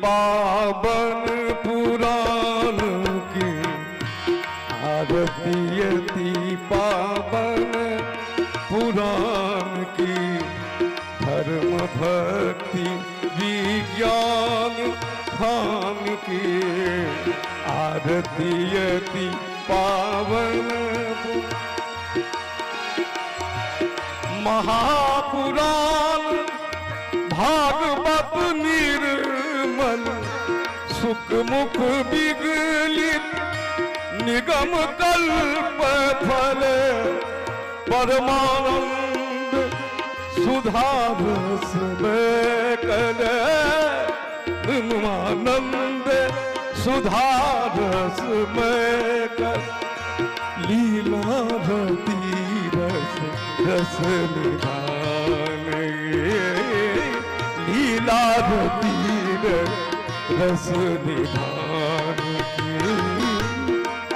पावन पुराण की आरती अति पावन पुराण की धर्म भक्ति विज्ञान खान की आरती अति पावन। महापुराण भागवत निर्मल सुख मुख विगलित निगम कल्प फल परमानंद सुधारस कल आनंद सुधारस में कल लीलावती रस रस निधान लीलावती रस निधान की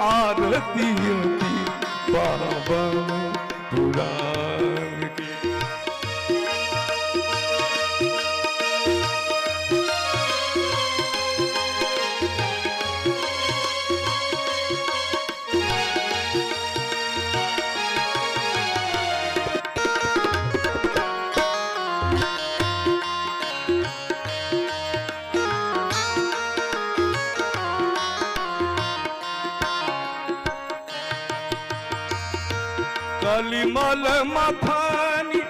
आरती अति पावन पुराण की। कलिमल मथानी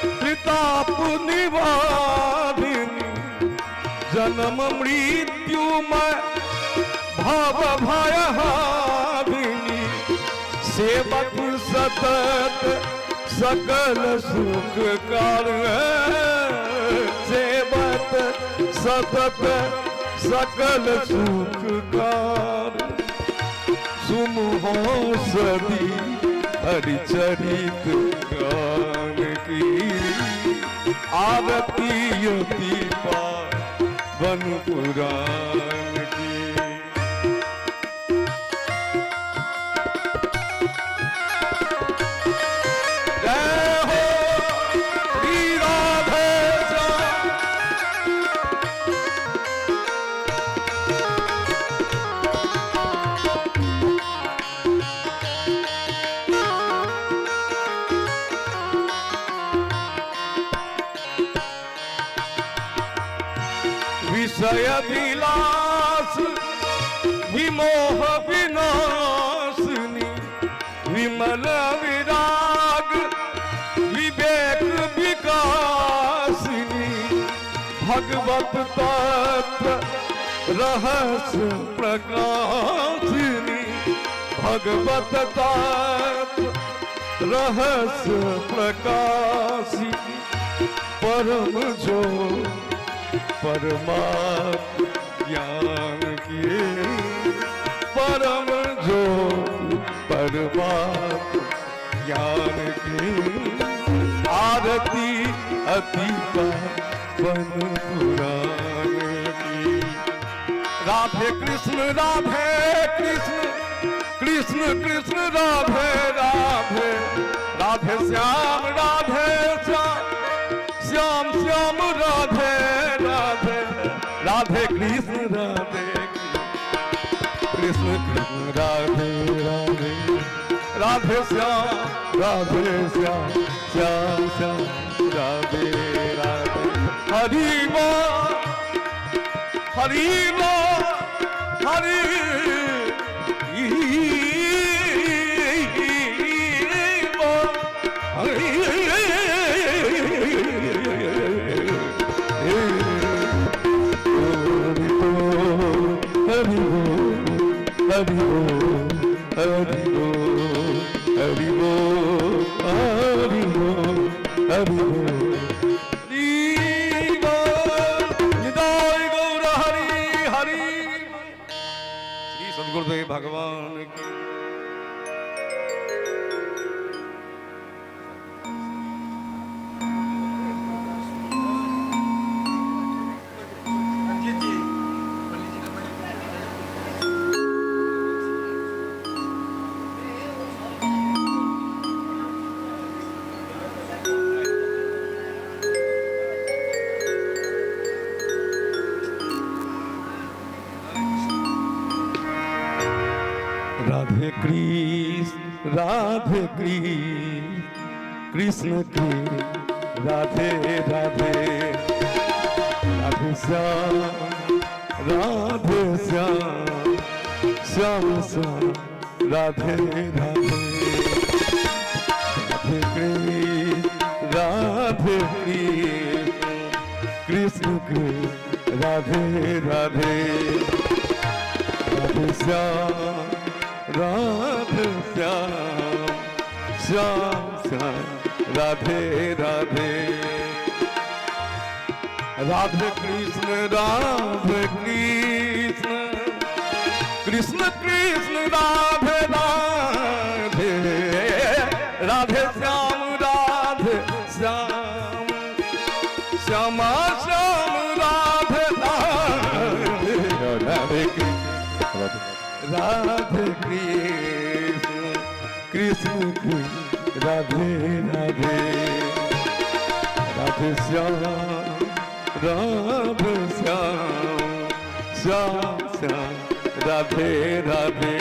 त्रिताप निवारिणी जन्म मृत्यु में भव भयहारिणी सेवक सतत सकल सुख कर सेवक सतत सकल सुख कर सुमुहोसदी हरिचरित गान की आरती अति पावन पुराण की। जय हो श्री राधे श्याम। विषय विलास विमोह विनाशिनी विमल विराग विवेक विकासिनी भगवत तत्व रहस्य प्रकाशिनी भगवत तत्व रहस्य प्रकाशिनी परम जो परमात्म ज्ञान की परम जो परमात्म ज्ञान की आरती अति पावन पुराण की। राधे कृष्ण राधे कृष्ण कृष्ण कृष्ण राधे राधे राधे श्याम राधे श्याम श्याम श्याम राधे राधे राधे कृष्ण राधे कृष्ण कृष्ण राधे राधे राधे श्याम राधे श्याम श्याम श्याम राधे राधे हरि बोल हरि बोल हरि बोल हरि हरि हरि हरि हरि हरि हरि निताय गौर हरि हरि। श्री सदगुरुदेव भगवान की। रंजीत जी, पंडित जी का। राधे कृष्ण राधे कृष्ण कृष्ण कृष्ण राधे राधे राधे श्याम राधे श्याम श्याम श्याम राधे राधे राधे कृष्ण राधे कृष्ण कृष्ण कृष्ण राधे राधे राधे श्याम राधे श्याम श्याम श्याम राधे राधे राधे कृष्ण राधे कृष्ण कृष्ण कृष्ण राधे राधे राधे श्याम राधे श्याम श्यामा श्याम राधे राधे राधे कृष्ण राधे कृष्ण कृष्ण कृष्ण राधे राधे राधे श्याम राधे श्याम श्याम श्याम राधे राधे।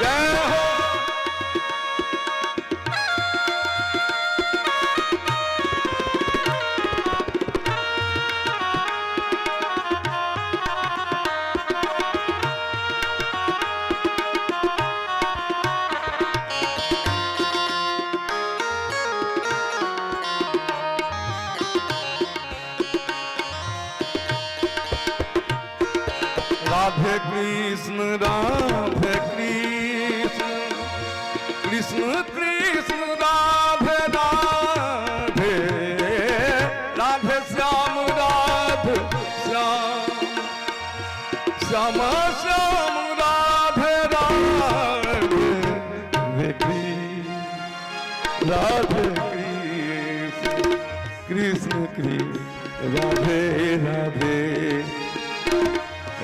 जय हो। राधे कृष्ण राधे कृष्ण कृष्ण कृष्ण राधे राधे राधे श्याम राधे श्याम श्याम श्याम राधे राधे राधे कृष्ण राधे कृष्ण कृष्ण कृष्ण राधे राधे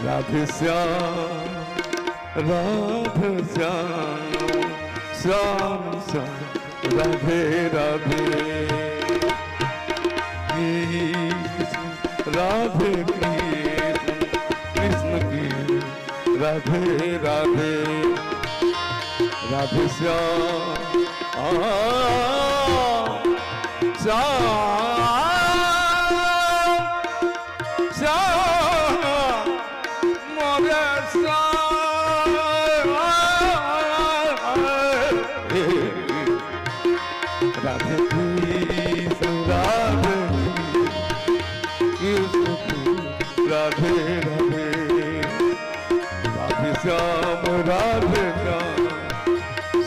राधे श्याम राधे श्याम श्याम श्याम राधे राधे कृष्ण राधे कृष्ण कृष्ण कृष्ण राधे राधे राधे श्याम श्याम श्याम मोरे श्याम राधे कृष्ण राधे कृष्ण राधे राधे राधे श्याम राधे श्याम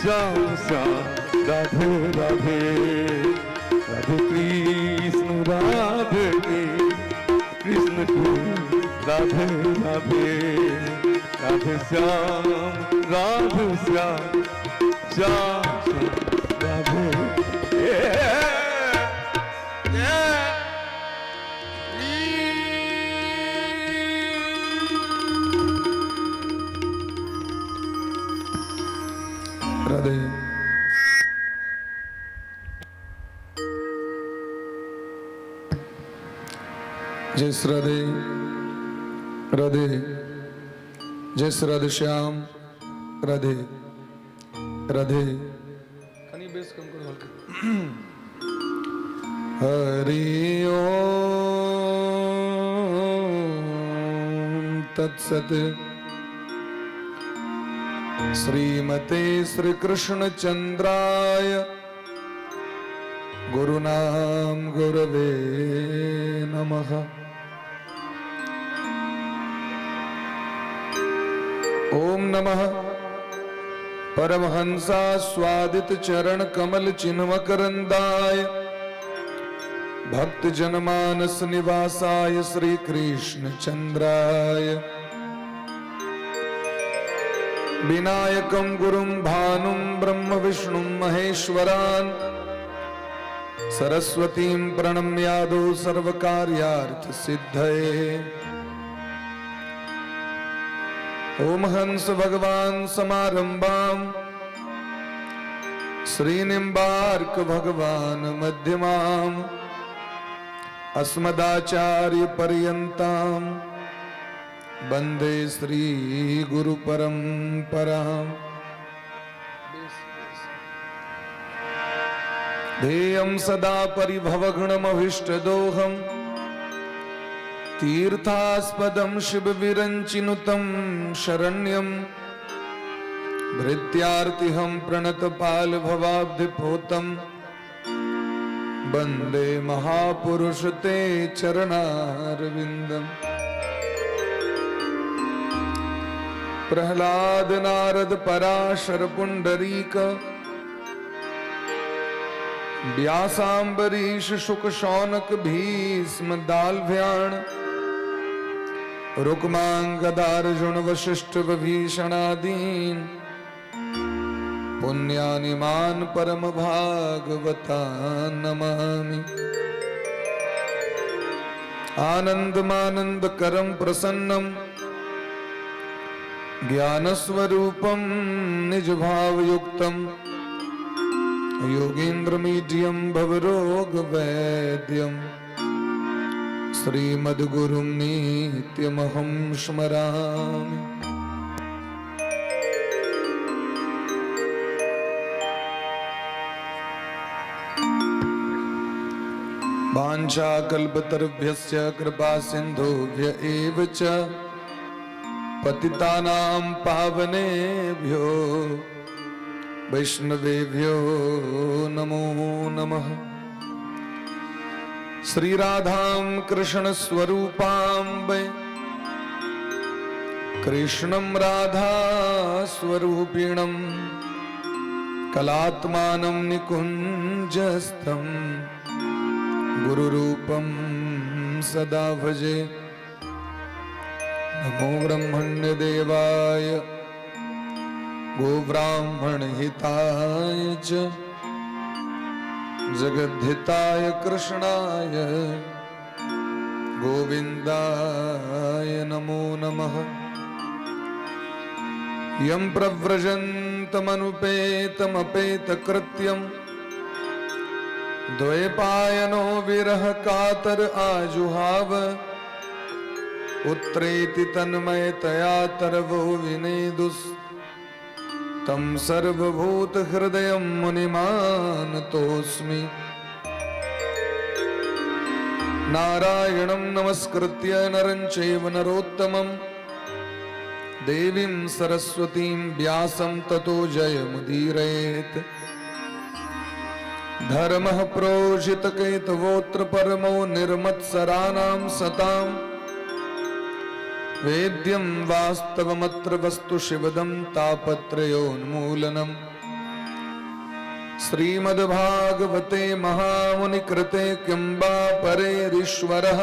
श्याम श्याम राधे राधे राधे कृष्ण राधे कृष्ण कृष्ण राधे राधे राधे श्याम राधे श्याम श्याम श्याम राधे जय राधे। जय श्री राधे राधे, जय श्री राधे श्याम राधे राधे। कनी बेस कम करो हल्का। हरि ओम तत्सत। श्रीमते श्री कृष्ण चंद्राय गुरुनाम गुरवे नमः। ओम नमः परमहंसा स्वादित चरण कमल चिन्मकरंदाय भक्त जनमानस निवासाय श्री कृष्ण चंद्राय। विनायकं गुरुं भानुं ब्रह्म विष्णुं महेश्वरान् सरस्वतीं प्रणम्यादौ सर्वकार्यार्थ सिद्धये। ओम हंस भगवान समारंभां श्रीनिम्बार्क भगवान मध्यमाम् अस्मदाचार्य पर्यन्ताम् वंदे श्री गुरु परंपराम्। ध्येयं सदा परिभवगुणमभीष्टदोहं तीर्थास्पदं शिवविरञ्चिनुतं शरण्यं भृत्यार्तिहं प्रणतपालभवाब्धिपोतं वंदे महापुरुष ते चरणारविन्दम्। प्रहलाद नारद पराशर पुंडरीक व्यासाम्बरीश शुक शौनक भीष्म दाल्भ्याण रुक्मांगदार्जुन वशिष्ठ विभीषणादीन पुण्यानिमान परम भागवतान् नमामि। आनंदमानंद करम प्रसन्नम ज्ञानस्वरूपं निजभावयुक्तं योगीन्द्रमीड्यं भवरोगवैद्यं श्रीमद्गुरुं नित्यमहं स्मरामि। वाञ्छाकल्पतरुभ्यश्च कृपा सिन्धुभ्य एव च पतितानां पावनेभ्यो वैष्णवेभ्यो नमो नमः। श्री राधां कृष्ण स्वरूपां वै कृष्णं राधा स्वरूपिणं कलात्मानं निकुञ्जस्थं गुरुरूपं सदा भजे। नमो ब्रह्मण्यदेवाय गोब्राह्मणहिताय च जगद्धिताय कृष्णाय गोविन्दाय नमो नमः। यं प्रव्रजन्तमनुपेतमपेतकृत्यं द्वैपायनो विरह कातर आजुहाव पुत्रेति तन्मयतया तरवो विनेदुस् तं सर्वभूतहृदयं मुनिमानतोऽस्मि। नारायणं नमस्कृत्य नरं चैव नरोत्तमं देवीं सरस्वतीं व्यासं ततो जयमुदीरयेत्। धर्मः प्रोषितकेतवोऽत्र परमो निर्मत्सराणां सतां वेद्यं वास्तवमत्र वस्तु शिवदं तापत्रयोन्मूलनम्। श्रीमद्भागवते महामुनिकृते किं वा परेरीश्वरः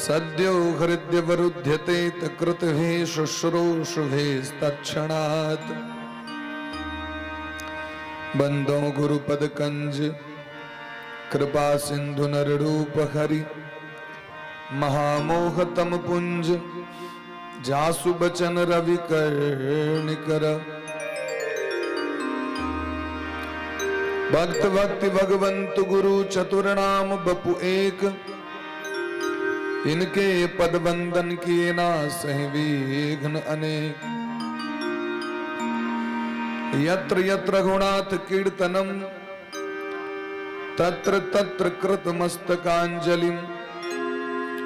सद्यो हृद्यवरुध्यते तकृतभिः शुश्रूषुभिस्तत्क्षणात्। बंदो गुरुपदकंज कृपा सिंधु नररूप हरि महामोहतम पुंज जासु बचन रवि कर। भक्त भक्ति भगवंत गुरु चतुर नाम बपु एक इनके पद वंदन किए ना सही विघ्न अनेक। यत्र यत्र रघुनाथ कीर्तनम तत्र तत्र कृतमस्तकांजलिम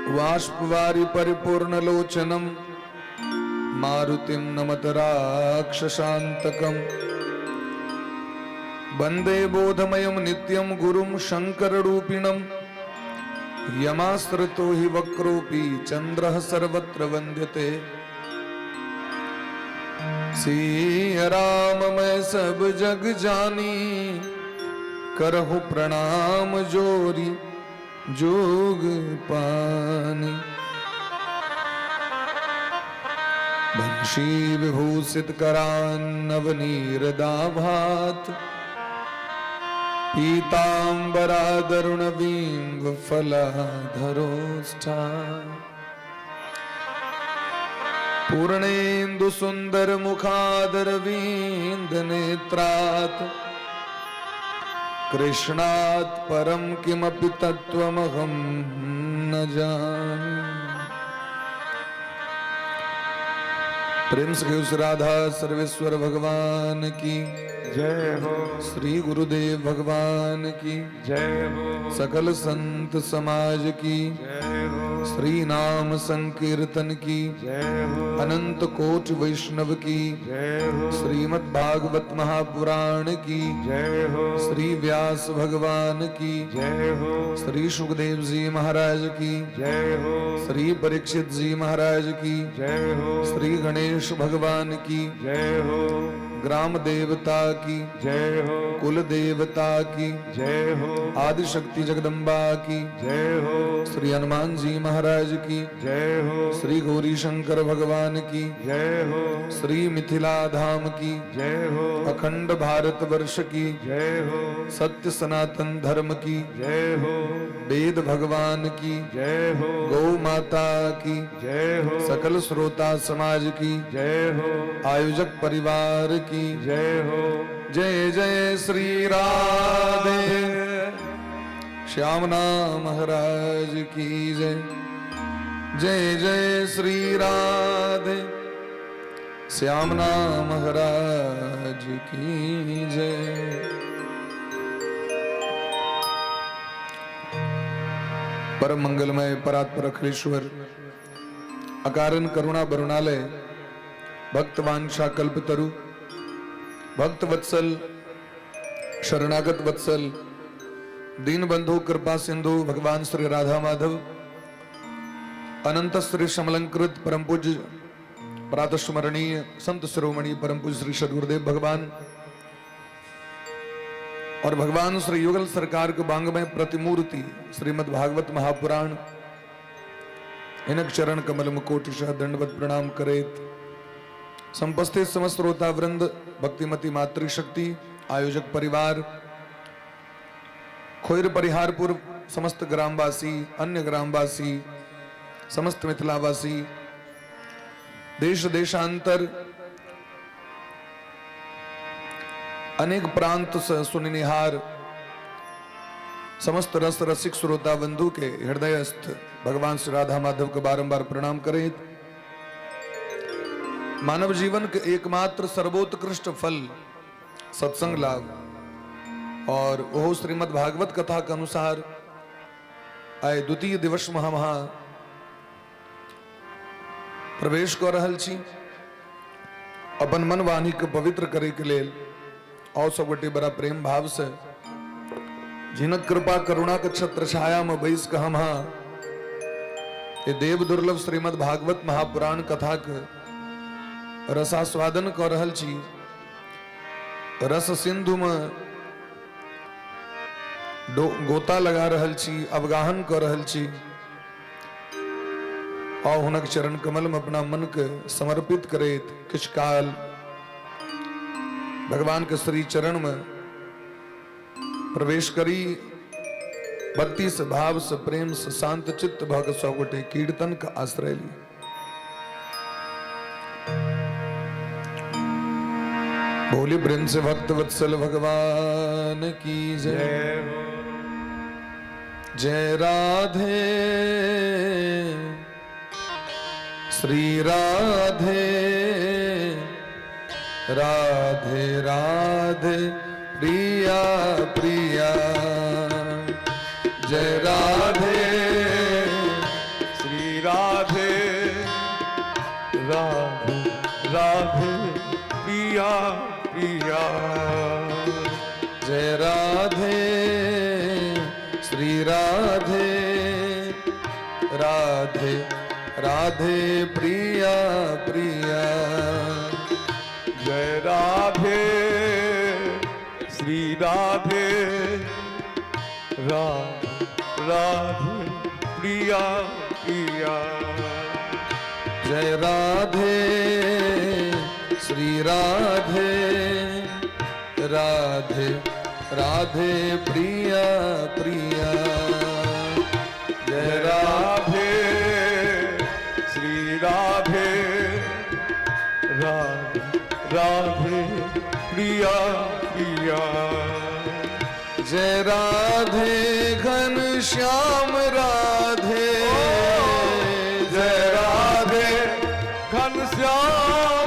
बाष्पवारि परिपूर्ण लोचनम मारुतिं नमत राक्षसान्तकम। वंदे बोधमयं नित्यं गुरुं शंकररूपिणं यमाश्रितो हि वक्रोऽपि चन्द्रः सर्वत्र वन्द्यते। सिय राम मैं सब जग जानी करहु प्रणाम जोरी जोग पानी। बंशी विभूषित करान नवनीरदाभात पीतांबरादरुण बिंब फलाधरोष्ठा। पूर्णेन्दु सुंदर मुखादरविंद नेत्रात् कृष्णात् परम किमपि तत्त्वमहं न जाने। प्रेम से कहियो श्री राधा सर्वेश्वर भगवान की जय हो। श्री गुरुदेव भगवान की जय हो। सकल संत समाज की जय हो। श्री नाम संकीर्तन की जय हो। अनंत कोटि वैष्णव की जय हो। श्रीमद् भागवत महापुराण की जय हो। श्री व्यास भगवान की जय हो। श्री सुखदेव जी महाराज की जय हो। श्री परीक्षित जी महाराज की जय हो। श्री गणेश भगवान की जय हो। ग्राम देवता की जय हो। कुल देवता की जय हो। आदिशक्ति जगदम्बा की जय हो। श्री हनुमान जी महाराज की जय हो। श्री गौरी शंकर भगवान की जय हो। श्री मिथिला धाम की जय हो। अखंड भारत वर्ष की जय हो। सत्य सनातन धर्म की जय हो। वेद भगवान की जय हो। गौ माता की जय हो। सकल श्रोता समाज की जय हो। आयोजक परिवार की जय हो। जय जय श्री राधे श्याम नाम महाराज की जय। जय जय श्री राधे श्याम नाम महाराज की जय। परम मंगलमय परात्पर अखिलेश्वर अकारण करुणा बरुणालय भक्तवांछा कल्पतरु भक्त वत्सल शरणागत वत्सल दीन बंधु कृपा सिंधु भगवान श्री राधा माधव अनंत श्री समलंकृत परम पूज्य प्रातस्मरणीय संत शिरोमणि परम पूज्य श्री सदगुरुदेव भगवान और भगवान श्री युगल सरकार के बांगमय प्रतिमूर्ति श्रीमद् भागवत महापुराण हिनक चरण कमल मुकोटिशः दंडवत प्रणाम करेत संपस्थित समस्त श्रोता वृंद भक्तिमती मातृशक्ति आयोजक परिवार खोयर परिहारपुर समस्त ग्रामवासी अन्य ग्रामवासी समस्त मिथिलावासी देश देशांतर अनेक प्रांत से सुननिहार समस्त रस रसिक श्रोता बंधु के हृदयस्थ भगवान श्री राधा माधव को बारंबार प्रणाम करें। मानव जीवन के एकमात्र सर्वोत्कृष्ट फल सत्संग लाभ और वो श्रीमद् भागवत कथा के अनुसार आए द्वितीय दिवस महा महा प्रवेश कर रहल छी। अपन मन वाणी के पवित्र करे के लेल और सब गोटे बड़ा प्रेम भाव से जिनक कृपा करुणा के छत्र छाया में बैस के हम हाँ ये देव दुर्लभ श्रीमद् भागवत महापुराण कथा के रसास्वादन कर रहल छी। रस सिंधु में गोता लगा रहल छी, अवगाहन कर रहल छी और हुनक चरण कमल में अपना मन के समर्पित करैत किछु काल भगवान के श्री चरण में प्रवेश करी। भक्ति से भाव से प्रेम से शांत चित्त भग सौ गोटे कीर्तन का आश्रय ली। बोली प्रेम से भक्त वत्सल भगवान की जय। जय राधे श्री राधे राधे राधे प्रिया प्रिया। जय राधे श्री राधे राधे राधे प्रिया प्रिया। जय राधे श्री राधे राधे राधे प्रिया प्रिया। जय राधे श्री राधे राधे राधे प्रिया प्रिया। जय राधे श्री राधे राधे राधे प्रिया प्रिया। जय राधे श्री राधे राधे राधे प्रिया प्रिया। जय राधे घन श्याम राधे। जय राधे घन श्याम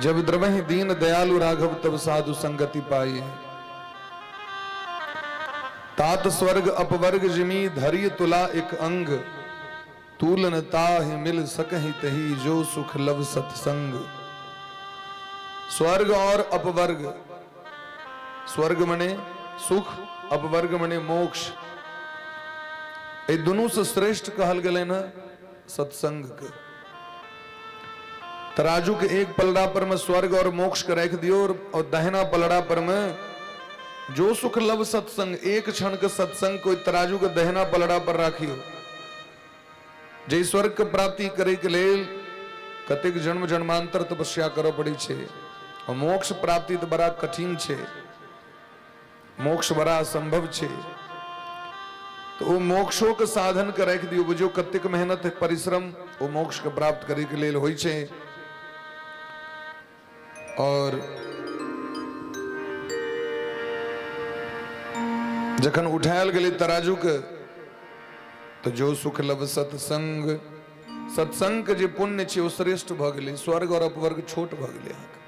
जब द्रवहि दीन दयालु राघव तब साधु संगति पाई। तात स्वर्ग अपवर्ग जिमी धरि तुला एक अंग, तूलन ताहि मिल सकहि तही जो सुख लव सत्संग। स्वर्ग और अपवर्ग, स्वर्ग मने सुख, अपवर्ग मने मोक्ष, एहि दुनू से श्रेष्ठ कहल गेलै ने सत्संग के। तराजू के एक पलड़ा पर में स्वर्ग और मोक्ष के राखि दियौ और दहिना पलड़ा पर में जो सुख लव सत्संग, एक क्षण के सत्संग कोई तराजू के दहिना पलड़ा पर राखियो, जे स्वर्ग के प्राप्ति करे के लेल कतेक जन्म जन्मांतर तपस्या करऽ पड़ै छै, और मोक्ष प्राप्ति तऽ बड़ा कठिन छै, मोक्ष बड़ा असंभव छै, तऽ ओ मोक्षो के साधन के राखि दियौ, बुझियौ कतेक मेहनत परिश्रम ओ मोक्ष के प्राप्त करे के लेल होइ छै। और जखन उठायल गेलै तराजू के तऽ जो सुख लब सत्संग, सत्संग के जे पुण्य छै ओ श्रेष्ठ भऽ गेलै, स्वर्ग और अपवर्ग छोट भऽ गेलै अहाँके।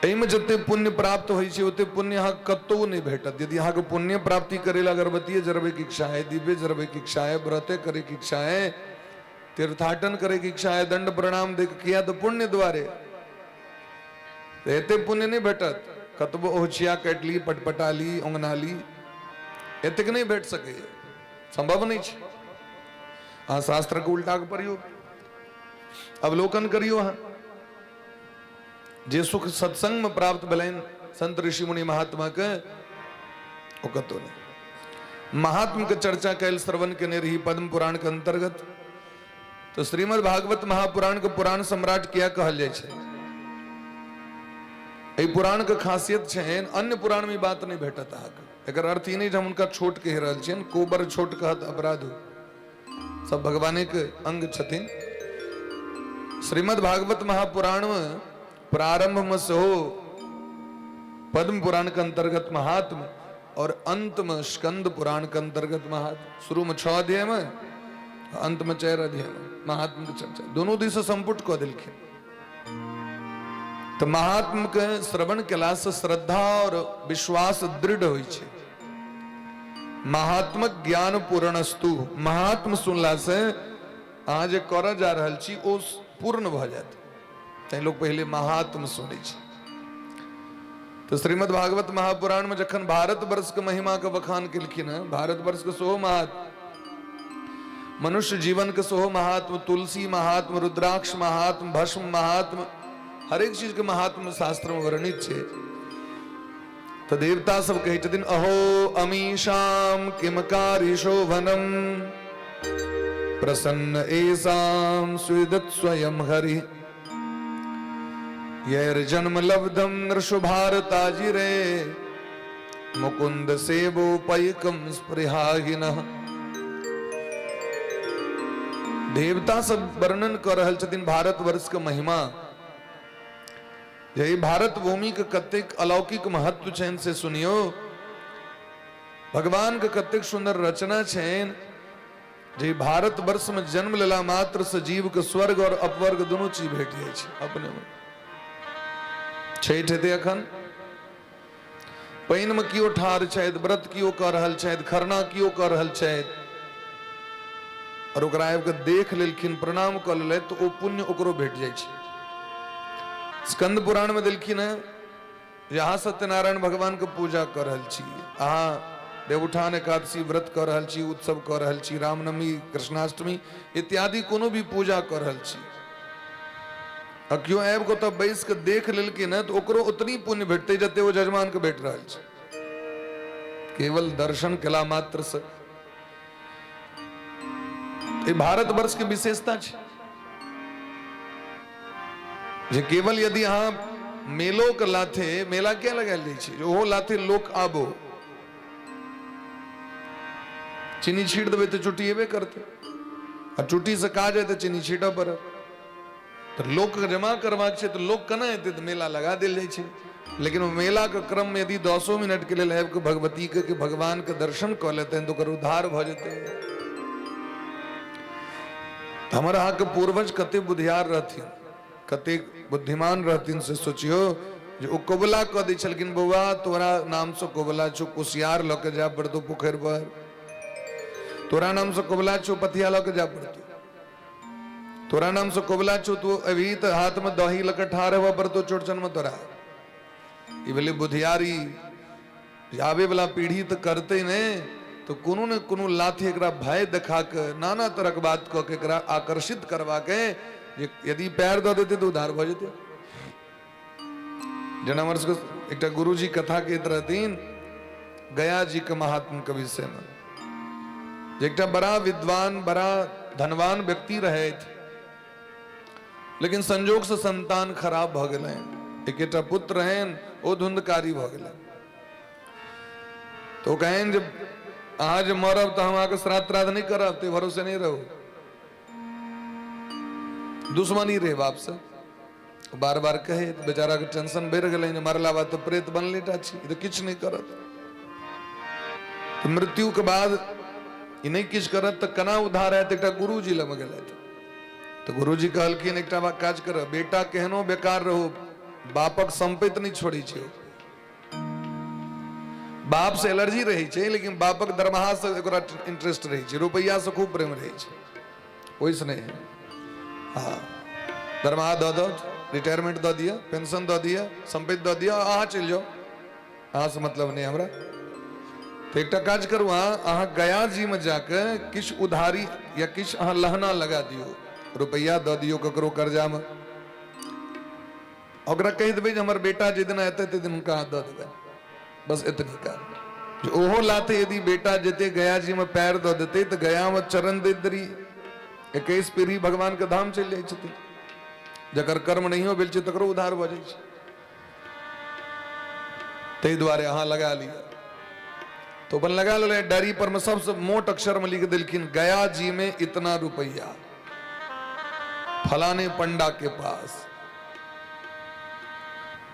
एहिमे जते पुण्य प्राप्त होइ छै ओते पुण्य अहाँके कतहु नहि भेटत। यदि अहाँके पुण्य प्राप्ति करै लए अगरबत्तिए जरबैके इच्छा है, दिव्य जरबैके इच्छा है, व्रते करैके इच्छा है, तीर्थाटन करैके इच्छा है, दंड प्रणाम देख किया तऽ पुण्य द्वारे, तऽ एते पुण्य नहि भेटत। कतबो ओछिया काटि ली, पटपटा ली, ओंगना ली, एतेक नहि भेट सकैए, संभव नहि छै। अहाँ शास्त्रके उल्टा के प्रयोग अवलोकन करियौ। अहाँ जे सुख सत्संग में प्राप्त भेलनि संत ऋषि मुनि महात्मा के, ओ कतौ नहि। महात्म के चर्चा कैल श्रवण केने रही पद्म पुराण के अंतर्गत। तो श्रीमद् भागवत महापुराण के पुराण सम्राट किया कहल जाइ छै? एहि पुराण के खासियत छै, अन्य पुराण में बात नहीं भेटत अहाँके। एकर अर्थ ई नहीं जे हम हुनका छोट कहि रहल छियनि, कोबर छोट कहत अपराध, सब भगवाने के अंग छथिन। श्रीमद् भागवत महापुराण में प्रारंभ में सेहो पद्म पुराण के अंतर्गत महात्म और अंत में स्कंद पुराण के अंतर्गत महात्म, शुरू में 6 अध्याय में, अंत में 4 अध्याय में महात्म के चर्चा दोनों दिश से संपुट कऽ देलखिन। तऽ महात्म के श्रवण केला से श्रद्धा और विश्वास दृढ़ होइ छै। महात्मक ज्ञान पूर्णस्तु, महात्म सुनला से अहाँ जे करऽ जा रहल छी ओ पूर्ण भऽ जायत। तैं लोक पहिले महात्म सुनै छै। तऽ श्रीमद् भागवत महापुराण में जखन भारत वर्ष के महिमा के बखान केलखिन हँ, भारत वर्ष के सेहो महात्म, मनुष्य जीवन के सेहो महात्म, तुलसी महात्म, रुद्राक्ष महात्म, भस्म महात्म, हरेक चीज के महात्म शास्त्र में वर्णित छै। तऽ देवता सब कहै छथिन, अहो अमीषाम किम कार्य शोभनम प्रसन्न एसाम स्वेदत स्वयं हरि यैर जन्म लब्धम नृषु भारताजिरे मुकुंद सेवोपैकम स्पृहाहिनः। देवता सब वर्णन कऽ रहल छथिन भारतवर्ष के महिमा, जे भारत भूमि के कतेक अलौकिक महत्व छनि से सुनियो। भगवान के कतेक सुंदर रचना छनि जे भारत वर्ष में जन्म लेला मात्र से जीव के स्वर्ग और अपवर्ग दोनों चीज भेट जाइ छै अपने में। छठि हेतै अखन, पानि में केओ ठाढ़ छथि, व्रत केओ कऽ रहल छथि, खरना केओ कऽ रहल छथि, और ओकरा आबि कऽ देख लेलखिन, प्रणाम कऽ लेलथि, तऽ ओ पुण्य ओकरो भेट जाइ छै। स्कंद पुराण में देलखिन हेँ जे अहाँ सत्यनारायण भगवान के पूजा कऽ रहल छी, अहाँ देवउठान एकादशी व्रत कऽ रहल छी, उत्सव कऽ रहल छी, रामनवमी, कृष्णाष्टमी इत्यादि कोनो भी पूजा कऽ रहल छी, आ केओ आबि कऽ ओतऽ बैस कऽ देख लेलखिन हेँ तऽ ओकरो ओतनी पुण्य भेटतै जते ओ जजमान के भेट रहल छै, केवल दर्शन केला मात्र से। ई भारतवर्ष के विशेषता छै जे केवल यदि अहाँ मेलो के लाथे, मेला किया लगायल जाइ छै, ओहो लाथे लोक आबो, चीनी छीट देबै तऽ चुटिएबे करतै, आ चुटी से काज हेतै चीनी छीटऽ पड़त, तऽ लोकके जमा करबाक छै तऽ लोक केना एतै, तऽ मेला लगा देल जाइ छै। लेकिन ओ मेलाके क्रममे यदि 10 मिनटके लेल आबि कऽ भगवतीके कि भगवानके दर्शन कऽ लेतनि तऽ ओकर उद्धार भऽ जेतै। हमर अहाँके पूर्वज कते बुधियार रहथिन, कतेक बुद्धिमान रहथिन से सोचियो जे ओ कबुला कऽ दै छलखिन, बौआ तोरा नामसँ कबुला छौ, कुसियार लऽ के जाय पड़तौ पोखरि पर, तोरा नामसँ कबुला छौ, पथिया लऽ के जाय पड़तौ, तोरा नामसँ कबुला छौ, तू अभी तऽ हाथमे दही लऽ के ठाढ़ हेबऽ पड़तौ चौड़चन में तोरा। ई भेलै बुधियारी। आबे वाला पीढ़ी तऽ करतै ने, तऽ कोनो ने कोनो लाथी एकरा भय देखा के नाना तरहक बात कऽ के एकरा आकर्षित करवा के जे यदि पैर दऽ देतै तऽ उद्धार भऽ जेतै। जेना हमर सबके एकटा गुरुजी कथा कहैत रहथिन गया जी के महात्म के विषय में, जे एकटा बड़ा विद्वान बड़ा धनवान व्यक्ति रहथि, लेकिन संजोग से संतान खराब भऽ गेलनि, एकेटा पुत्र रहनि, ओ धुंधकारी भऽ गेलनि। तो कहनि जे अहाँ जे मरब तऽ हम अहाँके श्राद्ध त्राद्ध नहि करब, ते भरोसे नहि रहू। दुश्मनी रहे बाप से, बार बार कहे, तऽ बेचारा के टेंशन बढ़ि गेलनि जे मरला बाद तऽ प्रेत बनले टा छी, ई तऽ किछु नहि करत, तऽ मृत्यु के बाद ई नहि किछु करत तऽ केना उद्धार हैत। एकटा गुरुजी लग गेलथि तऽ गुरुजी कहलखिन एकटा बात काज कर, बेटा केहनो बेकार रहो बापक संपत्ति नहि छोड़ै छै, बाप से एलर्जी रहै छै लेकिन बापक दरमाहा से ओकरा इंटरेस्ट रहै छै, रुपैआ से खूब प्रेम रहै छै, ओहिसँ नहि। हँ, दरमाहा दऽ दऽ, रिटायरमेंट दऽ दिअ, पेंशन दऽ दिअ, संपत्ति दऽ दिअ, अहाँ चलि जाउ, अहाँसँ मतलब नहि हमरा। तऽ एकटा काज करू, अहाँ अहाँ गया जीमे जाके किछु उधारी या किछु अहाँ लहना लगा दियौ, रुपैआ दऽ दियौ ककरो कर्जामे, ओकरा कहि देबै जे हमर बेटा जाहि दिना एतै ताहि दिन हुनका अहाँ दऽ देबै, बस एतनी काज। जे ओहो लाथे यदि बेटा जेते गया जी में पैर दऽ देतै तऽ गया में चरण दैत देरी 21 पीढ़ी भगवान के धाम चलि जाइ छथिन, जकर कर्म नहियो भेल छै तकरो उद्धार भऽ जाइ छै। ताहि दुआरे अहाँ लगा लिअ। तो अपन लगा लेले, डायरी पर में सबसे मोट अक्षर में लिख देलखिन गया जी में इतना रुपया फलाने पंडा के पास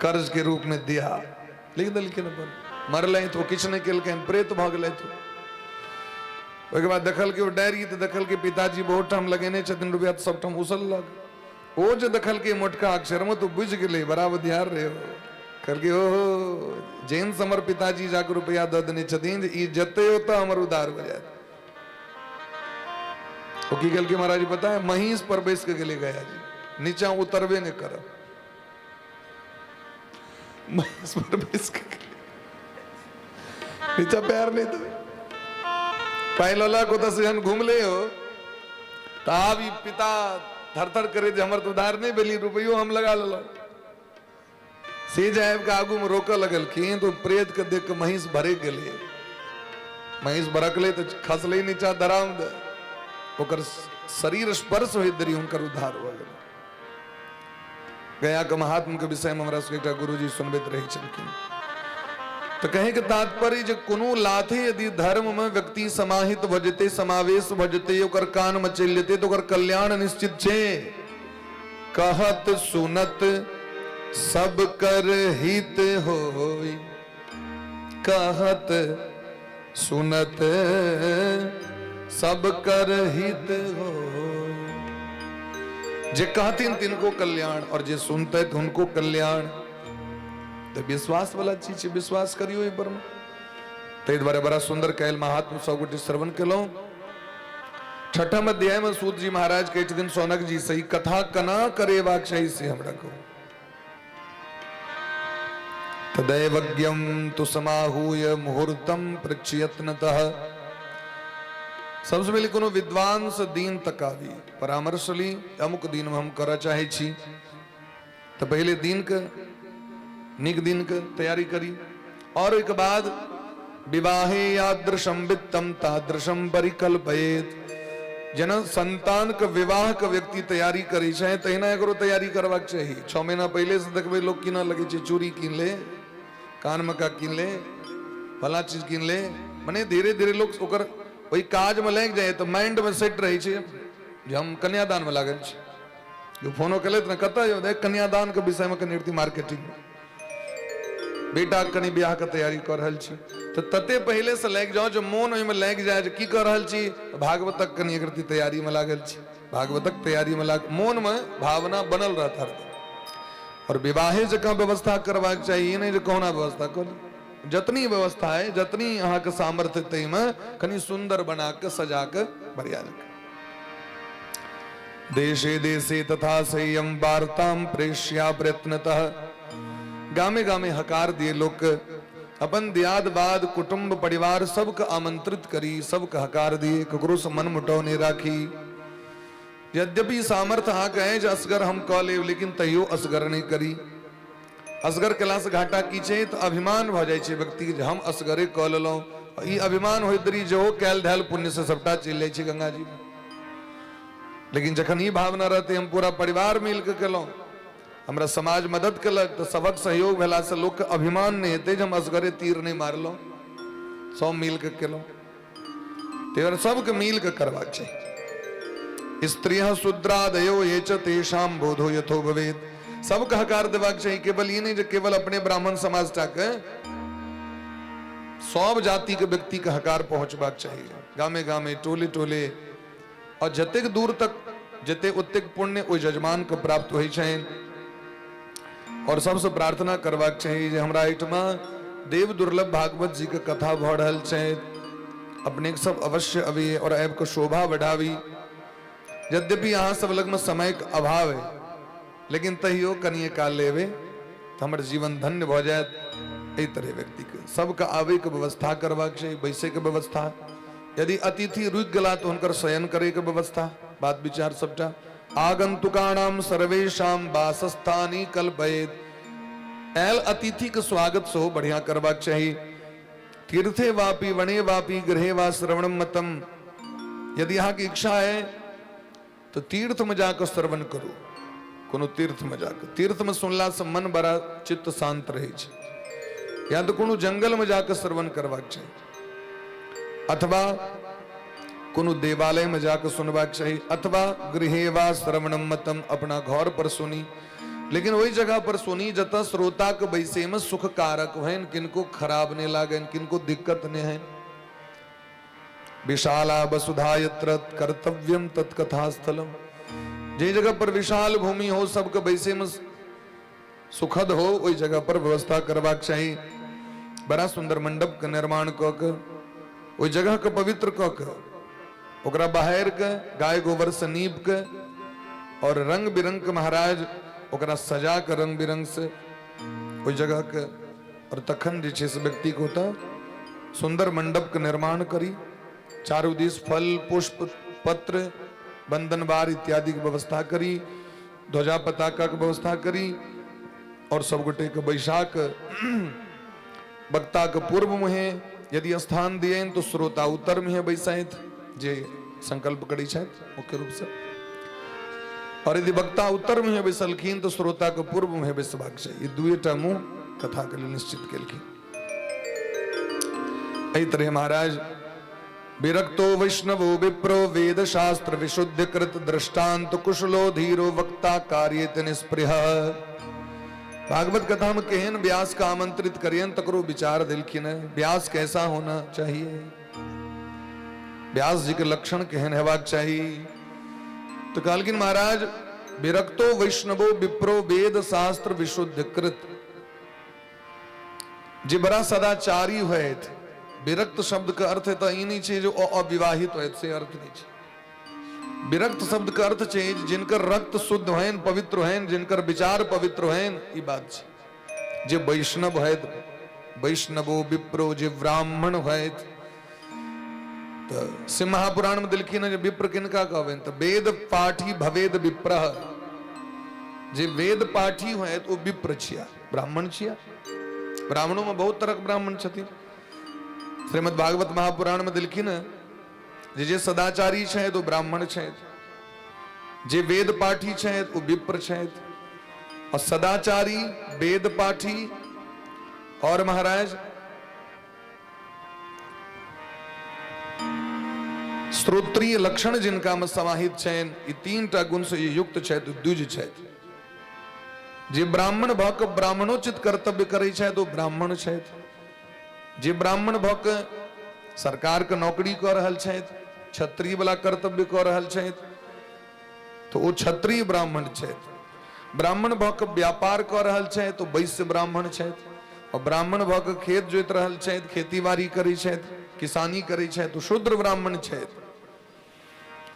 कर्ज के रूप में दिया, लिख देलखिन। अपन मरलै तो किछु नहि केलखिन, प्रेत भऽ गेलै। तो ओहिके बाद देखलकै ओ डायरी तऽ देखलकै पिताजी बहुत ठाम लगेने छथिन रुपया, तऽ सबठाम उसललक। ओ जे देखलकै मोटका अक्षर में तो बुझि गेलै, बड़ा बुधियार रहे हो। कहलकै ओहो जेहन हमर पिताजी जाके रुपया दऽ देने छथिन जे ई जते ओतऽ हमर उद्धार भऽ जायत। ओ की केलकै महाराज पता है, महींस पर बैस के गेलै गया जी, नीचा उतरबे नहि करब, महींस पर बैस के गेलै, नीचा पैर नहि देबै। पाइ ललक, ओतऽ से जहन घुमले हो तऽ आब ई पिता थर थर करे जे हमर तऽ उधार नहि भेली, रुपैयो हम लगा लेलहुँ। से जे आबि कऽ आगूमे रोकऽ लगलखिन तऽ ओ प्रेतके देख कऽ महींस भरकि गेलै। महींस भरकलै तऽ खसलै नीचा धराम दे, ओकर शरीर स्पर्श होइत देरी हुनकर उद्धार भऽ गेलै। गया के महात्म के विषय में हमरा सबके एकटा गुरुजी सुनबैत रहै छलखिन। तऽ कहे के तात्पर्य जे कोनो लाथे यदि धर्म में व्यक्ति समाहित भऽ जेतै, समावेश भऽ जेतै, ओकर कान में चलि जेतै तऽ ओकर कल्याण निश्चित छै। कहत सुनत सब कर हित होई, कहत सुनत सब कर हित होई। जे कहथिन तिनको कल्याण और जे सुनते हुनको कल्याण। तऽ विश्वास वाला चीज छै, विश्वास करियौ एहि पर में। ताहि दुआरे बड़ा सुंदर कैल महात्म सब गोटे श्रवण केलहुँ। छठम अध्याय में सूत जी महाराज कहै छथिन सौनक जी से, ई कथा केना करेबाक चाही से हमरा कहू। तदैवज्ञम तु समाहूय मुहूर्तम पृच्छयत्नतः। सबसे पहिले कोनो विद्वान से दिन तकाबी, परामर्श ली, अमुक दिन में हम करऽ चाहै छी, तऽ पहिले दिन के नीक दिन के तैयारी करी। और ओहिके बाद विवाहे यादृशम वित्तम तादृशम परिकल्पयेत। जेना संतान के विवाह के व्यक्ति तैयारी करै छै तहिना एकरो तैयारी करबाक चाही। 6 महीना पहिले से देखबै लोक कीनऽ लगै छै, चूड़ी कीन ले, कान में का कीन ले, फला चीज कीन ले, मने धीरे धीरे लोक ओकर ओहि काज में लागि जाय तऽ माइंड में सेट रहै छै जे हम कन्यादान में लागल छी। जो फोनो केलथि ने कतऽ यौ, देख कन्यादान के विषय में कनि मार्केटिंग, बेटा कनि ब्याह के तैयारी कऽ रहल छी, तऽ तते पहिले से लागि जाओ जे मोन ओहिमे लागि जाय जे की कऽ रहल छी, भागवतक कनि एक रत्ती तैयारी में लागल छी, भागवतक तैयारी में लाग, मोन में भावना बनल रहत हरदम। और विवाहे जकाँ व्यवस्था करबाक चाही, ई नहि जे कहुना व्यवस्था कऽ ली। जतनी व्यवस्था है, जतनी अहाँके सामर्थ्य, ताहिमे कनि सुन्दर बना कऽ सजा कऽ बढ़िया जकाँ। देशे देशे तथा संयम वार्ताम प्रेष्या प्रयत्नतः। गामे गामे हकार दिए लोक, अपन दियाद बाद कुटुंब परिवार सबके आमंत्रित करी, सबके हकार दिए, ककरो से मन मुटाव नहीं राखी। यद्यपि सामर्थ्य अहाँके है जे असगर हम कऽ लेब, लेकिन तैयो असगर नहि करी। असगर केलासँ घाटा की छै? तऽ अभिमान भऽ जाइ छै व्यक्तिके जे हम असगरे कऽ लेलहुँ। ई अभिमान होइत देरी जेहो कयल धयल पुण्य से सबटा चलि जाइ छै गंगा जी। लेकिन जखन ई भावना रहतै हम पूरा परिवार मिल कऽ केलहुँ, हमरा समाज मदद केलक, तऽ सबक सहयोग भेलासँ लोकके अभिमान नहि हेतै जे हम असगरे तीर नहि मारलहुँ, सब मिल कऽ केलहुँ। ताहि सबके मिल कऽ करबाक चाही। स्त्रिय शूद्रादयो ये च तेषां बोधो यथो भवेत। सबके हकार देबाक चाही, केवल ई नहि जे केवल अपने ब्राह्मण समाज टा के, सब जाति के व्यक्ति के हकार पहुंचबाक चाही, गामे गामे, टोले टोले, और जतेक दूर तक जते ओतेक पुण्य ओहि यजमान के प्राप्त होइ छनि। और सबसे प्रार्थना करबाक चाही जे हमरा एहिठमा देव दुर्लभ भागवत जी के कथा भऽ रहल छै, अपने सब अवश्य अभी और आबि कऽ शोभा बढ़ाबी। यद्यपि अहाँ सब लगमे समयके अभाव है, लेकिन तैयो कनिए काल लेबै तऽ हमर जीवन धन्य भऽ जायत। एहि तरह व्यक्तिके सबके आबैके व्यवस्था करबाक चाही, बैसैके व्यवस्था, यदि अतिथि रुकि गेला तऽ हुनकर शयन करैके व्यवस्था, बात विचार सबटा। आगंतुकाणाम सर्वेषां वासस्थानी कल्पयेत। आयल अतिथि के स्वागत सेहो बढ़िया करबाक चाही। तीर्थे वापी वने वापी गृहे वा श्रवणम मतम। यदि अहाँके इच्छा है तो तीर्थ में जाकर श्रवण करू, कोनो तीर्थ में जाकर। तीर्थ में सुनला से मन बड़ा चित्त शांत रहे छै। या तो कोनो जंगल में जाकर श्रवण करबाक चाही, अथवा कोनो देवालय में जाकर सुनबाक चाही, अथवा गृहे वा श्रवणम मतम, अपना घर पर सुनी, लेकिन ओहि जगह पर सुनी जतऽ श्रोता के बैसे में सुख कारक होइन, किनको खराब नहीं लागनि, किनको दिक्कत नहीं है। विशाला वसुधा यत्र कर्तव्यम तत्कथा स्थलम। जे जगह पर विशाल भूमि हो, सबके बैसे में सुखद हो, ओहि जगह पर व्यवस्था करबाक चाही। बड़ा सुंदर मंडप के निर्माण कऽ के ओहि जगह के पवित्र कऽ के ओकरा बहारि के गाय गोबर से नीप के और रंग बिरंग के महाराज ओकरा सजा के रंग बिरंग से ओहि जगह के, और तखन जे छै से व्यक्ति के ओतऽ सुंदर मंडप के निर्माण करी, चारू दिस फल पुष्प पत्र बंधनवार इत्यादि के व्यवस्था करी, ध्वजा पताका के व्यवस्था करी, और सब गोटे के बैसाख वक्ता के पूर्व मुहे यदि स्थान दिए तो श्रोता उत्तर मुहे बैसाइत जे संकल्प करी छथि मुख्य रूप से, और यदि वक्ता उत्तर मुहे बैसलखिन तो श्रोता के पूर्व मुहे बैसबाक चाही। ई दुएटा मुँह कथा के लेल निश्चित केलखिन। एहि तरह महाराज विरक्तो वैष्णवो विप्रो वेद शास्त्र विशुद्ध कृत दृष्टांत कुशलो धीरो वक्ता कार्य निस्पृह। भागवत कथा में केहन व्यास का आमंत्रित करियन तकरो विचार दिलखिन है। व्यास कैसा होना चाहिए, व्यास जी के लक्षण केहन हेबाक चाहिए, तो कहलखिन महाराज विरक्तो वैष्णवो विप्रो वेद शास्त्र विशुद्ध कृत, जे बड़ा सदाचारी होयत। विरक्त शब्द के अर्थ तऽ ई नहि छै जे ओ अविवाहित होयत, से अर्थ नहि छै। विरक्त शब्द के अर्थ छै जिनकर रक्त शुद्ध होइन, पवित्र होइन, जिनकर विचार पवित्र होइन, ई बात छै। जे वैष्णव होयत, वैष्णवो विप्रो, जे ब्राह्मण होयत। तऽ शिव महापुराण में देलखिन जे विप्र किनका कहबनि, तऽ वेद पाठी भवेद विप्रह, जे वेद पाठी होयत ओ विप्र छिया, ब्राह्मण छिया। ब्राह्मणों में बहुत तरह के ब्राह्मण छथिन। श्रीमद् भागवत महापुराण में देलखिन जे जे सदाचारी छथि ओ ब्राह्मण छथि, जे वेद पाठी छथि ओ विप्र छथि, और सदाचारी वेद पाठी और महाराज श्रोत्रिय लक्षण जिनका में समाहित छनि, ई तीन टा गुण से युक्त छथि, द्विज छथि। जे ब्राह्मण भऽ कऽ ब्राह्मणोचित कर्तव्य करै छथि ओ ब्राह्मण छथि। जे ब्राह्मण भऽ कऽ सरकारके नौकरी कऽ रहल छथि, क्षत्रिय वाला कर्तव्य कऽ रहल छथि, तऽ ओ क्षत्रिय ब्राह्मण छथि। ब्राह्मण भऽ कऽ व्यापार कऽ रहल छथि तऽ वैश्य ब्राह्मण छथि, और ब्राह्मण भऽ कऽ खेत जोति रहल छथि, खेती बाड़ी करै छथि, किसानी करै छथि, तऽ शूद्र ब्राह्मण छथि।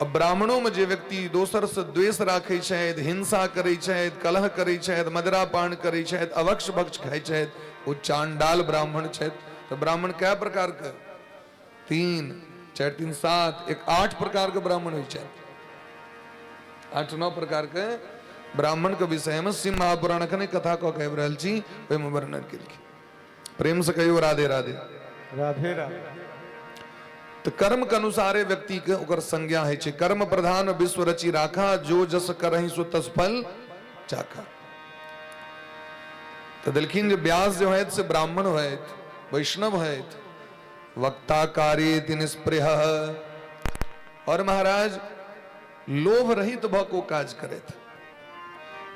आ ब्राह्मणों में जे व्यक्ति दोसर से द्वेष राखै छथि, हिंसा करै छथि, कलह करै छथि, मदिरा पान करै छथि, अभक्ष भक्ष खाइ छथि, ओ चांडाल ब्राह्मण छथि। तऽ ब्राह्मण कए प्रकार के? 3 4 3 7 1 8 प्रकार के ब्राह्मण होइ छथि। 8 9 प्रकार के ब्राह्मण के विषय में शिव महापुराण अखने कथा कऽ के आबि रहल छी, ओहिमे वर्णन केलखिन। प्रेम से कहियो राधे राधे। राधे राधे। तो कर्म के अनुसारे व्यक्ति के ओकर संज्ञा होइ छै। कर्म प्रधान विश्व रचि राखा, जो जस करही सो तस फल चाखा। तो देलखिन जे व्यास जे होयत से ब्राह्मण होयत, वैष्णव होयत, वक्ता कार्य निस्पृह, और महाराज लोभ रहित भ को काज करैत।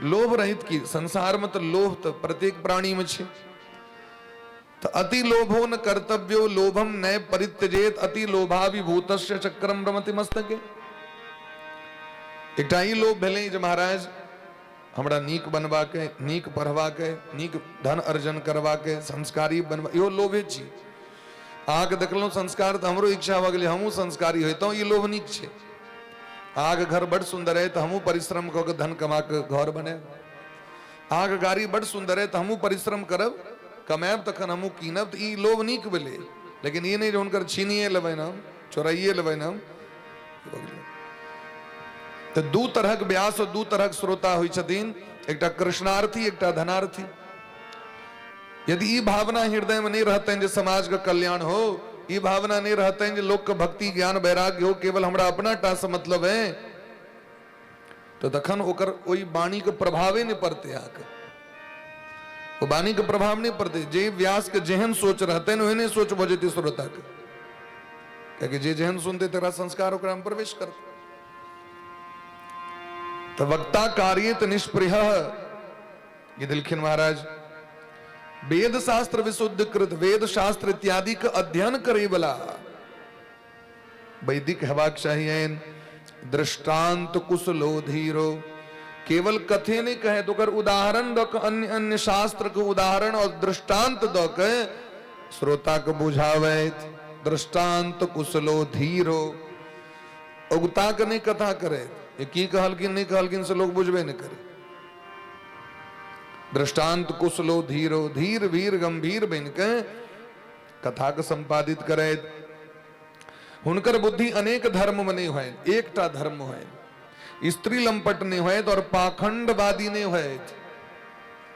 लोभ रहित की? संसार में तो लोभ तो प्रत्येक प्राणी में छे। तो अति लोभो न कर्तव्यो लोभम न परित्यजेत, अति लोभाभिभूतस्य चक्रम भ्रमति मस्तके। एकटा ई लोभ भेलै जे महाराज हमरा नीक बनबाके, नीक पढ़बाके, नीक धन अर्जन करबाके, संस्कारी बनबा, इहो लोभे छी। अहाँके देखलहुँ संस्कार तऽ हमरो इच्छा भऽ गेलै हमहूँ संस्कारी होइतहुँ, ई लोभ नीक छै। अहाँके घर बड्ड सुन्दर अइ तऽ हमहूँ परिश्रम कऽ कऽ धन कमा कऽ घर बनायब। अहाँके गाड़ी बड्ड सुन्दर अइ तऽ हमहूँ परिश्रम करब, कमायब, तखन हमहूँ कीनब। तऽ ई लोभ नीक भेलै, लेकिन ई नहि जे हुनकर छीनिए लेबनि हम, चोराइए लेबनि हम। तऽ दू तरहक व्यास और दू तरहक श्रोता होइ छथिन, एकटा कृष्णार्थी, एकटा धनार्थी। यदि ई भावना हृदय में नहीं रहतनि जे समाज के कल्याण हो, ई भावना नहीं रहतनि जे लोक के भक्ति ज्ञान वैराग्य हो, केवल हमरा अपना टा से मतलब है, तो तखन ओकर ओहि वाणी के प्रभावे नहीं पड़ते। अहाँके ओ वाणी के प्रभाव नहीं पड़ते। जे व्यास के जेहन सोच रहतनि ओहने सोच भऽ जेतै श्रोता के, कियाकि जे जेहन सुनते तकरा संस्कार ओकरा में प्रवेश करतै। तऽ वक्ता कार्येत निष्पृह, ये दिलखिन महाराज वेद शास्त्र विशुद्ध कृत, वेद शास्त्र इत्यादि के अध्ययन करे वाला वैदिक हेबाक चाहिए। दृष्टांत कुशलो धीरो, केवल कथे नहीं कहे तो ओकर उदाहरण दऽ के, अन्य अन्य शास्त्र के उदाहरण और दृष्टांत दऽ के श्रोता के बुझावैत। दृष्टांत कुशलो धीरो, उगता के नहीं कथा करे, ये की कहलखिन नहीं कहलखिन से लोग बुझबे नहीं करे। दृष्टांत कुशलो धीरो, धीर वीर गंभीर बन के कथा के संपादित करे। हुनकर बुद्धि अनेक धर्म में नहीं होय, एकटा धर्म होय। स्त्री लंपट नहीं होय और पाखंडवादी नहीं होय।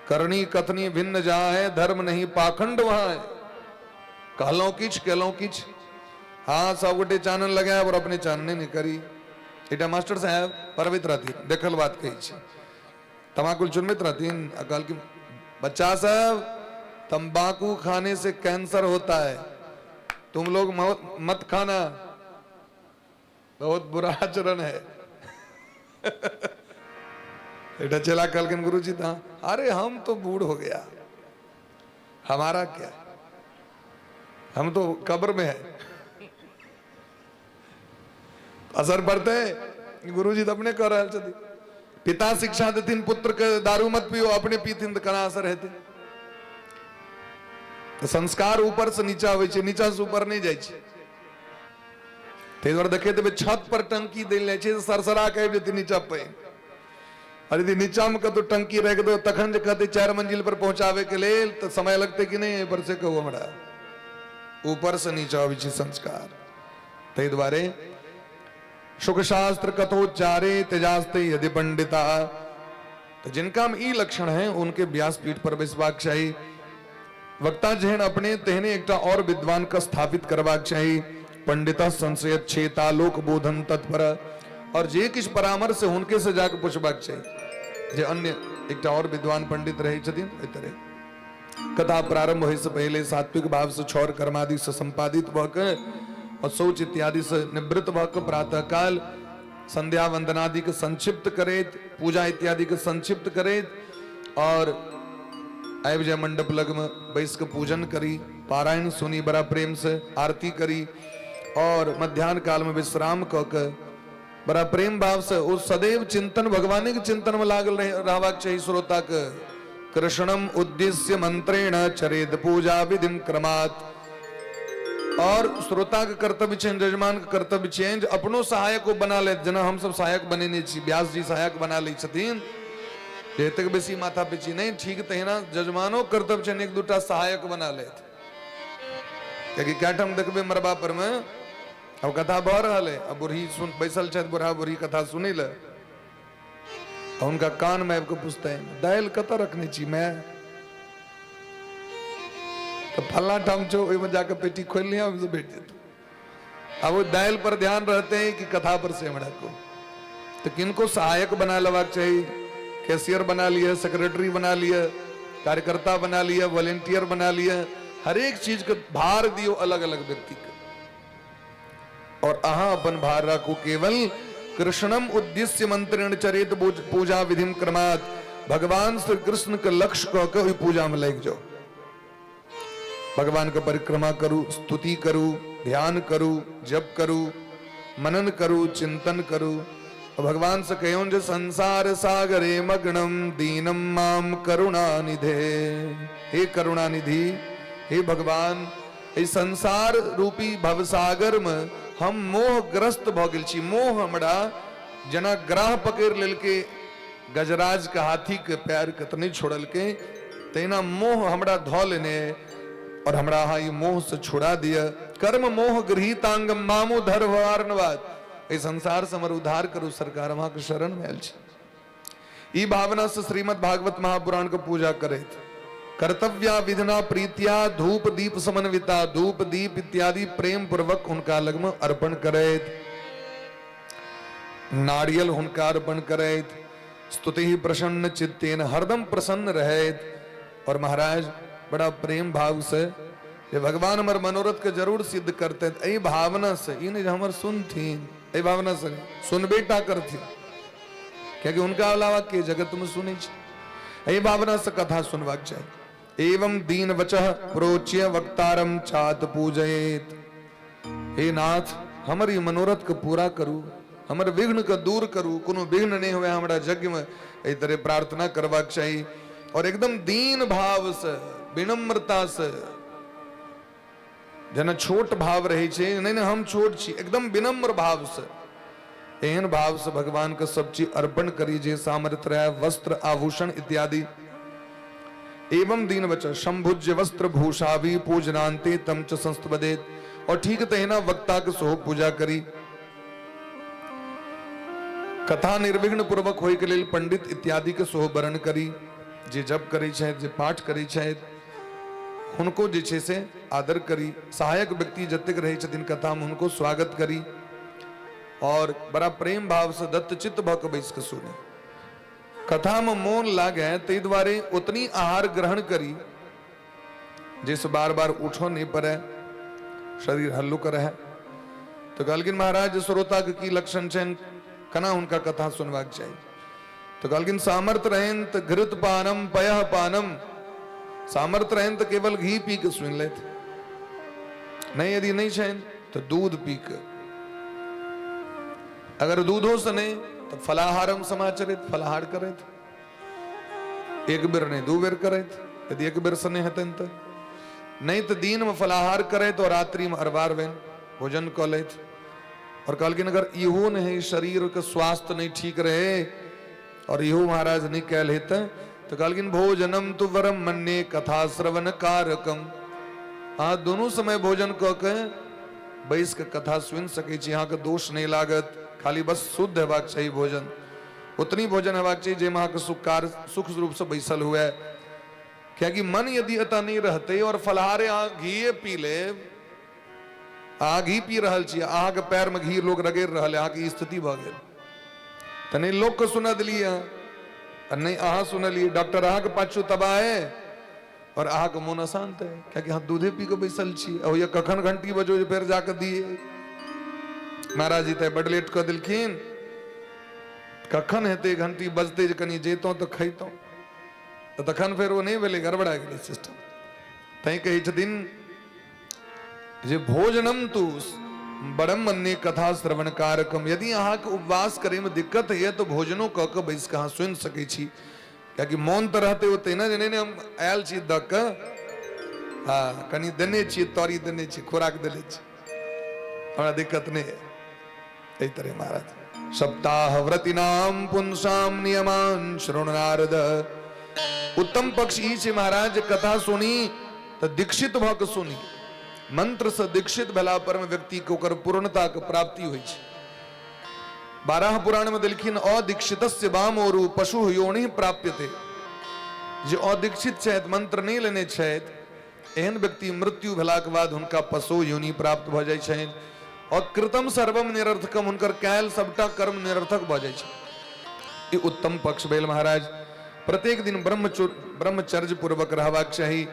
करनी कथनी भिन्न जा है, धर्म नहीं पाखंड वहां है। कहलौं किछ केलौं किछ, हाँ सब गोटे चानन लगायब और अपने चानने नहीं करी। एकटा मास्टर साहेब पढ़बैत रहथिन, देखल बात कहै छी, तमाकुल चुनबैत रहथिन आ कहलखिन बच्चा सब तंबाकू खाने से कैंसर होता है, तुम लोग मत खाना, बहुत बुरा आचरण है। एकटा चेला कहलखिन गुरुजी तऽ अरे हम तो बूढ़ हो गया, हमारा क्या, हम तो कब्र में है। असर पड़ते गुरुजी तऽ अपने कह रहल छथिन। पिता शिक्षा देथिन पुत्र के दारू मत पियो, अपने पीथिन तऽ केना असर हेतै? तऽ संस्कार ऊपर से नीचा होइ छै, नीचा से ऊपर नहि जाइ छै। ताहि दुआरे देखैत हेबै छत पर टंकी देल जाइ छै तऽ सरसरा के आबि जेतै नीचा पानि। और यदि नीचा में कतौ टंकी राखि देबै तखन जे कहतै 4 मंजिल पर पहुंचाबै के लेल तऽ समय लगतै कि नहि? एहि पर से कहू हमरा, ऊपर से नीचा अबै छै संस्कार। ताहि दुआरे सुखशास्त्र कथोच्चारे तेजास्ते यदि पंडिता, तऽ जिनका में ई लक्षण है उनके व्यासपीठ पर बैसबाक चाही। वक्ता जेहन अपने तेहने एकटा और विद्वान के स्थापित करबाक चाही। पंडित संशय छेता लोक बोधन तत्पर, और जे किछु परामर्श हुनके से जाके पूछबाक चाही, जे अन्य एकटा और विद्वान पंडित रहै छथिन। एहि तरह कथा प्रारंभ होय से पहले सात्विक भाव से छौर कर्मादि से संपादित भऽ के और शौच इत्यादि से निवृत्त भऽ के प्रातः काल संध्या वंदनादि के संक्षिप्त करैत, पूजा इत्यादि के संक्षिप्त करैत और आबि जाय मंडप लग में बैस के पूजन करी, पारायण सुनी बड़ा प्रेम से, आरती करी और मध्यान्ह काल में विश्राम कऽ के बड़ा प्रेम भाव से ओ सदैव चिंतन भगवाने के चिंतन में लागल रहबाक चाही श्रोता के। कृष्णम उद्देश्य मंत्रेण चरेद पूजा विधिम क्रमात्। और श्रोता के कर्तव्य छनि, यजमान के कर्तव्य छनि जे अपनो सहायक ओ बना लेत, जेना हमसब सहायक बनेने छी, व्यास जी सहायक बना लै छथिन जे एतेक बेसी माथा पेची नहि, ठीक तहिना यजमानो कर्तव्य छनि एक दूटा सहायक बना लेत। कियाकि कए ठाम देखबै मरबा पर मे अब कथा भऽ रहल है, अब बूढ़ी सुन बैसल छथि, बूढ़ा बूढ़ी कथा सुनै लए, आ हुनका कान में आबि कऽ पुछतनि दालि कतऽ रखने छी माय, तऽ फल्लाँ ठाम छौ, ओहिमे जाकऽ पेटी खोलि लिअ, ओहिसँ भेट जेतौ। आब ओ दालि पर ध्यान रहते हैं कि कथा पर से हमरा को, तऽ किनको सहायक बना लेबाक चाही, कैशियर बना लिअ, सेक्रेटरी बना लिअ, कार्यकर्ता बना लिअ, वॉलेंटियर बना लिअ, हरेक चीज के भार दियौ अलग अलग व्यक्ति के, और अहाँ अपन भार राखू केवल कृष्णम उद्देश्य मंत्रेण चरित पूजा विधिम क्रमात्। भगवान श्री कृष्ण के लक्ष्य कऽ के ओहि पूजा में लागि जाओ, भगवान के परिक्रमा करू, स्तुति करू, ध्यान करू, जप करू, मनन करू, चिंतन करू, और भगवान से कहियौन जे संसार सागरे मग्नम दीनम माम करुणा निधे। हे करुणा निधि, हे भगवान, एहि संसार रूपी भवसागर में हम मोहग्रस्त भऽ गेल छी। मोह हमरा जेना ग्राह पकड़ि लेलकै, गजराज के हाथी के पैर के तऽ नहि छोड़लकै, तहिना मोह हमरा धऽ लेने और हमरा अहाँ ई मोह से छुड़ा दिअ। कर्म मोह गृहीतांगम मामु धर्म वारणवाद, एहि संसार से हमर उद्धार करू सरकार, हम अहाँके शरण में आयल छी। ई भावना से श्रीमद् भागवत महापुराण के पूजा करैत कर्तव्या विधिना प्रीत्या धूप दीप समन्विता, धूप दीप इत्यादि प्रेम पूर्वक हुनका लग में अर्पण करैत, नारियल हुनका अर्पण करैत, स्तुति प्रसन्न चित्तेन हरदम प्रसन्न रहैत, और महाराज बड़ा प्रेम भाव से जे भगवान हमर मनोरथ के जरूर सिद्ध करते, एहि भावना से, ई नहीं जे हमर सुनथिन, एहि भावना से नहीं, सुनबे टा करथिन, कियाकि हुनका अलावा के जगत में सुनै छै, एहि भावना से कथा सुनबाक चाही। एवं दीन वचः प्रोच्य वक्तारम चात पूजयेत। हे नाथ, हमर ई मनोरथ के पूरा करू, हमर विघ्न के दूर करू, कोनो विघ्न नहीं हुए हमरा यज्ञ में, एहि तरह प्रार्थना करबाक चाही। और एकदम दीन भाव से, विनम्रता से, जेना छोट भाव रहे छै, नहीं नहीं हम छोट छी, एकदम विनम्र भाव से, एहन भाव से भगवान के सब चीज अर्पण करी जे सामर्थ्य रहे, वस्त्र आभूषण इत्यादि। एवं दीन वचन शंभुज्य वस्त्र भूषा भी पूजनांते तम च संस्तबदेत। और ठीक तहिना वक्ता के सोहो पूजा करी। कथा निर्विघ्न पूर्वक होय के लेल पंडित इत्यादि के सोहो वरण करी, जे जप करै छथि, जे पाठ करै छथि, हुनको जे छै से आदर करी। सहायक व्यक्ति जतेक रहै छथिन कथा में हुनको स्वागत करी और बड़ा प्रेम भाव से दत्तचित्त भऽ के बैस के सुनी। कथा में मोन लागे ताहि दुआरे ओतनी आहार ग्रहण करी जैसे बार बार उठो नहीं पड़े, शरीर हल्लुक रहे। तो कहलखिन महाराज श्रोता के की लक्षण छनि, केना हुनका कथा सुनबाक चाही? तो कहलखिन सामर्थ्य रहनि तऽ घृत पानम पयः पानम, सामर्थ्य रहनि तऽ केवल घी पी के सुनि लेथि, नहीं यदि नहीं छनि तो दूध पी के, अगर दूधो से नहीं तो फलाहारम समाचरित, फलाहार करैत, एक बेर नहीं दू बेर करैत, यदि एक बेर से नहीं हेतनि तो नहीं तो दिन में फलाहार करैत और रात्रि में अरबार बनि भोजन कऽ लैत। और कहलखिन अगर इहो नहीं शरीर के स्वास्थ्य नहीं ठीक रहे और इहो महाराज नहीं कैल हेतै तो कहलखिन भोजनम तु वरम मन्ये कथा श्रवण कारकम, अहाँ दोनों समय भोजन कऽ के बैस के कथा सुनि सकै छी, अहाँके दोष नहीं लागत, खाली बस शुद्ध हेबाक चाही भोजन, उतनी भोजन हेबाक चाही जाहिमे अहाँके सुख कार्य सुख रूप से बैसल हुए। कियाकि मन यदि एतऽ नहीं रहतै और फलहारे अहाँ घीए पी लेब, अहाँ घी पी रहल छी, अहाँके पैरमे घी लोक रगड़ि रहल है, अहाँके स्थिति भऽ गेल तऽ नहि लोकके सुना देलियै अहाँ आ नहि अहाँ सुनलियै, डॉक्टर अहाँके पाछू तबाह है और अहाँके मोन अशांत है कियाकि अहाँ दूधे पी कऽ बैसल छी, आ होइए कखन घंटी बजो जे फेर जाकऽ दियै। महाराज जी तऽ बड लेट कऽ देलखिन, कखन हेतै घंटी बजतै जे कनि जैतहुँ तऽ खैतहुँ, तऽ तखन फेर ओ नहि भेलै, गड़बड़ा गेलै सिस्टम। तैं कहै छथिन जे भोजनम तु ब्रह्मण्य कथा श्रवण कारकम। यदि अहाँके उपवास करैमे दिक्कत होइए तऽ भोजनो कऽ कऽ बैस कऽ अहाँ सुनि सकै छी, कियाकि मोन तऽ रहतै ओते ने जे नहि नहि हम आयल छी दऽ कऽ, हँ कनि देने छियै, तरी देने छियै, खोराक देने छी, हमरा दिक्कत नहि है। एहि तरह महाराज सप्ताह व्रतिनाम पुंसाम नियमान श्रृणु नारद। उत्तम पक्ष ई छै महाराज जे कथा सुनी तऽ दीक्षित भऽ कऽ सुनी। मंत्र से दीक्षित भेला पर में व्यक्ति के ओकर पूर्णता के प्राप्ति होइ छै। 12 पुराण में देलखिन अदीक्षितस्य वामोरु पशु योनि प्राप्यते। जे अदीक्षित छथि, मंत्र नहि लेने छथि, एहन व्यक्ति मृत्यु भेलाक बाद हुनका पशु योनि प्राप्त भऽ जाइ छनि। अकृतम सर्वम निरर्थकम, हुनकर कयल सबटा कर्म निरर्थक भऽ जाइ छै। ई उत्तम पक्ष भेल महाराज। प्रत्येक दिन ब्रह्मचर्य पूर्वक रहबाक चाही,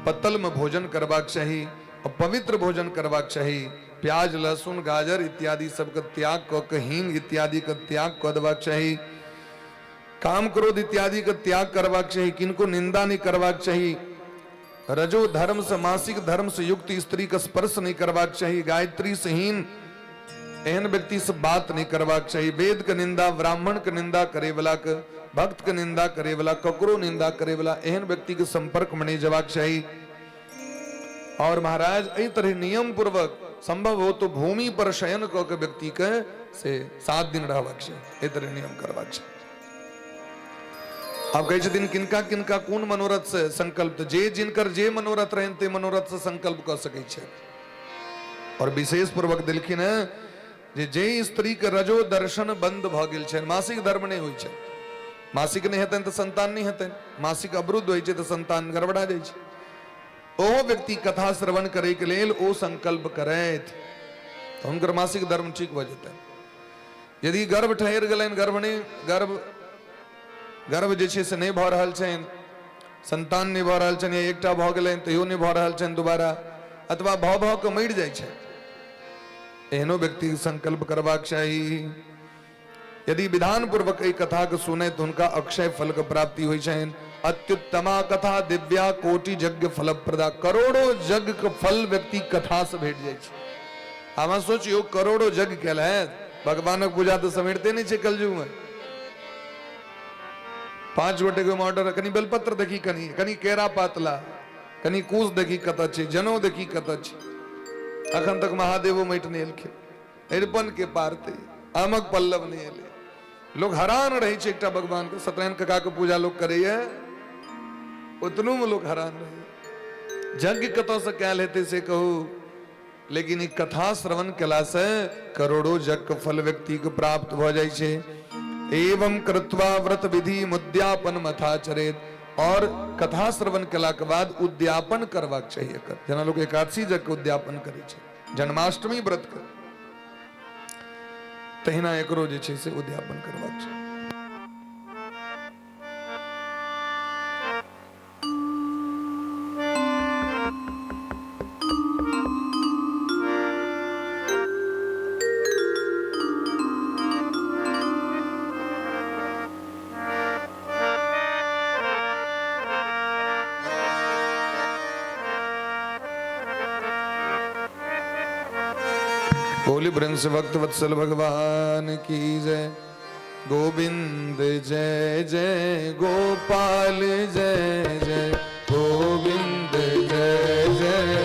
पत्तल में भोजन करबाक चाही और पवित्र भोजन करबाक चाही। प्याज लहसुन गाजर इत्यादि सबके त्याग कऽ के, हींग इत्यादि के त्याग कऽ देबाक चाही। काम क्रोध इत्यादि के त्याग करबाक चाही, किनको निंदा नहीं करबाक चाही। रजो धर्म से, मासिक धर्म से युक्त स्त्री के स्पर्श नहीं करबाक चाही। गायत्री से हीन एहन व्यक्ति से बात नहीं करबाक चाही। वेद के निंदा, ब्राह्मण के निंदा करे वाला के, भक्त के निंदा करे वाला, ककरो निंदा करे वाला एहन व्यक्ति के संपर्क में नहीं जबाक चाही। और महाराज एहि तरह नियम पूर्वक संभव हो तो भूमि पर शयन कऽ के व्यक्ति के से 7 दिन रहबाक चाही। एहि तरह नियम करबाक चाही। आब कहै छथिन किनका किनका कोन मनोरथ से संकल्प, जे जिनकर जे मनोरथ रहनि ते मनोरथ से संकल्प कऽ सकै छै। और विशेष पूर्वक देलखिन हेँ जे जे स्त्री के रजो दर्शन बंद भऽ गेल छनि, मासिक धर्म नहि होइ छै, मासिक नहि हेतनि तऽ संतान नहि हेतनि, मासिक अवरुद्ध होइ छै तऽ संतान गड़बड़ा जाइ छै, ओहो व्यक्ति कथा श्रवण करैके लेल ओ संकल्प करथि तऽ हुनकर मासिक धर्म ठीक भऽ जेतनि। यदि गर्भ ठहरि गेलनि, गर्भ नहि, गर्भ गर्भ जे छै से नहि भऽ रहल छनि, संतान नहि भऽ रहल छनि, या एकटा भऽ गेलनि तैयो नहि भऽ रहल छनि दोबारा, अथवा भऽ भऽ कऽ मरि जाइ छै, एहनो व्यक्ति संकल्प करबाक चाही। यदि विधान पूर्वक एहि कथा के सुने तो हुनका अक्षय फल के प्राप्ति होइ छनि। अत्युत्तमा कथा दिव्या कोटि यज्ञ फलप्रदा, करोड़ों यज्ञ के फल व्यक्ति कथा से भेट जाइ छै। आब सोचियो करोड़ों यज्ञ कयल है, भगवानक पूजा तऽ समेटते नहि छै कलयुग में। 5 गोटे के ऑर्डर, कनि बेलपत्र देखी, कनि कनि केरा पातला, कनि कुश देखी कतऽ छै, जनौ देखी कतऽ छै। अखन तक महादेवो माटि नहि एलखिन, अरिपन के पारते आमक पल्लव नहि एलै। लोग हरान रहै छै एकटा भगवान के, सत्यनारायण काका के पूजा लोग करैया, ओतनो में लोग हरान रहैया। यज्ञ कतऽ से कयल हेतै से कहू, लेकिन ई कथा श्रवण केला से करोड़ों यज्ञ के फल व्यक्ति के प्राप्त भऽ जाइ छै। एवं कृत्वा व्रत विधि मुद्यापन मथा चरेत, और कथा श्रवण केला के बाद उद्यापन करबाक चाही एकर। जेना लोग एकादशी यज्ञ के उद्यापन करै छै, जन्माष्टमी व्रत के, तहिना एकरो जे छै से उद्यापन करबाक चाही। बोली प्रिंस भक्त वत्सल भगवान की जय। गोविंद जय जय गोपाल जय जय, गोविंद जय जय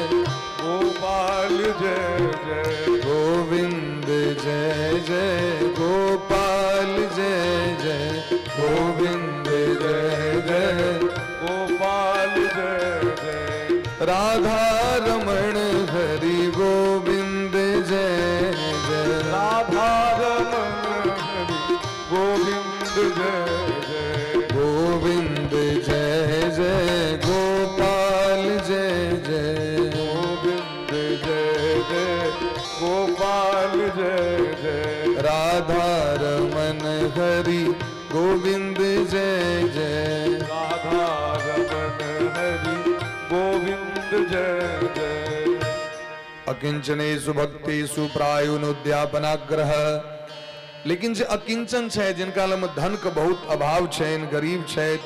गोपाल जय जय, गोविंद जय जय गोपाल जय जय, गोविंद जय जय गोपाल जय जय, राधा रमण हरि गोविंद जय जय, राधा रमण हरि गोविंद जय जय, गोविंद जय जय गोपाल जय जय, गोविंद जय जय गोपाल जय जय, राधा रमन हरि गोविंद जय जय, राधा रमण हरि गोविंद जय जय। अकिंचनेषु भक्तेषु प्रायुनुद्यापनाग्रह। लेकिन जे अकिंचन छै, जिनका लग धन के बहुत अभाव छनि, गरीब छथि,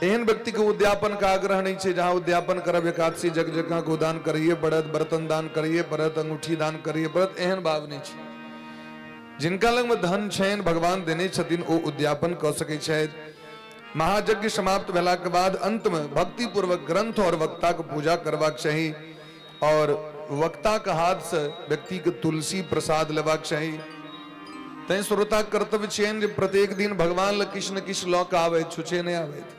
एहन व्यक्ति के उद्यापन के आग्रह नहीं छै। जहाँ उद्यापन करब एकादशी जग जगह गोदान करैए पड़त, बर्तन दान करैए पड़त, अंगूठी दान करैए पड़त, एहन भाव नहीं छै। जिनका लग में धन छनि, भगवान देने छथिन, ओ उद्यापन कऽ सकै छथि। महायज्ञ समाप्त भेला के बाद अंत में भक्ति पूर्वक ग्रंथ और वक्ता के पूजा करबाक चाही और वक्ता के हाथ से व्यक्ति के तुलसी प्रसाद लेबाक चाही। तैं श्रोता के कर्तव्य छियनि जे प्रत्येक दिन भगवान लग किछु ने किछु लऽ कऽ आबथि, छुछे नहि आबथि।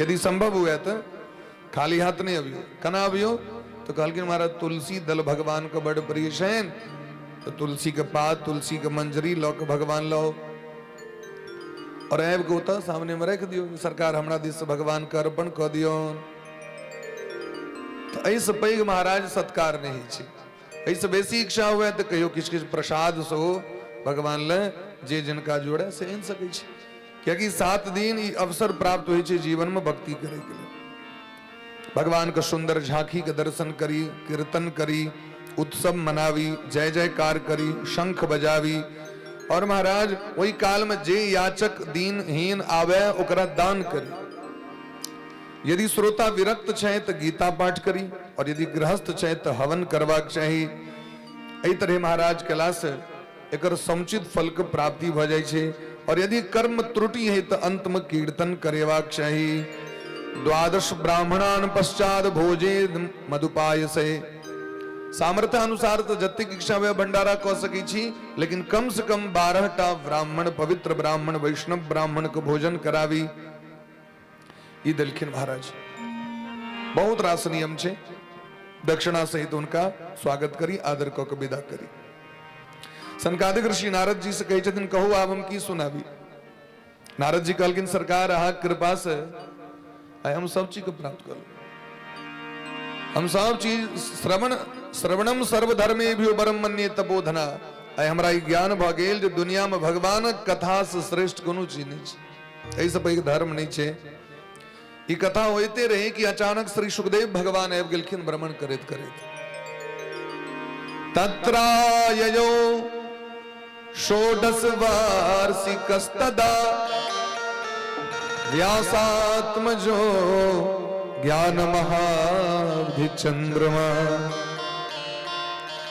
यदि संभव हुए तऽ खाली हाथ नहि अबियौ। केना अबियौ? तऽ कहलखिन महाराज तुलसी दल भगवान के बड़ प्रिय छनि, तऽ तुलसी के पात, तुलसी के मंजरी लऽ कऽ भगवान लाउ और आबि कऽ ओतऽ सामने में राखि दियौ, सरकार हमरा दिस से भगवान के अर्पण कऽ दियौ। तऽ एहिसँ पैघ महाराज सत्कार नहि होइ छै। एहिसँ बेसी इच्छा हुए तऽ कहियो किछु किछु प्रसाद सेहो भगवान लए जे जिनका जोड़े से आनि सकै छै, कियाकि 7 दिन ई अवसर प्राप्त होइ छै जीवन में भक्ति करे के लिए। भगवान के सुंदर झांकी के दर्शन करी, कीर्तन करी, उत्सव मनावी, जय जयकार करी, शंख बजावी और महाराज ओहि काल में जे याचक दीनहीन आवे ओकरा दान करी। यदि श्रोता विरक्त छै तऽ गीता पाठ करी और यदि गृहस्थ छै तऽ हवन करबाक चाही। एहि तरह महाराज कयला से एकर समुचित फल के प्राप्ति भऽ जाइ छै। और यदि कर्म त्रुटि है तऽ अंत में कीर्तन करेबाक चाही। द्वादश ब्राह्मणान पश्चात भोजे मधुपायसे। सामर्थ्य अनुसार तऽ जतेक इच्छा हुए भंडारा कऽ सकै छी, लेकिन कम से कम 12 टा ब्राह्मण, पवित्र ब्राह्मण, वैष्णव ब्राह्मण के भोजन करावी। ई देलखिन महाराज। बहुत रास नियम छै। दक्षिणा सहित हुनका स्वागत करी, आदर कऽ के विदा करी। सनकादिक ऋषि नारद जी से कहै छथिन, कहू आब हम की सुनाबी? नारद जी कहलखिन, सरकार अहाँक कृपा से आइ हम सब चीज के प्राप्त कर। हम सब चीज श्रवण श्रवणम सर्वधर्मे भी बरम मन्ये तपोधना। आइ हमरा ई ज्ञान भऽ गेल जे दुनिया में भगवानक कथा से श्रेष्ठ कोनो चीज नहि छै, एहिसँ पैघ धर्म नहि छै। ई कथा होइते रहे कि अचानक श्री सुखदेव भगवान आबि गेलखिन भ्रमण करैत करैत। तत्राययो षोडश वार्षिकस्तदा व्यासात्मजो ज्ञान महाब्धि चंद्रमा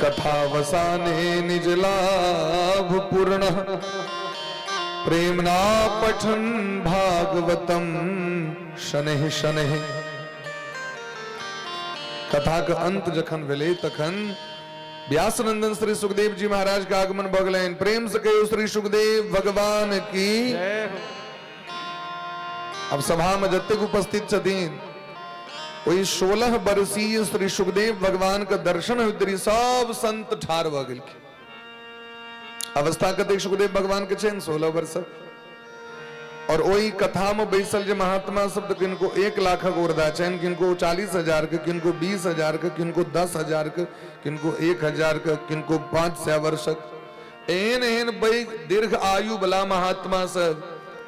कथावसाने निज लाभ पूर्ण प्रेमना पठन भागवतम शनैः शनैः। कथा के अंत जखन भेलै तखन व्यासनंदन श्री सुखदेव जी महाराज के आगमन भऽ गेलनि। प्रेम से कहियो श्री सुखदेव भगवान की। अब सभा में जतेक उपस्थित छथिन ओहि 16 वर्षीय श्री सुखदेव भगवान के दर्शन होइत देरी सब संत ठाढ़ भऽ गेलखिन। अवस्था कतेक सुखदेव भगवान के छनि? 16 वर्ष। और ओहि कथा में बैसल जे महात्मा सब, तऽ किनको 1 लाखक उर्दा छनि, किनको 40,000 के, किनको 20,000 के, किनको 10,000 के, किनको 1,000 के, किनको 500 वर्षक, एहन एहन पैघ दीर्घ आयु वाला महात्मा सब।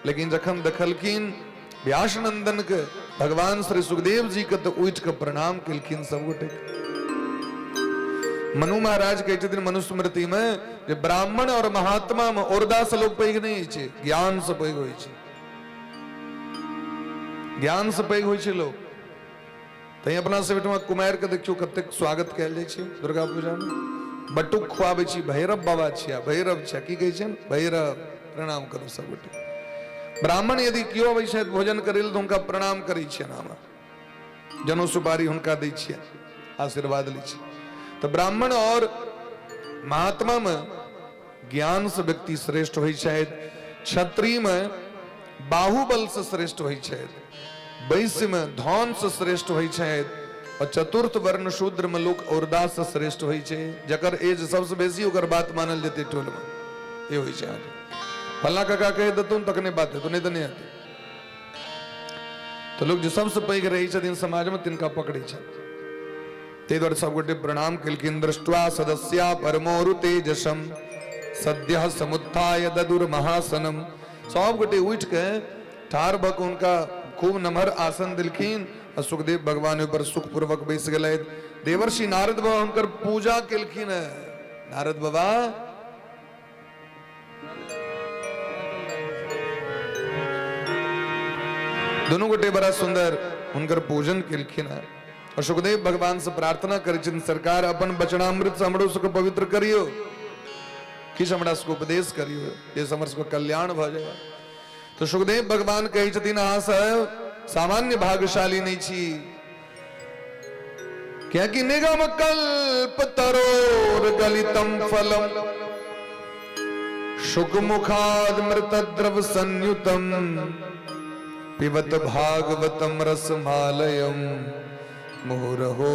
लेकिन जखन देखलखिन व्यासनंदन के भगवान श्री सुखदेव जी के, तऽ उठि के प्रणाम केलखिन सब गोटे। मनु महाराज कहै छथिन मनुस्मृति में जे ब्राह्मण और महात्मा में औरदा से लोग पैघ नहीं होइ छै, ज्ञान से पैघ होइ छै। ज्ञान से पैघ होइ छै लोग। तैं अपना सब ओहिठमा कुमारि के देखियौ कतेक स्वागत कयल जाइ छै दुर्गा पूजा में। बटुक खुआबै छी, भैरव बाबा छिया, भैरव छिया, की कहै छियनि? भैरव। प्रणाम करू सब गोटे। ब्राह्मण यदि केओ अबै छथि भोजन करै लेल तऽ हुनका प्रणाम करै छियनि, हम जनो सुपारी हुनका दै छियनि, आशीर्वाद लै छियनि। तऽ ब्राह्मण और महात्मा में ज्ञान से व्यक्ति श्रेष्ठ होइ छथि, क्षत्रिय में बाहुबल से श्रेष्ठ होइ छथि, वैश्य में धन से श्रेष्ठ होइ छथि और चतुर्थ वर्ण शूद्र में लोक औरदा से श्रेष्ठ होइ छै। जकर एज सबसे बेसी ओकर बात मानल जेतै टोल में, ये होइ छै अहाँके। फल्ला काका कहि देतुन तखने बात हेतौ, नहि तऽ नहि हेतै। तऽ लोक जे सबसे पैघ रहै छथिन समाज में तिनका पकड़ै छथि। ताहि दुआरे सबगोटे प्रणाम केलखिन। दृष्ट्वा सदस्या परमोरु तेजसम सद्यः समुत्थाय ददुर महासनम। सबगोटे उठि के ठाढ़ भऽ कऽ हुनका खूब नमहर आसन देलखिन आ सुखदेव भगवान ओहि पर सुखपूर्वक बैस गेलथि। देवर्षि नारद बाबा हुनकर पूजा केलखिन। नारद बाबा दुनू गोटे बड़ा सुंदर हुनकर पूजन केलखिन हैं और सुखदेव भगवान से प्रार्थना करै छथिन, सरकार अपन वचनामृत से हमरो सबके पवित्र करियो, किछु हमरा सबके उपदेश करियो जाहिसँ हमर सबके कल्याण भऽ जाय। तऽ सुखदेव भगवान कहै छथिन, अहाँ सब सामान्य भाग्यशाली नहि छी, कियाकि निगम कल्प तरोर गलितम फलम शुक मुखाद मृत द्रव संयुतम पिबत भागवतम रसमालयम मुहुरहो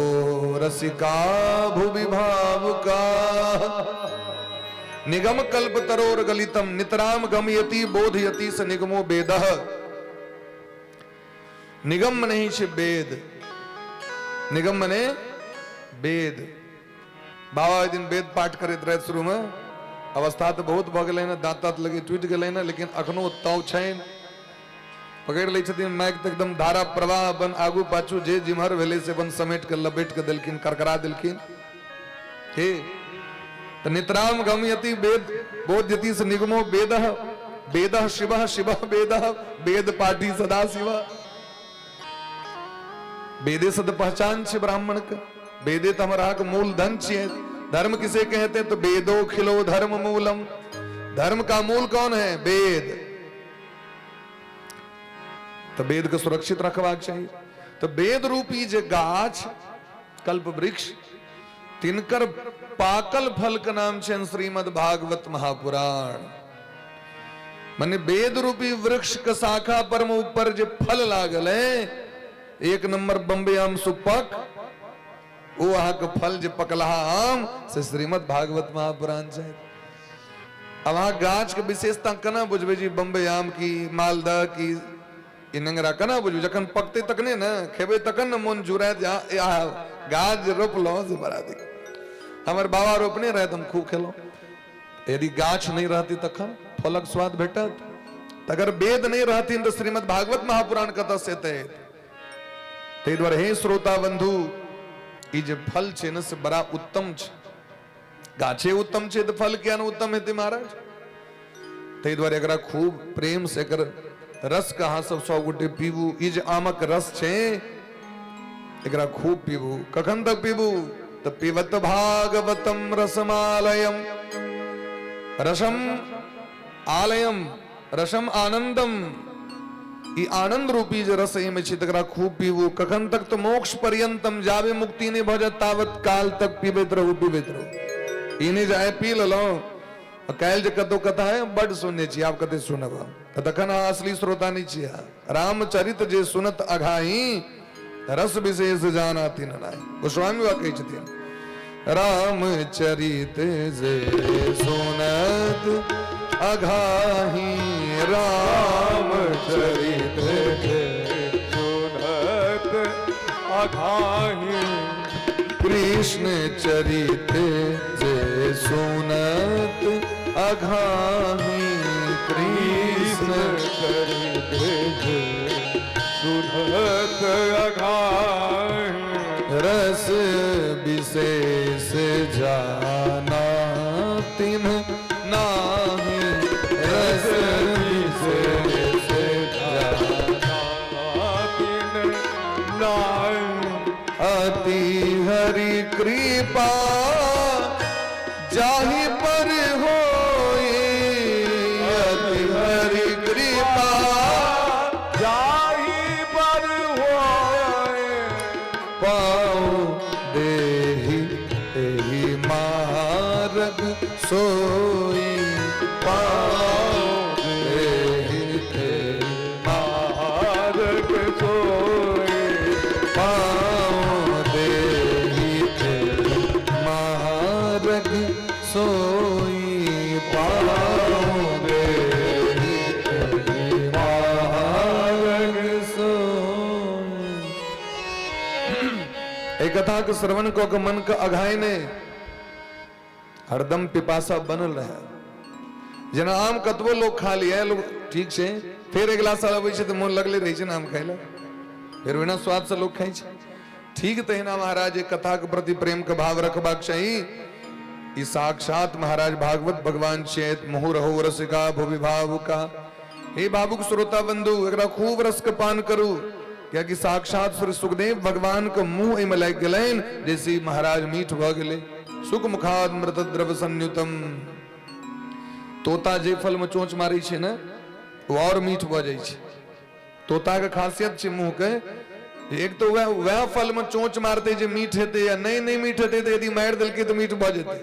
रसिका भुवि भावुका। निगम कल्प तरोर गलितम नितराम गमयति बोधयति स निगमो वेदः। निगम मने ही छै वेद, निगम मने वेद। बाबा ओहि दिन वेद पाठ करैत रहै शुरू में, अवस्था तऽ बहुत भऽ गेलै ने, दाँत तात लगे टूटि गेलै ने, लेकिन अखनो ताव छनि, पकड़ि लै छथिन माइक तऽ एकदम धारा प्रवाह अपन आगू पाछू जे जिम्हर भेलै से अपन समेट कऽ लपेट कऽ देलखिन, करकरा देलखिन। हे तऽ नितराम गमयति वेद बोध्यति से निगमो वेद, वेद शिव शिव वेद, वेद पाठी सदा शिव। वेदे से तऽ पहचान छै ब्राह्मण के, वेदे तऽ हमर अहाँके मूल धन छियै। धर्म किसे कहते हैं? तो वेदो खिलो धर्म मूलम। धर्म का मूल कौन है? वेद। तो वेद के सुरक्षित रखबाक चाहिए। तो वेद रूपी जे गाछ कल्प वृक्ष तिनकर पाकल फल के नाम छनि श्रीमद् भागवत महापुराण। माने वेद रूपी वृक्ष के शाखा पर में ऊपर जे फल लागल है, एक नंबर बम्बे आम सुपक, ओ अहाँके फल जे पकलहा आम से श्रीमद् भागवत महापुराण छै। अब अहाँ गाछ के विशेषता केना बुझबै जी बम्बे आम की मालदह की ई नेंगरा केना बुझबै? जखन पकतै तखने ने खेबै, तखन ने मोन जुड़ायत जे हँ, गाछ जे रोपलहुँ से बड़ा दिक्कत। हमर बाबा रोपने रहथि, हम खूब खेलहुँ। यदि गाछ नहि रहतै तखन फलक स्वाद भेटत? अगर वेद नहि रहथिन तऽ श्रीमद् भागवत महापुराण कतऽ से एतै? ताहि दुआरे हे श्रोता बंधु, ई जे फल छै ने से बड़ा उत्तम छै। गाछे उत्तम छै तऽ फल किया ने उत्तम हेतै महाराज? ताहि दुआरे एकरा खूब प्रेम से एकर रस के अहाँ सब सब गोटे पीबू। ई जे आमक रस छै एकरा खूब पीबू। कखन तक पीबू? तऽ पीबत भागवतम रसमालयम, रसम आलयम रसम आनंदम। ई आनंद रूपी जे रस एहिमे छै तकरा खूब पीबू। कखन तक? तऽ मोक्ष पर्यंतम, जाबे मुक्ति नहि भऽ जायत तावत काल तक पीबैत रहू, पीबैत रहू। ई नहि जे आइ पी लेलहुँ आ काल्हि जे कतहु कथा है बड्ड सुनने छी, आब कते सुनब हम, तऽ तखन अहाँ असली श्रोता नहि छी। अहाँ रामचरित जे सुनत अघाई, रस विशेष जाना तिन नाई। गोस्वामी बाबा कहै छथिन, रामचरित जे सुनत अघाही, रामचरित जे सुनत अघाही, कृष्ण चरित जे सुनत अघाही, कृष्ण चरित जे सुनत अघाही, रस विशेष जाना तिन्ह नाही, रस विशेष जाना तिन्ह नाही। अति हरि कृपा जाहि पर होई, अति हरि कृपा जाहि पर होए, पाओ देहि एहि मार्ग सोई, पाओ देहि एहि मार्ग सोए, पाओ देहि एहि मार्ग सोई, पाओ देहि एहि मार्ग सोई। एहि कथा के श्रवण कऽ के मन के अघाय नहि, हरदम पिपासा बनल रहे। जेना आम कतबो लोग खा लिये, लोग ठीक छै, फेर अगिला साल अबै छै तऽ मोन लगले रहै छै ने आम खाय लए, फेर ओहिना स्वाद से लोग खाइ छै। ठीक तहिना महाराज एक कथा के प्रति प्रेम के भाव रखबाक चाही। ई साक्षात महाराज भागवत भगवान छियैत। मुहुरहो रसिका भुवि भावुका। हे बाबूक श्रोता बंधु, एकरा खूब रस के पान करू, कियाकि साक्षात श्री सुखदेव भगवान के मुंह एहिमे लागि गेलनि, जैसे महाराज मीठ भऽ गेलै। सुख मुखाद मृत द्रव संयुतम। तोता जे फल में चोंच मारै छै ने, ओ और मीठ भऽ जाइ छै। तोता के खासियत छै मुंह के, एक तो वह वह फल में चोंच मारते जे मीठ हेतै, या नहीं नहीं मीठ हेतै तऽ यदि मारि देलकै तऽ मीठ भऽ जेतै।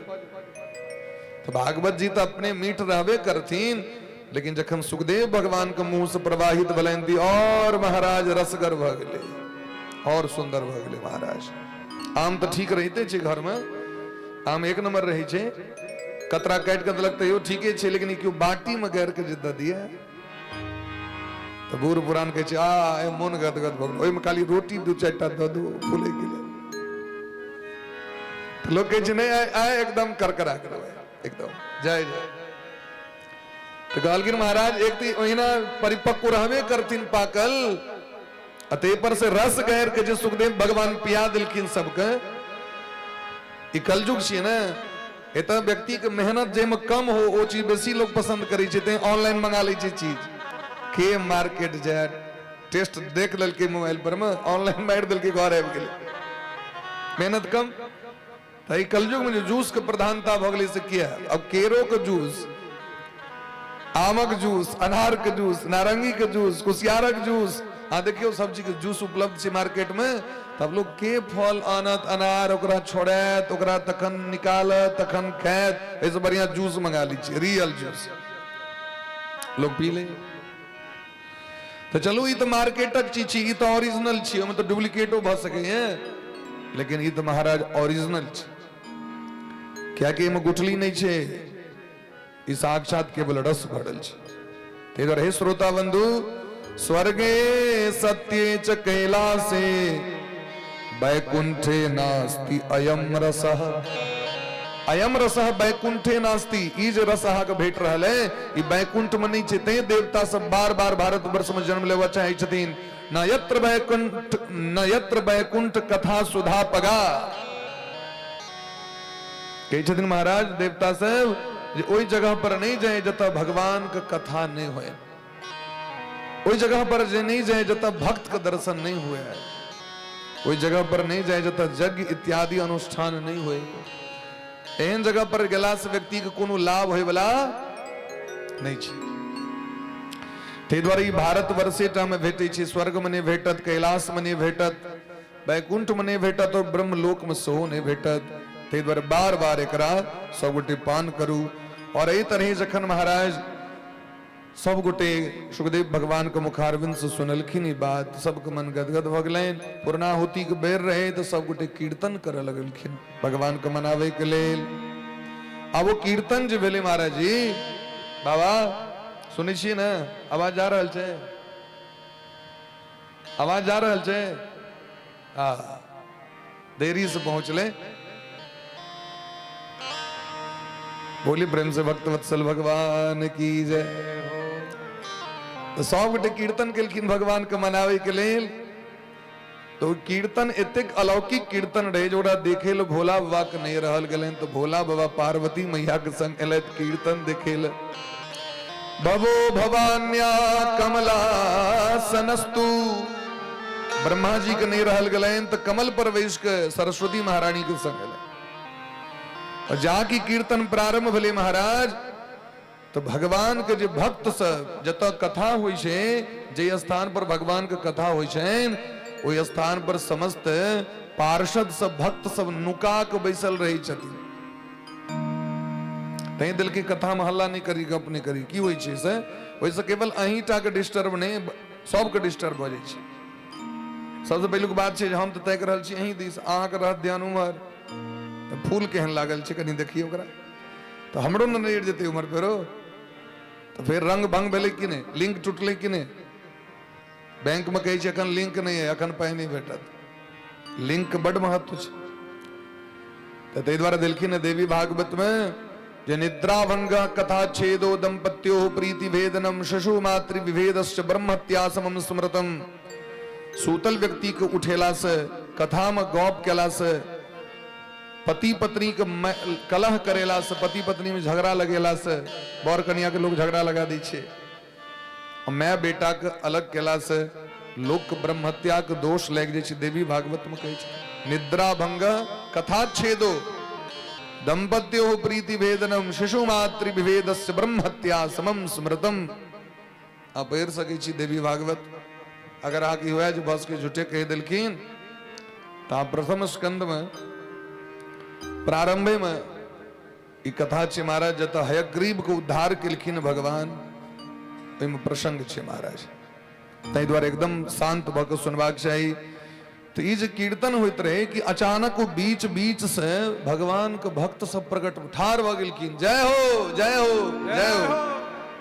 तऽ भागवत जी तऽ अपने मीठ रहबे करथिन, लेकिन जखन सुखदेव भगवान के मुंह से प्रवाहित भेलनि तऽ और महाराज रसगर भऽ गेलै, और सुंदर भऽ गेलै महाराज। आम तऽ ठीक रहिते छै, घर में आम एक नंबर रहै छै, कतरा काटि कऽ देलक तैयो ठीके छै, लेकिन ई केओ बाटी में गारि कऽ जे दऽ दिए तऽ बूढ़ पुरान कहै छै, आ मोन गदगद भऽ गेल। ओहिमे खाली रोटी दू चारि टा दऽ दू फूलै के लेल, तऽ लोक कहै छै, नहि आइ आइ एकदम करकरा गेल, एकदम जय जय। तऽ कहलखिन महाराज, एक तऽ ओहिना परिपक्व रहबे करथिन पाकल, आ ताहि पर से रस गैर के जे सुखदेव भगवान पिया देलखिन सबके। ई कलयुग छियै ने, एतऽ व्यक्ति के मेहनत जाहिमे कम हो ओ चीज बेसी लोग पसंद करै छै, तैं ऑनलाइन मंगा लै छै चीज। के मार्केट जाय, टेस्ट देख लेलकै मोबाइल पर मे, ऑनलाइन मारि देलकै, घर आबि गेलै, मेहनत कम। तऽ ई कलयुग मे जे जूस के प्रधानता भऽ गेलै से किया? अब केरो के जूस, आमक जूस, अनार के जूस, नारंगी के जूस, कुसियारक जूस, आ देखियौ सब चीज के जूस उपलब्ध छै मार्केट में। तब लोग के फल आनत, अनार ओकरा छोड़ायत, ओकरा तखन निकालत, तखन खायत? एहिसँ बढ़िया जूस मंगा लै छियै, रियल जूस लोग पी ले। तऽ चलू, ई तऽ मार्केटक चीज छी, ई तऽ ओरिजिनल छी, ओहिमे तऽ डुप्लीकेटो भऽ सकैए, लेकिन ई तऽ महाराज ओरिजिनल छै, कियाकि एहिमे गुठली नहि छै, ई साक्षात केवल रस भरल छै। ताहि दुआरे हे श्रोता बंधु, स्वर्गे सत्ये च कैलासे वैकुंठे नास्ति अयम रसः। अयम रसः वैकुंठे नास्ति। ई जे रस अहाँके भेट रहल है, ई वैकुंठ में नहीं छै। तैं देवता सब बार बार भारत वर्ष में जन्म लेबऽ चाहै छथिन। न यत्र वैकुंठ, न यत्र वैकुंठ कथा सुधा पगा। कहै छथिन महाराज देवता सब जे ओहि जगह पर नहीं जाए जतऽ भगवान के कथा नहीं होए, ओहि जगह पर जे नहीं जाए जतऽ भक्त के दर्शन नहीं हुए, ओहि जगह पर नहीं जाए जतऽ यज्ञ इत्यादि अनुष्ठान नहीं हुए। एहन जगह पर गेला से व्यक्ति के कोनो लाभ होय वाला नहीं छै। ताहि दुआरे ई भारत वर्षेटा में भेटै छै, स्वर्ग में नहीं भेटत, कैलाश में नहीं भेटत, वैकुंठ में नहीं भेटत और ब्रह्मलोक में सेहो नहीं भेटत। ताहि दुआरे बार बार एकरा सबगोटे पान करू। और एहि तरह जखन महाराज सब गोटे सुखदेव भगवान के मुखारविंद से सुनलखिन ई बात, सबके मन गदगद भऽ गेलनि। पूर्णाहुति के बेर रहे तऽ सब गोटे कीर्तन करऽ लगलखिन भगवान के मनावे के लेल। आब ओ कीर्तन जे भेलै महाराज जी, बाबा सुनै छियै ने? आवाज जा रहल छै? आवाज जा रहल छै? आ देरी से पहुंचले। बोली प्रेम से भक्त वत्सल भगवान की जय हो। तो सब गोटे कीर्तन केलखिन भगवान के मनावे के लेल। तो कीर्तन एतेक अलौकिक कीर्तन रहे जे ओकरा देखे ले भोला बाबा के नहीं रहल गेलनि, तो भोला बाबा पार्वती मैया के संग एलथि कीर्तन देखे ले। भवो भवान्या कमला सनस्तु। ब्रह्मा जी के नहीं रहल गेलनि तो कमल पर बैस के सरस्वती महारानी के संग एलनि। और जा की कीर्तन प्रारंभ भेलै महाराज, तो भगवान के जे भक्त सब जतऽ कथा होइ छै, जे स्थान पर भगवान के कथा होइ छनि, ओहि स्थान पर समस्त पार्षद सब, भक्त सब नुका के बैसल रहै छथिन। तैं देलकै कथा में हल्ला नहीं करी, गप नहीं करी। की होइ छै से ओहिसँ केवल अहीं टा के डिस्टर्ब नहि, सबके डिस्टर्ब भऽ जाइ छै। सबसँ पहिलुक बात छै जे हम तऽ ताकि रहल छी अहीं दिस, अहाँके रहत ध्यान उम्हर, तऽ फूल केहन लागल छै कनि देखियौ ओकरा, तऽ हमरो ने नजरि जेतै उम्हर फेरो, तऽ फेर रंग भंग भेलै कि नहि, लिंक टूटलै कि नहि। बैंक में कहै छै एखन लिंक नहि है, एखन पाइ नहि भेटत। लिंक के बड महत्व छै। तऽ ताहि दुआरे देलखिन देवी भागवत में जे निद्राभंग कथा छेदो दंपत्यो प्रीति भेदनम शिशु मातृ विभेदश्च ब्रह्मत्या समम स्मृतम। सूतल व्यक्ति के उठेला से, कथा में गप केला से, पति पत्नी के कलह करेला से, पति पत्नी में झगड़ा लगेला से, बर कनिया के लोग झगड़ा लगा दै छै। My बेटाके अलग केलासँ लोक ब्रह्महत्याके दोष लागि जाइ छै। देवी भागवतमे कहै छै, निद्रा भंग कथा छेदो दंपत्यो प्रीति भेदनम शिशु मातृ विभेदस्य ब्रह्महत्या समम स्मृतम। अहाँ पढ़ि सकै छी देवी भागवत। अगर अहाँके हुए जे भऽ सकै झूठे कहि देलखिन, तऽ अहाँ प्रथम स्कंदमे प्रारंभेमे ई कथा छै महाराज, जतऽ हयग्रीव के उद्धार केलखिन भगवान, ओहिमे प्रसंग छै महाराज। ताहि दुआरे एकदम शांत भऽ कऽ सुनबाक चाही। तऽ ई जे कीर्तन होइत रहे कि अचानक ओ बीच बीच से भगवान के भक्त सब प्रकट ठाढ़ भऽ गेलखिन, जय हो जय हो जय हो,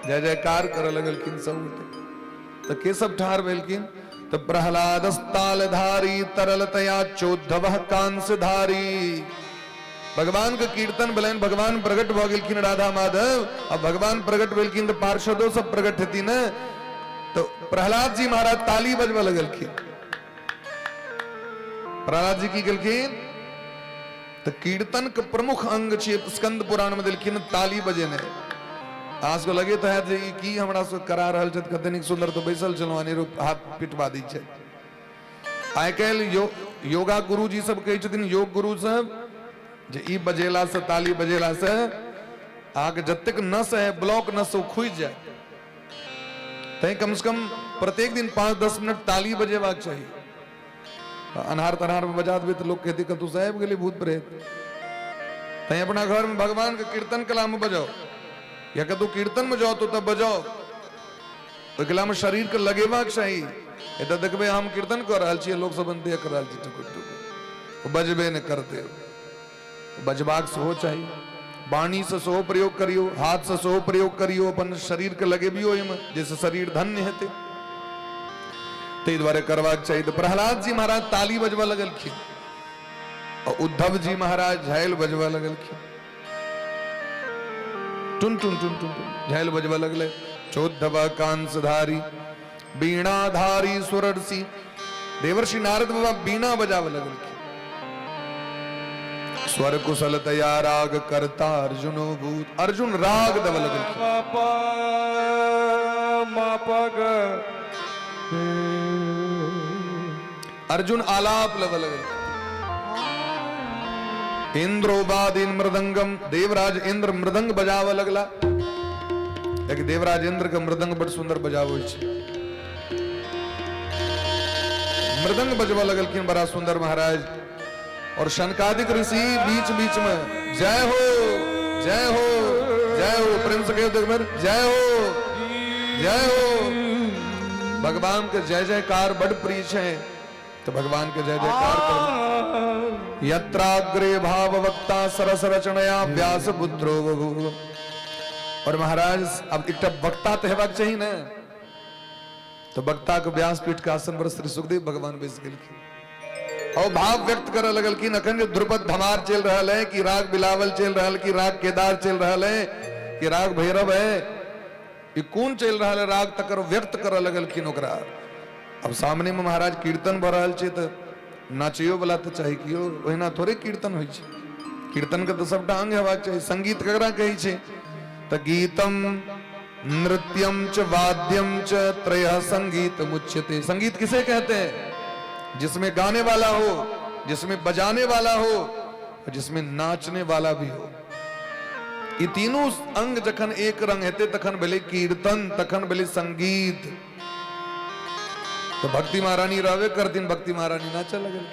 जय जयकार करऽ लगलखिन सब गोटे। तऽ के सब ठाढ़ भेलखिन? तऽ प्रहलादस्तालधारी तरलतया चोद्धव कांसधारी। भगवान के कीर्तन भेलनि, भगवान प्रकट भऽ गेलखिन राधा माधव। आ भगवान प्रकट भेलखिन तऽ पार्षदो सब प्रकट हेथिन ने। तऽ प्रहलाद जी महाराज ताली बजबऽ लगलखिन। प्रहलाद जी की केलखिन? तऽ कीर्तन के प्रमुख अंग छियै, स्कंद पुराण में देलखिन ताली बजेने। अहाँ सबके लगैत हैत जे ई की हमरा सबके करा रहल छथि, कते नीक सुंदर तऽ बैसल छलहुँ, अनेरो हाथ पिटवा दै छथि। आइ काल्हि योगा गुरु जी सब कहै छथिन, योग गुरु सब, जे ई बजेला से, ताली बजेला से अहाँके जतेक नस है, ब्लॉक नस, ओ खुजि जाए। तैं कम से कम प्रत्येक दिन 5-10 मिनट ताली बजेबाक चाही। अन्हार तन्हार में बजा देबै तऽ लोक कहतै कतहु से आबि गेलै भूत प्रेत। तैं अपना घर में भगवान के कीर्तन कला में बजाओ, या कतहु कीर्तन में जाओ तो तब बजाओ। ओहि कला में शरीर के लगेबाक चाही। एतऽ देखबै हम कीर्तन कऽ रहल छियै, लोक सब देख रहल छै टुकुर टुकुर, बजबे नहि करतै। बजबाक सेहो चाही, वाणी से सेहो प्रयोग करियौ, हाथ से सेहो प्रयोग करियौ, अपन शरीर के लगेबियौ ओहिमे, जाहिसँ शरीर धन्य हेतै। ताहि दुआरे करबाक चाही। तऽ प्रहलाद जी महाराज ताली बजबऽ लगलखिन आ उद्धव जी महाराज झालि बजबऽ लगलखिन। टुन टुन टुन टुन टुन झालि बजबऽ लगलै। चौद्धव कांसधारी वीणाधारी सुरर्षि देवर्षि नारद बाबा वीणा बजाबऽ लगलखिन। स्वर कुशलतया राग करता अर्जुनो भूत, अर्जुन राग देबऽ लगलखिन। अर्जुन आलाप लेबऽ लगलखिन। इंद्रोवादीन मृदंगम, देवराज इंद्र मृदंग बजाबऽ लगला। एक देवराज इंद्र के मृदंग बड़ सुंदर बजाबै छै, मृदंग बजबऽ लगलखिन बड़ा सुंदर महाराज। और शनकादिक ऋषि बीच बीच में जय हो जय हो जय हो, प्रेम से कहियो देखबे, जय हो जय हो। भगवान के जय जयकार बड़ प्रिय छै, तो भगवान के जय जयकार करू। यत्राग्रे भाव वक्ता सरस रचनया व्यास पुत्रो बभूव। और महाराज अब एकटा वक्ता तो हेबाक चाही ने, तो वक्ता के व्यासपीठ के आसन पर श्री सुखदेव भगवान बैस गेलखिन और भाव व्यक्त करे लगलखिन। अखन जे ध्रुपद धमार चलि रहल है, कि राग बिलावल चलि रहल, कि राग केदार चलि रहल है, कि राग भैरव है, ई कोन चलि रहल है राग, तकर व्यक्त करे लगलखिन ओकरा। अब सामने में महाराज कीर्तन भऽ रहल छै तऽ नाचैयो वाला तऽ चाही कि यौ, ओहिना थोड़े कीर्तन होइ छै। कीर्तन के तऽ सबटा अंग हेबाक चाही। संगीत ककरा कहै छै? तऽ गीतम नृत्यम च वाद्यम च त्रयः संगीत मुच्यते। संगीत किसे कहते हैं? जिसमें गाने वाला हो, जिसमें बजाने वाला हो, जिसमें नाचने वाला भी हो। ई तीनू अंग जखन एक रंग हेतै तखन भेलै कीर्तन, तखन भेलै संगीत। तो भक्ति महारानी रहबे करथिन, भक्ति महारानी नाचऽ लगलखिन।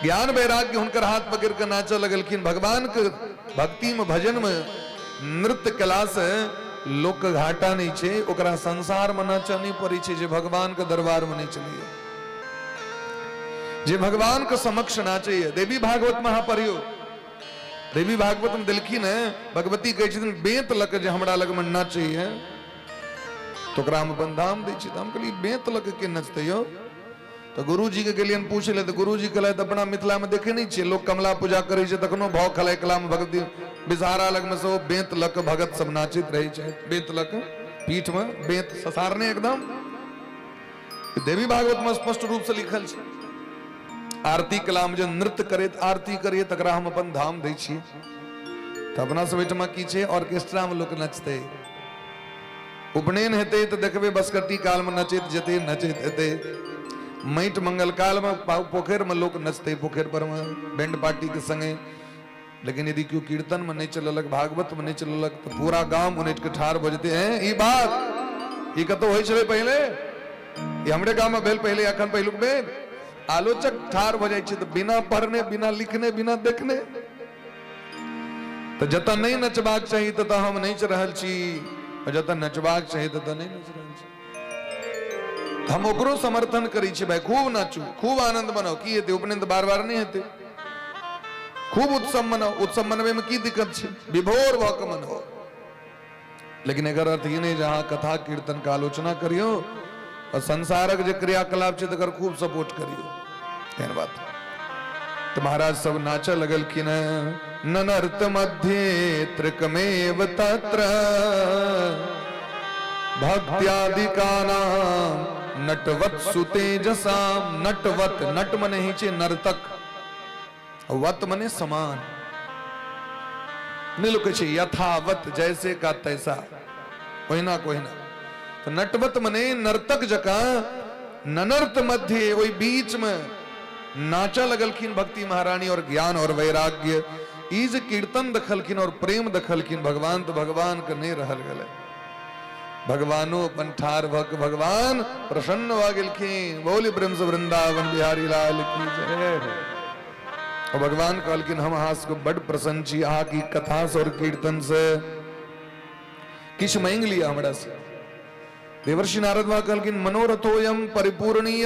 ज्ञान वैराग्य हुनकर हाथ पकड़ के नाचऽ लगलखिन। भगवान के भक्ति में भजन में नृत्य कला से लोक के घाटा नहीं छै, ओकरा संसार में नाचऽ नहीं पड़ै छै। जे भगवान के दरबार में नहीं चलैए, जे भगवान के समक्ष नाचैए। देवी भागवत में अहाँ पढ़ियौ, देवी भागवत में देलखिन है, भगवती कहै छथिन बेंत लऽ के जे हमरा लग में नाचैए तो ओकरा हम अपन धाम दै छी। तऽ हम कहलियै बेंत लऽ के के नचतै यौ? तऽ गुरुजी के गेलियनि पूछै लए, तऽ गुरुजी कहलथि अपना मिथिला में देखे नहीं छियै, लोक कमला पूजा करै छै तखनो भाव खलाइ कला में भगवती बिसहारा लग में सेहो बेंत लऽ के भगत सब नाचैत रहै छै, बेंत लऽ के पीठ में बेंत ससारने एकदम। देवी भागवत में स्पष्ट रूप से लिखल छै, आरती कला में जे नृत्य करैत आरती करिए तकरा हम अपन धाम दै छियै। तऽ अपना सब एहिठमा की छै, ऑर्केस्ट्रा में लोक नचतै। उपनयन हेतै तऽ देखबै बसकट्टी कालमे नचैत जेतै, नचैत एतै। माटि मंगल कालमे पोखरिमे लोक नचतै, पोखरि परमे बैंड पार्टीके संगे। लेकिन यदि केओ कीर्तनमे नहि चललक, भागवतमे नहि चललक, तऽ पूरा गाम उनटि कऽ ठाढ़ भऽ जेतै। हैं, ई बात ई कतौ होइ छलै पहिले? ई हमरे गाममे भेल पहिले, अखन पहिलुक बेर आलोचक ठाढ़ भऽ जाइ छै तऽ बिना पढ़ने, बिना लिखने, बिना देखने। तऽ जतऽ नहि नचबाक चाही ततऽ हम नाचि रहल छी, आ जतऽ नचबाक चाही ततऽ नहि नाचि रहल छी। हम ओकरो समर्थन करै छी, भाई खूब नाचू, खूब आनंद मनाउ। की हेतै? उपनयन तऽ बार बार नहि हेतै। खूब उत्सव मनाउ। उत्सव मनबै में की दिक्कत छै? विभोर भऽ कऽ मनाउ। लेकिन एकर अर्थ ई नहि जे अहाँ कथा कीर्तन के आलोचना करियौ और संसारक जे क्रियाकलाप छै तकर खूब सपोर्ट करियौ, एहन बात। तऽ महाराज सब नाचऽ लगलखिन। ननर्त मध्य त्रिकमेव तत्र भक्त्यादिकानां नटवत सुतेजसाम। नटवत, नट मने ही छै नर्तक, वत मने समान। नहि लोक कहै छै यथावत, जैसे का तैसा, ओहिना को ओहिना। तऽ नटवत मने नर्तक जकाँ ननर्त मध्य, ओहि बीच में नाचऽ लगलखिन भक्ति महारानी और ज्ञान और वैराग्य। ई जे कीर्तन देखलखिन और प्रेम देखलखिन भगवान, तऽ भगवान के नहि रहल गेलै। भगवानो अपन ठार भऽ के भगवान प्रसन्न भऽ गेलखिन। बोली प्रेम से वृंदावन बिहारी लाल की जय। और भगवान कहलखिन हम अहाँ सबके बड प्रसन्न छी अहाँके कथा से और कीर्तन से, किछु मांगि लिअ हमरा से। देवर्षि नारद बाबा कहलखिन मनोरथोयम परिपूर्णीय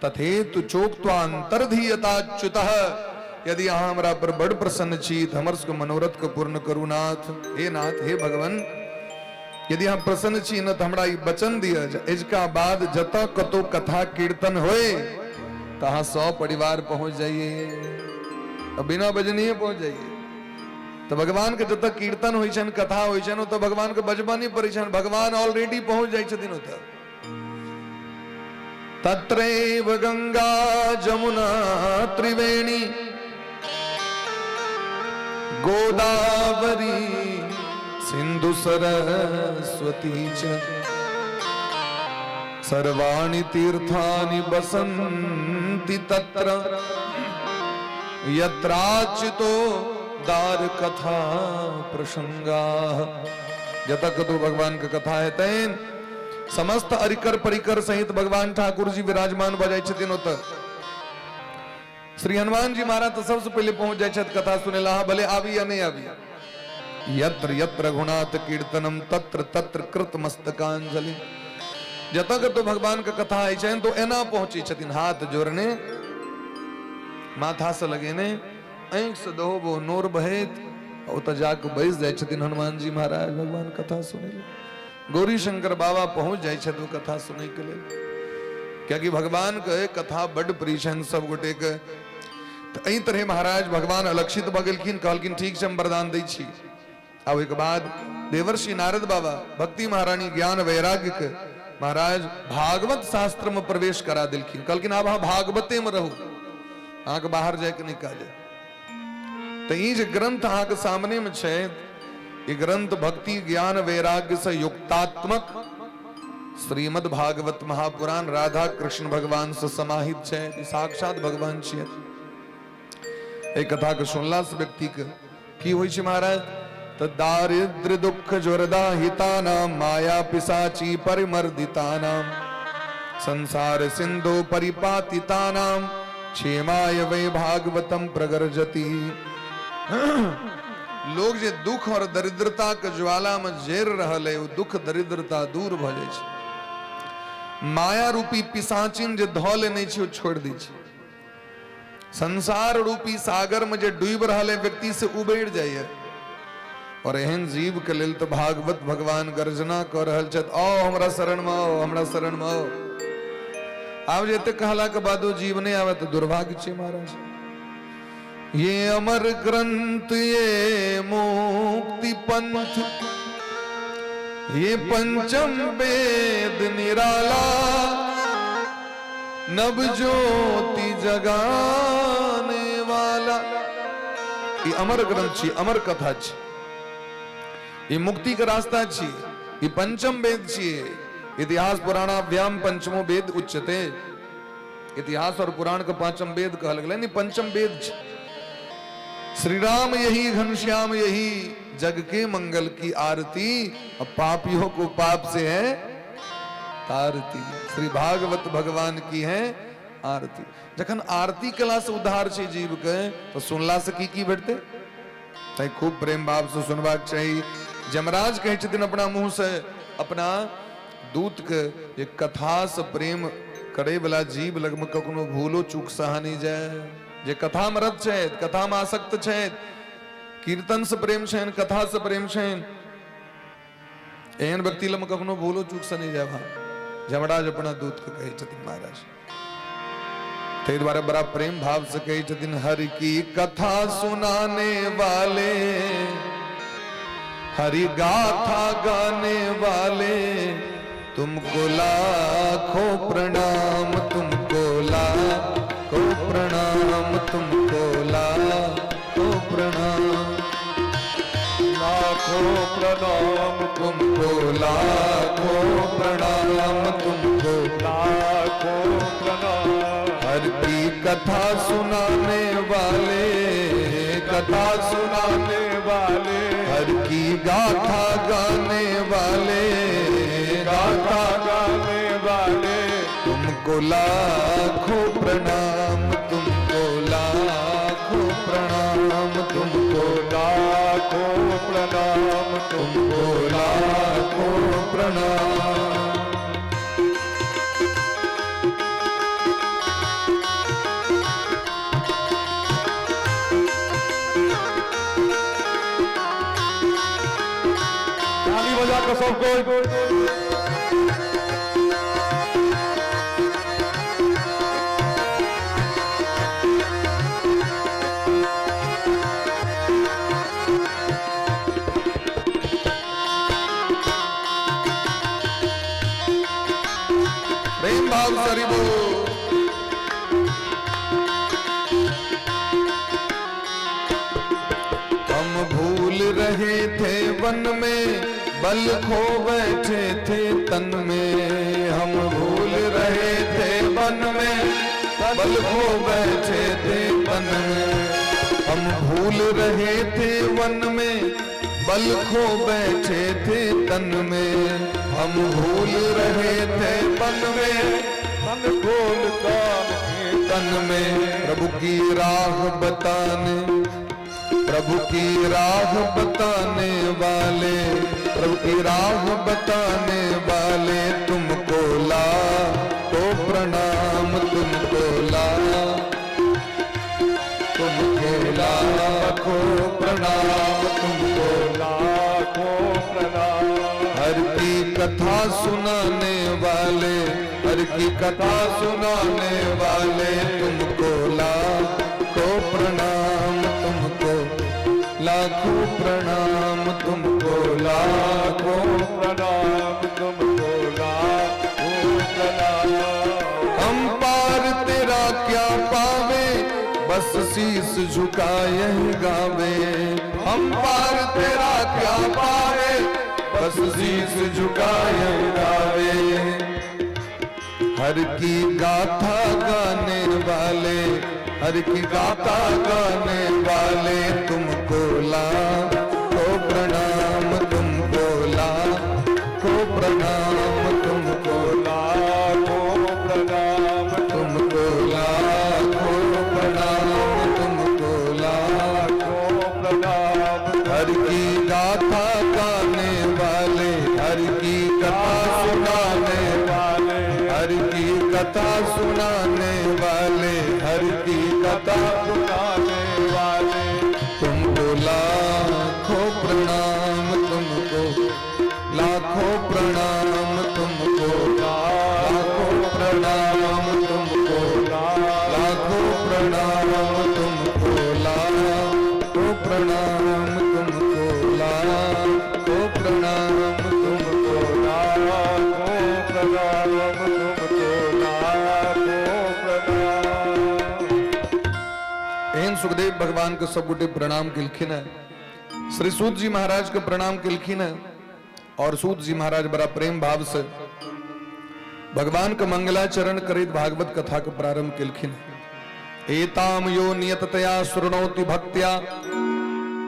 तथेतु चोक्त्वा अंतर्धीयताच्युतः। यदि अहाँ हमरा पर बड़ प्रसन्न छी तऽ हमर सबके मनोरथ के पूर्ण करू नाथ। हे नाथ, हे भगवान, यदि अहाँ प्रसन्न छी न तऽ हमरा ई वचन दिअ जे एजका बाद जतऽ कतौ कथा कीर्तन होए तऽ अहाँ सब परिवार पहुँच जाइए, बिना बजनिए पहुँच जाइए। तऽ भगवान के जतऽ कीर्तन होइ छनि, कथा होइ छनि, ओतऽ भगवान के बजबऽ नहि पड़ै छनि, भगवान ऑलरेडी पहुँच जाइ छथिन ओतऽ। तत्रैव गंगा जमुना त्रिवेणी गोदावरी सिंधु सरस्वती च सर्वाणि तीर्थानि बसन्ति तत्र यत्राच्युतो दार कथा प्रसंगाः। जतऽ कतौ भगवान के कथा हेतनि, समस्त अरिकर परिकर सहित भगवान ठाकुर जी विराजमान भऽ जाइ छथिन ओतऽ। श्री हनुमान जी महाराज तऽ सबसे पहिले पहुंच जाइ छथि कथा सुनै लए, अहाँ भले आबी या नहि आबी। यत्र यत्र रघुनाथ कीर्तनम तत्र तत्र कृत मस्तकांजलि। जतऽ कतौ भगवान के कथा होइ छनि तो एना पहुंचै छथिन, हाथ जोड़ने, माथा से लगेने, आँखि से दहो बहो नोर बहैत ओतऽ जाके बैस जाइ छथिन हनुमान जी महाराज भगवान कथा सुनै लए। गौरी शंकर बाबा पहुंच जाइ छथि ओ कथा सुनै के लेल, कियाकि भगवान के कथा बड्ड प्रिय छनि सब गोटे के। तऽ एहि तरहे महाराज भगवान अलक्षित भऽ गेलखिन, कहलखिन ठीक छै हम वरदान दै छी। आ ओहिके बाद देवर्षि नारद बाबा भक्ति महारानी ज्ञान वैराग्य के महाराज भागवत शास्त्र में प्रवेश करा देलखिन। कहलखिन आब अहाँ भागवते में रहू, अहाँके बाहर जायके नहि काज। तऽ ई जे ग्रंथ अहाँके सामने में छै, ई ग्रंथ भक्ति ज्ञान वैराग्य से युक्तात्मक श्रीमद् भागवत महापुराण राधा कृष्ण भगवान से समाहित छै। ई साक्षात भगवान छियै। एहि कथा के सुनला से व्यक्ति के की होइ छै महाराज? तऽ दारिद्र दुख ज्वरदाहितानाम माया पिशाची परिमर्दितानाम संसार सिंधु परिपातितानाम क्षेमाय वै भागवतम प्रगर्जति। लोग जे दुख और दरिद्रता के ज्वाला में जरि रहल है, ओ दुख दरिद्रता दूर भऽ जाइ छै। माया रूपी पिशाचिन जे धऽ लेने छै ओ छोड़ि दै छै। संसार रूपी सागर में जे डूबि रहल है व्यक्ति से उबेर जाइए। और एहन जीव के लेल तो भागवत भगवान गर्जना कऽ रहल छथि, आओ हमरा शरण में आओ, हमरा शरण में आओ। आब जे एते कहला के बादो जीव नहि आवे तऽ दुर्भाग्य छै महाराज। ये अमर ग्रंथ ये मुक्ति पंथ ये पंचम वेद निराला नव ज्योति जगाने वाला। ई अमर ग्रंथ छी, अमर कथा छी, ई मुक्ति के रास्ता छी। ई पंचम वेद छियै। इतिहास पुराणाभ्याम पंचमो वेद उच्यते। इतिहास और पुराण के पांचम वेद कहल गेलै, ई पंचम वेद छै। श्री राम यही, घनश्याम यही, जग के मंगल की आरती, अब पापियों को पाप से है तारती। श्री भागवत भगवान की है आरती। जखन आरती कला से उद्धार छै जीव के, तो सुनला से की की भेटते? तैं खूब प्रेम भाव से सुनबाक चाही। जमराज कहै छथिन अपना मुंह से अपना दूत के, जे कथा से प्रेम करे वाला जीव लगमे कखनो भूलो चूक सहा नहीं जाए। जे कथा में रत छथि, कथा में आसक्त छथि, कीर्तन से प्रेम छनि, कथा से प्रेम छनि, एहन व्यक्ति लगमे कखनो भूलो चूक से नहीं जाए। जमराज अपना दूत के कहै छथिन महाराज, ताहि दुआरे बड़ा प्रेम भाव से कहै छथिन, हरि की कथा सुनाने वाले, हरि गाथा गाने वाले, तुमको लाखों प्रणाम, तुमको लाखों प्रणाम, तुमको लाखों प्रणाम। लाखों प्रणाम तुमको लाखों प्रणाम, तुमको लाखों प्रणाम। हर की कथा सुनाने वाले, कथा सुनाने वाले, हर की गाथा गाने वाले, गाथा गाने वाले, तुमको लाखों प्रणाम, तुमको लाखों प्रणाम, तुमको लाखों प्रणाम, तुमको लाखों प्रणाम। ताली बजा कर सबको। प्रेम भाव सरी बोल। हम भूल रहे थे वन में, बल खो बैठे थे तन में। हम भूल रहे थे वन में, बल खो बैठे थे तन में। हम भूल रहे थे वन में, बल खो बैठे थे तन में। हम भूल रहे थे वन में, तन खोल कान के तन में। प्रभु की राह बताने, प्रभु की राह बताने वाले, प्रभु की राह बताने वाले, तुमको लाखों प्रणाम, तुमको ला तुमको लाखों प्रणाम, तुमको लाखों प्रणाम। हर की कथा सुनाने वाले, हर की कथा सुनाने वाले, तुमको लाखों प्रणाम, तुमको लाखों प्रणाम, तुमको लाखों प्रणाम, तुमको लाखों प्रणाम। हम पार तेरा क्या पावे, बस शीस झुकाए गावे। हम पार तेरा क्या पावे, बस शीस झुकाए गावे। हर की गाथा गाने वाले, हर की गाथा गाने वाले, तुमको लाखों प्रणाम, तुमको लाखों प्रणाम, तुमको लाखों प्रणाम, तुमको लाखों प्रणाम, तुमको लाखों लाखों प्रणाम। हर की गाथा गाने वाले, हर की कथा सुनाने वाले, हर की कथा सुनाने वाले, हर की कथा सुनाने वाले, तुमको लाखों प्रणाम, तुमको लाखों प्रणाम, तुमको लाखों प्रणाम, तुमको लाखों प्रणाम, तुमको लाखों प्रणाम, तुमको लाखों प्रणाम, तुमको लाखों प्रणाम, तुमको लाखों प्रणाम। एहन सुखदेव भगवान के सब गोटे प्रणाम केलखिन है, श्री सूत जी महाराज के प्रणाम केलखिन है। और सूत जी महाराज बड़ा प्रेम भाव से भगवान के मंगलाचरण करैत भागवत कथा के प्रारंभ केलखिन। एताम यो नियततया शृणोति भक्त्या,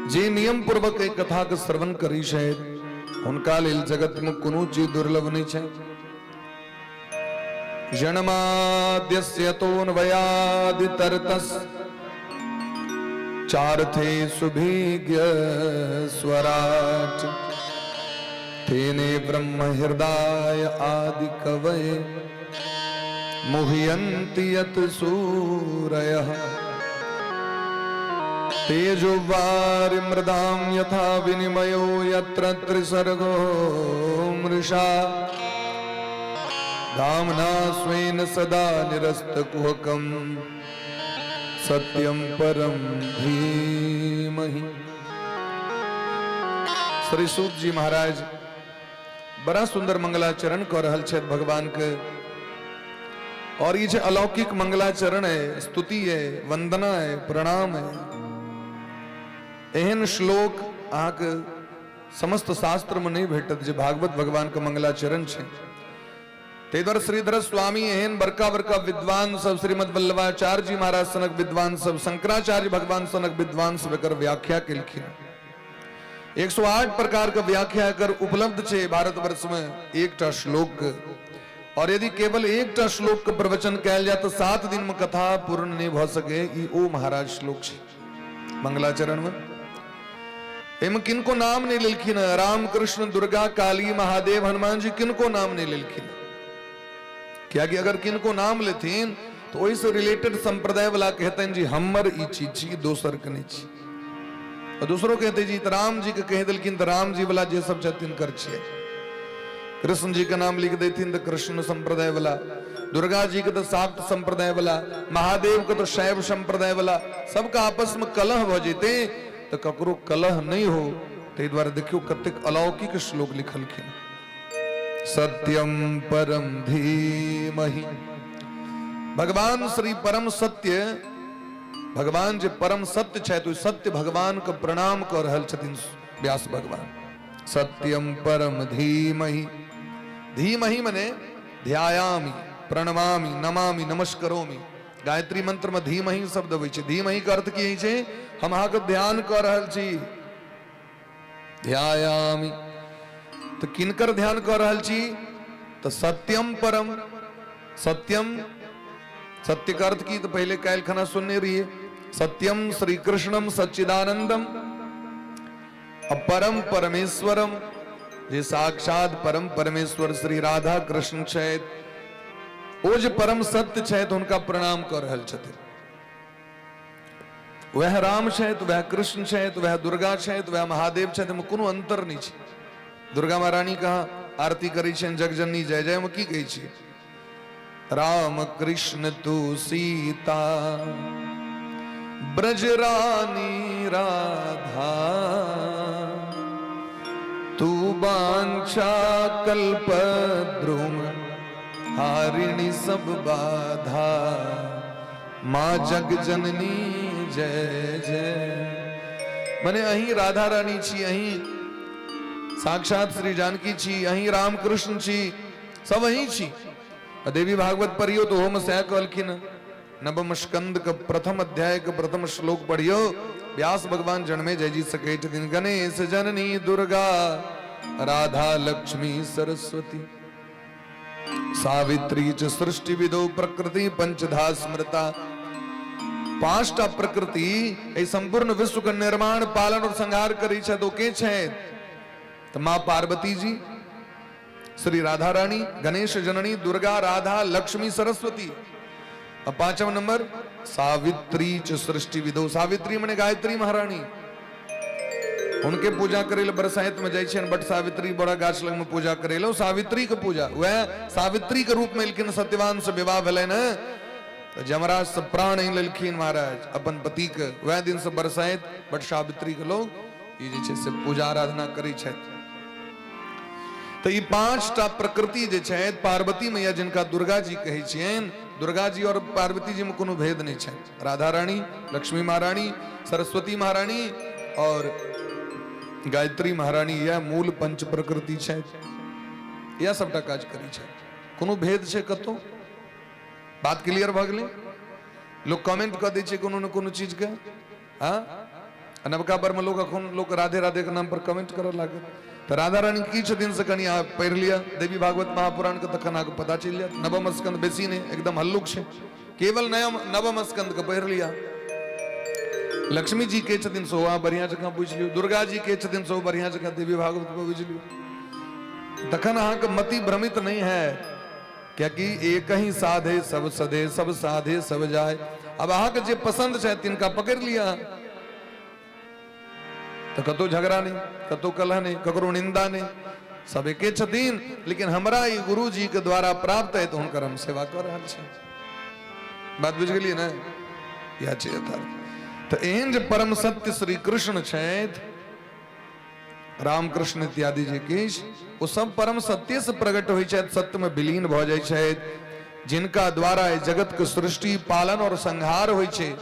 जे नियम पूर्वक एक कथा के श्रवण करी छै हुनका लेल जगत में कोनो चीज दुर्लभ नहीं छै। जन्माद्यस्य तोन्वयादितरतस् चार्थे सुभिज्ञ स्वराट तेने ब्रह्म हृदय आदि कवये मुह्यन्ति यत् सूरयः तेजो वारि मृदां यथा विनिमयो यत्र त्रिसर्गो मृषा धाम्ना स्वेन सदा निरस्तकुहकं सत्यं परम धीमहि। श्री सूत जी महाराज बड़ा सुंदर मंगलाचरण कऽ रहल छथि भगवान के। और ये जे अलौकिक मंगलाचरण है, स्तुति है, वंदना है, प्रणाम है, एहन श्लोक अहाँके समस्त शास्त्र में नहीं भेटत जे भागवत भगवान के मंगलाचरण छै। ताहि दुआरे श्रीधर स्वामी एहन बड़का बड़का विद्वान सब, श्रीमद वल्लभाचार्य जी महाराज सनक विद्वान सब, शंकराचार्य भगवान सनक विद्वान सब एकर व्याख्या केलखिन। 108 प्रकार के व्याख्या एकर उपलब्ध छै भारतवर्ष में एकटा श्लोक। और यदि केवल एकटा श्लोक के प्रवचन कयल जाय तऽ 7 दिन में कथा पूर्ण नहीं भऽ सके। ई ओ महाराज श्लोक छै मंगलाचरण में। एहिमे किनको नाम नहीं लेलखिन, राम कृष्ण दुर्गा काली महादेव हनुमान जी किनको नाम नहीं लेलखिन। कियाकि अगर किनको नाम लेथिन तो ओहिसँ रिलेटेड संप्रदाय वाला कहतनि जी हमर ई चीज छी, दोसर के नहीं छी। और दोसरो कहते जी तऽ राम जी के कहि देलखिन तऽ राम जी वाला जे सब छथिन कर छियै। कृष्ण जी के नाम लिख देथिन तऽ कृष्ण संप्रदाय वाला, दुर्गा जी के तऽ शाक्त संप्रदाय वाला, महादेव के तऽ शैव संप्रदाय वाला, सबके आपस में कलह भऽ जेतै। तऽ ककरो कलह नहीं हो ताहि दुआरे देखियौ कतेक अलौकिक श्लोक लिखलखिन। सत्यम परम धीमहि, भगवान श्री परम सत्य, भगवान जे परम सत्य छथि ओहि सत्य भगवान के प्रणाम कऽ रहल छथिन व्यास भगवान। सत्यम परम धीमहि, धीमहि मने ध्यायामि प्रणमामि नमामि नमस्करोमि। गायत्री मंत्र में धीमहि शब्द अबै छै। धीमहि के अर्थ की होइ छै, हम अहाँके ध्यान कऽ रहल छी। ध्यायामि तऽ किनकर ध्यान कऽ रहल छी, तऽ सत्यम परम सत्यम। सत्य के अर्थ की तऽ पहिले काल्हि खाना सुनने रहिए, सत्यम श्री कृष्णम सच्चिदानंदम परम परमेश्वरम, जे साक्षात परम परमेश्वर श्री राधा कृष्ण छथि, ओ जे परम सत्य छथि हुनका प्रणाम कऽ रहल छथिन। वएह राम छथि, वएह कृष्ण छथि, वएह दुर्गा छथि, वएह महादेव छथि, एहिमे कोनो अंतर नहि छै। दुर्गा महारानी कहाँ आरती करै छियनि जगजननी जय जय, मे की कहै छियै, राम कृष्ण तू सीता ब्रज रानी राधा तू बांछा कल्प द्रुम हारिणी सब बाधा माँ जग जननी जय जय। मने अहीं राधा रानी छी, अहीं साक्षात श्री जानकी छी, अहीं राम कृष्ण छी, सब अहीं छी। आ देवी भागवत पढ़ियो तो ओहोमे सएह कहलखिन। नवम स्कंद के प्रथम अध्याय के प्रथम श्लोक पढ़ियो, व्यास भगवान जन्मे जय जी से कहै छथिन गणेश जननी दुर्गा राधा लक्ष्मी सरस्वती सावित्री च सृष्टि विदो प्रकृति पंचधा स्मृता। पांचटा प्रकृति एहि संपूर्ण विश्व के निर्माण पालन और संहार करै छथि, ओ के छथि? तऽ माँ पार्वती जी, श्री राधा रानी, गणेश जननी दुर्गा राधा लक्ष्मी सरस्वती। और पांचवा नंबर सावित्री च सृष्टि विदो, सावित्री मने गायत्री महारानी, उनके पूजा करे ले बरसाइत में जाइ छियनि, बट सावित्री बड़ा गाछ लग में पूजा करे ले, सावित्री के पूजा वह सावित्री के रूप में एलखिन। सत्यवान से विवाह भेलनि ने तो जमराज से प्राण आनि लेलखिन महाराज अपन पति के, वह दिन से बरसाइत बट सावित्री के लोग ई जे छै से पूजा आराधना करै छथि। तऽ ई पांचटा प्रकृति जे छथि पार्वती मैया जिनका दुर्गा जी कहै छियनि, दुर्गा जी और पार्वती जी में कोनो भेद नहि छनि। राधा रानी, लक्ष्मी महारानी, सरस्वती महारानी और गायत्री महारानी इएह मूल पंच प्रकृति छथि, इएह सबटा काज करै छथि। कोनो भेद छै कतौ? बात क्लियर भऽ गेलै? लोक कमेंट कऽ दै छै कोनो ने कोनो चीजके। हाँ, आ नवका पर में लोग अखन लोक राधे राधे के नाम पर कमेंट करऽ लागल। तऽ राधा रानी की छथिन से कनि अहाँ पढ़ि लिअ देवी भागवत महापुराण के, तखन अहाँके पता चलि जायत। नवम स्कंद बेसी नहि, एकदम हल्लुक छै, केवल नयम नवम स्कंद के पढ़ि लिअ। लक्ष्मी जी के छथिन सेहो अहाँ बढ़िआँ जकाँ बुझि लियौ, दुर्गा जी के छथिन सेहो बढ़िआँ जकाँ देवी भागवत पर बुझि लियौ, तखन अहाँके मति भ्रमित नहि है। कियाकि एक ही साधे सब सधे, सब साधे सब जाय। अब अहाँके जे पसंद छै तिनका पकड़ि लिअ, तऽ कतौ झगड़ा नहि, कतौ कलह नहि, ककरो निंदा नहि, सब एके छथिन। लेकिन हमरा ई गुरु जी के द्वारा प्राप्त है तऽ हुनकर हम सेवा कऽ रहल छी। बात बुझि गेलियै ने? इएह छै यथार्थ। तऽ एहन जे परम सत्य श्री कृष्ण छथि, राम कृष्ण इत्यादि जे किछु, ओ सब परम सत्य से प्रकट होइ छथि, सत्य में विलीन भऽ जाइ छथि, जिनका द्वारा एहि जगत के सृष्टि पालन और संहार होइ छै।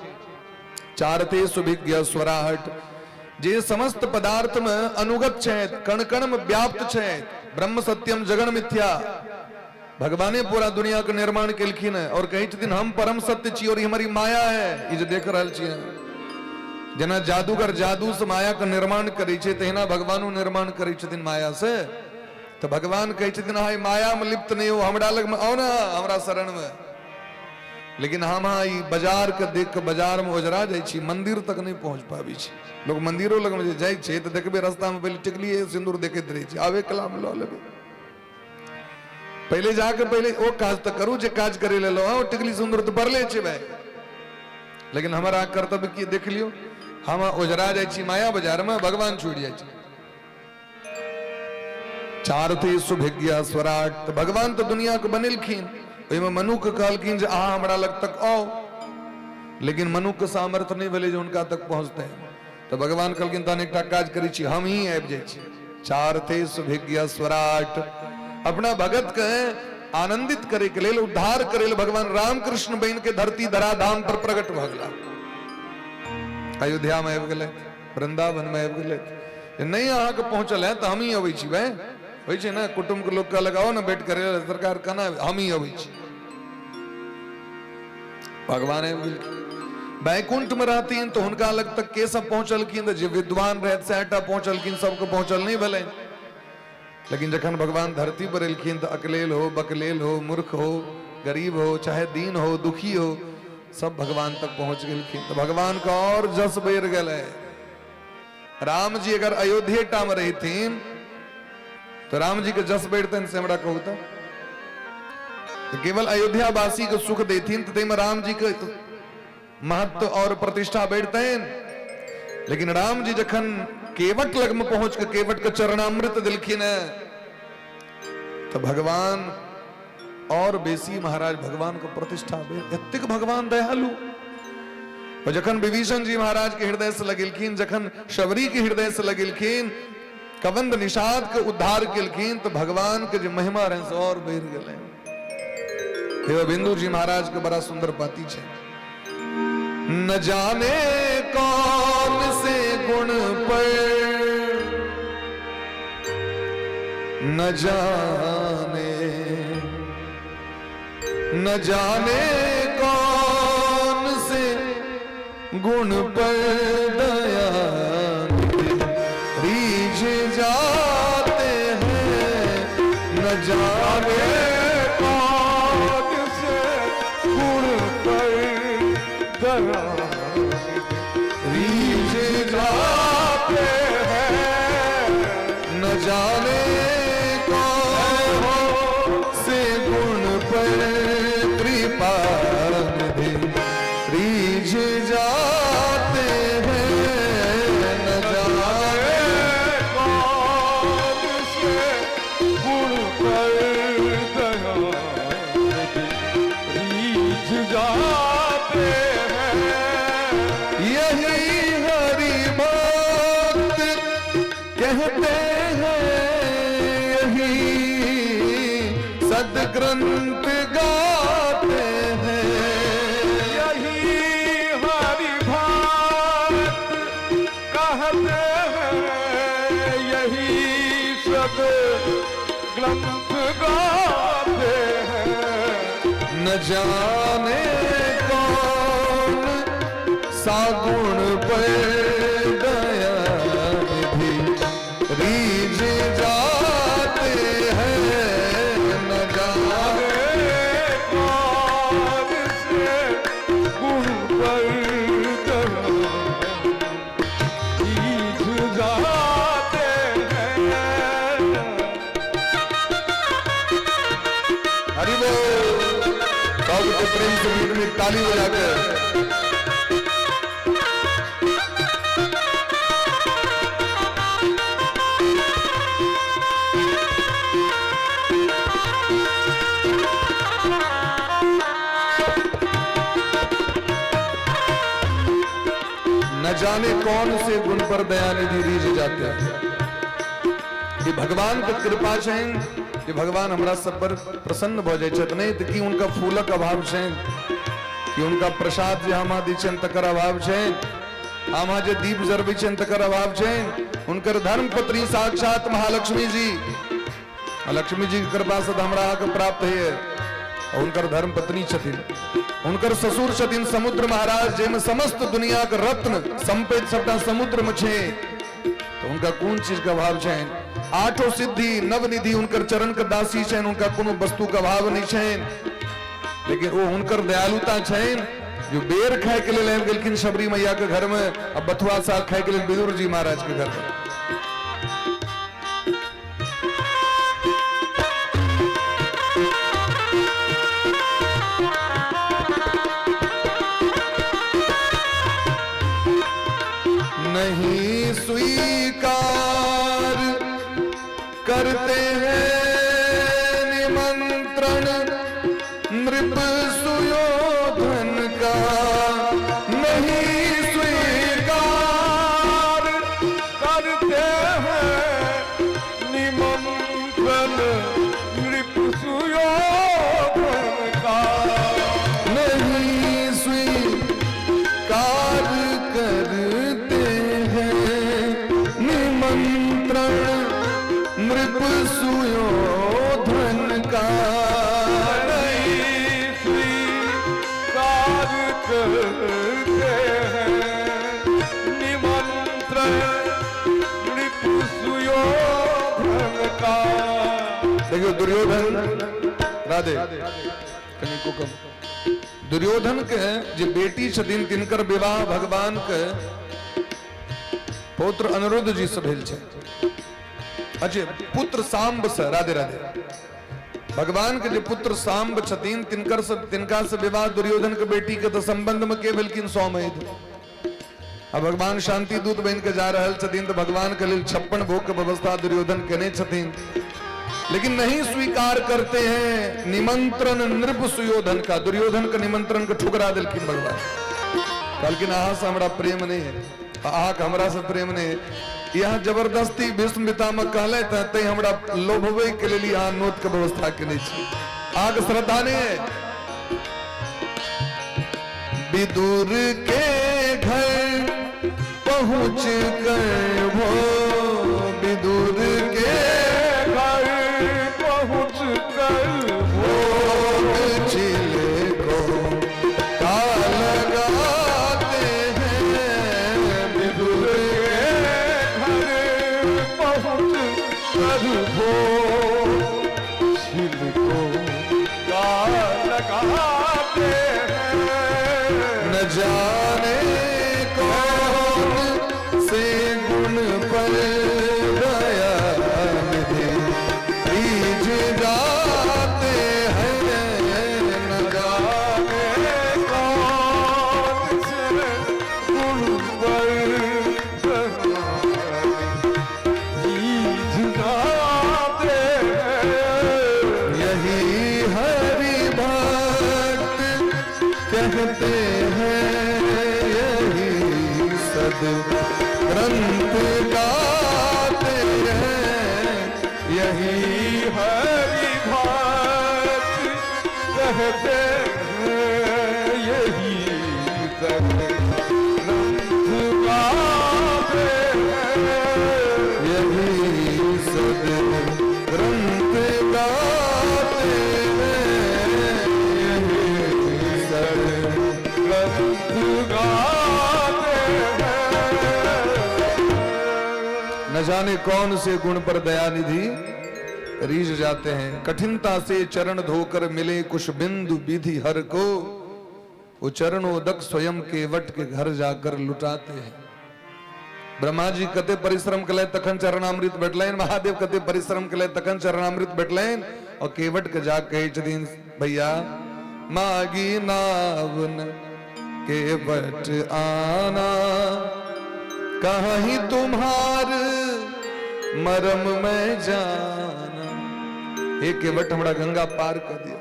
चारते सुभिज्ञ स्वराहट, जे समस्त पदार्थ में अनुगत छथि, कण कण में व्याप्त छथि। ब्रह्म सत्यम जगन मिथ्या, भगवाने पूरा दुनिया के निर्माण केलखिन है और कहै छथिन हम परम सत्य छी और ई हमारी माया है। ई जे देख रहल छियै, जेना जादूगर जादू से माया के निर्माण करै छै, तहिना भगवानो निर्माण करै छथिन माया से। तऽ भगवान कहै छथिन अहाँ माया में लिप्त नहीं हो, हमरा लग में आओ ना, हमरा शरण में। लेकिन हम अहाँ ई बाजार के देख के बाजार में ओझरा जाइ छी, मंदिर तक नहीं पहुंच पाबै छी। लोग मंदिरो लग में जे जाइ छै तऽ देखबै रास्ता में पहिले टिकलिए सिंदूर देखैत रहै छै, आबे कला में लऽ लेबै। पहिले जाके पहिले ओ काज तऽ करू जे काज करे ले लो, ओ टिकली सिंदूर तऽ पड़ले छै भाई। लेकिन हमारा कर्तव्य की देख लियो, हम ओझरा जाइ छी माया बाजार में, भगवान छूट जाइ छै। चारथे सुभिज्ञ स्वराट, तऽ भगवान तऽ दुनिया के बनेलखिन, ओहिमे मनु के कहलखिन जे अहाँ हमरा लग तक आउ, लेकिन मनु के सामर्थ्य नहि भेलै जे हुनका तक पहुँचतै। तऽ भगवान कहलखिन तहन एकटा काज करै छी, हम ही आबि जाइ छी। चारथे सुभिज्ञ स्वराट, अपना भगत के आनंदित करे के लेल, उद्धार करे लेल भगवान रामकृष्ण बनि के धरती धराधाम पर प्रकट भऽ गेला। अयोध्या में आबि गेलै, वृंदावन में आबि गेलै। नहि अहाँके पहुँचल है तऽ हमही अबै छी भाई। होइ छै ने, कुटुम्ब के लोक कहलक आओ ने भेंट करे, सरकार केना, हमही अबै छी। भगवान आबि गेलखिन। वैकुंठ में रहथिन तऽ हुनका लग तक के सब पहुँचलखिन? तऽ जे विद्वान रहथि सएह पहुँचलखिन, सबके पहुँचल नहि भेलनि। लेकिन जखन भगवान धरती पर एलखिन तऽ अकलेल हो, बकलेल हो, मूर्ख हो, गरीब हो, चाहे दीन हो, दुखी हो, सब भगवान तक पहुँच गेलखिन। तऽ भगवान के और जस बढ़ि गेलै। राम जी अगर अयोध्ये टा में रहिथिन तो राम जी के जस बढ़तनि से हमरा कहू तऽ केवल अयोध्या वासी के सुख देथिन तऽ ताहिमे राम जी के महत्व और प्रतिष्ठा बढ़तनि। लेकिन राम जी जखन केवट लग में पहुंच के केवट के चरणामृत दिलखिन है तो भगवान और बेसी महाराज भगवान के प्रतिष्ठा भेल। एतेक भगवान दयालु। और जखन विभीषण जी महाराज के हृदय से लगेलखिन, जखन शबरी के हृदय से लगेलखिन, कबंध निषाद के उद्धार केलखिन, तो भगवान के जो महिमा रहे से और बढ़ि गेलै। हे बिंदु जी महाराज के बड़ा सुंदर पाती छै, न जाने कौन से गुण पर, न जाने, न जाने कौन से गुण पर दया रीझ जाते हैं, न जाने कौन से गुण पर दया रीझ जाते हैं, न जाने कौन से गुण पर कृपा निधि रीझ जाते हैं, न जाने कौन से गुण पर दया रीझ जाते हैं। यही हरि भक्त कहते हैं, यही सदग्रंथ गाते हैं, यही हरि भक्त कहते हैं, सद ग्रंथ गाते हैं। न जाने कौन सा गुण पर दया निधि रीझ जाते हैं। न जाने कौन से गुण पर दया रीझ जाते हैं। हरि बोल। सब के प्रेम से बीच में ताली बजाकर। न जाने कौन से गुण पर दयानिधि रीझ जाते हैं। कि भगवान के कृपा छनि कि भगवान हमरा सब पर प्रसन्न भऽ जाइ छथि। नहि तऽ की हुनका फूलक अभाव छनि? कि हुनका प्रसाद जे हम दै छियनि तकर अभाव छनि? हम जे दीप जरबै छियनि तकर अभाव छनि? हुनकर धर्म पत्नी साक्षात महालक्ष्मी जी, आ लक्ष्मी जी के कृपा से तऽ हमरा अहाँके प्राप्त होइए। आ हुनकर धर्म पत्नी छथिन, हुनकर ससुर छथिन समुद्र महाराज, जाहिमे समस्त दुनिया के रत्न संपत्ति सबटा समुद्र में छै, तो हुनका कोन चीज के अभाव छनि? आठो सिद्धि नवनिधि हुनकर चरण के दासी छनि, हुनका कोनो वस्तु के अभाव नहीं छनि। लेकिन वो हुनकर दयालुता छनि जो बेर खाय के लेल आबि गेलखिन शबरी मैया के घर में, आ बथुआ साग खाय के लेल विदुर जी महाराज के घर में। नहीं स्वीकार करते हैं निमंत्रण नृप सुयोधन का, नहीं स्वीकार करते हैं निमंत्रण नृप सुयोधन का, नहीं स्वीकार करते हैं निमंत्रण नृप सुयोधन का, नहीं स्वीकार करते हैं निमंत्रण नृप सुयोधन का। देखियो दुर्योधन, राधे, कनिको कम। दुर्योधन के जे बेटी छथिन तिनकर विवाह भगवान के पौत्र अनिरुद्ध जी से भेल छै। अच्छा, पुत्र सांब से। राधे राधे। भगवान के जे पुत्र सांब छथिन तिनकर से, तिनका से विवाह दुर्योधन के बेटी के, तो संबंध में के भेलखिन? सौमेध। आ भगवान शांति दूत बन के जा रहल छथिन, तो भगवान के लेल 56 भोग के व्यवस्था दुर्योधन केने छथिन। लेकिन नहीं स्वीकार करते हैं निमंत्रण नृप सुयोधन का। दुर्योधन के निमंत्रण के ठुकरा देलखिन भगवान। कहलखिन, अहाँ से हमरा प्रेम नहीं है, अहाँके हमरा से प्रेम नहीं है। यहाँ जबरदस्ती भीष्म पितामह कहले तैं हमरा लोभवे के लेल यहाँ नोत के व्यवस्था केने छी, अहाँके श्रद्धा नहीं है। विदुर के घर पहुंच कर वो, विदुर के घर पहुंच कर भोग छिलकों का लगाते हैं। विदुर के घर पहुंच कर भोग छिलकों का लगाते हैं। न जाने कौन से गुण पर दया निधि रीझ जाते हैं। न जाने कौन से गुण पर रीझ जाते हैं। यही हरि भक्त कहते हैं, यही सद ग्रंथ गाते हैं, यही हरि भक्त कहते हैं, यही सद ग्रंथ गाते हैं, यही सद न जाने कौन से गुण पर दयानिधि रीझ जाते हैं। कठिनता से चरण धोकर मिले कुछ बिंदु विधि हर को, वो चरणोदक स्वयं केवट के घर जाकर लुटाते हैं। ब्रह्मा जी कते परिश्रम केलथि तखन चरणामृत भेटलनि, महादेव कते परिश्रम केलथि तखन चरणामृत भेटलनि, और केवट के जा कहै छथिन भैया मागी नावन केवट आना, कहीं तुम्हार मरम में जाना। हे केवट हमरा गंगा पार कर दिया।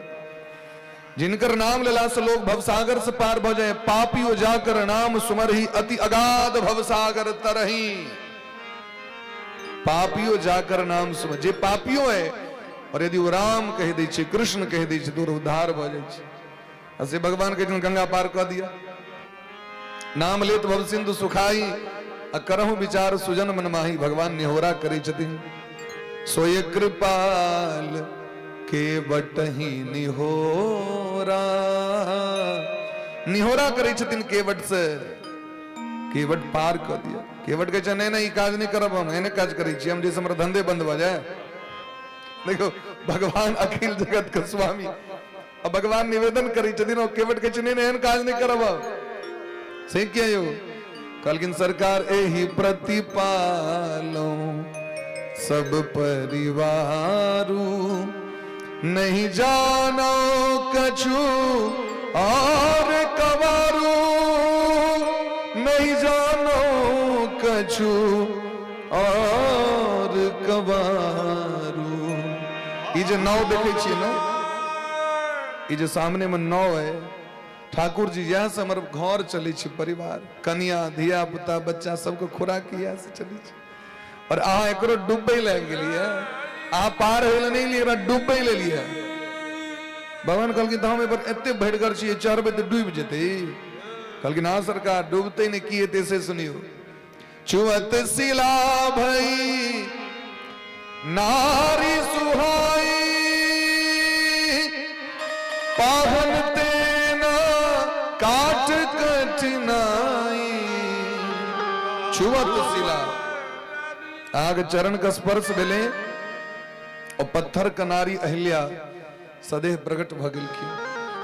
जिनकर नाम लेला से लोग भवसागर से पार भ जाए, पापियो जाकर नाम सुमरही अति अगाध भवसागर तरही। पापियो जाकर नाम सुमर, जे पापियो है और यदि वो राम कहि दै छै, कृष्ण कहि दै छै, तो उद्धार भ जाइ छै। आ से भगवान कहै छथिन गंगा पार कऽ दिया। नाम लेत भव सिंधु सुखाई, आ करहु विचार सुजन मन माही। भगवान निहोरा करै छथिन, सोय कृपाल के बटही निहोरा। निहोरा करै छथिन केवट से, केवट पार कऽ दिया। केवट कहै छै नहि नहि, ई काज नहि करब हम, एहने काज करै छी हम जैसे हमर धंधे बंद भऽ जाय। देखो भगवान अखिल जगत के स्वामी, आ भगवान निवेदन करै छथिन, ओ केवट कहै छै नहि नहि, एहन काज नहि करब हम। से किया यौ? कहलखिन सरकार एहि प्रतिपालो सब परिवारू, नहीं जानो कछु और कवारू, नहीं जानो कछु और कवारू। ई जे नाव देखै छियै ने, ई जे सामने में नाव है ठाकुर जी, इएह से हमर घर चलै छै, परिवार, कनिया, धिया पुता, बच्चा सबके खुराक इएह से चलै छै। और अहाँ एकरो डूबे लए आबि गेलियै, अहाँ पार होइ लए नहि लिए, एकरा डूबे ले लिए। भगवान कहलखिन तऽ हम एहि पर एते भरिगर छियै, चढ़बै तऽ डूबि जेतै। कहलखिन हँ सरकार, डूबतै नहि, की हेतै से सुनियौ। चुअत शिला भई नारी सुहाई, पावन तेना काट कठिनाई। छुअत शिला, अहाँके चरण के स्पर्श भेलै और पत्थर के नारी अहिल्या सदेह प्रकट भऽ गेलखिन।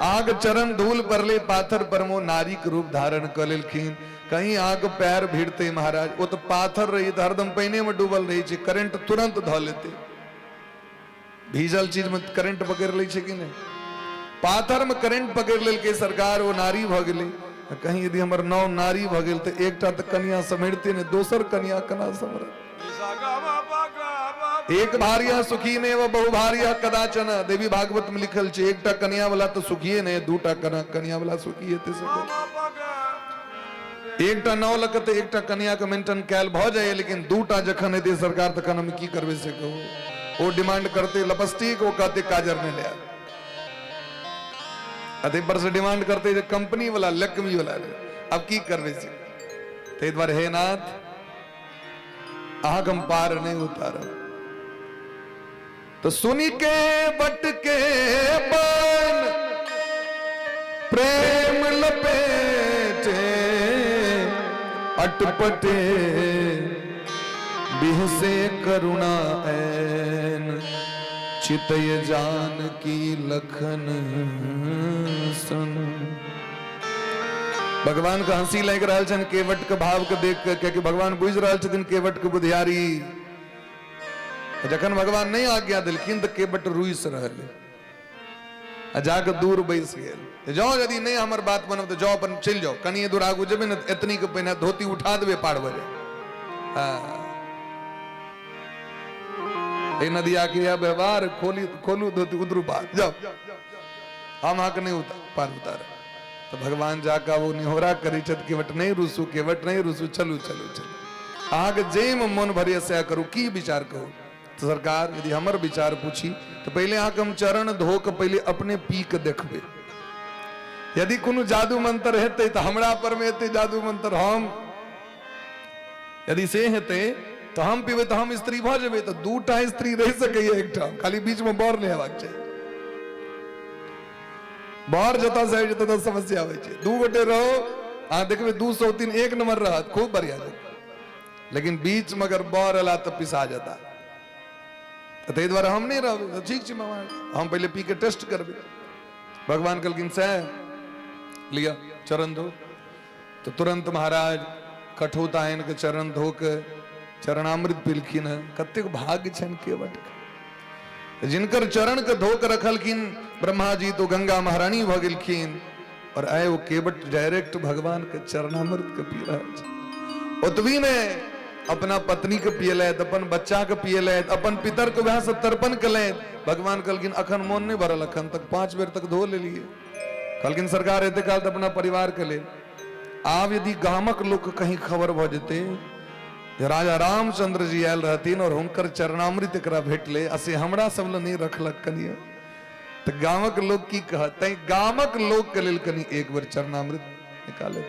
अहाँके चरण धूल पड़लै पाथर पर मे, नारी के रूप धारण कऽ लेलखिन। कहीं अहाँके पैर भिड़तै महाराज, ओ तऽ पाथर रही तऽ हरदम पानिए मे डूबल रहै छै, करेंट तुरंत धऽ लेतै। भीजल चीज में करेंट पकड़ लै छै कि नहि? पाथर में करेंट पकड़ लेलकै सरकार, ओ नारी भऽ गेलै। कहीं यदि हमर नाव नारी भऽ गेल तऽ एकटा तऽ कनिया सम्हरिते नहि, दोसर कनिया केना सम्हरत? एक भारिया सुखी ने व बहु भारिया कदाचन, देवी भागवत में लिखल छै, एकटा कनिया वाला तऽ सुखिए नहि, दूटा कनिया वाला सुखी हेतै से एकटा नाव लऽ कऽ तऽ एकटा कनिया के मेंटेन कयल भऽ जाइए, लेकिन दूटा जखन हेतै सरकार तखन हम की करबै से कहू। ओ डिमांड करते लपस्टिक, ओ कहते काजर नहि ले आयब। अते पर से डिमांड करते जे कंपनी वाला लक्ष्मी वाला ले, अब की करबै से। ताहि दुआरे हे नाथ, अहाँके हम पार नहि उतारब। तो सुनि के बट के बन प्रेम लपेटे अटपटे, बिहसे करुणा ऐन चितय जानकी लखन सन। भगवान के हंसी लागि रहल छनि केवट के भाव के देख के, कियाकि भगवान बुझि रहल छथिन केवट के बुधियारी। जखन भगवान नहीं आज्ञा देलखिन तऽ केवट रुसि रहल आ जाके दूर बैस गेल। जाओ यदि नहीं हमर बात मानब तऽ जाओ अपन चलि जाओ, कनिए दूर आगू जेबै ने एतनी के पहिने धोती उठा देबै पार भऽ जाए। हाँ, एहि नदिया के यह व्यवहार, खोली खोलू धोती उतरू पार जाओ, हम अहाँके नहीं पार उतारब। तऽ भगवान जाके ओ निहोरा करै छथि, केवट नहीं रुसू, केवट नहीं रुसू, चलू चलू चलू, अहाँके जाहिमे मन भरैए सएह करू, की विचार कहू। तऽ सरकार यदि हमर विचार पूछी तऽ पहिले अहाँके हम चरण धो के पहिले अपने पी के देखबै, यदि कोनो जादू मंत्र हेतै तऽ हमरा पर मे हेतै जादू मंत्र, हम यदि से हेतै तऽ हम पीबै तऽ हम स्त्री भऽ जेबै। तऽ दूटा स्त्री रहि सकैए एकठाम, खाली बीचमे बर नहि हेबाक चाही। बर जतऽ से आबि जेतै ततऽ समस्या होइ छै। दू गोटे रहो, अहाँ देखबै 203 एक नंबर रहत, खूब बढ़िया जेतै। लेकिन बीच में अगर बर एला तऽ पिसा जेता। तऽ ताहि दुआरे हम नहि रहबै। तऽ ठीक छै मामा, हम पहिले पी के टेस्ट करबै। भगवान कहलखिन सएह लिअ चरण धो। तऽ तुरंत महाराज कठौतायन के चरण धो के चरणामृत पीलखिन हँ। कतेक भाग्य छनि केवट के, जिनकर चरण के धो के रखलखिन ब्रह्मा जी तो गंगा महारानी भऽ गेलखिन, और आइ ओ केवट डायरेक्ट भगवान के चरणामृत के पी रहल छै। ओतबी ने अपना पत्नी के पियलथि, अपन बच्चा के पियलथि, अपन पितर के वएह सब तर्पण केलथि। भगवान कहलखिन अखन मोन नहि भरल, अखन तक 5 बेर तक धो लेलियै। कहलखिन सरकार एते काल तऽ अपना परिवार के लेल, आब यदि गामक लोक के कहीं खबर भऽ जेतै जे राजा रामचंद्र जी आयल रहथिन और हुनकर चरणामृत एकरा भेटलै आ से हमरा सब लए नहि रखलक कनियो, तऽ गामक लोक की कहत? तैं गामक लोक के लेल कनि एक बेर चरणामृत निकालत।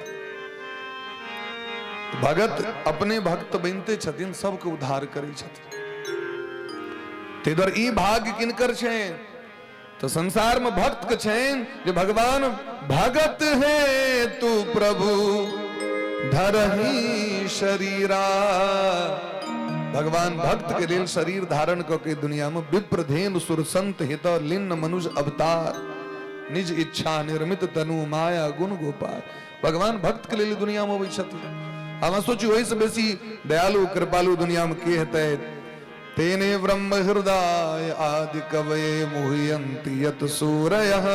भगत अपने भक्त बनिते छथिन, सबके उद्धार करै छथिन। ताहि दुआरे ई भाग्य किनकर छनि? तो संसार में भक्त के छनि जे भगवान भगत है तू प्रभु धरही शरीरा। भगवान भक्त के लेल शरीर धारण क के दुनिया में विप्रधेन सुर संत हित लिन्न मनुज अवतार, निज इच्छा निर्मित तनु माया गुण गोपाल। भगवान भक्त के लेल दुनिया में अबै छथिन। हम सोची ओहि से बेसी दयालु कृपालु दुनिया में के हेतै? तेने ब्रह्म हृदय आदि कवये मुह्यन्ति यत सूरयः।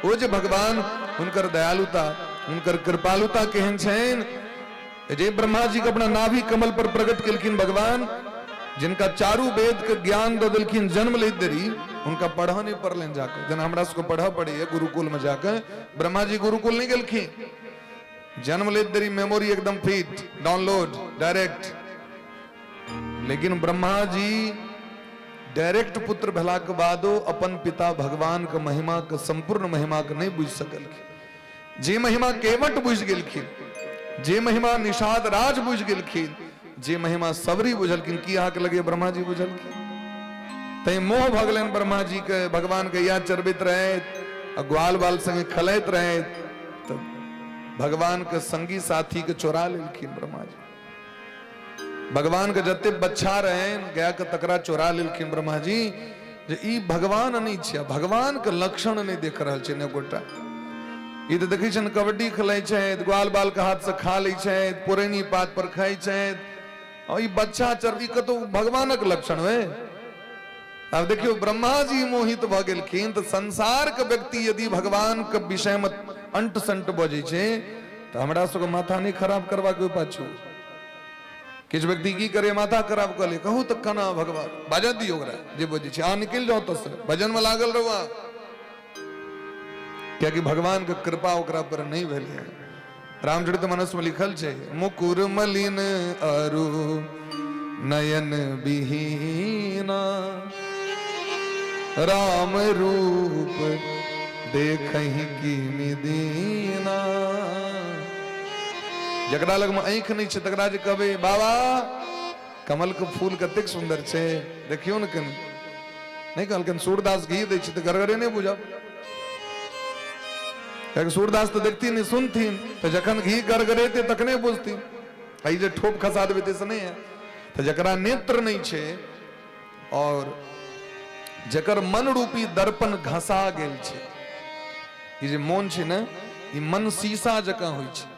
ओ जे भगवान हुनकर दयालुता हुनकर कृपालुता केहन छनि जे ब्रह्मा जी के अपना नाभि कमल पर प्रकट केलखिन भगवान, जिनका चारू वेद के ज्ञान दऽ देलखिन जन्म लैत देरी, हुनका पढ़ऽ नहि पड़लनि जाके, जेना हमरा सबके पढ़ऽ पड़ैया गुरुकुल में जाके। ब्रह्मा जी गुरुकुल नहि गेलखिन, जन्म लैत देरी मेमोरी एकदम फिट, डाउनलोड डायरेक्ट। लेकिन ब्रह्मा जी डायरेक्ट पुत्र भेला के बादो अपन पिता भगवान के महिमा के संपूर्ण महिमा के नहीं बुझ सकलखिन। जे महिमा केवट बुझ गेलखिन, जे महिमा निषाद राज बुझ गेलखिन, जे महिमा सबरी बुझलखिन, की अहाँके लगे ब्रह्मा जी बुझलखिन? तैं मोह भऽ गेलनि ब्रह्मा जी के, भगवान के याद चरबैत रहैत आ ग्वाल बाल संगे खेलैत रहैत, तऽ भगवान के संगी साथी के चोरा लेलखिन ब्रह्मा जी। भगवान के जते बच्चा रहनि गाय के तकरा चोरा लेलखिन ब्रह्मा जी, जे ई भगवान नहीं छै, भगवान के लक्षण नहीं देख रहल छै ने गोटा। ई तऽ देखै छनि कबड्डी खेलै छथि, ग्वाल बाल के हाथ से खा लै छथि, पुरैनी पात पर खाइ छथि, और ई बच्चा चर, ई कतौ भगवानक लक्षण होय? आब देखियौ ब्रह्मा जी मोहित भऽ गेलखिन, तऽ संसार के व्यक्ति यदि भगवान के विषय में अंट संट बजै छै तऽ हमरा सबके माथा नहि खराब करबाक ओहि पाछू। किछु व्यक्ति की करे माथा खराब कऽ ले, कहू तऽ केना भगवान, बाजऽ दियौ ओकरा जे बजै छै, अहाँ निकलि जाउ ओतऽसँ, भजनमे लागल रहू अहाँ, कियाकि भगवान के कृपा ओकरा पर नहि भेलै। रामचरित मानस में लिखल छै, मुकुर मलिन अरु नयन विहीना, राम रूप देखहि किमि दीना। जकरा लग में आँखि नहि छै तकरा जे कहबै बाबा कमल के फूल कतेक सुंदर छै देखियौ ने कनि, नहि कहलखिन सूरदास घी दै छै तऽ गड़गड़े नहि बुझब, कियाकि सूरदास तऽ देखथिन नहि सुनथिन, तऽ जखन घी गड़गड़ेतै तखने बुझथिन, आ ई जे ठोप खसा देबै ताहिसँ नहि हैत। तऽ जकरा नेत्र नहि छै और जकर मन रूपी दर्पण घसा गेल छै, ई जे मोन छै ने, ई मन शीशा जकाँ होइ छै।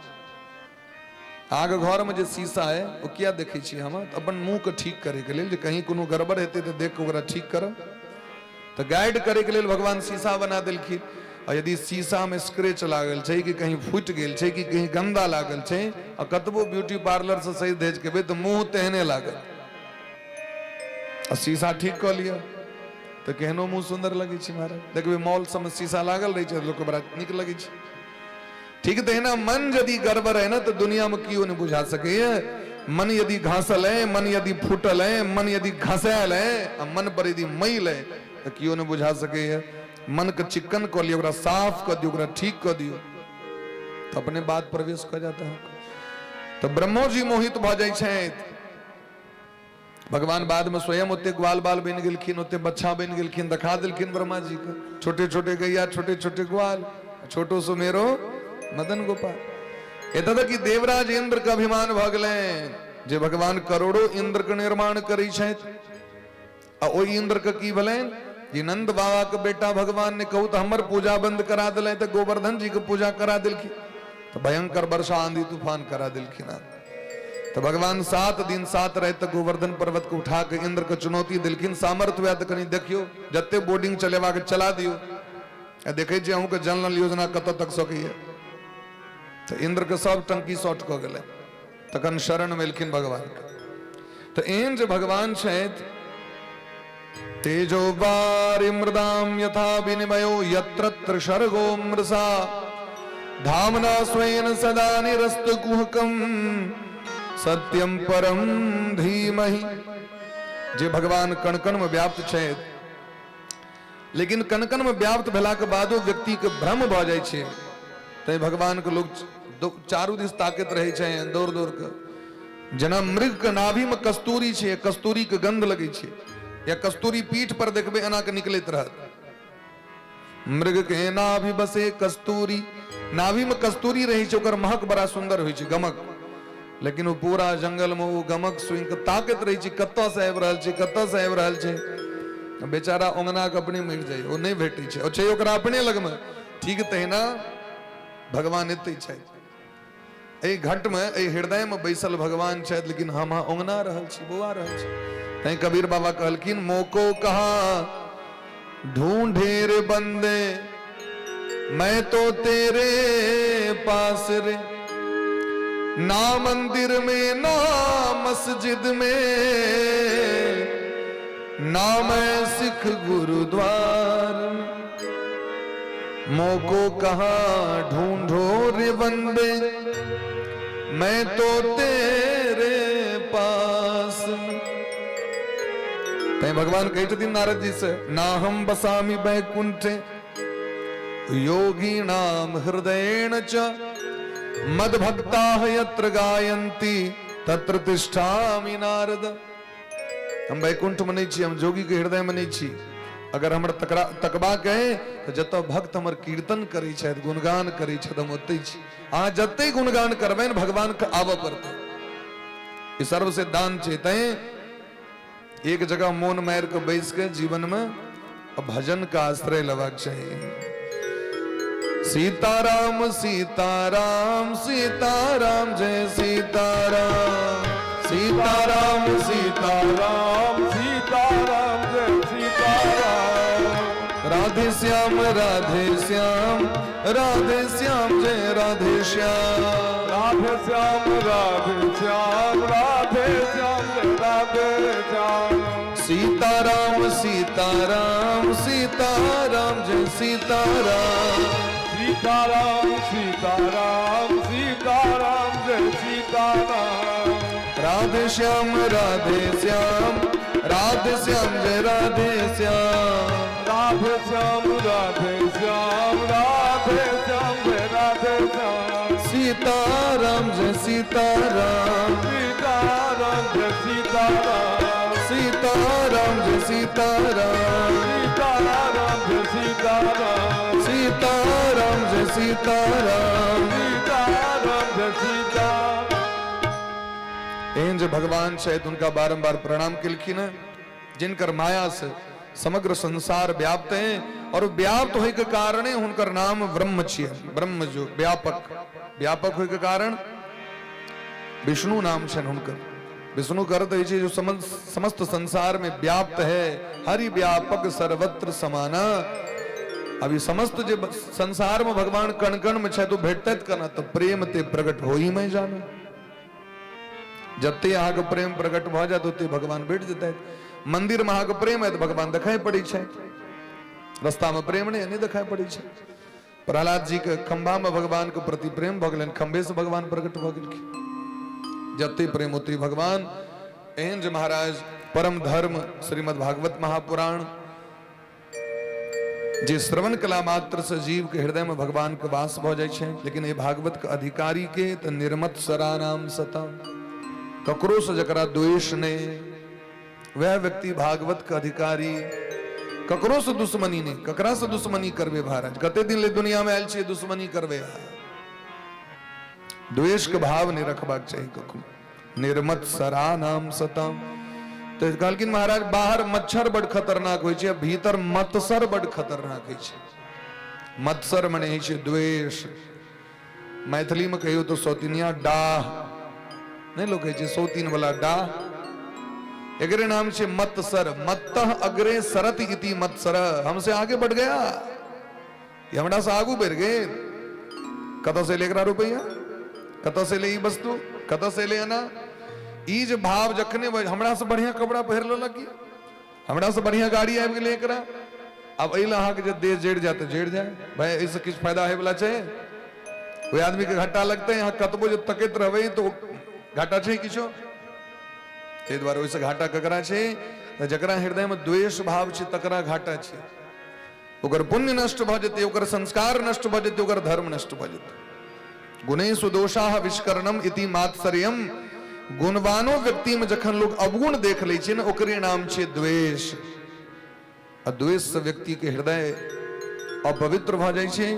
अहाँके घरमे जे शीशा है ओ किया देखै छियै हम? तऽ अपन मुँहके ठीक करैके लेल, जे कहीं कोनो गड़बड़ हेतै तऽ देख कऽ ओकरा ठीक करब, तऽ गाइड करैके लेल भगवान शीशा बना देलखिन। आ यदि शीशामे स्क्रैच लागल छै कि कहीं फूटि गेल छै कि कहीं गन्दा लागल छै, आ कतबो ब्यूटी पार्लरसँ सही धजि के तऽ मुँह तेहने लागत, आ शीशा ठीक कऽ लिअ तऽ केहनो मुँह सुन्दर लगै छै महाराज। देखबै मॉल सबमे शीशा लागल रहै छै, लोकके बड़ा नीक लगै छै। ठीक तहिना मन यदि गड़बड़ है ना तो दुनिया में केओ नहीं बुझा सकैए। मन यदि घासल है, मन यदि फूटल है, मन यदि घसायल है, आ मन पर यदि मैल है तो केओ नहीं बुझा सकैए। मन के चिकन कऽ लियौ, ओकरा साफ कऽ दियौ, ओकरा ठीक कऽ दियौ, तो अपने बात प्रवेश कऽ जाता है। तो ब्रह्मो जी मोहित भऽ जाइ छथि। भगवान बाद में स्वयं ओते ग्वाल बाल बनि गेलखिन, ओते बच्छा बनि गेलखिन, देखा देलखिन ब्रह्मा जी के, छोटे छोटे गैया, छोटे छोटे ग्वाल, छोटो सो मेरो मदन गोपाल। एतऽ तक कि देवराज इंद्र के अभिमान भऽ गेलनि, जे भगवान करोड़ों इंद्र के निर्माण करै छथि आ ओहि इंद्र के की भेलनि जे नंद बाबा के बेटा भगवान ने कहू तऽ हमर पूजा बंद करा देलनि तऽ गोवर्धन जी के पूजा करा देलखिन तऽ भयंकर वर्षा आंधी तूफान करा देलखिन हँ। तऽ भगवान 7 दिन 7 राति तक गोवर्धन पर्वत के उठा के इंद्र के चुनौती देलखिन, सामर्थ्य हुए तऽ कनि देखियौ, जते बोर्डिंग चलेबाक चला दियौ, आ देखै छियै अहूँके जल नल योजना कतऽ तक सकैए। तऽ इंद्र के सब टंकी शॉर्ट कऽ गेलै, तखन शरण मे एलखिन भगवान के। तऽ एहन जे भगवान छथि, तेजो वारि मृदाम यथा विनिमयो यत्र त्रिसर्गो मृषा धामना स्वेन सदा निरस्त कुहकम सत्यम परम धीमहि। जे भगवान कण कण में व्याप्त छथि, लेकिन कण कण में व्याप्त भेला के बादो व्यक्ति के भ्रम भऽ जाइ छै, तैं भगवान के लोग चारू दिस ताकैत रहै छै दौड़ दौड़ के, जेना मृग के नाभि में कस्तूरी छै, कस्तूरी के गंध लगै छै, या कस्तूरी पीठ पर देखबै एना के निकलैत रहत। मृग के नाभि बसे कस्तूरी, नाभि में कस्तूरी रहै छै, ओकर महक बड़ा सुंदर होइ छै, गमक, लेकिन ओ पूरा जंगल में ओ गमक सुनि के ताकैत रहै छै कतऽ से आबि रहल छै, कतऽ से आबि रहल छै। बेचारा ओंगना के अपने मरि जाइ, ओ नहि भेटै छै, ओ छै ओकरा अपने लगमे। ठीक तहिना भगवान एतै छथि, एहि घट में, एहि हृदय में बैसल भगवान छथि, लेकिन हम अहाँ ओंगना रहल छी, बौआ रहल छी। तैं कबीर बाबा कहलखिन, मोको कहा ढूंढे रे बंदे, मैं तो तेरे पास रे, ना मंदिर में ना मस्जिद में, ना मैं सिख गुरुद्वार में, मोको कहा ढूंढो रे बंदे, मैं तो तेरे पास में। तैं भगवान कहै छथिन नारद जी से, ना हम बसामी बैकुंठे योगी नाम हृदयेन च मदभक्ता यत्र गायन्ति तत्र तिष्ठामि नारद। हम वैकुंठ में नहीं छी, हम जोगी के हृदय में नहीं छी। अगर हमर तकबा के तऽ जतऽ भक्त हमर कीर्तन करै छथि, गुणगान करै छथि, हम ओतै छी। अहाँ जते गुणगान करबनि भगवान के आबऽ पड़तै। ई सर्व सिद्धांत छै। तैं एक जगह मोन मारि के बैस के जीवन में भजन का आश्रय लेबाक चाही। सीताराम सीताराम सीताराम जय सीताराम, सीताराम सीताराम सीताराम जय सीताराम, राधे श्याम राधे श्याम राधे श्याम जय राधे श्याम, राधे श्याम राधे श्याम राधे श्याम जय राधे श्याम, सीताराम सीताराम सीताराम जय सीताराम, सीताराम सीताराम सीताराम जय सीताराम, राधे श्याम राधे श्याम राधे श्याम जय राधे श्याम, राधे श्याम राधे श्याम राधे श्याम जय राधे श्याम, सीताराम जय सीताराम, सीताराम जय सीताराम, सीताराम जय सीताराम, सीताराम जय सीताराम, सीताराम जय सीताराम, सीताराम जय सीताराम। एहन जे भगवान छथि हुनका बारंबार प्रणाम केलखिन हँ, जिनकर माया से समग्र संसार व्याप्त है और व्याप्त होय के कारणे हुनकर नाम ब्रह्म छियै। ब्रह्म जो व्यापक, व्यापक होय के कारण विष्णु नाम छनि हुनकर। विष्णु करत होइ छै जो समस्त संसार में व्याप्त है, हरि व्यापक सर्वत्र समाना। अभी समस्त जे संसार में भगवान कण कण में छै तो भेटतैत केना, तो प्रेम ते प्रकट हो ही मैं जाना। जते अहाँके प्रेम प्रकट भऽ जायत ओते भगवान भेट जेतैत। मंदिर में अहाँके प्रेम है तऽ भगवान देखाइ पड़ै छै, रस्ता में प्रेम नहीं देखाइ पड़ै छै। प्रहलाद जी के खंभा में भगवान के प्रति प्रेम भऽ गेलनि, खंभे से भगवान प्रकट भऽ गेलखिन। जते प्रेम ओते भगवान। एहन जे महाराज परम धर्म श्रीमद् भागवत महापुराण जे श्रवण कला मात्र से जीव के हृदय में भगवान के वास भऽ जाइ छै, लेकिन एहि भागवत के अधिकारी के तऽ निर्मत सरानाम सता, ककरो से जकरा द्वेष नहीं वह व्यक्ति भागवत के अधिकारी। ककरो से दुश्मनी नहीं, ककरा से दुश्मनी करबे महाराज? कते दिन ले दुनिया में आयल छियै दुश्मनी करबे? द्वेष के भाव नहीं रखबाक चाही ककरो। निर्मत्सरा नाम सताम। तऽ कहलखिन महाराज, बाहर मच्छर बड खतरनाक होइ छै, भीतर मत्सर बड खतरनाक होइ छै। मत्सर मने होइ छै द्वेष। मैथिलीमे कहियौ तऽ सौतिनिया डाह नहि लोक कहै छै, सौतीन वाला डाह, एकरे नाम छै मत्सर। मत्तः अग्रे सरति इति मत्सर। हमसे आगे बढ़ गया, ई हमरा से आगू बढ़ि गेल। कतऽ से एलै एकरा रुपैआ, कतऽ से एलै ई वस्तु, कतऽ से एलै एना? ई जे भाव जखने हमरा से बढ़िया कपड़ा पहिर लेलक, हमरा से बढ़िया गाड़ी आबि गेलै एकरा, आब एहि लए अहाँके जे देह जरि जाय तऽ जरि जाय भाय, एहिसँ किछु फायदा होयवला छै? ओहि आदमीके घाटा लगतै। अहाँ कतबो जे तकैत रहबै तऽ ओ घाटा छै किछो? ताहि दुआरे ओहिसँ घाटा ककरा छै? तऽ जकरा हृदयमे द्वेष भाव छै तकरा घाटा छै। ओकर पुण्य नष्ट भऽ जेतै, ओकर संस्कार नष्ट भऽ जेतै, ओकर धर्म नष्ट भऽ जेतै। गुणेषु दोषाः विष्करणम इति मात्सर्यम। गुणवानो व्यक्ति में जखन लोग अवगुण देख लै छै ने, ओकरे नाम छै द्वेष। आ द्वेष से व्यक्ति के हृदय अपवित्र भऽ जाइ छै,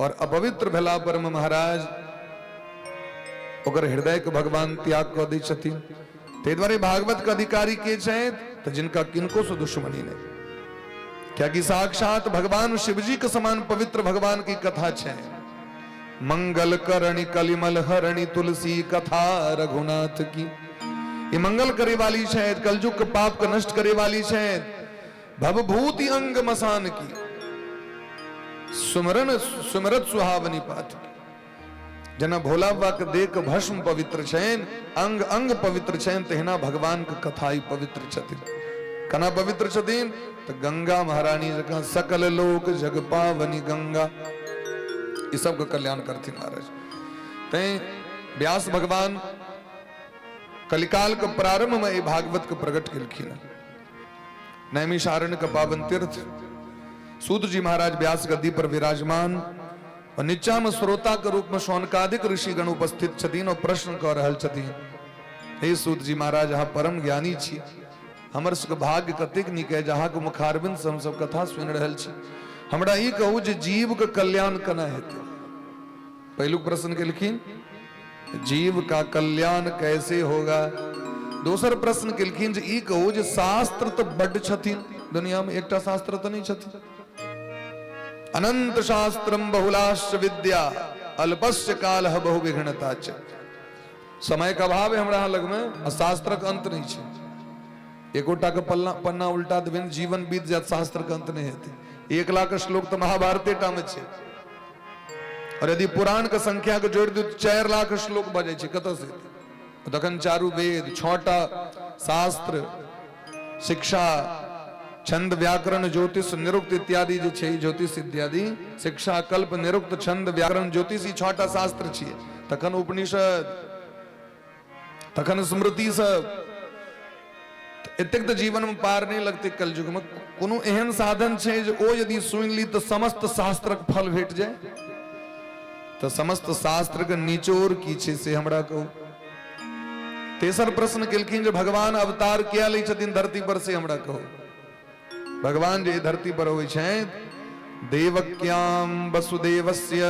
और अपवित्र भेला पर में महाराज ओकर हृदय के भगवान त्याग कऽ दै छथिन। ताहि दुआरे भागवत के अधिकारी के छथि? तऽ जिनका किनको से दुश्मनी नहि, कियाकि साक्षात भगवान शिवजी के समान पवित्र भगवान की कथा छै। मंगल करणी कलिमल हरणी तुलसी कथा रघुनाथ की। ये मंगल करे वाली छथि, कलयुग के पाप के नष्ट करे वाली छथि। भवभूति अंग मसान की सुमरन सुमरत सुहावनी पाठ की। जेना भोला बाबा के देह भस्म पवित्र छनि, अंग अंग पवित्र छनि, तहिना भगवान के कथा ही पवित्र छथिन। केना पवित्र छथिन? तऽ गंगा महारानी जकाँ, सकल लोक जग पावनी गंगा, ई सबके कल्याण करथिन महाराज। तैं व्यास भगवान कलिकाल के प्रारंभ में ई भागवत के प्रकट केलखिन। नैमिषारण्य के पावन तीर्थ, सूत जी महाराज व्यास गद्दी पर विराजमान और नीचा में श्रोता के रूप में शौनकादिक ऋषिगण उपस्थित छथिन और प्रश्न कऽ रहल छथिन, हे सूत जी महाराज, अहाँ परम ज्ञानी छी, हमर सबके भाग्य कतेक नीक है जे अहाँके मुखारविंद से हमसब कथा सुनि रहल छी। हमरा ई कहू जे जीव के कल्याण केना हेतै? पहिलुक प्रश्न केलखिन, जीव का कल्याण कैसे होगा? दोसर प्रश्न केलखिन जे ई कहू जे शास्त्र तऽ बड्ड छथिन दुनिया में, एकटा शास्त्र तऽ नहि छथिन। अनंत शास्त्रम बहुलाश्च विद्या अल्पस्य काल बहु विघ्नता च। समय के अभाव है हमरा अहाँ लगमे आ शास्त्रक अंत नहि छै। एकोटा के पन्ना पन्ना उल्टा देबै, जीवन बीत जायत, शास्त्रक अंत नहि हेतै। 1 लाख श्लोक तऽ महाभारते टा मे छै, और यदि पुराण के संख्या के जोड़ि दियौ तऽ 4 लाख श्लोक भऽ जाइ छै। कतऽ से एतै? तखन चारू वेद, छटा शास्त्र, शिक्षा, छंद, व्याकरण, ज्योतिष, निरुक्त इत्यादि जे छै, ज्योतिष इत्यादि, शिक्षा, कल्प, निरुक्त, छंद, व्याकरण, ज्योतिष, ई छटा शास्त्र छियै। तखन उपनिषद, तखन स्मृति सब। एतेक तऽ जीवन में पार नहि लगतै कलयुग में। कोनो एहन साधन छै जे ओ यदि सुनि ली तऽ समस्त शास्त्रक फल भेट जाय? तऽ समस्त शास्त्र के निचोड़ की छै से हमरा कहू। तेसर प्रश्न केलखिन जे भगवान अवतार किया लै छथिन धरती पर, से हमरा कहू। भगवान जे धरती पर अबै छथि, देवक्याम वसुदेवस्य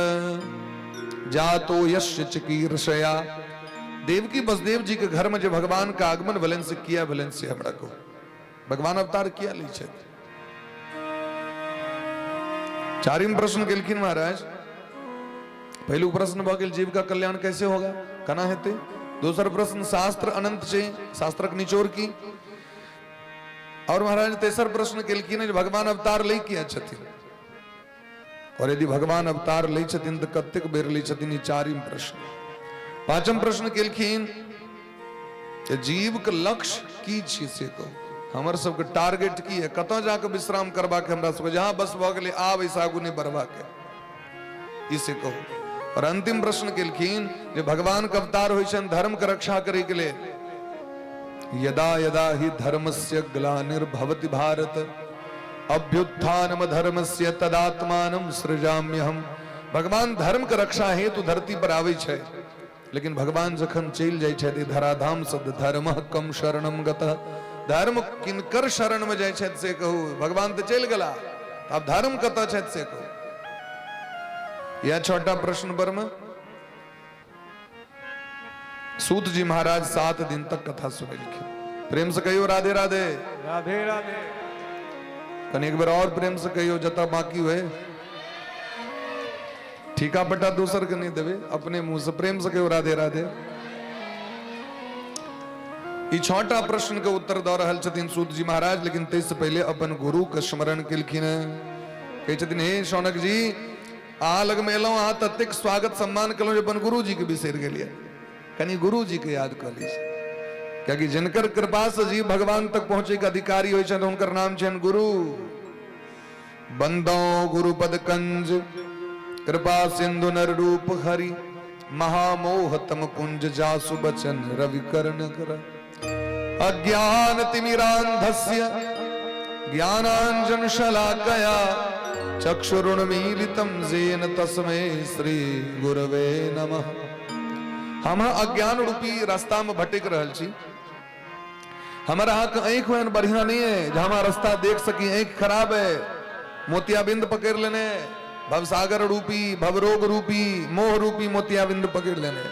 जातो यस्य चिकीर्षया। देवकी वसुदेव जी के घर में जे भगवान का आगमन भेलनि से किया भेलनि, से हमरा कहू। भगवान अवतार किया लै छथि? चारिम प्रश्न केलखिन महाराज, पहिलुक प्रश्न भऽ गेल जीव का कल्याण कैसे होगा, केना हेतै? दोसर प्रश्न, शास्त्र अनंत छै, शास्त्रक निचोड़ की? और महाराज तेसर प्रश्न केलखिन जे भगवान अवतार लै किया छथिन, और यदि भगवान अवतार लै छथिन तऽ कतेक बेर लै छथिन? ई चारिम प्रश्न। पांचम प्रश्न केलखिन जे जीव के लक्ष्य की छी से कहू। हमर सबके टारगेट की है? कतऽ जाके विश्राम करबाक हमरा सबके? जहाँ बस भऽ गेलै, आब एहिसँ आगू नहि बढ़बाक है, ई से कहू। और अंतिम प्रश्न केलखिन जे भगवान के अवतार होइ छनि धर्म के रक्षा करे के लेल। यदा यदा ही धर्मस्य ग्लानिर्भवति भारत अभ्युत्थानम धर्मस्य तदात्मानं सृजाम्यहम। भगवान धर्म के रक्षा हेतु धरती पर आबै छै, लेकिन भगवान जखन चलि जाइ छथि धराधाम शब्द धर्म कम शरणम गतः, धर्म किनकर शरण में जाइ छथि से कहू। भगवान तऽ चलि गेला, आब धर्म कतऽ छथि से कहू। यह छठा प्रश्न पर में सूत जी महाराज 7 दिन तक कथा सुनेलखिन। प्रेम से कहियो राधे राधे। राधे राधे। कनि एक बेर और प्रेम से कहियो, जतऽ बाकी हुए ठीका पट्टा दोसर के नहीं देवे, अपने मुंह से प्रेम से कहियो राधे राधे। ई छटा प्रश्न के उत्तर दऽ रहल छथिन सूत जी महाराज, लेकिन ताहिसँ पहिले अपन गुरु के स्मरण केलखिन। कहै छथिन, हे शौनक जी, अहाँ लगमे एलहुँ, अहाँ ततेक स्वागत सम्मान केलहुँ जे अपन गुरु जी के बिसरि गेलियै। कनि गुरु जी के याद कऽ ली, कियाकि जिनकर कृपा से जीव भगवान तक पहुँचे के अधिकारी होइ छनि, हुनकर नाम छनि गुरु। बंदो गुरुपद कंज कृपा सिंधु नर रूप हरि, महामोह तम कुंज जासु बचन रवि कर्ण कर। अज्ञान तिमिरांधस्य ज्ञानांजन शलाकया चक्षुरुन्मीलितं येन तस्मै श्री गुरवे नमः। हम अज्ञान रूपी रास्ता में भटक रहल छी। हमर अहाँके आँखि ओहन बढ़िया नहीं है जे हम रास्ता देख सकी। आँखि खराब है, मोतियाबिंद पकड़ लेने, भवसागर रूपी, भवरोग रूपी, मोह रूपी मोतियाबिंद पकड़ लेने।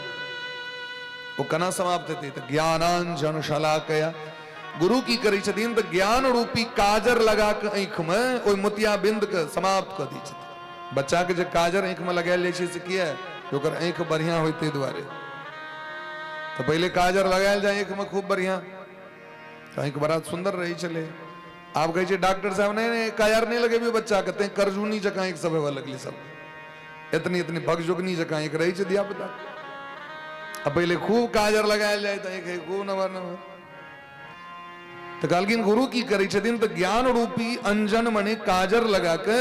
ओ केना समाप्त हेतै? तऽ ज्ञानांजन शलाकया। गुरु की करै छथिन? तऽ ज्ञान रूपी काजर लगा कऽ आँखिमे ओहि मोतियाबिंद के समाप्त कऽ दै छथिन। बच्चाके जे काजर आँखिमे लगायल जाइ छै से किया? ओकर आँखि बढ़िया होय ताहि दुआरे। तऽ पहिले काजर लगायल जाय आँखिमे खूब बढ़िया, तऽ आँखि बड़ा सुन्दर रहै छलै। आब कहै छै डॉक्टर साहब, नहि नहि, काजर नहि लगेबियौ बच्चाके, तैं करजुनी जकाँ आँखि सब हेबऽ लगलै। सब एतनी एतनी भगजोगनी जकाँ आँखि रहै छै धिया पुता। आ पहिले खूब काजर लगायल जाय तऽ आँखि खूब नमहर नमहर। तऽ कहलखिन, गुरु की करै छथिन? तऽ ज्ञान रूपी अंजन मने काजर लगा के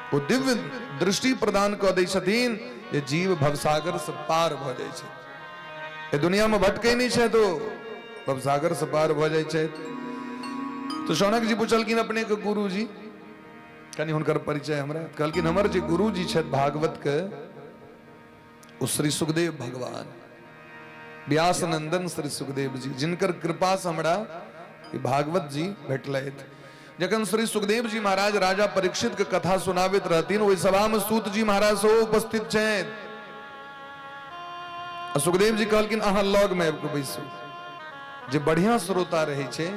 ओ दिव्य दृष्टि प्रदान कऽ दै छथिन जे जीव भवसागर से पार भऽ जाइ छै। ए दुनिया में भटकै नहि छै तो भवसागर से पार भऽ जाइ छै। तो शौनक जी पुछलखिन, अपने के गुरु जी, कनि हुनकर परिचय हमरा। कहलखिन, हमर जे गुरु जी छथि भागवत के, ओ श्री सुखदेव भगवान, व्यास नंदन श्री सुखदेव जी, जिनकर कृपा से हमरा ई भागवत जी भेटलथि। जखन श्री सुखदेव जी महाराज राजा परीक्षित के कथा सुनाबैत रहथिन, ओहि सभा में सूत जी महाराज सेहो उपस्थित छथि। आ सुखदेव जी कहलखिन, अहाँ लग में आबि कऽ बैसू। जे बढ़िया श्रोता रहै छै,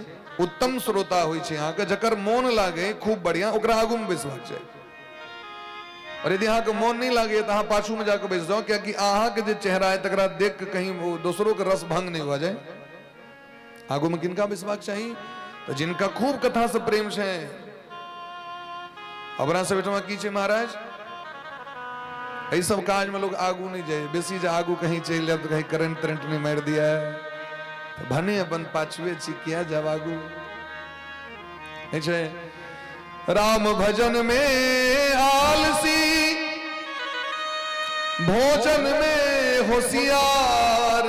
उत्तम श्रोता होइ छै अहाँके, जकर मोन लागे खूब बढ़िया, ओकरा आगू में बैसबाक चाही। और यदि अहाँके मोन नहि लागैए तऽ अहाँ पाछूमे जाकऽ बैस जाउ, कियाकि अहाँके जे चेहरा है तकरा देख कऽ कहीं ओ दोसरोके रस भंग नहि भऽ जाय। आगूमे किनका बैसबाक चाही? तऽ जिनका खूब कथासँ प्रेम छै। अपना सब ओहिठमा की छै महाराज, एहि सब काजमे लोग आगू नहि जाय बेसी। जे आगू कहीं चलि जायब तऽ कहीं करेंट तरेंट नहि मारि दिया। तऽ भने अपन पाछुए छी, किया जायब आगू? नहि छै। राम भजन में आलसी, भोजन में होशियार।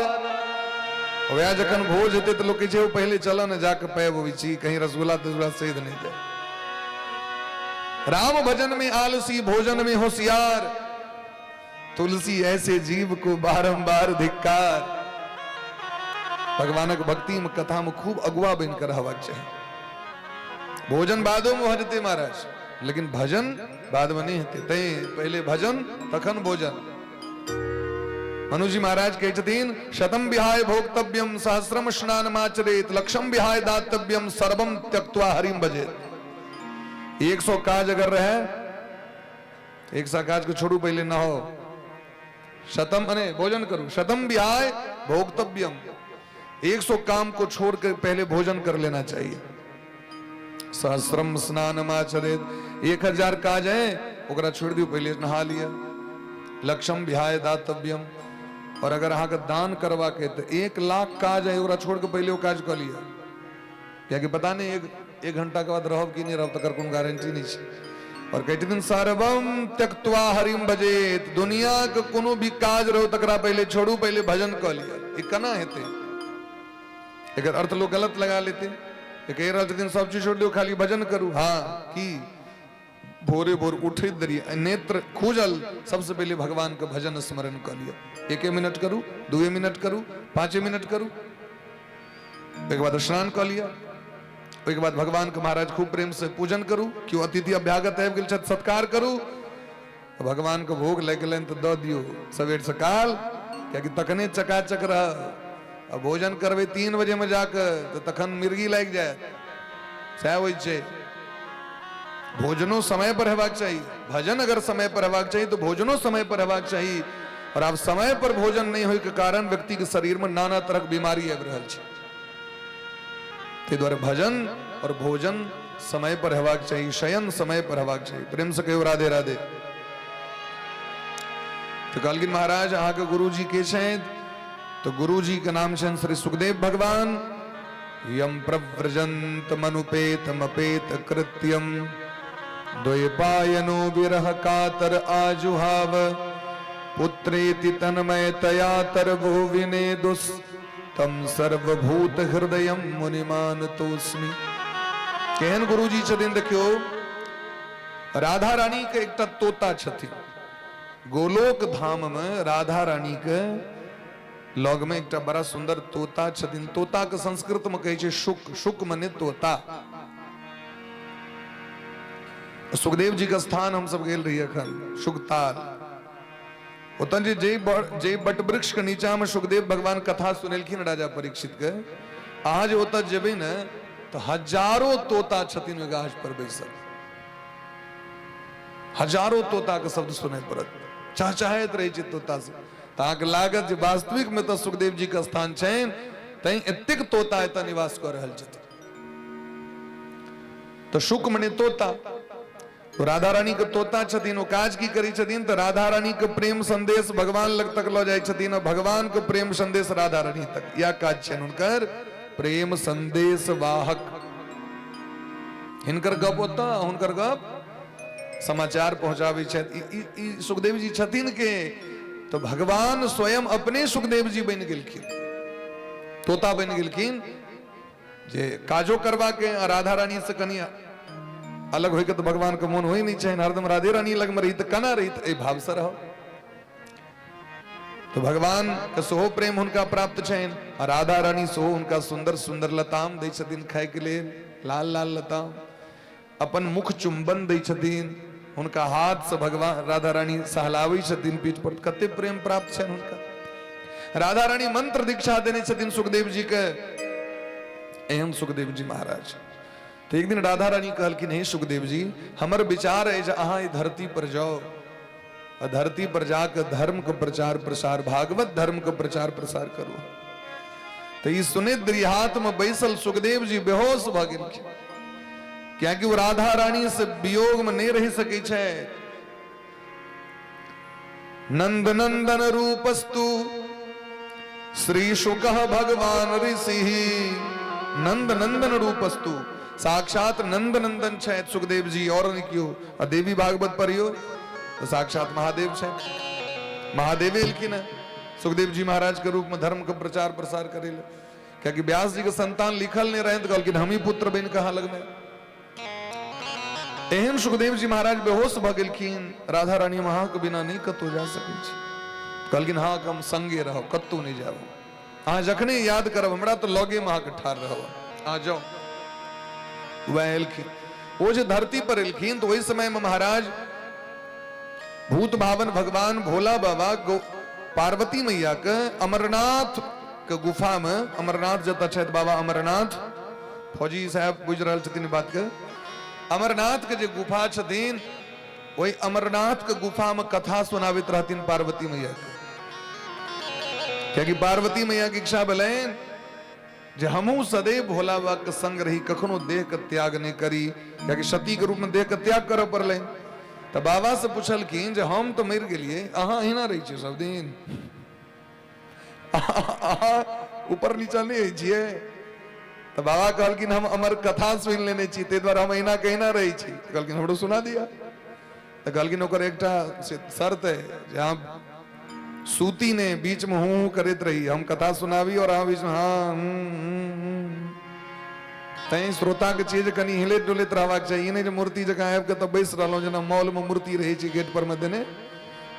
वएह जखन भोज हेतै तऽ लोक कहै छै, ओ पहिले चल ने, जाके पाबि अबै छी, कहीं रसगुल्ला तसगुल्ला सैद नहि जाय। राम भजन में आलसी, भोजन में होशियार, तुलसी ऐसे जीव को बारंबार धिक्कार। भगवानक भक्ति में, कथा में खूब अगुआ बनि कऽ रहबाक चाही। भोजन बादो में भऽ जेतै महाराज, लेकिन भजन बाद में नहीं हेतै। तैं पहिले भजन तखन भोजन। मनुजी महाराज कहै छथिन, शतम विहाय भोक्तव्यम सहस्रम स्नान माचरेत, लक्षम विहाय दातव्यम सर्वम त्यक्त्वा हरिम भजेत। 100 काज अगर रहे, एक सौ काज को छोड़ू, पहले न हो शतम अने भोजन करू। शतम विहाय भोक्तव्यम, 100 काम को छोड़ कर पहले भोजन कर लेना चाहिए। सहस्रम स्नान आचरेत, 1000 काज है ओकरा छोड़ दियो, पहले नहा लिया। लक्षम विहाय दातव्यम, और अगर अहाँके दान करबाक है तो 1 लाख काज है, ओकरा छोड़ के पहले वो काज कऽ लिया, कियाकि पता नहीं एक एक घंटा के बाद रहब कि नहीं रहब, तकर कोनो गारंटी नहीं छै। और कहै छथिन, सर्वम त्यक्त्वा हरिम भजेत। दुनिया के कोनो भी काज रहो, तकरा पहिले छोड़ू, पहिले भजन कऽ लिअ। ई केना हेतै? एकर अर्थ लोग गलत लगा लेते। ई कहि रहल छथिन, सब चीज छोड़ दियौ, खाली भजन करू। हाँ, की भोरे भोर उठैत देरी नेत्र खुजल, सबसे पहिले भगवान के भजन स्मरण कऽ लिअ। एके मिनट करू, 2 मिनट करू, 5 मिनट करू, ओहिके बाद स्नान कऽ लिअ। ओहिके बाद भगवान के महाराज खूब प्रेम से पूजन करू। केओ अतिथि अभ्यागत आबि गेल छथि, सत्कार करू। भगवान के भोग लागि गेलनि तऽ दऽ दियौ। सवेर सकाल कियाकि तखने चकाचक रह। आ भोजन करबै 3 बजे में जाके तऽ तखन मिर्गी लागि जायत। सएह होइ छै। भोजनो समय पर हेबाक चाही। भजन अगर समय पर हेबाक चाही तऽ भोजनो समय पर हेबाक चाही। और आब समय पर भोजन नहि होय के कारण व्यक्ति के शरीर में नाना तरह के बीमारी आबि रहल छै। ताहि दुआरे भजन और भोजन समय पर हेबाक चाही, शयन समय पर हेबाक चाही। प्रेम से कहियो राधे राधे। तो कहलखिन महाराज अहाँके गुरुजी के छथि? तो गुरुजी के नाम छनि श्री सुखदेव भगवान। यम प्रव्रजंत मनुपेतमपेत कृत्यम द्वैपायनो विरह कातर आजुहाव पुत्रेति तन्मयतया तरभो विनेदुस तम सर्वभूत हृदय मुनिमानतोस्मि। केहन गुरुजी छथिन देखियो, राधा रानी के एकटा तोता छथिन। गोलोक धाम में राधा रानी के लग में एकटा बड़ा सुंदर तोता छथिन। तोता के संस्कृत में कहै छै शुक, शुक मने तोता। सुखदेव जी के स्थान हम सब गेल रही अखन शुकताल। ओतऽ जे जे बट वृक्ष के नीचा में सुखदेव भगवान कथा सुनेलखिन राजा परीक्षित के, अहाँ जे ओतऽ जेबै ने तऽ हजारों तोता छथिन ओहि गाछ पर बैसल। हजारों तोता के शब्द सुनय पड़त, चहचहाइत रहै छै तोता सब। तऽ अहाँके लागत जे वास्तविक में तऽ सुखदेव जी के स्थान छनि, तैं एतेक तोता एतऽ निवास कऽ रहल छथिन। तऽ शुक मने तोता, तो राधा रानी के तोता छथिन। ओ काज की करै छथिन तऽ राधा रानी के प्रेम संदेश भगवान लग तक लऽ जाइ छथिन और भगवान के प्रेम संदेश राधा रानी तक। यह काज छनि हुनकर, प्रेम संदेश वाहक। हिनकर गप ओतऽ, हुनकर गप समाचार पहुंचाबै छथि। ई सुखदेव जी छथिन के तो भगवान स्वयं अपने सुखदेव जी बनि गेलखिन, तोता बनि गेलखिन जे काजो करबा के आ राधा रानी से कनि अलग होइके तो भगवान के मोन होइ नहीं छनि, हरदम राधे रानी लग में रही तऽ केना रही, तऽ एहि भाव से रहो। तो भगवान के सेहो प्रेम हुनका प्राप्त छनि आ राधा रानी सेहो हुनका सुंदर सुंदर लताम दै छथिन खाय के लेल, लाल लाल लताम, अपन मुख चुंबन दै छथिन, हुनका हाथ से भगवान राधा रानी सहलाबै छथिन पीठ पर। कते प्रेम प्राप्त छनि हुनका। राधा रानी मंत्र दीक्षा देने छथिन सुखदेव जी के। एहन सुखदेव जी महाराज। तो एक दिन राधा रानी कहलखिन, हे सुखदेव जी, हमर विचार है जे अहाँ धरती पर जाओ और धरती पर जाकर धर्म के प्रचार प्रसार, भागवत धर्म के प्रचार प्रसार करू। तो ई सुने दृहात में बैसल सुखदेव जी बेहोश भ गेलखिन, कियाकि वो राधा रानी से वियोग में नहीं रह सकै छै। नंद नंदन रूपस्तु श्री शुक भगवान ऋषि। नंद नंदन रूपस्तु, साक्षात नंद नंदन छथि सुखदेव जी और नहीं क्यों। आ देवी भागवत पढ़ियो तो साक्षात महादेव छथि, महादेव एलखिन है सुखदेव जी महाराज के रूप में धर्म के प्रचार प्रसार करे ले। कियाकि व्यास जी के संतान लिखल नहीं रहे तो कहलखिन हम ही पुत्र बन कहाँ लगमे। एहन सुखदेव जी महाराज बेहोश भ गेलखिन। राधा रानी अहाँ के बिना नहीं कतौ जा सकै छी। कहलखिन हाँ हम संगे रहब, कतौ नहीं जाब, अहाँ जखने याद करब हमरा तो लगे में अहाँके ठाढ़ रहब, अहाँ जाओ। वह एलखिन, वो जे धरती पर एलखिन तो वही समय में महाराज भूत भावन भगवान भोला बाबा पार्वती मैया के अमरनाथ के गुफा में, अमरनाथ जतऽ छथि बाबा अमरनाथ, फौजी साहब बुझि रहल छथिन बात के, अमरनाथ के जे गुफा छथिन ओहि अमरनाथ के गुफा में कथा सुनाबैत रहथिन पार्वती मैया के। कियाकि पार्वती मैया के इच्छा भेलनि जे हमहूँ सदैव भोला बाबा के संग रही, कखनो देह के त्याग नहीं करी, कियाकि सती के रूप में देह के त्याग करऽ पड़लनि। तऽ बाबा से पुछलखिन जे हम तऽ मरि गेलियै, अहाँ अहिना रहै छियै सब दिन, अहाँ ऊपर नीचा नहि होइ छियै? तऽ बाबा कहलखिन हम अमर कथा सुनि लेने छी, ताहि दुआरे हम अहिना कहिना रहै छी। कहलखिन हमरो सुना दिअ। तऽ कहलखिन ओकर एकटा शर्त है जे अहाँ सूती ने बीच में हूं हूं करैत रही, हम कथा सुनाबी और अहाँ बीच में हाँ हूं हूं हूं। तैं श्रोता के चीज कनि हिलैत डुलैत रहबाक चाही, ई नहि जे मूर्ति जकाँ आबि कऽ तऽ बैस रहलहुँ, जेना मॉल में मूर्ति रहै छै गेट पर में देने,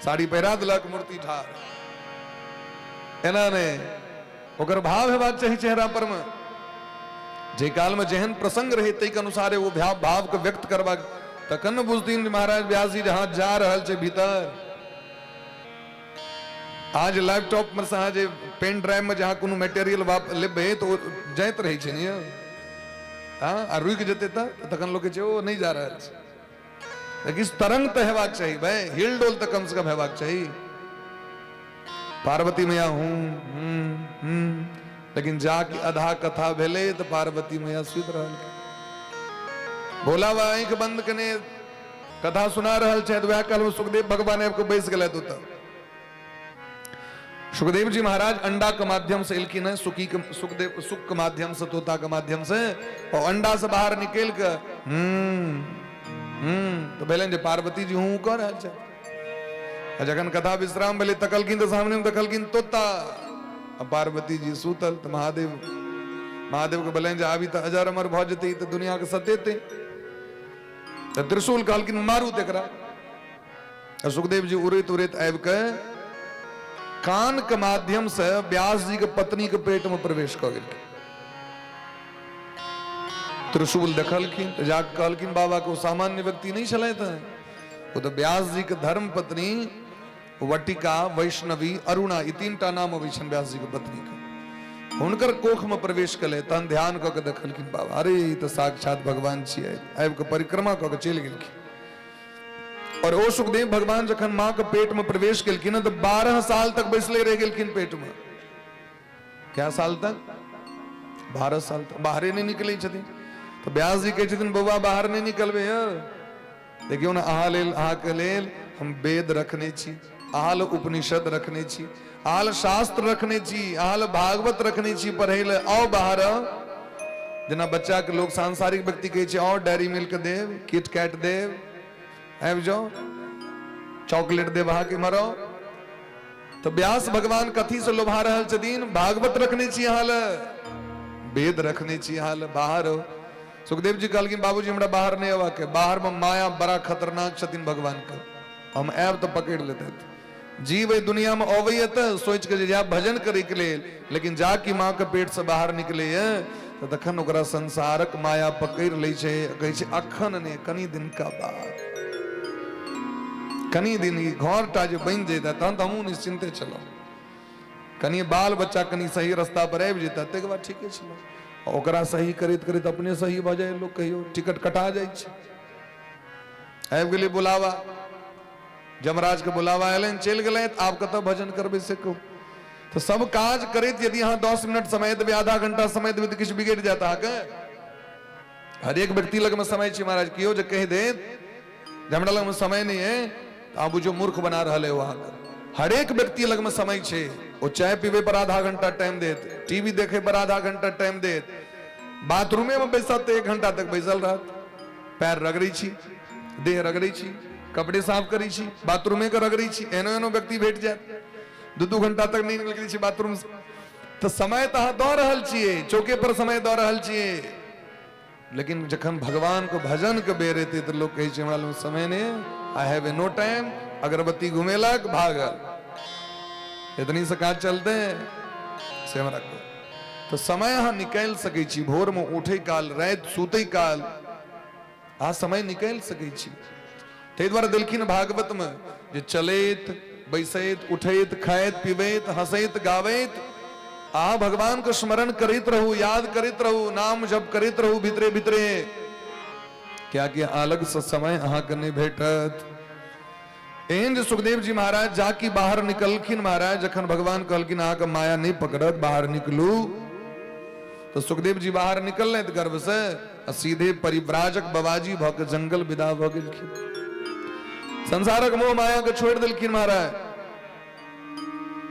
साड़ी पहिरा देलक मूर्ति ठाढ़, एना नहि, ओकर भाव हेबाक चाही चेहरा पर में, जे काल में जेहन प्रसंग रहे ताहि के अनुसारे ओ भाव के व्यक्त करबाक, तखन ने बुझथिन महाराज व्यास जी जहाँ जा रहल छै भीतर। आज लैपटॉप में से अहाँ जे पेन ड्राइव में जे अहाँ कोनो मटेरियल लेबै तऽ ओ जाइत रहै छै ने यौ। हँ, आ रुकि जेतै तऽ तखन लोक कहै छै ओ नहि जा रहल छै। तऽ किछु तरंग तऽ हेबाक चाही भाय, हिल डोल तऽ कम से कम हेबाक चाही। पार्वती मैया हूँ हूँ हूँ, लेकिन जाके आधा कथा भेलै तऽ पार्वती मैया सुति रहल। भोला बाबा आँखि बंद केने कथा सुना रहल छथि, वएह काल में सुखदेव भगवान आबि कऽ बैस गेलथि ओतऽ। सुखदेव जी महाराज अंडा के माध्यम से एलखिन है, सुखी के सुखदेव सुख के माध्यम से, तोता के माध्यम से, और अंडा से बाहर निकल के तो भेलनि जे पार्वती जी हूँ कऽ रहल छथि। आ जखन कथा विश्राम भेलै तकलखिन तऽ सामने मे देखलखिन तोता आ पार्वती जी सुतल। तऽ महादेव के भेलनि जे आबी तऽ अजर अमर भऽ जेतै, तऽ दुनिया के सतेतै। तऽ त्रिशूल कहलखिन मारू तेकरा। आ सुखदेव जी उड़ैत उड़ैत आबि के कान के माध्यम से व्यास जी के पत्नी के पेट में प्रवेश कऽ गेलखिन। त्रिशूल देखलखिन तऽ जाके कहलखिन बाबा के ओ सामान्य व्यक्ति नहि छलथि हैं, ओ तऽ व्यास जी के धर्म पत्नी वटिका, वैष्णवी, अरुणा, ई तीन टा नाम अबै छनि व्यास जी के पत्नी के। हुनकर कोख में प्रवेश कले तहन ध्यान कऽ के देखलखिन बाबा, अरे ई तऽ साक्षात भगवान छियै। आबि कऽ परिक्रमा कऽ के चलि गेलखिन। और ओ सुखदेव भगवान जखन माँ के पेट में प्रवेश केलखिन तऽ 12 साल तक बैसले रहि गेलखिन पेट में। क्या साल तक? 12 साल तक बाहरे नहि निकलै छथिन। तऽ व्यास जी कहै छथिन बौआ बाहर नहि निकलबै यौ, देखियौ ने अहाँ लेल, अहाँके लेल हम वेद रखने छी, अहाँ लेल उपनिषद रखने छी, अहाँ लेल शास्त्र रखने छी, अहाँ लेल भागवत रखने छी पढ़ै लए, आउ बाहर। जेना बच्चाके लोक सांसारिक व्यक्ति कहै छै आउ डायरी मिल्क देब, किट कैट देब, आबि जाउ, चॉकलेट देब अहाँके, मरो। तऽ व्यास भगवान कथी से लोभा रहल छथिन? भागवत रखने छी अहाँ लए, वेद रखने छी अहाँ लए, बाहर हो। सुखदेव जी कहलखिन बाबूजी हमरा बाहर नहि अयबाक, बाहर में माया बड़ा खतरनाक छथिन भगवान के, हम आयब तऽ पकड़ि लेतथि। जीव एहि दुनिया में अबैया तऽ सोचि के जे जायब भजन करे के लेल, लेकिन जा कि माँ के पेट से बाहर निकलैया तऽ तखन ओकरा संसारक माया पकड़ि लै छै, कहै छै अखन नहि, कनि दिनका बाद, कनि दिन ई घर टा जे बनि जैता तहन तऽ हमहूँ निश्चिन्ते छलहुँ, कनि बाल बच्चा कनि सही रास्ता पर आबि जेता ताहिके बाद ठीके छलहुँ। ओकरा सही करैत करैत अपने सही भऽ जाइ लोक, कहियो टिकट कटा जाइ छै। आबि गेलै बुलावा, यमराज के बुलावा एलनि, चलि गेलथि, आब कतऽ भजन करबै से कहू। तऽ सब काज करैत यदि अहाँ 10 मिनट समय देबै, आधा घंटा समय देबै तऽ किछु बिगड़ि जायत अहाँके? हरेक व्यक्ति लगमे समय छै महाराज, केओ जे कहि देत जे हमरा लगमे समय नहि है तऽ अहाँ बुझियौ मूर्ख बना रहल है ओ अहाँके। हरेक व्यक्ति लगमे समय छै, ओ चाय पीबै पर आधा घंटा टाइम देत, टीवी देखै पर आधा घंटा टाइम देत, बाथरूमे मे बैसत तऽ 1 घंटा तक बैसल रहत, पैर रगड़ै छी, देह रगड़ै छी, कपड़े साफ करै छी, बाथरूमे के रगड़ै छी, एहनो एहनो व्यक्ति भेट जायत 2-2 घंटा तक नहि निकलै छै बाथरूम से। तऽ समय तऽ अहाँ दऽ रहल छियै, चौके पर समय दऽ रहल छियै, लेकिन जखन भगवान के भजन के बेर एतै तऽ लोक कहै छै हमरा लग समय नहि, I have a no time, अगरबत्ती घुमेलक भागल, इतनी से काज चलते से हमरा कहू। तऽ समय अहाँ निकालि सकै छी, भोर में उठै काल, राति सुतै काल अहाँ समय निकालि सकै छी। ताहि दुआरे देलखिन भागवत में जे चलैत बैसैत उठैत खाइत पीबैत हंसैत गाबैत अहाँ भगवान के स्मरण करैत रहू, याद करैत रहू, नाम जप करैत रहू भीतरे भीतरे, कियाकि अलग से समय अहाँके नहि भेटत। एहन जे सुखदेव जी महाराज जाकि बाहर निकलखिन महाराज, जखन भगवान कहलखिन अहाँके माया नहि पकड़त, बाहर निकलू, तऽ सुखदेव जी बाहर निकललथि गर्भ से आ सीधे परिव्राजक बबाजी भऽ के जंगल विदा भऽ गेलखिन। संसारक मोह माया के छोड़ि देलखिन महाराज।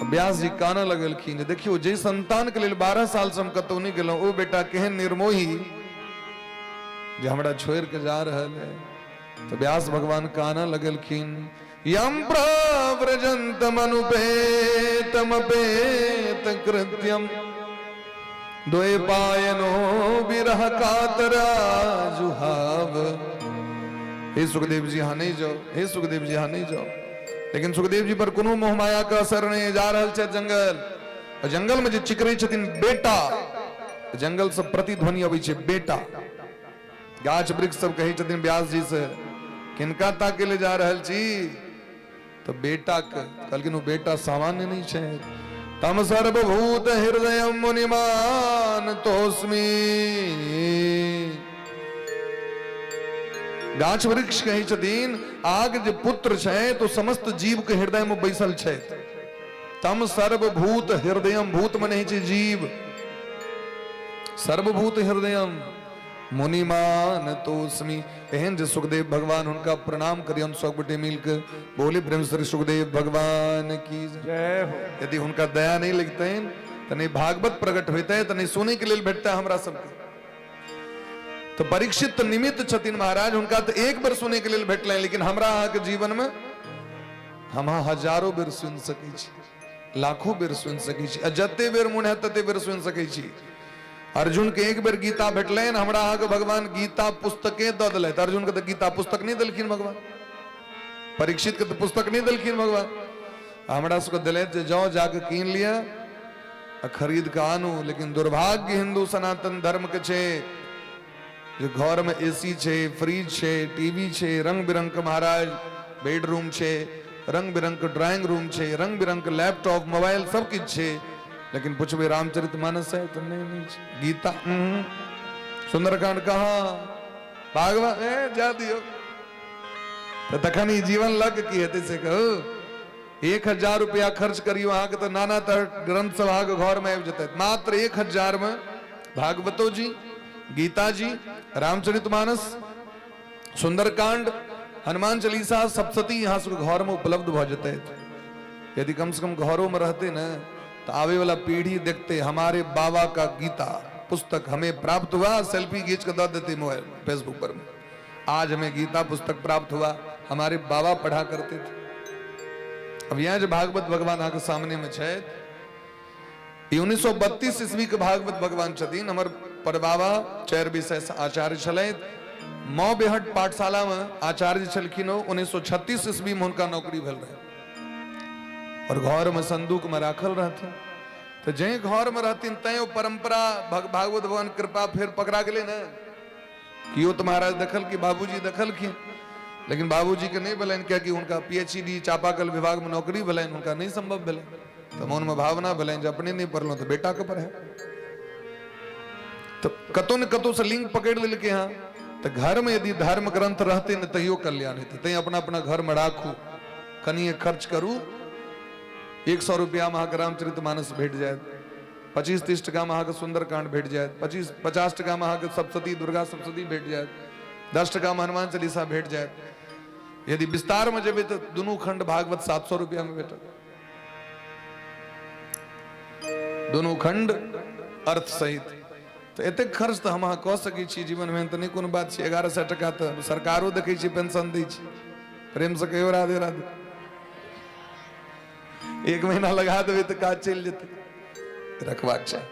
व्यास जी कानऽ लगलखिन जे देखियौ जे संतान के लेल 12 साल से हम कतौ नहि गेलहुँ, ओ बेटा केहन निर्मोही जे हमरा छोड़ि के जा रहल है। तऽ व्यास भगवान कानऽ लगलखिन, यम प्रव्रजन्तमनुपेतमपेत कृत्यम द्वैपायनो विरह कातरा जुहाव। हे सुखदेव जी अहाँ नहीं जाओ, हे सुखदेव जी अहाँ नहीं जाओ। लेकिन सुखदेव जी पर कोनो मोह माया के असर नहीं, जा रहल छथि जंगल। और जंगल में जे चिकरै छथिन बेटा, जंगल से प्रतिध्वनि अबै छै बेटा। गाछ वृक्ष सब कहै छथिन व्यास जी से, किनका ताके ले जा रहल छी? तऽ बेटाके कहलखिन ओ बेटा सामान्य नहि छै। तम सर्वभूत हृदय मुनिमान तोस्मी। गाछ वृक्ष कहै छथिन आग जे पुत्र छै तो समस्त जीव के हृदय में बैसल छै। तम सर्वभूत हृदयम, भूत मने छै जीव, सर्वभूत हृदयम मुनिमान तोस्मी। एहन जे सुखदेव भगवान हुनका प्रणाम करियन सब गोटे मिलके बोले प्रेम श्री सुखदेव भगवान की जय हो। यदि हुनका दया नहीं लगतनि तऽ नहि भागवत प्रकट होइतै, तऽ नहि सुनै के लेल भेटतै हमरा सबके। तऽ परीक्षित तऽ निमित्त छथिन महाराज, हुनका तऽ एक बेर सुनै के लेल भेटलनि, लेकिन हमरा अहाँके जीवन में हम अहाँ हजारो बेर सुनि सकै छी, लाखों बेर सुनि सकै छी, आ जते बेर मोन हैत तते बेर सुनि सकै छी। अर्जुन के एक बेर गीता भेटलनि, हमरा अहाँके भगवान गीता पुस्तके दऽ देलथि। अर्जुन के तऽ गीता पुस्तक नहि देलखिन भगवान, परीक्षित के तऽ पुस्तक नहि देलखिन भगवान, हमरा सबके देलथि जे जाओ जाके कीन लिअ आ खरीद के आनू। लेकिन दुर्भाग्य हिंदू सनातन धर्म के छै जे घर में एसी छै, फ्रिज छै, टीवी छै, रंग बिरंग के महाराज बेडरूम छै, रंग बिरंग के ड्राइंग रूम छै, रंग बिरंग के लैपटॉप मोबाइल सब किछु छै, लेकिन पुछबै रामचरित मानस है तऽ नहि, नहि छै। गीता सुंदरकांड कहाँ, भागवत ए जा दियौ। तऽ तखन ई जीवन लऽ के की हेतै से कहू। 1000 रुपया खर्च करियौ अहाँके तऽ नाना तरह ग्रंथ सब अहाँके घर में आबि जेतै। मात्र 1000 में भागवतो जी, गीता जी, रामचरित मानस, सुंदरकांड, हनुमान चालीसा, सप्तशती यहाँ सब घर में उपलब्ध भऽ जेतै। यदि कम से कम घरों में रहते न तो आवे वाला पीढ़ी देखते हमारे बाबा का गीता पुस्तक हमें प्राप्त हुआ, सेल्फी खींच के दे देते मोबाइल फेसबुक पर में, आज हमें गीता पुस्तक प्राप्त हुआ, हमारे बाबा पढ़ा करते थे। अब यहाँ जो भागवत भगवान अहाँके सामने में छै, 1932 ईस्वी के भागवत भगवान छथिन। हमर परबाबा चारि विषय से आचार्य छलथि, मौ बेहट पाठशाला में आचार्य छलखिन। 1936 ईस्वी में हुनका नौकरी भेल रहे और घर में संदूक में राखल रहथिन। तो जै घर में रहथिन तैं ओ परंपरा भागवत भगवान कृपा फिर पकड़ा गेलै ने। कियो तो महाराज देखल कि बाबूजी देखलखिन, लेकिन बाबूजी के नहीं भेलनि, कियाकि हुनका पीएचडी चापाकल विभाग में नौकरी भेलनि, हुनका नहीं संभव भेलनि। तो मन में भावना भेलनि जे अपने नहीं पढ़लहुँ तो बेटा के पढ़े। तो कतौ ने कतौ से लिंक पकड़ लेलकै हँ। तो घर में यदि धर्म ग्रंथ रहते ने तैयो कल्याण हेतै। तैं अपना अपना घर में राखू, कनिए खर्च करू, 100 रुपया में अहाँके रामचरित मानस भेट जायत, 25-30 टका में अहाँके सुंदरकांड भेट जायत, 25-50 टका में अहाँके सप्तशती दुर्गा सप्तशती भेट जायत, 10 टका में हनुमान चालीसा भेट जायत। यदि विस्तार में जेबै तऽ दुनू खंड भागवत 700 रुपया में भेटत, दुनू खंड अर्थ सहित। तऽ एतेक खर्च तऽ हम अहाँ कऽ सकै छी जीवन में, तऽ नहि कोनो बात छै। 1100 टका तऽ सरकारो देखै छै पेंशन दै छै। प्रेम से कहियो राधे राधे। एक महीना लगा देबै तऽ काज चलि जेतै, रखबाक चाही।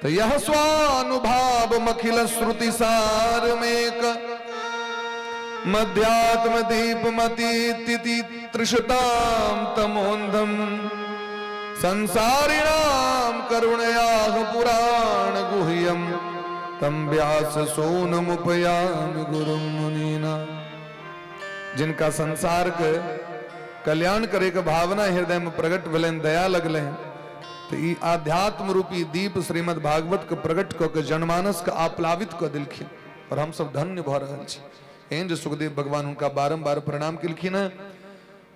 तऽ यह स्वानुभाव मखिल श्रुति सार में मध्यात्म दीप मति तिथि तृषताम तमोन्धम संसारिणाम करुणयाह पुराण गुह्यम तम व्यास सोनमुपयामि गुरुम मुनीना। जिनका संसार के कल्याण करे के भावना हृदय में प्रकट भेलनि, दया लगलनि, तो ई आध्यात्म रूपी दीप श्रीमद् भागवत के प्रकट कऽ के जनमानस के आप्लावित कऽ देलखिन और हम सब धन्य भऽ रहल छी। एहन जे सुखदेव भगवान हुनका बारंबार प्रणाम केलखिन हँ।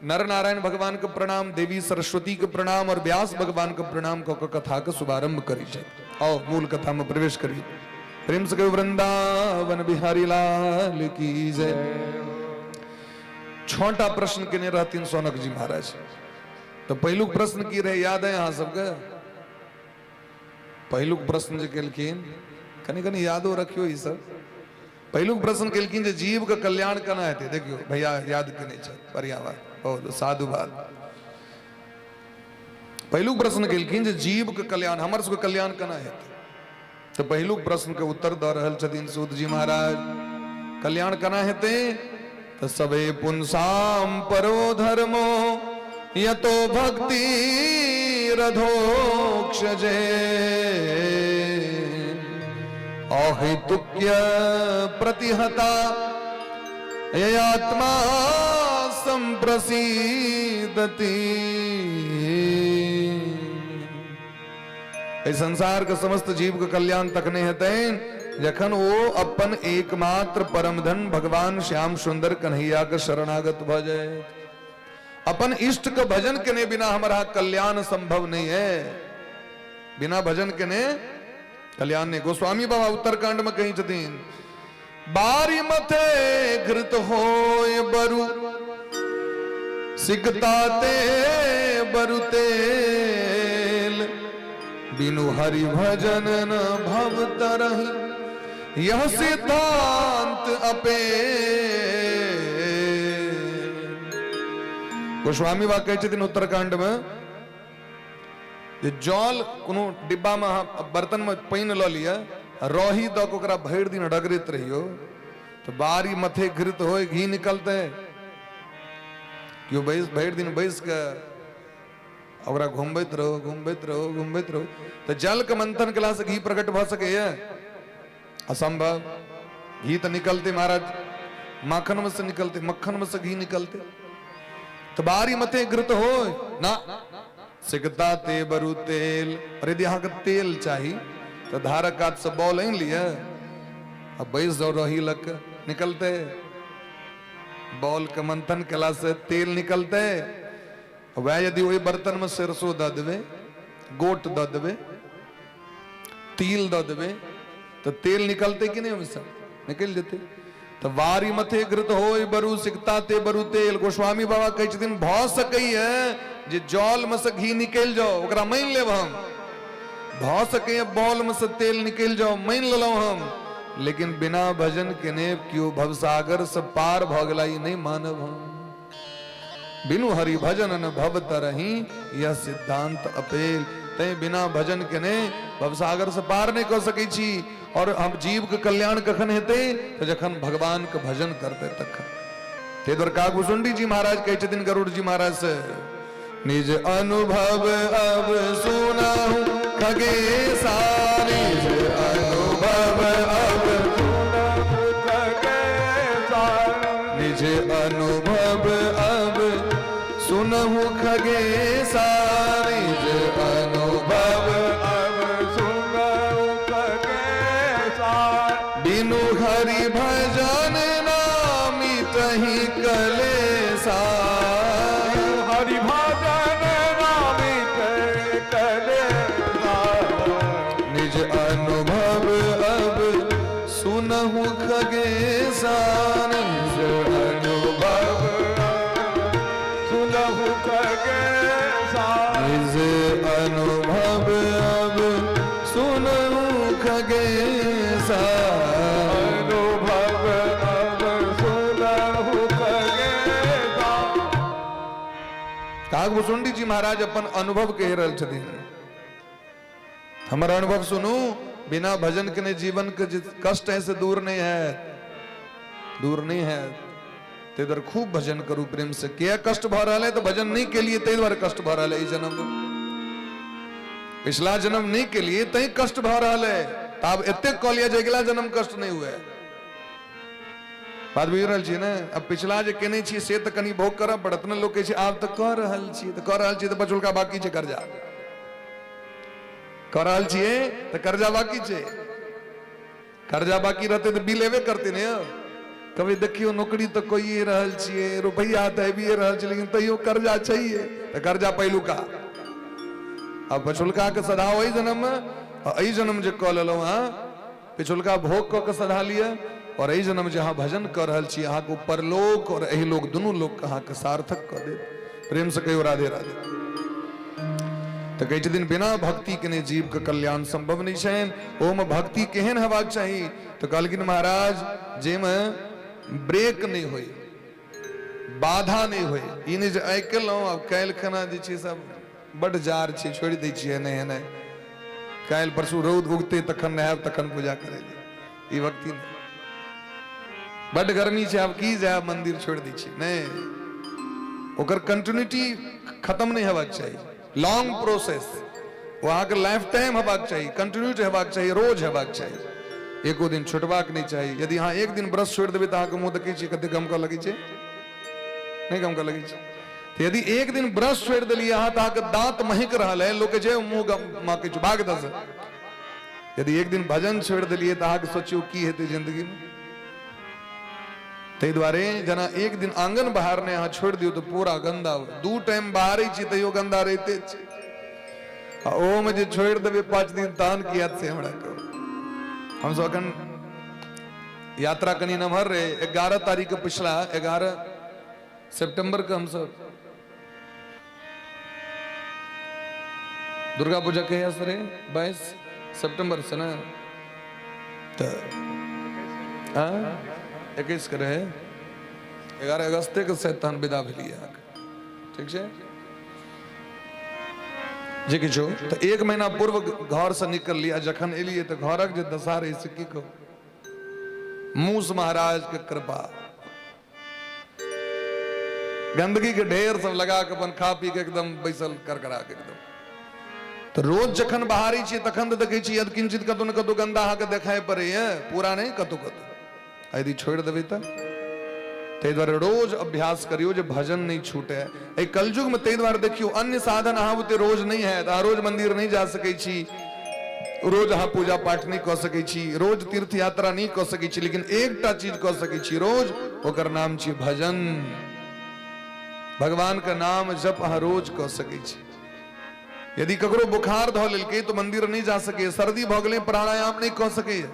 नर नारायण भगवान के प्रणाम, देवी सरस्वती के प्रणाम और व्यास भगवान के प्रणाम कऽ के कथा के शुभारंभ करी छथि। आओ मूल कथा में प्रवेश करी। प्रेम से कहो वृंदावन बिहारी लाल की जय। छटा प्रश्न केने रहथिन सौनक जी महाराज। तो पहिलुक प्रश्न की रहे, याद है अहाँ सबके? पहिलुक प्रश्न जे केलखिन, कनि कनि यादो रखियो ई सब। पहिलुक प्रश्न केलखिन जे जीव के कल्याण केना हेतै। देखियो भैया याद केने छथि, बढ़िया बात, बहुत साधुवाद। पहिलुक प्रश्न केलखिन जे जीव के कल्याण, हमर सबके कल्याण केना हेतै। तो पहिलुक प्रश्न के उत्तर दऽ रहल छथिन सूत जी महाराज। कल्याण केना हेतै? तो सबे पुंसाम परो धर्मो यतो भक्ति रधोक्षजे अहेतुक्य प्रतिहता ययात्मा प्रसीदति। एहि संसार के समस्त जीव के कल्याण तखने हेतनि जखन ओ अपन एकमात्र परम धन भगवान श्याम सुंदर कन्हैया के शरणागत भऽ जाए। अपन इष्ट के भजन केने बिना हमारा कल्याण संभव नहीं है। बिना भजन केने कल्याण नहीं। गोस्वामी बाबा उत्तरकांड में कही छथिन, बारी मथे घृत होय बरु सिकता ते बरु तेल, बिनु हरि भजन न भव तरही यह सिद्धांत अपे। गोस्वामी बा कहै छथिन उत्तरकांड में जे जल कोनो डिब्बा में अहाँ बर्तन में पानि लऽ लिअ, रही दऽ कऽ ओकरा भरि दिन रगड़ैत रहियौ तऽ बारी मथे घृत होय घी निकलतै। केओ बैस भरि दिन बैस कऽ ओकरा घुमबैत रहू घुमबैत रहू घुमबैत रहू तऽ जलके मंथन केलासँ घी प्रकट भऽ सकैए? असंभव। घी तऽ निकलतै महाराज माखन में से निकलते, मक्खन में से घी निकलते। तो बारी मते घृत हो ना सिकता ते बरु तेल। और यदि अहाँके तेल चाही तऽ धारक कात से बॉल आनि लिअ आ बैस जाउ रही लग के, निकलते। बॉल के मंथन केला से तेल निकलते। वएह यदि ओहि बर्तन में सरसों दऽ देबै, गोट दऽ देबै, तिल दऽ देबै तऽ तेल निकलतै कि नहि? ओहिसँ निकलि जेतै। तऽ वारी मथे घृत होय बरु सिकता ते बरु तेल। गोस्वामी बाबा कहै छथिन भऽ सकैए जे जल में से घी निकलि जाओ, ओकरा मानि लेब हम। भऽ सकैए बॉल में से तेल निकलि जाओ, मानि लेलहुँ हम। लेकिन बिना भजन केने केओ भवसागर से पार भऽ गेला ई नहि मानब हम। बिनु हरि भजन न भव तरही यह सिद्धांत अपेल। तैं बिना भजन केने भवसागर से पार नहीं कऽ सकै छी। और हम जीव के कल्याण कखन हेतै? तऽ जखन भगवान के भजन करतै तखन। ते दुआरे काकभूषुंडी जी महाराज कहै छथिन गरुड़ जी महाराज से, निज अनुभव अब सुनाहु खगेसा, निज अनुभव अब निज अनुभव अब सुनहु खगेसा, निज अनुभव अब सुनहु खगेसा, बिनु हरि भजन नामी तही कलेसा, हरि भजन नामी तही कलेसा, निज अनुभव अब सुनहु खगेसा, निज अनुभव सुनहु खगेसा, निज अनुभव अब सुनहु खगेसा, अनुभव अब सुनहु खगेसा। काकभूषुंडी जी महाराज अपन अनुभव कहि रहल छथिन, हमर अनुभव सुनू, बिना भजन के नहीं जीवन के जे कष्ट है से दूर नहीं है, दूर नहीं है। ताहि दुआरे खूब भजन करू प्रेम से। किया कष्ट भऽ रहल है? तऽ भजन नहीं के लिए ताहि दुआरे कष्ट भऽ रहल है। ई जन्म पिछला जन्म नहीं के लिए तैं कष्ट भऽ रहल है। तऽ आब एतेक कऽ लिअ जे अगिला जन्म कष्ट नहीं हुए। बात बुझि रहल छियै ने? अब पिछला जे केने छियै से तऽ कनि भोग करऽ पड़त ने। लोक कहै छै आब तऽ कऽ रहल छियै, तऽ कऽ रहल छियै तऽ पछुलका बाकी छै कर्जा। कऽ रहल छियै तऽ कर्जा बाकी छै। कर्जा बाकी रहतै तऽ बिल एबे करतै ने यौ। कभी देखियौ नौकरी तऽ कइए रहल छियै, रुपैआ तऽ आबिए रहल छै, लेकिन तैयो कर्जा छैहे। तऽ कर्जा पहिलुका आ पछुलका के सधाओ एहि जन्ममे, आ एहि जन्म जे कऽ लेलहुँ अहाँ पिछुलका भोग कऽ के सधा लिअ, और एहि जन्म जे अहाँ भजन कऽ रहल छी अहाँके ओ परलोक और एहि लोक दुनू लोक के अहाँके सार्थक कऽ देत। प्रेम से कहियौ राधे राधे। तऽ कहै छथिन बिना भक्ति के नहि जीव के कल्याण संभव नहि छनि। ओहिमे भक्ति केहन हेबाक चाही? तऽ कहलखिन महाराज जाहिमे ब्रेक नहि होइ, बाधा नहि होइ। ई नहि जे आइ केलहुँ आब काल्हि खाना जे छै सब बड्ड जार छै छोड़ि दै छियै, नहि नहि काल्हि परसू रौद उगतै तखन नहायब तखन पूजा करै लए, ई भक्ति नहि। बड्ड गर्मी छै आब की जायब मंदिर छोड़ि दै छियै, नहि। ओकर कंटिन्यूटी खत्म नहि हेबाक चाही, लॉन्ग प्रोसेस, ओ अहाँके लाइफ टाइम हेबाक चाही, कंटिन्यूटी हेबाक चाही, रोज हेबाक चाही, एको दिन छुटबाक नहि चाही। यदि अहाँ एक दिन ब्रश छोड़ि देबै तऽ अहाँके मुँह देखै छियै कते गमकऽ लगै छै। नहि गमकऽ लगै छै। तऽ यदि एक दिन ब्रश छोड़ि देलियै अहाँ तऽ अहाँके दाँत महकि रहल है, लोक जे मुँह महकै छै, भाग दस। यदि एक दिन भजन छोड़ि देलियै तऽ अहाँके सोचियौ की हेतै जिंदगीमे। ताहि दुआरे जेना एक दिन आंगन बहारने अहाँ छोड़ि दियौ तऽ पूरा गन्दा, दू टाइम बहारै छी तैयो गन्दा रहिते छै, आ ओहोमे जे छोड़ि देबै 5 दिन तहन की हैत से हमरा कहू। हमसब अखन यात्रा कनि नमहर रहे, 11 तारीख के पिछला 11 सितंबर के हमसब दुर्गा पूजा कहिया से रहे, 22 सितंबर से ना, तो 21 के रहे, 11 अगस्ते के शायद तहन विदा भेलियै अहाँके, ठीक छै जे किछु। तऽ 1 महीना पूर्व घर से निकललियै आ जखन एलियै तऽ घरक जे दशा रहै से की कहू, मूस महाराज के कृपा, गंदगी के ढेर सब लगा के अपन खा पी के एकदम बैसल करकरा के एकदम। तऽ रोज जखन बहारै छियै तखन तऽ देखै छियै यदि किंचित कतौ ने कतौ गंदा अहाँके देखाइ पड़ैए, पूरा नहि कतौ कतौ। आ यदि छोड़ि देबै तऽ ताहि दुआरे रोज अभ्यास करियौ जे भजन नहि छूटे। एहि कलयुग में ताहि दुआरे देखियौ अन्य साधन अहाँ बुते रोज नहि हैत, अहाँ रोज मंदिर नहि जा सकै छी, रोज अहाँ पूजा पाठ नहि कऽ सकै छी, रोज तीर्थ यात्रा नहि कऽ सकै छी, लेकिन एकटा चीज कऽ सकै छी रोज, ओकर नाम छी भजन। भगवान के नाम जप अहाँ रोज कऽ सकै छी। यदि ककरो बुखार धऽ लेलकै तऽ मंदिर नहि जा सकैए, सर्दी भऽ गेलै प्राणायाम नहि कऽ सकैए,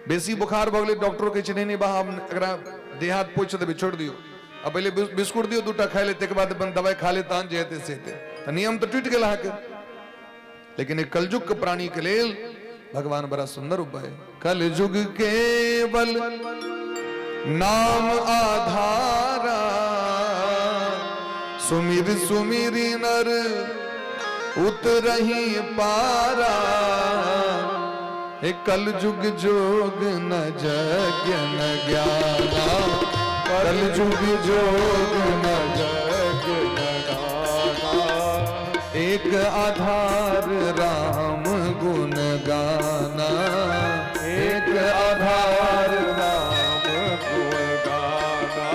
बेसी बुखार भऽ गेलै डॉक्टर कहै छै नहीं नहीं बा हम एकरा देह हाथ पोछि देबै, छोड़ि दियौ, आ पहिले बिस्कुट दियौ 2टा खाइ ले, ताहिके बाद अपन दवाइ खा ले, तहन जे हेतै से हेतै। तऽ नियम तऽ टूटि गेल अहाँके। लेकिन एक कलयुग के प्राणी के लेल भगवान बड़ा सुंदर उपाय, कलयुग केवल नाम आधारा, सुमिर सुमिर नर उतरही पारा, हे कलयुग जोग न यज्ञ न ज्ञाना, कलयुग जोग न यज्ञ न ज्ञाना, एक आधार राम गुण गाना, एक आधार राम गुण गाना,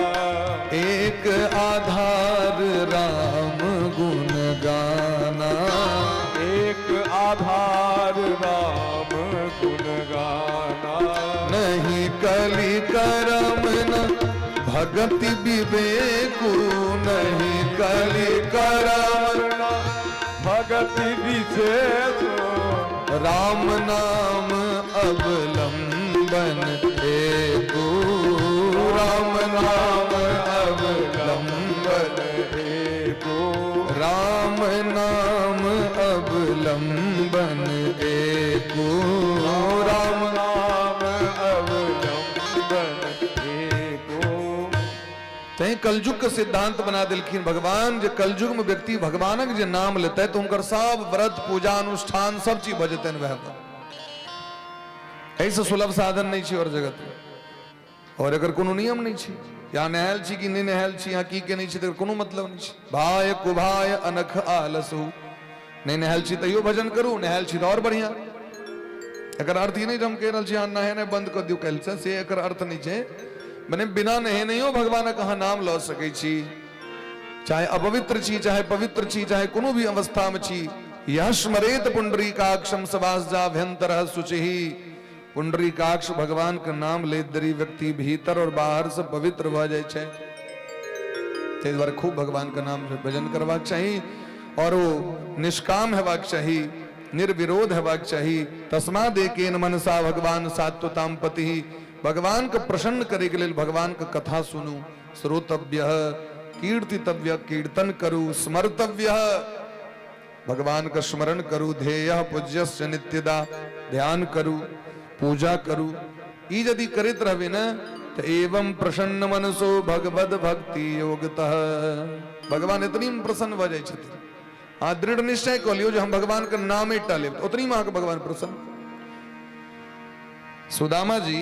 एक आधार राम गुण गाना, एक आधार राम गुण गाना। नहीं कली करम न भगति विवेकू, नहीं कली करम न भगति विशेष, राम नाम अवलंबन एकू, राम नाम अवलंबन एकू, राम नाम अवलंबन एकू, राम नाम अवलंबन एकू। तैं कलयुग के सिद्धांत बना दिलखिन भगवान, जे कलयुग में व्यक्ति भगवानक जे नाम लेतै तो हुनकर सब व्रत पूजा अनुष्ठान सब चीज भऽ जेतनि। वएह एहिसँ सुलभ साधन नहि छै और जगत में, और एकर कोनो नियम नहि छै, यहाँ नहायल छी कि नहि नहायल छी, यहाँ की केने छी, तकर कोनो मतलब नहि छै। भाय कुभाय अनख आलसु, नहि नहायल छी तैयो भजन करू, नहायल छी तऽ और बढ़िया। एकर अर्थ ई नहि जे हम कहि रहल छी अहाँ नहेनाइ बंद कऽ दियौ काल्हिसँ, से एकर अर्थ नहि छै। मने बिना नहेनैयो भगवानक अहाँ नाम लऽ सकै छी, चाहे अपवित्र छी चाहे पवित्र छी, चाहे कोनो भी अवस्था में छी। यह स्मरेत पुंडरीकाक्षम सवासजाभ्यंतर शुचिः, पुंडरीकाक्ष भगवान के नाम लैत देरी व्यक्ति भीतर और बाहर से पवित्र भऽ जाइ छै। ताहि दुआरे खूब भगवान के नाम भजन करबाक चाही और ओ निष्काम हेबाक चाही, निर्विरोध हेबाक चाही। तस्माद एकेन मनसा भगवान सात्वताम पति, भगवान के प्रसन्न करे के लेल भगवान के कथा सुनू, श्रोतव्य कीर्तितव्य कीर्तन करू, स्मर्तव्य भगवान का स्मरण करू, ध्येय पूज्यस्य नित्यदा ध्यान करू, पूजा करू। ई यदि करैत रहबे न तो एवं प्रसन्न मनसो भगवद भक्ति योगतः, भगवान इतनी में प्रसन्न भऽ जाइ छथिन। अहाँ दृढ़ निश्चय कऽ लियौ जे हम भगवान के नामे टा लेब, उतनी में अहाँके भगवान प्रसन्न। सुदामा जी,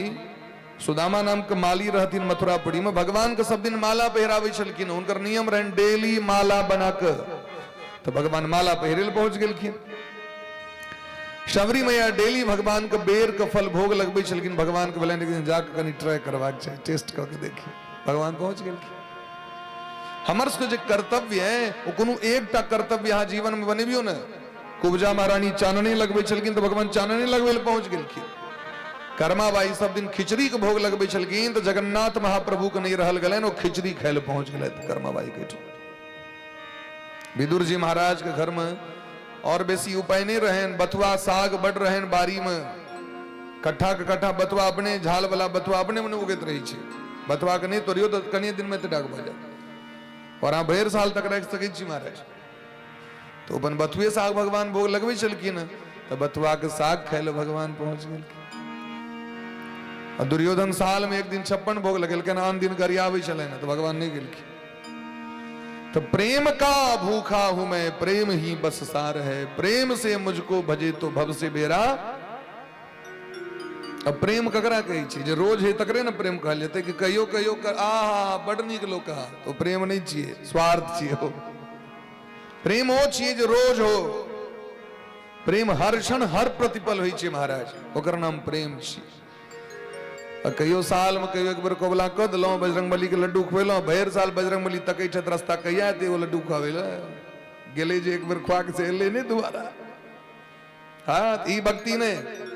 सुदामा नाम के माली रहथिन मथुरापुरी में, भगवान के सब दिन माला पहिराबै छलखिन, हुनकर नियम रहनि डेली माला बना के, तो भगवान माला पहिरे लए पहुंच गेलखिन। शबरी मैया डेली भगवान के बेर के फल भोग लगबै छलखिन, भगवान के भेलनि एक दिन जाके कनि ट्राई करबाक चाही, टेस्ट कऽ के देखी। भगवान पहुंच गेलखिन। हमर सबके जे कर्तव्य है ओ कोनो एकटा कर्तव्य अहाँ जीवन में बनेबियो ने। कुब्जा महारानी चाननी लगबै छलखिन तऽ भगवान चाननी लगबै लए पहुंच गेलखिन। कर्माबाई सब दिन खिचड़ी के भोग लगबै छलखिन तऽ जगन्नाथ महाप्रभु के नहीं रहल गेलनि, ओ खिचड़ी खाय लए पहुंच गेलथि कर्माबाई के ठाम। विदुर जी महाराज के घर में और बेसी उपाय नहीं रहन, बथुआ साग बड रहन बाड़ी में, कट्ठा के कट्ठा बथुआ अपने झाल वाला बथुआ अपने मने उगैत रहे छै। बथुआ के नहीं तोड़ियो तो कनिए दिन में एते डाक भऽ जायत और अहाँ भरि साल तक राखि सकै छी महाराज। तो अपन बथुए साग भगवान भोग लगबै छलखिन तऽ बथुआ के साग खाय लए भगवान पहुंच गेलखिन। आ दुर्योधन साल में एक दिन 56 भोग लगेलखिन, आन दिन गरियाबै छलनि तऽ भगवान नहीं गेलखिन। तो प्रेम का भूखा हूं मैं, प्रेम ही बस सार है, प्रेम से मुझको भजे तो भव से बेरा। अब प्रेम ककरा कहै छी? जे रोज है तकरे ने प्रेम कहल जेतै कि कहियो कहियो कर, आहा बड नीक लोक हा, तो प्रेम नहीं छियै, स्वार्थ छियै हो। प्रेम ओ छियै जे रोज हो, प्रेम हर क्षण हर प्रतिपल होइ छै महाराज, ओकर नाम प्रेम छियै। आ कहियो साल में कहियो एक बेर कबुला कऽ देलहुँ, बजरंगबली के लड्डू खुएलहुँ, भरि साल बजरंगबली तकै छथि रस्ता कहिया एतै ओ लड्डू खुआबै लए, गेलै जे एक बेर खुआ के से एलै नहि दोबारा। हाँ, ई भक्ति नहीं।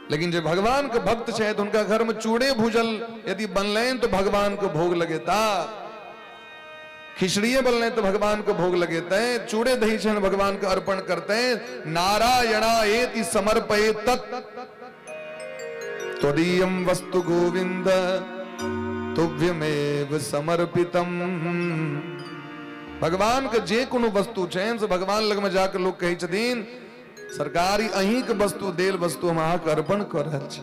लेकिन जे भगवान के भक्त छथि हुनका घर में चूड़े भूजल यदि बनलनि तो भगवान के भोग लगेता, खिचड़िए बनलनि तो भगवान के भोग लगेते, चूड़े दही छनि भगवान के अर्पण करते। नारायणा एति समर्पये तत् त्वदीयं वस्तु गोविंद तुभ्यमेव समर्पितम। भगवान के जे कोनो वस्तु छनि से भगवान लग में जाके लोग कहै छथिन सरकारी अहीं के वस्तु देल वस्तु हम अहाँके अर्पण कऽ रहल छी।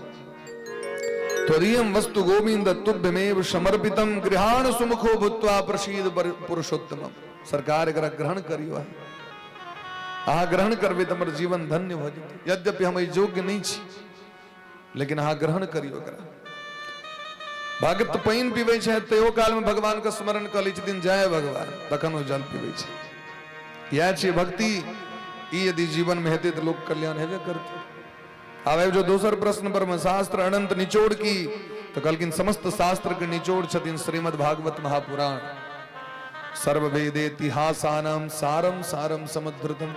त्वदीयं वस्तु गोविंद तुभ्यमेव समर्पितम गृहाण सुमुखो भूत्वा प्रसीद पुरुषोत्तमम। सरकार एकरा ग्रहण करियो, अहाँ ग्रहण करबै तऽ हमर जीवन धन्य भऽ जेतै। यद्यपि हम एहि योग्य नहि छी लेकिन अहाँ ग्रहण करियो एकरा। भक्त पानि पीबै छै तैयो काल में भगवान के स्मरण कऽ लै छथिन जय भगवान, तखन ओ जल पीबै छै। इएह छियै भक्ति। ई यदि जीवन में हेतै तऽ लोक कल्याण हेबे करतै। आब आबि जाउ दोसर प्रश्न पर में, शास्त्र अनंत निचोड़ की? तऽ कहलखिन समस्त शास्त्र के निचोड़ छथिन श्रीमद् भागवत महापुराण। सर्व वेदेतिहासानाम सारम सारम समुद्धृतम।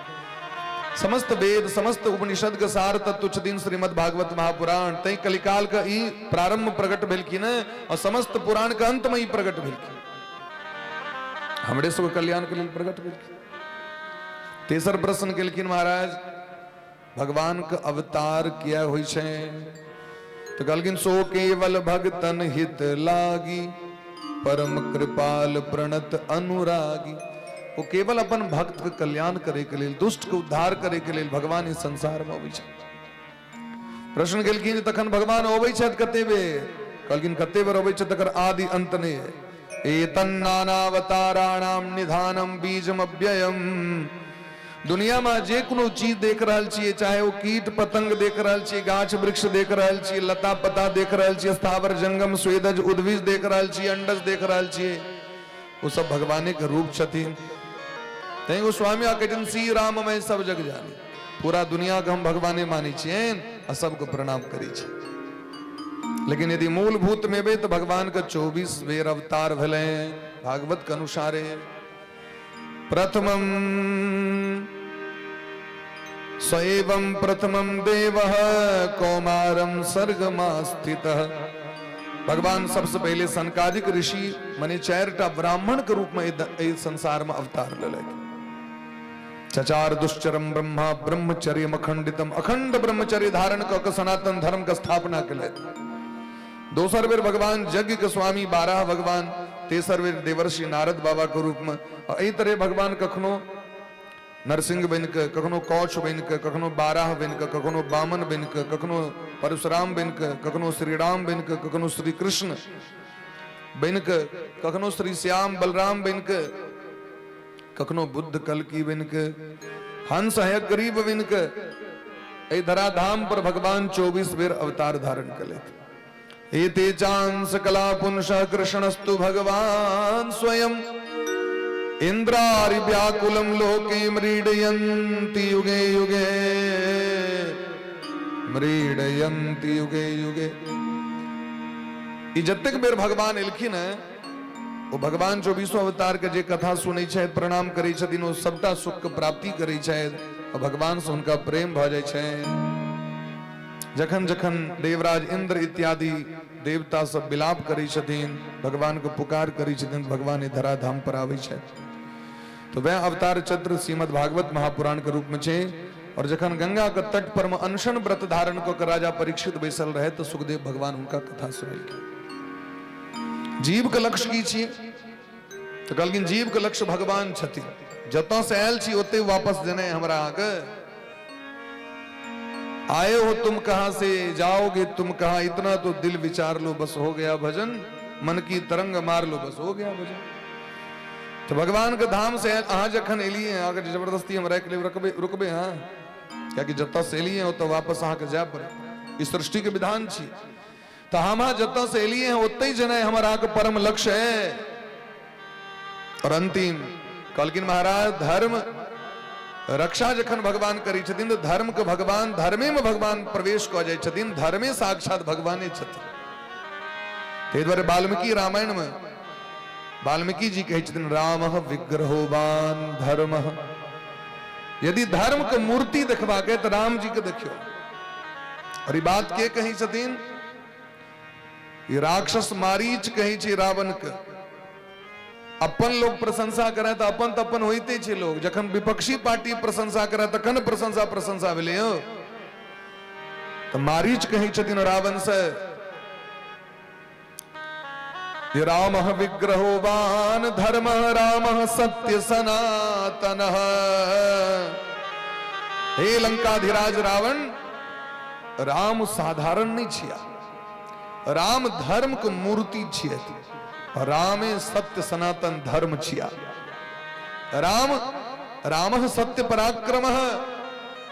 समस्त वेद समस्त उपनिषद के सार तत्व छथिन श्रीमद् भागवत महापुराण। तै कलिकाल के ई प्रारंभ प्रकट भेलखिन और समस्त पुराण के अंत में ई प्रकट भेलखिन, हमरे सब कल्याण के लेल प्रकट भेलखिन। तेसर प्रश्न केलखिन महाराज भगवान के अवतार किया होइ छै? तो कहलखिन सो केवल भगतन हित लागी परम कृपाल प्रणत अनुरागी। वो केवल अपन भक्त के कल्याण करे के लेल, दुष्ट के उद्धार करे के लेल भगवान इस संसार में अबै छै। प्रश्न केलखिन तखन भगवान अबै छथि कते बेर? कहलखिन कते बेर अबै छथि तकर आदि अंत नहि है। एतन्नानावताराणाम निधानम बीजम अव्ययम। दुनिया में जे कोनो चीज देख रहल छियै, चाहे ओ कीट पतंग देख रहल छियै, गाछ वृक्ष देख रहल छियै, लता पता देख रहल छियै, स्थावर जंगम स्वेदज उद्भिज देख रहल छियै, अंडज देख रहल छियै, ओ सब भगवाने के रूप छथिन। तैं गोस्वामी आ कहै छथिन श्री राम मैं सब जग जानी। पूरा दुनिया के हम भगवाने मानै छियनि आ सबके प्रणाम करै छी। लेकिन यदि मूलभूत में एबै तऽ भगवान के 24 बेर अवतार भेलनि भागवत के अनुसारे। प्रथमं स्वएवं प्रथमं देवः कौमारं सर्गमास्थितः। भगवान सबसे पहले सनकादिक ऋषि मने चारिटा ब्राह्मण के रूप में एहि संसार में अवतार लेलथि। चचार दुश्चरम ब्रह्मा ब्रह्मचर्य अखंडितम, अखंड ब्रह्मचर्य धारण कऽ के सनातन धर्म के स्थापना केलथि। दोसर बेर भगवान यज्ञ के स्वामी 12 भगवान, तेसर बेर देवर्षि नारद बाबा के रूप में। और एहि तरह भगवान कखनो नरसिंह बनि के, कखनो कौछ बनि के, कखनो बाराह बनि के, कखनो बामन बनि के, कखनो परशुराम बनि के, कखनो श्री राम बनि के, कखनो श्री कृष्ण बनि के, कखनो श्री श्याम बलराम बनि के, कखनो बुद्ध कल्कि बनि के, हंस हयग्रीव बनि के एहि धराधाम पर भगवान 24 बेर अवतार धारण केलथि। एते चांस कला पुंस कृष्णस्तु भगवान स्वयं इंद्रारि व्याकुलम लोके म्रीडयन्ति युगे युगे, म्रीडयन्ति युगे युगे। ई जतेक बेर भगवान एलखिन हैं ओ भगवान चौबीसों अवतार के जे कथा सुनै छथि, प्रणाम करै छथिन, ओ सबटा सुख के प्राप्ति करै छथि आ भगवान से हुनका प्रेम भऽ जाइ छनि। जखन जखन देवराज इंद्र इत्यादि देवता सब विलाप करै छथिन, भगवान के पुकार करै छथिन, भगवान एहि धराधाम पर आबै छथि। तो वह अवतार चरित्र श्रीमद् भागवत महापुराण के रूप में छै। और जखन गंगा के तट पर में अनशन व्रत धारण कऽ के राजा परीक्षित बैसल रहे तऽ सुखदेव भगवान हुनका कथा सुनेलखिन। जीव के लक्ष्य की छियै? तऽ कहलखिन जीव के लक्ष्य भगवान छथिन, जतऽ से आयल छी ओते वापस जेनाइ हमरा अहाँके। आए हो तुम कहां से, जाओगे तुम कहां, इतना तो दिल विचार लो, बस हो गया भजन, मन की तरंग मार लो, बस हो गया भजन। तो भगवान के धाम से अहाँ जखन एलिए, अहाँके जबरदस्ती हम राखि लेब, रखबे रुकबे अहाँ, कियाकि जतऽ से एलिए ओतऽ वापस अहाँके जाय पड़त, ई सृष्टि के विधान छी। तो हम अहाँ जतऽ से एलिए हैं ओतहि जेनाइ हमर अहाँके परम लक्ष्य है। और अंतिम कहलखिन महाराज, धर्म रक्षा जखन भगवान करै छथिन तऽ धर्म के भगवान, धर्मे में भगवान प्रवेश कऽ जाइ छथिन, धर्मे साक्षात भगवाने छथिन। ताहि दुआरे वाल्मीकि रामायण में वाल्मीकि जी कहै छथिन राम विग्रहोवान धर्म। यदि धर्म के मूर्ति देखबाक है तऽ राम जी के देखियौ। और ई बात के कहै छथिन? ई राक्षस मारीच कहै छै रावण के। अपन लोग प्रशंसा करे तऽ अपन तऽ अपन होइते छै लोग, जखन विपक्षी पार्टी प्रशंसा करे तखन प्रशंसा प्रशंसा भेलै हो। तऽ मारीच कहै छथिन रावण से राम विग्रहोवान धर्म राम सत्य सनातन। हे लंकाधिराज रावण, राम साधारण नहीं छिया, राम धर्म के मूर्ति छिया, रामे सत्य सनातन धर्म छिया। राम राम सत्य पराक्रम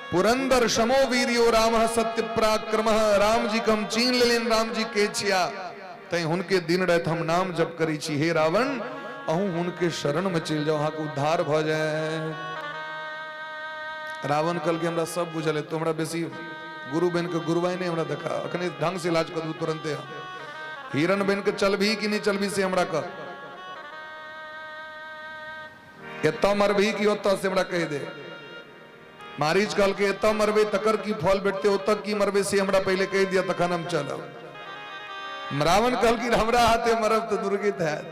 पुरंदर शमो वीर्यो राम सत्य पराक्रम। राम जी के हम चीन लेलिन, राम जी के छिया, तैं हुनके दिन राति हम नाम जप करै छी। हे रावण, अहूँ हुनके शरण में चलि जाओ, अहाँके उद्धार भऽ जाए। रावण कहलकै हमरा सब बुझल है, तू हमरा बेसी गुरु बनि के गुरुवाई नहीं हमरा देखा, अखने ढंग से इलाज कर दू तुरंते। हम हिरण बनि के चलबी कि नहीं चलबी से हमरा कह, एतऽ मरबही कि ओतऽ से हमरा कहि दे। मारीच कहलकै एतऽ मरबै तकर की फल भेटतै, ओतऽ की मरबै से हमरा पहिले कहि दिअ तखन हम चलब। रावण कहलखिन हमरा हाथे मरब तऽ दुर्गित हैत,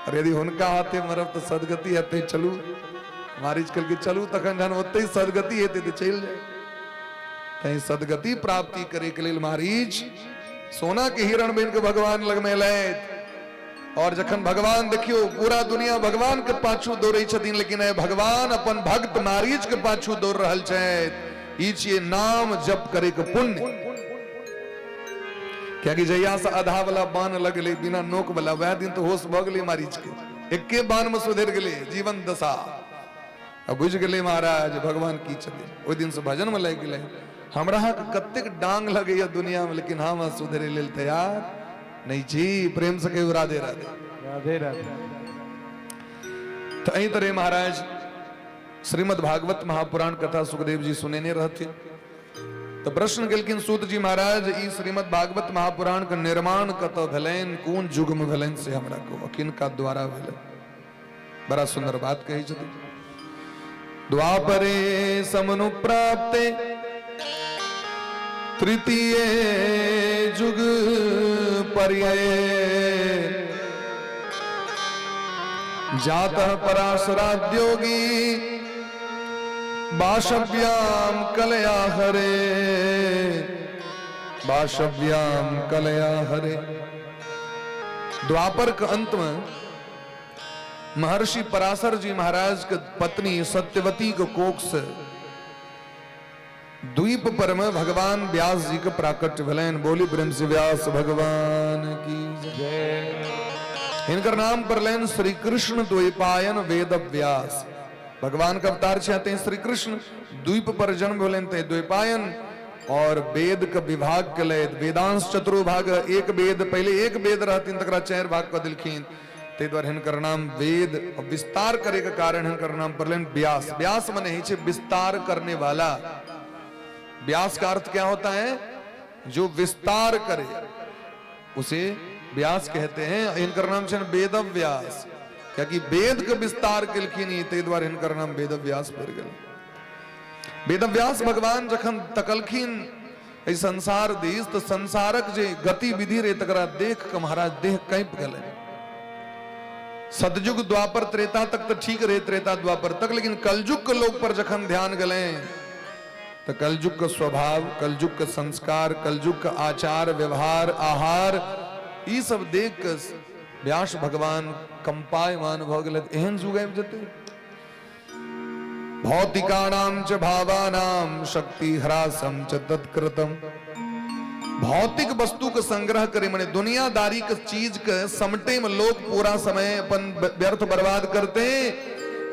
और यदि हुनका हाथे मरब तऽ सदगति हेतै, चलू। मारीच कहलकै चलू तखन जहन ओतहि सदगति हेतै तऽ चलि जाय। तैं सदगति प्राप्ति करैके लेल मारीच सोना के हिरण बनि के भगवान लगमे एलथि। और जखन भगवान देखियो पूरा दुनिया भगवान के पाछू दौड़ै छथिन, लेकिन आइ भगवान अपन भक्त मारीच के पाछू दौड़ रहल छथि। ई छियै नाम जप करे के पुण्य। कियाकि जहिया से आधा वाला बाण लगलै बिना नोक वाला, वएह दिन तो होश भऽ गेलै मारीच के, एके बाण में सुधरि गेलै जीवन दशा। आ बुझि गेलै महाराज भगवान की छथिन, ओहि दिन से भजन में लागि गेलै। हमरा अहाँके कतेक डांग लगैया दुनिया में, लेकिन हम अहाँ सुधरै लेल तैयार नहीं छी। प्रेम से कहियो राधे राधे। राधे राधे। तो एहि तरह महाराज श्रीमद् भागवत महापुराण कथा सुखदेव जी सुनेने रहथिन। तो प्रश्न केलखिन सूत जी महाराज, ई श्रीमद् भागवत महापुराण के निर्माण कतऽ भेलनि, कोन युग में भेलनि से हमरा कहू, किनका द्वारा भेलनि। बड़ा सुंदर बात कहै छथिन। द्वापरे समनु प्राप्ते तृतीय जुग पर्यय जातः पराशराद्योगी बाशव्याम कलया हरे, बाशव्याम कलया हरे। द्वापर के अंत में महर्षि पराशर जी महाराज के पत्नी सत्यवती के कोख से द्वीप पर में भगवान व्यास जी के प्राकट्य भेलनि। बोली प्रेम से व्यास भगवान की जय। हिनकर नाम पड़लनि श्री कृष्ण द्वैपायन वेद व्यास। भगवान के अवतार छथि श्री कृष्ण, द्वीप पर जन्म भेलनि ते द्वैपायन, और वेद के विभाग केलथि। वेदांश चतुर्भाग, एक वेद पहले एक वेद रहथिन तकरा चारि भाग कऽ देलखिन। ताहि दुआरे हिनकर नाम वेद विस्तार करे के कारण हिनकर नाम पड़लनि व्यास। व्यास मने होइ छै विस्तार करने वाला। व्यास का अर्थ क्या होता है? जो विस्तार करे उसे व्यास कहते हैं। हिनकर नाम छनि वेद व्यास, कियाकि वेद के विस्तार केलखिन ई, ताहि दुआरे हिनकर नाम वेद व्यास पड़ि गेल। वेद व्यास भगवान जखन तकलखिन एहि संसार दिस, तऽ संसारक जे गतिविधि रहे तकरा देख कऽ महाराज देह काँपि गेलनि। सतयुग द्वापर त्रेता तक तऽ ठीक रहे, त्रेता द्वापर तक, लेकिन कलयुग के लोक पर जखन ध्यान गेलनि तऽ कलयुग के स्वभाव, कलयुग के संस्कार, कलयुग के आचार व्यवहार आहार, ई सब देख कऽ व्यास भगवान कंपायमान भऽ गेलथि। एहन युग आबि जेतै। भौतिकानां च भावानां शक्ति ह्रासं च तत्कृतम। भौतिक वस्तु के संग्रह करे माने दुनियादारी के चीज के समटे में लोग पूरा समय अपन व्यर्थ बर्बाद करते हैं,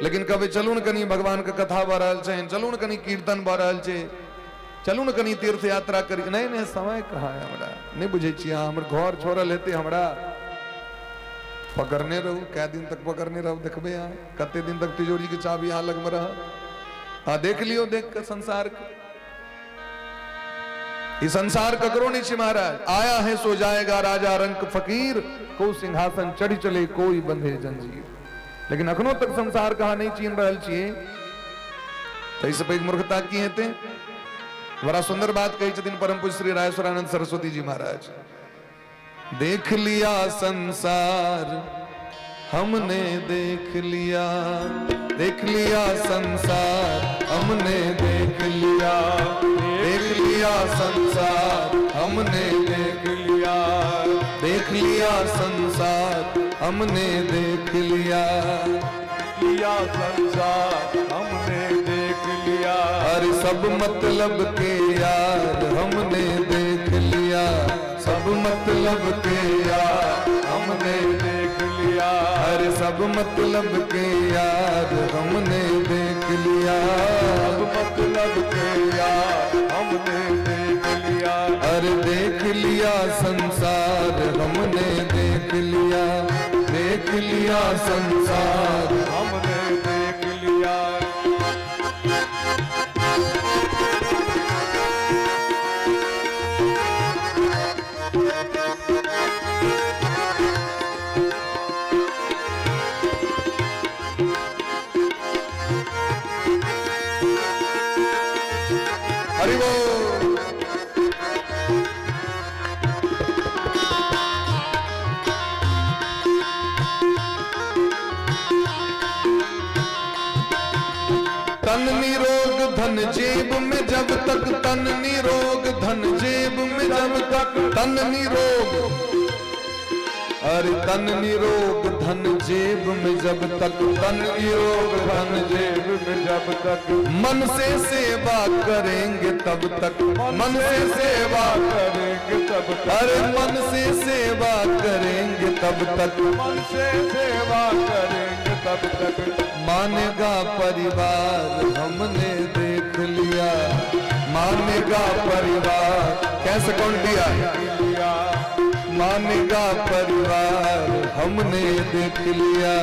लेकिन कभी चलू न कनी भगवान के कथा भऽ रहल छै, चलू न कनी कीर्तन भऽ रहल छै, चलू न कनी तीर्थ यात्रा करी, नहीं नहीं समय कहाँ है हमरा, नहीं बुझै छियै अहाँ, हमर घर छोड़ल हेतै हमरा, पकड़ने रहू, कै दिन तक पकड़ने रहू, देखबै अहाँ कते दिन तक तिजोरी के चाबी अहाँ लगमे रहत। आ देख लियौ, देख के संसार के, ई संसार ककरो नहीं छै महाराज। आया है सो जाएगा राजा रंक फकीर, को सिंहासन चढ़ी चले कोई बंधे जंजीर। लेकिन अखनो तक संसार कहाँ नहीं चीन रहल छियै, ताहिसँ पैघ मूर्खता की हेतै। बड़ा सुंदर बात कहै छथिन परम पूज्य श्री रायेश्वरानंद सरस्वती जी महाराज, देख लिया संसार हमने देख लिया, देख लिया संसार हमने देख लिया, देख लिया संसार हमने देख लिया, देख लिया संसार हमने देख लिया, लिया संसार हमने देख लिया। अरे सब मतलब के यार हमने देख लिया, सब मतलब के यार हमने देख लिया, अरे सब मतलब के यार हमने देख लिया, सब मतलब के यार हमने देख लिया। अरे देख लिया संसार हमने देख लिया, देख लिया संसार हमने देख लिया। हरि बोल। तन निरोग धन जेब में जब तक, तन निरोग धन जेब में जब तक, तन निरोग, अरे तन निरोग धन जेब में जब तक, तन निरोग धन जेब में जब तक, मन से सेवा करेंगे तब तक, मन से सेवा करेंगे तब तक, अरे मन से सेवा करेंगे तब तक, मन से सेवा करेंगे तब तक, मानेगा परिवार हमने देख लिया, मानेगा परिवार, कैसे कौन दिया, लिया, मानेगा परिवार हमने देख लिया,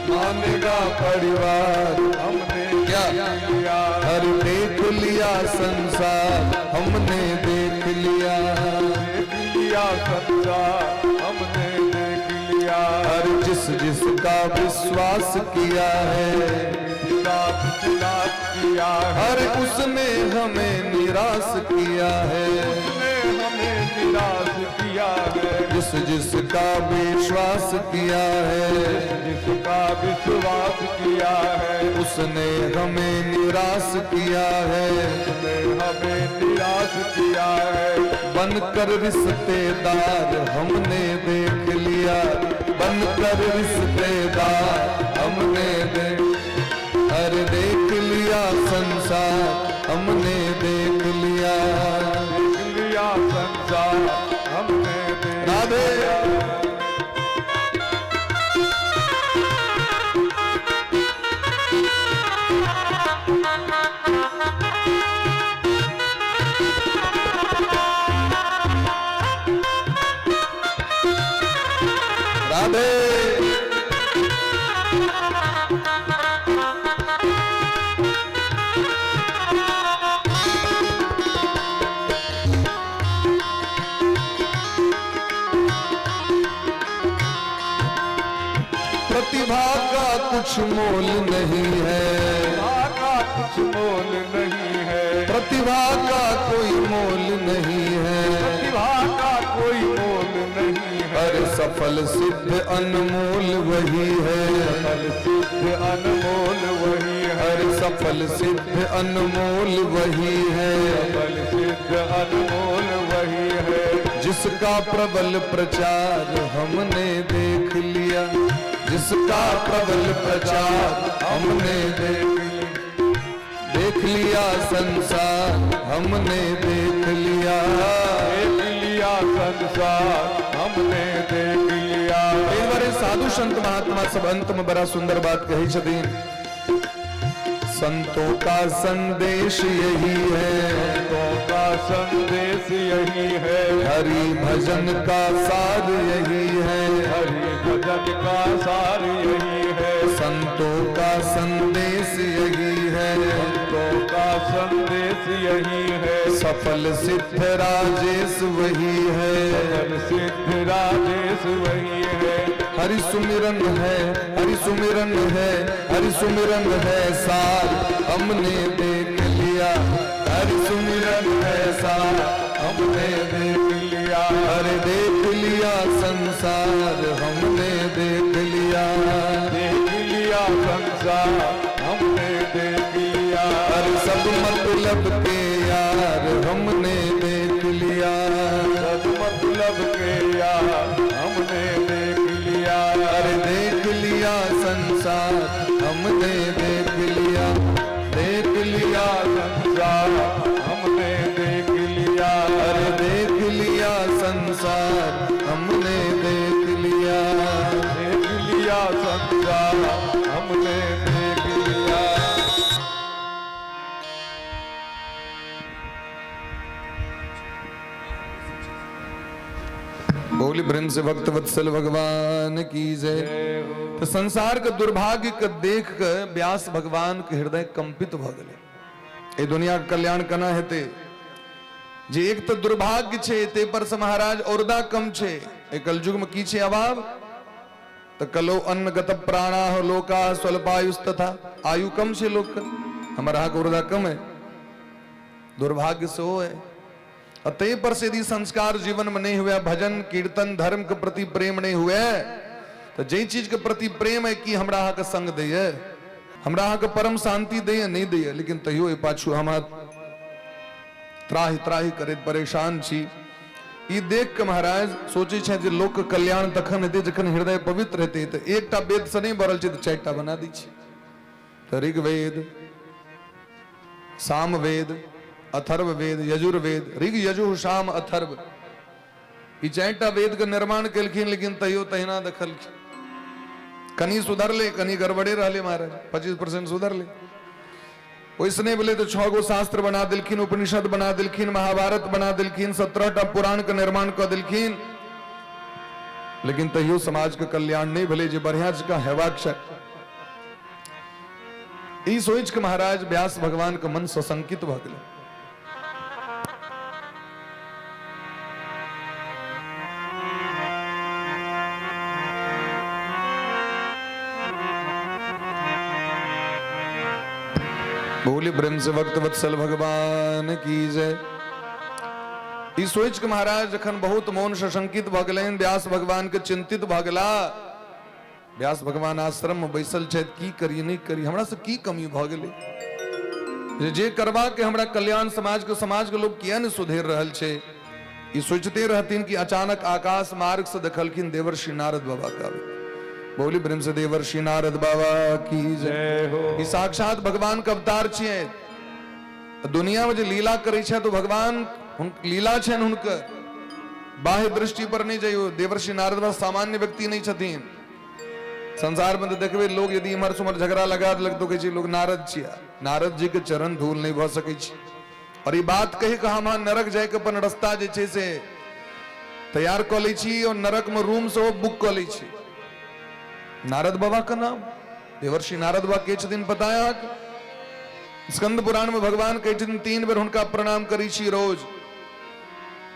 मानेगा परिवार हमने क्या लिया, अरे देख लिया संसार हमने देख लिया, देख लिया संसार हमने देख लिया। हर जिस जिसका विश्वास किया है, जिसका विश्वास किया है, हर उसने हमें निराश किया है, उसने हमें निराश किया है, जिस जिसका विश्वास किया है, जिसका विश्वास किया है, उसने हमें निराश किया है, उसने हमें निराश किया है। बनकर रिश्तेदार हमने देख लिया, बनकर रिश्तेदार हमने देख, अरे देख लिया संसार हमने देख लिया, देख लिया संसार हमने देख राधे। राधे। प्रतिभा का कुछ मोल नहीं है। प्रतिभा का कुछ मोल नहीं है। प्रतिभा का कोई मोल नहीं है। प्रतिभा का कोई मोल नहीं है। अरे सफल सिद्ध अनमोल वही है। सफल सिद्ध अनमोल वही है। अरे सफल सिद्ध अनमोल वही है। सफल सिद्ध अनमोल वही है। जिसका प्रबल प्रचार हमने देख लिया। जिसका प्रबल प्रचार हमने देख लिया। देख लिया संसार हमने देख लिया। देख लिया संसार हमने देख लिया। एहि दुआरे साधु संत महात्मा सब अंत में बड़ा सुंदर बात कहै छथिन, संतों का संदेश यही है। संतों का संदेश यही है। हरि भजन का सार यही है। हरि भजन का सार यही है। संतों का संदेश यही है। संतों का संदेश यही है। सफल सिद्ध राजेश वही है। सफल सिद्ध राजेश वही है। हरि सुमिरन है, हरि सुमिरन है, हरि सुमिरन है सार हमने देख लिया। हरि सुमिरन है सार हमने देख देख लिया। अरे देख लिया संसार हमने देख लिया। देख लिया संसार हमने देख लिया। अरे सब मतलब के यार हमने देख लिया। सब मतलब के यार हमने देख लिया। अरे देख लिया संसार हमने देख लिया। देख लिया संसार हमने देख लिया। अरे देख लिया संसार हमने देख लिया। देख लिया संसार हमने देख लिया। बोली प्रेम से भक्त वत्सल भगवान की जय। तो संसार के दुर्भाग्य के देख के व्यास भगवान के हृदय कंपित भ गेलै। ए दुनिया के कल्याण केना हेतै? जे एक तो दुर्भाग्य छै, ते पर से महाराज औरदा कम छै। ए कलयुग में की छै अभाव? तो कलो अन्न गत प्राणा लोका स्वल्पायुस्तथा, आयु कम छै लोक के, हमर अहाँके औरदा कम है, दुर्भाग्य सेहो है। और ते पर से यदि संस्कार जीवन में नहीं हुए, भजन कीर्तन धर्म के प्रति प्रेम नहीं हुए, तो जे चीज के प्रति प्रेम है कि हमरा अहाँके संग दैये, हमरा अहाँके परम शांति दैये, नहीं दैये, लेकिन तैयो एहि पाछू हम त्राहि त्राहि करैत परेशान छी। ई देख के महाराज सोचै छथि जे लोक के कल्याण तखन हेतै जखन हृदय पवित्र हेतै। तऽ एकटा वेद से नहि भरल छै तऽ चारिटा बना दै छै। तऽ ऋग्वेद, सामवेद, अथर्ववेद, यजुर्वेद, ऋग यजुः साम अथर्व, ई चारिटा वेद के निर्माण केलखिन, लेकिन तैयो तहिना देखलखिन। कनि सुधरले, कनि गड़बड़े रहले महाराज, 25% सुधरले। ओहिसँ नहि भेलै तऽ 6 गो शास्त्र बना देलखिन, उपनिषद बना देलखिन, महाभारत बना देलखिन, 17टा पुराण के निर्माण कऽ देलखिन, लेकिन तैयो समाज के कल्याण नहि भेलै जे बढ़िया जकाँ हेबाक चाही। ई सोचि के महाराज व्यास भगवान के मन सशंकित भऽ गेलै। बोली प्रेम से भक्त वत्सल भगवान की जय। ई सोचि के महाराज जखन बहुत मोन सशंकित भऽ गेलनि, व्यास भगवान के चिंतित भऽ गेला। व्यास भगवान आश्रम में बैसल छथि, की करी नहीं करी, हमरा से की कमी भऽ गेलै जे जे करबा के हमरा कल्याण समाज के लोग किया नहीं सुधेर रहल छै। ई सोचते रहथिन कि अचानक आकाश मार्ग से देखलखिन देवर्षि नारद बाबा का। बोली प्रेम से देवर्षि नारद बाबा की जय। हो। ई साक्षात भगवान के अवतार छियै। दुनिया में जे लीला करै छै तो भगवान लीला छनि हुनकर, बाह्य दृष्टि पर नहीं जइयो। देवर्षि नारद बाबा सामान्य व्यक्ति नहीं छथिन। संसार में तो देखबै लोग यदि इम्हर सुम्हर झगड़ा लगा देलक तो कहै छै लोग नारद छिया, नारद जी के चरण धूल नहीं भऽ सकै छै। और ई बात कहि कऽ हम अहाँ नरक जाइके अपन रस्ता जे छै से तैयार कऽ लै छी और नरक में रूम सेहो बुक कऽ लै छी। नारद बाबा के नाम देवर्षि नारद बाबा के छथिन पता है अहाँके? स्कंद पुराण में भगवान कहै छथिन 3 बेर हुनका प्रणाम करै छी रोज।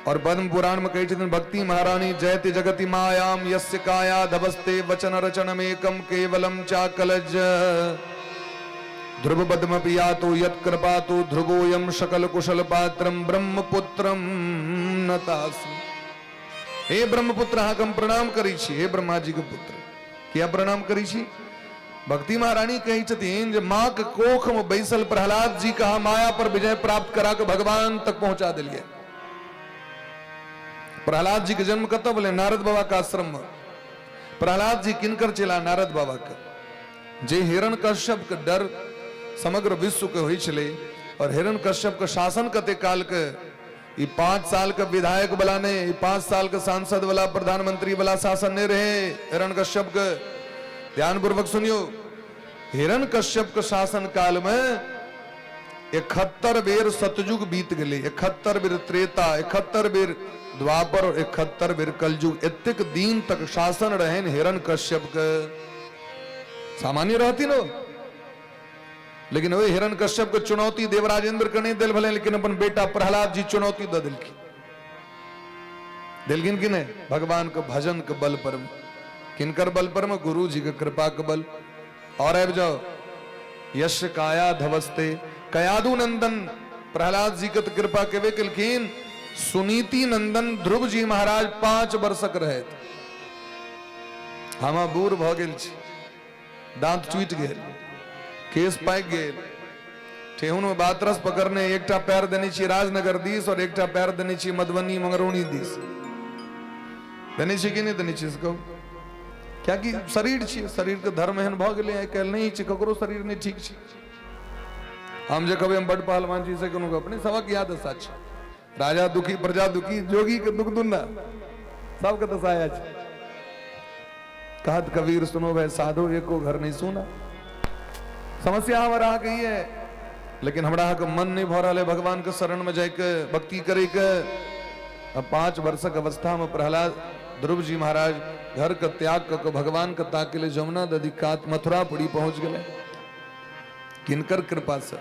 और पद्म पुराण में कहै छथिन भक्ति महारानी जयति जगति मायाम यस्य काया धवस्ते वचन रचनमेकम केवलम चाकलज ध्रुव पद्मपि यातो यत् कृपातो ध्रुवोऽयं सकल कुशल पात्रम ब्रह्मपुत्रम नतास्मि। हे ब्रह्मपुत्र, अहाँके हम प्रणाम करै छी। हे ब्रह्मा जी के पुत्र, किया प्रणाम करै छी? भक्ति महारानी कहै छथिन जे माँ के कोख में बैसल प्रहलाद जी के अहाँ माया पर विजय प्राप्त करा के भगवान तक पहुंचा दिलियै। प्रहलाद जी के जन्म कतऽ भेलै? नारद बाबा के आश्रम में। प्रहलाद जी किनकर चेला? नारद बाबा के। जे हिरण कश्यप के डर समग्र विश्व के होइ छलै, और हिरण कश्यप के शासन कते काल के, ई 5 साल के विधायक वाला नहीं, ई 5 साल के सांसद वाला, प्रधानमंत्री वाला शासन नहीं रहे हिरण कश्यप के। ध्यान पूर्वक सुनियो, हिरण कश्यप के शासन काल में 71 बेर सतयुग बीत गेलै, 71 बेर त्रेता, 71 बेर द्वापर और 71 बेर कलयुग। एतेक दिन तक शासन रहन हिरण कश्यप के, सामान्य रहती नो। लेकिन ओहि हिरण कश्यप के चुनौती देवराजेंद्र के नहीं दिल भले, लेकिन अपन बेटा प्रहलाद जी चुनौती दऽ देलखिन। देलखिन कि नहीं? भगवान के भजन के बल पर। किनकर बल पर में? गुरु जी के कृपा के बल। और आबि जाओ, यश काया धवस्ते कयादु नंदन प्रहलाद जी के तो कृपा केबे केलखिन। सुनीति नंदन ध्रुव जी महाराज 5 वर्षक रहे। हम बूढ़ भऽ गेल छी, दांत टूटि गेल, केस पाकि गेल, ठेहुन में बातरस पकड़ने, एकटा पैर देने छी राजनगर दिस और एकटा पैर देने छी मधुबनी मंगरौनी दिस। देने छी कि नहि देने छी से कहू? कियाकि शरीर छी, शरीर के धर्म एहन भऽ गेलै आइ काल्हि, नहि छै ककरो शरीर नहि ठीक छै। हम जे कहबै हम बड पहलवान छी से कोनो गप नहि, सबक इएह दशा छै। राजा दुखी, प्रजा दुखी, जोगी के दुख दुना, सबके दशा इएह छै। कहत कबीर सुनो भाई साधो, एको घर नहीं सुना। समस्या हमारा अहाँके ई है, लेकिन हमरा अहाँके मन नहीं भऽ रहल है भगवान के शरण में जाइके भक्ति करे के। अब 5 वर्षक अवस्था में प्रहलाद ध्रुव जी महाराज घर के त्याग कऽ के भगवान के ताके लिए जमुना नदी कात मथुरापुरी पहुंच गेले। किनकर कृपा से?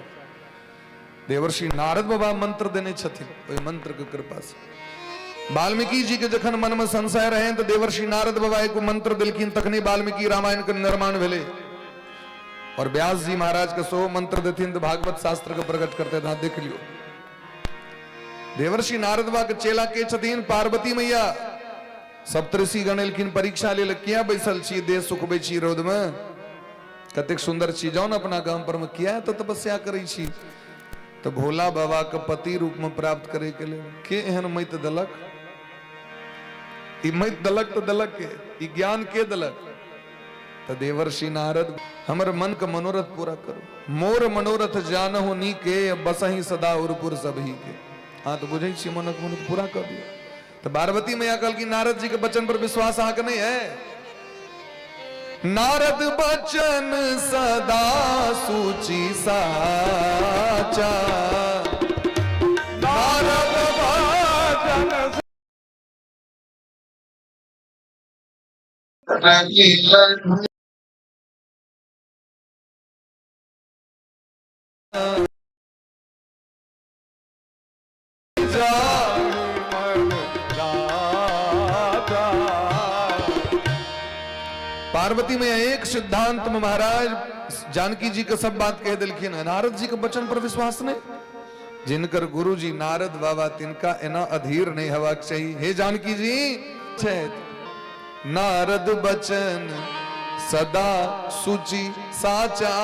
देवर्षि नारद बाबा मंत्र देने छथिन, ओहि मंत्र के कृपा से। वाल्मीकि जी के जखन मन में संशय रहे तो देवर्षि नारद बाबा एक मंत्र दिलखिन, तखने वाल्मीकि रामायण के निर्माण भेले। और व्यास जी महाराज के सो मंत्र देथिन तो भागवत शास्त्र के प्रकट करते था। देख लियो, देवर्षि नारद बाबा के चेला के छथिन पार्वती मैया। सप्तऋषि गण एलखिन परीक्षा लेल, किया बैसल छी, देह सुखबै छी रौद में, कतेक सुंदर छी, जाओ ने अपना गाम पर में, किया तो तपस्या करै छी? तो भोला बाबा के पति रूप में प्राप्त करे के लेल। के एहन मत दलक? ई मत दलक तो दलक के, ई ज्ञान के दलक? तो देवर्षि नारद, हमर मन के मनोरथ पूरा करो। मोर मनोरथ जानहु नी के, बसही सदा उरपुर सबही के। हाँ तो बुझै छी मनक मनोरथ पूरा कर दियो। तो पार्वती मैया कहलखिन नारद जी के वचन पर विश्वास अहाँके नहीं है? नारद वचन सदा सूची साचा, नारद वचन पार्वती में एक सिद्धांत में महाराज जानकी जी के सब बात कह दिलखिन है, नारद जी के वचन पर विश्वास नहीं। जिनकर गुरु जी नारद बाबा तिनका एना अधीर नहीं हवा चाहिए। हे जानकी जी, नारद बचन सदा सुचि साचा,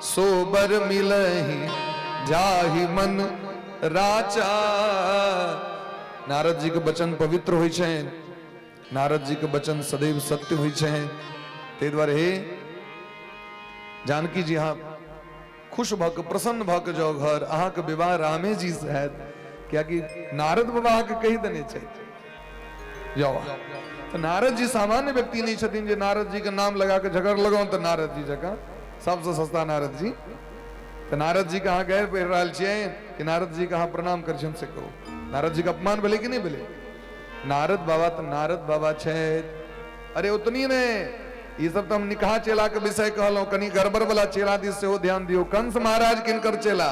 सोबर मिलहि जाहि मन राचा। नारद जी के वचन पवित्र होइ छै, नारद जी के वचन सदैव सत्य होइ छै। ताहि दुआरे हे जानकी जी, अहाँ खुश भऽ के प्रसन्न भऽ के जाओ घर, अहाँके विवाह रामे जी से हैत, कियाकि नारद बाबा अहाँके कहि देने छथि। जाओ। तऽ नारद जी सामान्य व्यक्ति नहि छथिन जे नारद जी के नाम लगा के झगड़ लगाउ तऽ नारद जी जकाँ सबसँ सस्ता नारद जी। तऽ नारद जी के अहाँ गैर पढ़ि रहल छियै कि नारद जी के अहाँ प्रणाम करै छियनि से कहू? नारद जी के अपमान भेलै कि नहि भेलै? नारद बाबा तऽ नारद बाबा छथि। अरे उतनी ने ई सब तऽ हम निकहा चेला के विषय कहलहुँ, कनि गड़बड़ वाला चेला दिस सेहो ध्यान दियौ। कंस महाराज किनकर चेला?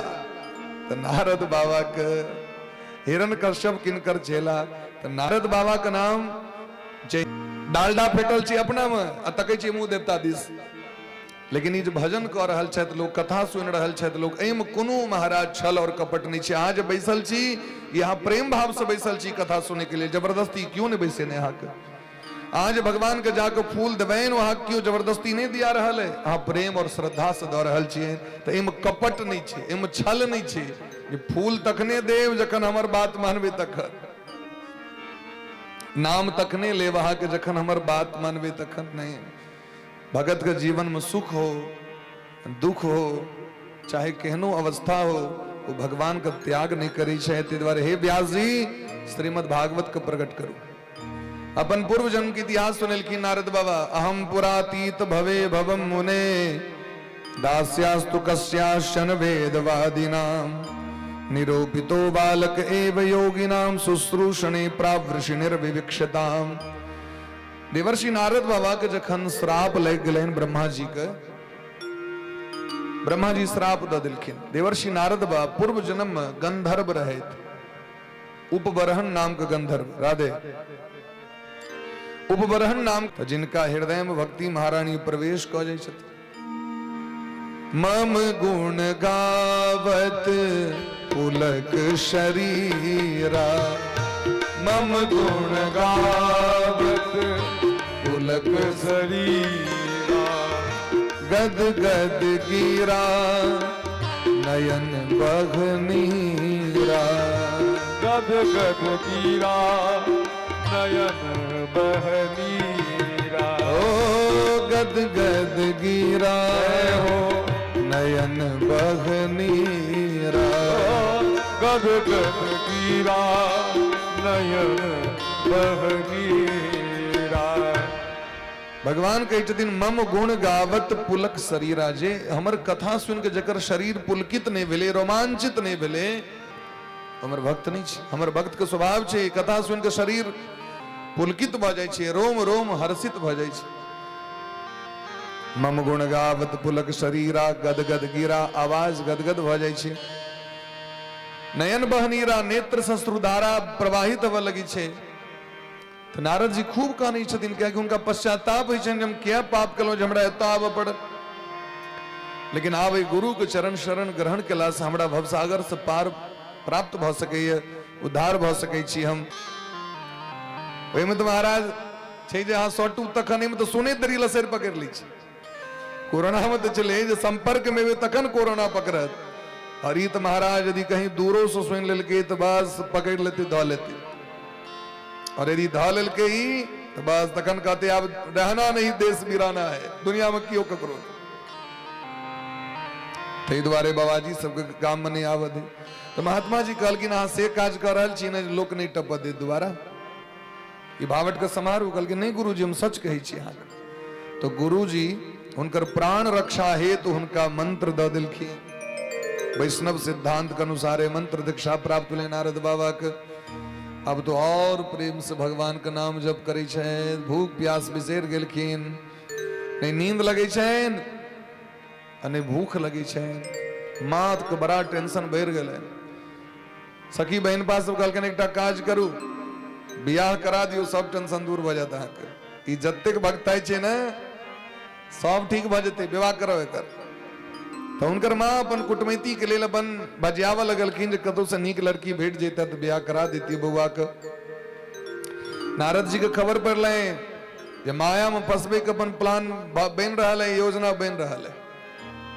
तऽ नारद बाबा के। हिरण कश्यप किनकर चेला? तऽ नारद बाबा के नाम जे डालडा फेटल छी अपना में आ तकै छी मुँह देवता दिस। लेकिन ई जे भजन कऽ रहल छथि लोक, कथा सुनि रहल छथि लोक, एहिमे कोनो महाराज छल और कपट नहि छै। अहाँ जे बैसल छी, यहाँ प्रेम भाव से बैसल छी कथा सुनैके लेल, जबरदस्ती क्यों नहि बैसेने अहाँके। अहाँ जे भगवान के जाके फूल देबनि, अहाँ केओ जबरदस्ती नहि दिया रहल है, अहाँ प्रेम और श्रद्धा से दऽ रहल छियै। तऽ एहिमे कपट नहि छै, एहिमे छल नहि छै जे फूल तखने देब जखन हमर बात मानबै, तखन नाम तखने लेब अहाँके जखन हमर बात मानबै तखन। नहि, भगत के जीवन में सुख हो, दुख हो, चाहे केहनो अवस्था हो, वो भगवान के त्याग नहीं करी छै। ताहि दुआरे हे व्यास जी, श्रीमद् भागवत के प्रकट करू। अपन पूर्व जन्म के इतिहास सुनेलखिन नारद बाबा। अहम पुरातीत भवे भवम मुने दास्यास्तु कस्याश्चन वेदवादिनाम निरूपितो बालक एव योगिनाम शुश्रूषणे प्रावृषि निर्विविक्षताम। देवर्षि नारद बाबा के जखन श्राप लागि गेलनि ब्रह्मा जी के, ब्रह्मा जी श्राप दऽ देलखिन। देवर्षि नारद बाबा पूर्व जन्म में गंधर्व रहथि, उपबरहन नाम के गंधर्व। राधे। उपबरहन नाम तऽ जिनका हृदय में भक्ति महारानी प्रवेश कऽ जाइ छथिन। मम गुण गावत पुलक शरीरा, मम गुण गावत पुलक शरीरा, गद गद गिरा नयन बघनीरा, गद गद गिरा नयन बहनीरा, ओ गद गद गिरा हो नयन बघनीरा, गद गद गिरा नयन बहनीरा। भगवान कहै छथिन मम गुण गावत पुलक शरीरा, जे हमर कथा सुनि के जकर शरीर पुलकित नहि भेलै, रोमांचित नहि भेलै, हमर भक्त नहि छै। हमर भक्त के स्वभाव छै कथा सुनि के शरीर पुलकित भऽ जाइ छै, रोम रोम हर्षित भऽ जाइ छै। मम गुण गावत पुलक शरीरा, गद गद गिरा, आवाज गदगद भऽ जाइ छै, नयन बहनीरा, नेत्र सश्रुधारा प्रवाहित होबऽ लगै छै। तऽ नारद जी खूब कानै छथिन, कियाकि हुनका पश्चाताप होइ छनि जे हम किया पाप केलहुँ जे हमरा एतऽ आबऽ पड़ल। लेकिन आब एहि गुरुके चरण शरण ग्रहण केलासँ हमरा भवसागरसँ पार प्राप्त भऽ सकैए, उद्धार भऽ सकै छी हम। ओहिमे तऽ महाराज छै जे अहाँ सटू तखन, एहिमे तऽ सुनैत देरी लसरि पकड़ि लै छै। कोरोनामे तऽ छलै जे सम्पर्कमे एबै तखन कोरोना पकड़त, आओर ई तऽ महाराज यदि कहीं दूरोसँ सुनि लेलकै तऽ बस पकड़ि लेतै, धऽ लेतै। और यदि धऽ लेलकै ई तऽ बस तखन कहते आब रहना नहीं, देश बिराना है, दुनियामे केओ ककरो। ताहि दुआरे बाबाजी सबके गाममे नहि आबऽ दे। तऽ महात्मा जी कहलखिन अहाँ से काज कऽ रहल छी ने, लोक नहि टपऽ देत दुबारा, ई भावटके समारू। कहलखिन नहि गुरुजी, हम सच कहै छी अहाँके। तऽ गुरुजी हुनकर प्राण रक्षा हेतु हुनका मंत्र दऽ देलखिन। वैष्णव सिद्धांत के अनुसार मंत्र दीक्षा प्राप्त भेलै नारद बाबा के। अब तो और प्रेम से भगवान के नाम जप करै छथि, भूख प्यास बिसरि गेलखिन, नहि नींद लगै छनि आ नहि भूख लगै छनि। माथ के बड़ा टेंशन बढ़ि गेलै। सखी बहिनपा सब कहलखिन एकटा काज करू, बियाह करा दियौ, सब टेंशन दूर भऽ जायत अहाँके। ई जतेक भक्ताइ छै ने सब ठीक भऽ जेतै, विवाह करब एकर। तऽ हुनकर माँ अपन कुटमैती के लेल अपन बजियाबऽ लगलखिन जे कतौसँ नीक लड़की भेट जैते तऽ बियाह करा देतियै बौआके। नारद जी के खबर पड़लनि जे मायामे फंसबैके अपन प्लान बनि रहल है, योजना बनि रहल है।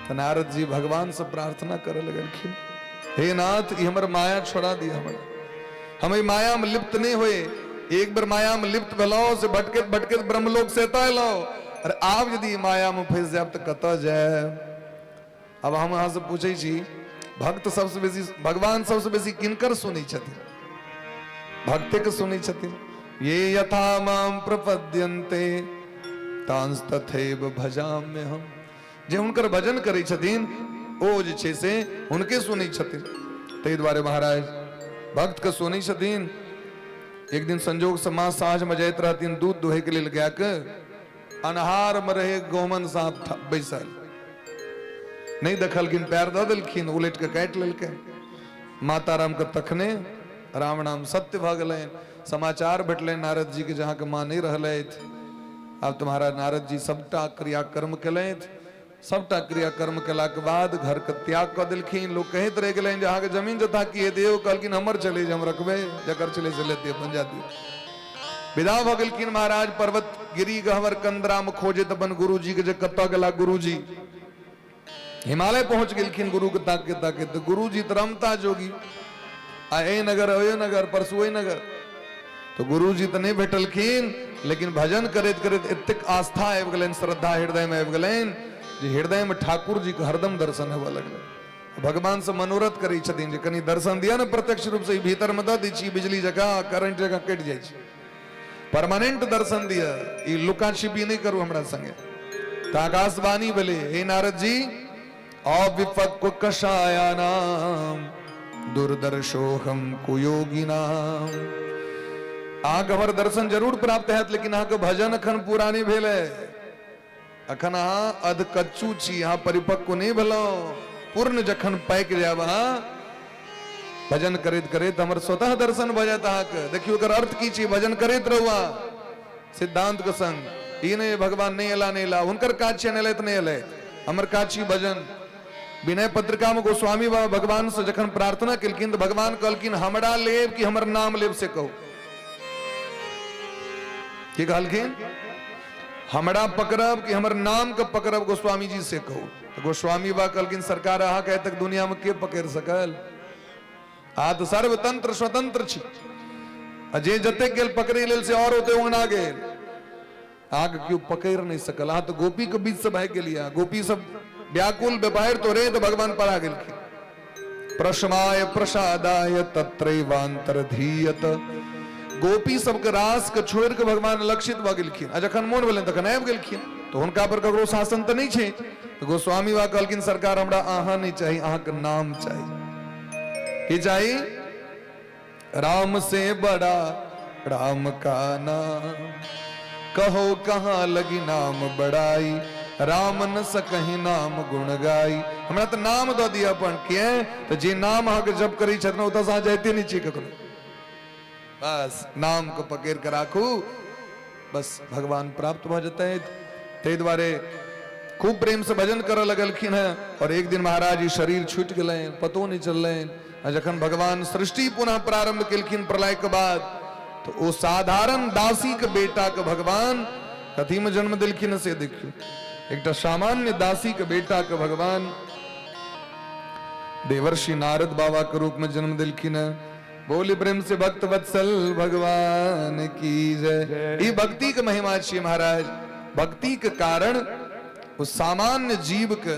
तऽ नारद जी भगवान से प्रार्थना करऽ लगलखिन, हे नाथ, ई हमर माया छोड़ा दिअ हमरा, हम एहि माया में लिप्त नहीं होए। एक बेर माया में लिप्त भेलहुँ से भटकैत भटकैत ब्रह्मलोक से एतऽ एलहुँ, और आब यदि ई माया में फंसि जायब तऽ कतऽ जायब? अब हम अहाँ से पूछै छी, भक्त सबसे बेसी, भगवान सबसे बेसी किनकर सुनै छथिन? भक्ते के सुनै छथिन। ये यथा माम प्रपद्यन्ते तांस तथैव भजाम्य हम। जे हुनकर भजन करै छथिन ओ जे छै से हुनके सुनै छथिन। ताहि दुआरे महाराज भक्तके सुनै छथिन। एक दिन संजोगसँ माँ साँझमे जाइत रहथिन दूध दुहैके लेल गायके, अन्हारमे रहे गहुमन साँप बैसल, नहि देखलखिन, पैर दऽ देलखिन, उलटि कऽ काटि लेलकै। माता रामके तखने राम नाम सत्य भऽ गेलनि। समाचार भेटलनि नारद जी के जे अहाँके माँ नहि रहलथि। आब तऽ महाराज नारद जी सबटा क्रियाकर्म केलथि। सबटा क्रियाकर्म केलाके बाद घरके त्याग कऽ देलखिन। लोक कहैत रहि गेलनि जे अहाँके जमीन जथा की हेतै? ओ कहलखिन हमर छलै जे हम रखबै, जकर छलै से लेतै, अपन जाति। विदा भऽ गेलखिन महाराज पर्वत गिरी गहवर कंदरा में खोजैत अपन गुरुजी के जे कतऽ गेला गुरुजी। हिमालय पहुंच गेलखिन गुरु के ताके ताके, तऽ गुरुजी तऽ रमता जोगी, आ एहि नगर ओहि नगर परसू ओहि नगर, तो गुरुजी तऽ नहि भेटलखिन। लेकिन भजन करैत करैत एतेक आस्था आबि गेलनि, श्रद्धा हृदय में आबि गेलनि जे हृदय में ठाकुर जी के हरदम दर्शन हेबऽ लगलनि। भगवान से मनोरथ करै छथिन जे कनि दर्शन दिअ ने प्रत्यक्ष रूप से, ई भीतर में दऽ दै छी बिजली जकाँ करंट जकाँ कटि जाइ छै, परमानेंट दर्शन दिअ, ई लुका छिपी नहि करू हमरा संगे। तऽ आकाशवाणी भेलै, हे नारद जी, अविपक्व कषाया नाम दुर्दर्शोहम कुयोगिनाम। अहाँके हमर दर्शन जरूर प्राप्त हैत, लेकिन अहाँके भजन अखन पूरा नहि भेल है, अखन अहाँ अधकच्चू छी, अहाँ परिपक्व नहि भेलहुँ। पूर्ण जखन पाकि जायब अहाँ भजन करैत करैत हमर स्वतः दर्शन भऽ जायत अहाँके। देखियौ एकर अर्थ की छै, भजन करैत रहू अहाँ सिद्धांत के संग। ई नहि भगवान नहि एला नहि एला, हुनकर काज छै नहि एलथि नहि एलथि, हमर काज छी भजन। विनय पत्रिका में गोस्वामी बाबा भगवान से जखन प्रार्थना केलखिन तऽ भगवान कहलखिन हमरा लेब कि हमर नाम लेब से कहू। की कहलखिन? हमरा पकड़ब कि हमर नाम के पकड़ब गोस्वामी जी से कहू। तऽ गोस्वामी बाबा कहलखिन सरकार अहाँके आइ तक दुनिया में के पकड़ सकल, अहाँ तऽ सर्वतंत्र स्वतंत्र छी, आ जे जतेक गेल पकड़ै लेल से और ओते उंगना गेल, अहाँके केओ पकड़ि नहि सकल। अहाँ तऽ गोपी के बीच से भागि गेलियै, गोपी सब व्याकुल व्यापार तो रे, तऽ भगवान पड़ा गेलखिन। प्रशमाय प्रसादाय तत्रैवांतरधीयत, गोपी सबके रास के छोड़ि के भगवान लक्षित भऽ गेलखिन, आ जखन मोन भेलनि तखन आबि गेलखिन, तऽ हुनका पर ककरो शासन तऽ नहि छै। तऽ गोस्वामी बा कहलखिन सरकार हमरा अहाँ नहि चाही, अहाँके नाम चाही। की चाही? राम से बड़ा राम का नाम, कहो कहाँ लगी नाम बड़ाई, राम न सकही नाम गुण गाई। हमरा तऽ नाम दऽ दिअ अपन, किए तऽ जे नाम अहाँके जप करै छथि ने ओतऽ अहाँ जाइते नहि छियै ककरो। बस नाम के पकड़ि कऽ राखू, बस भगवान प्राप्त भऽ जेतै। ताहि दुआरे खूब प्रेम से भजन करऽ लगलखिन हेँ, और एक दिन महाराज ई शरीर छूटि गेलनि, पतो नहि चललनि। आ जखन भगवान सृष्टि पुनः प्रारंभ केलखिन प्रलय के बाद, तऽ ओ साधारण दासी के बेटा के भगवान कथी में जन्म देलखिन से देखियौ। एकटा सामान्य दासी के बेटा के भगवान देवर्षि नारद बाबा के रूप में जन्म देलखिन हेँ। बोली प्रेम से भक्त वत्सल भगवान की जय। ई भक्ति के महिमा छियै महाराज। भक्ति के कारण ओ सामान्य जीव के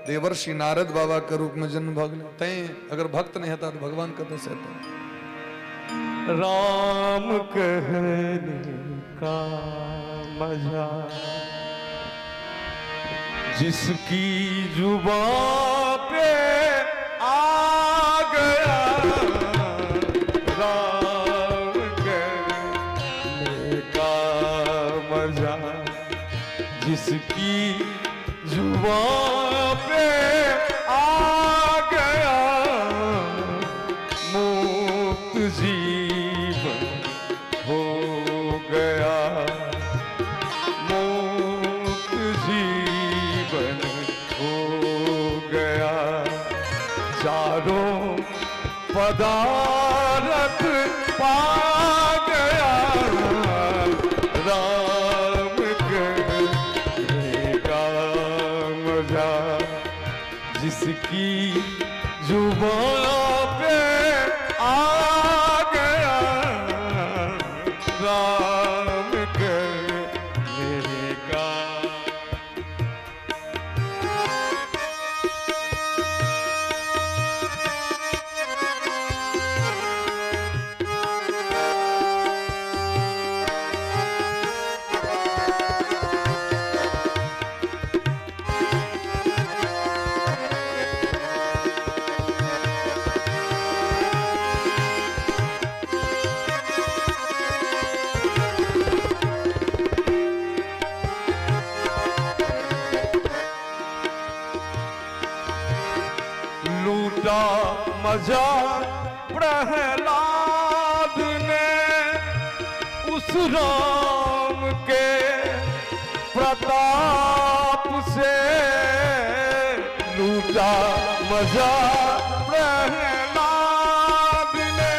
देवर्षि नारद बाबा के रूप में जन्म भऽ गेलै। तैं अगर भक्त नहीं हेता तऽ भगवान कतऽ से हेता? राम कहने का मजा जिसकी जुबां पे आ गया, राम कहने का मजा जिसकी जुबां पे आ गया, मुक्त जीवन हो गया, मुक्त जीवन हो गया, चारों पदार्थ पा गया, राम कहने का मजा जिसकी जुबां पे आ गया, राम कहने का। लूटा मजा प्रहलाद इस राम के प्रताप से लूटा मजा प्रहलाद ने।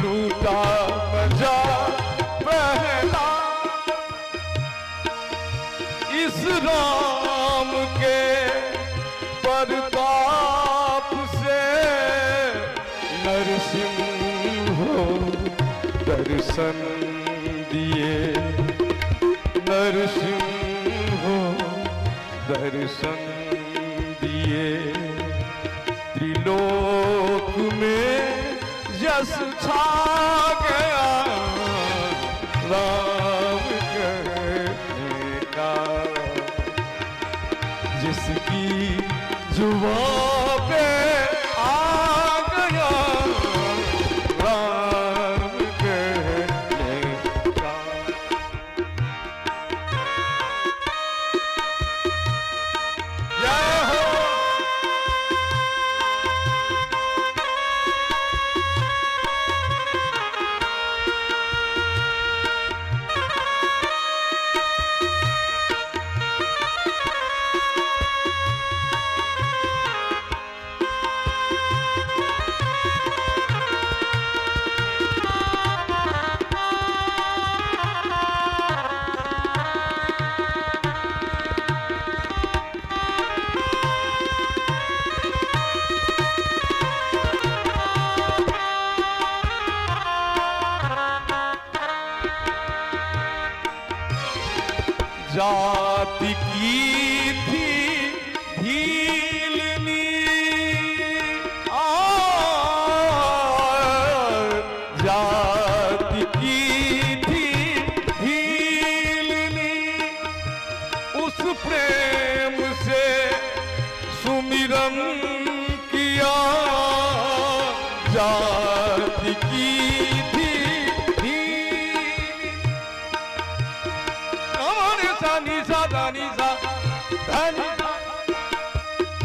लूटा मजा प्रहलाद। इस राम के प्रताप से नरसिंह हो दर्शन दिए, नरसिंह हो दर्शन दिए। त्रिलोक में यश छा गया राम कहने का, जिसकी जुबां पे आ गया राम कहने का। जय हो। जाति की थी भीलनी, आ जाति की थी भीलनी, उस प्रेम से सुमिरन किया। जाति की थी भीलनी। अमर सा नि सा धा नि सा धा नि सा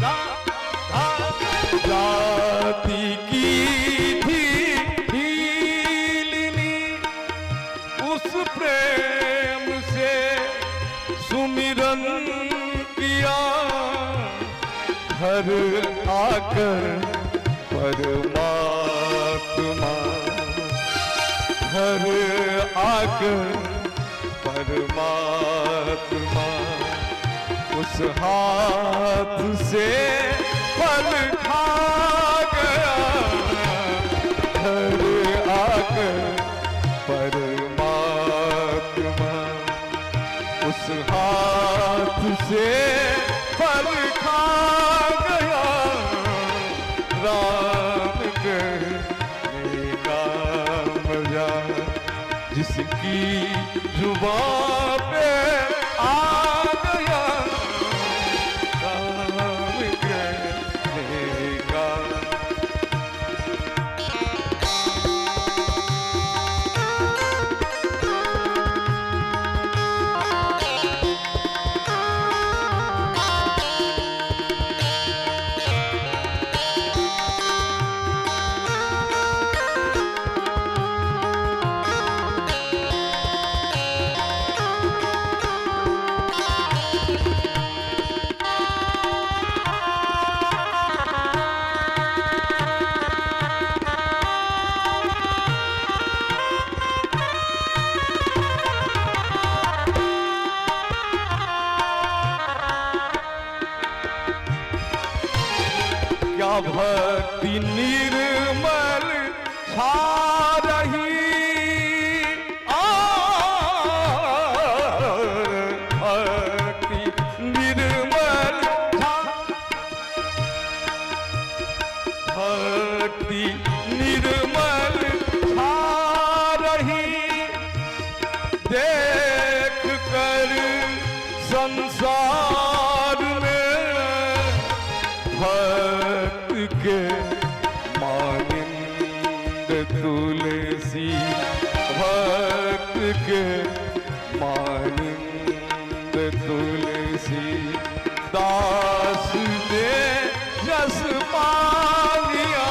धा धा। जाति की थी भीलनी, उस प्रेम से सुमिरन किया। घर आकर परमात्मा, घर आकर परमात्मा, उस हाथ से फल खा गया। घर आकर परमात्मा, उस हाथ से फल खा गया। राम कहने का मजा, जिसकी जुबां पे आ गया राम कहने का। क्या भक्ति निर्मल छा रही, आ भक्ति निर्मल छा, भक्ति निर्मल छा रही। देख कर संसार में भक्त के मानिंद तुलसी, भक्त के मानिंद तुलसी दास ने जस पालिया।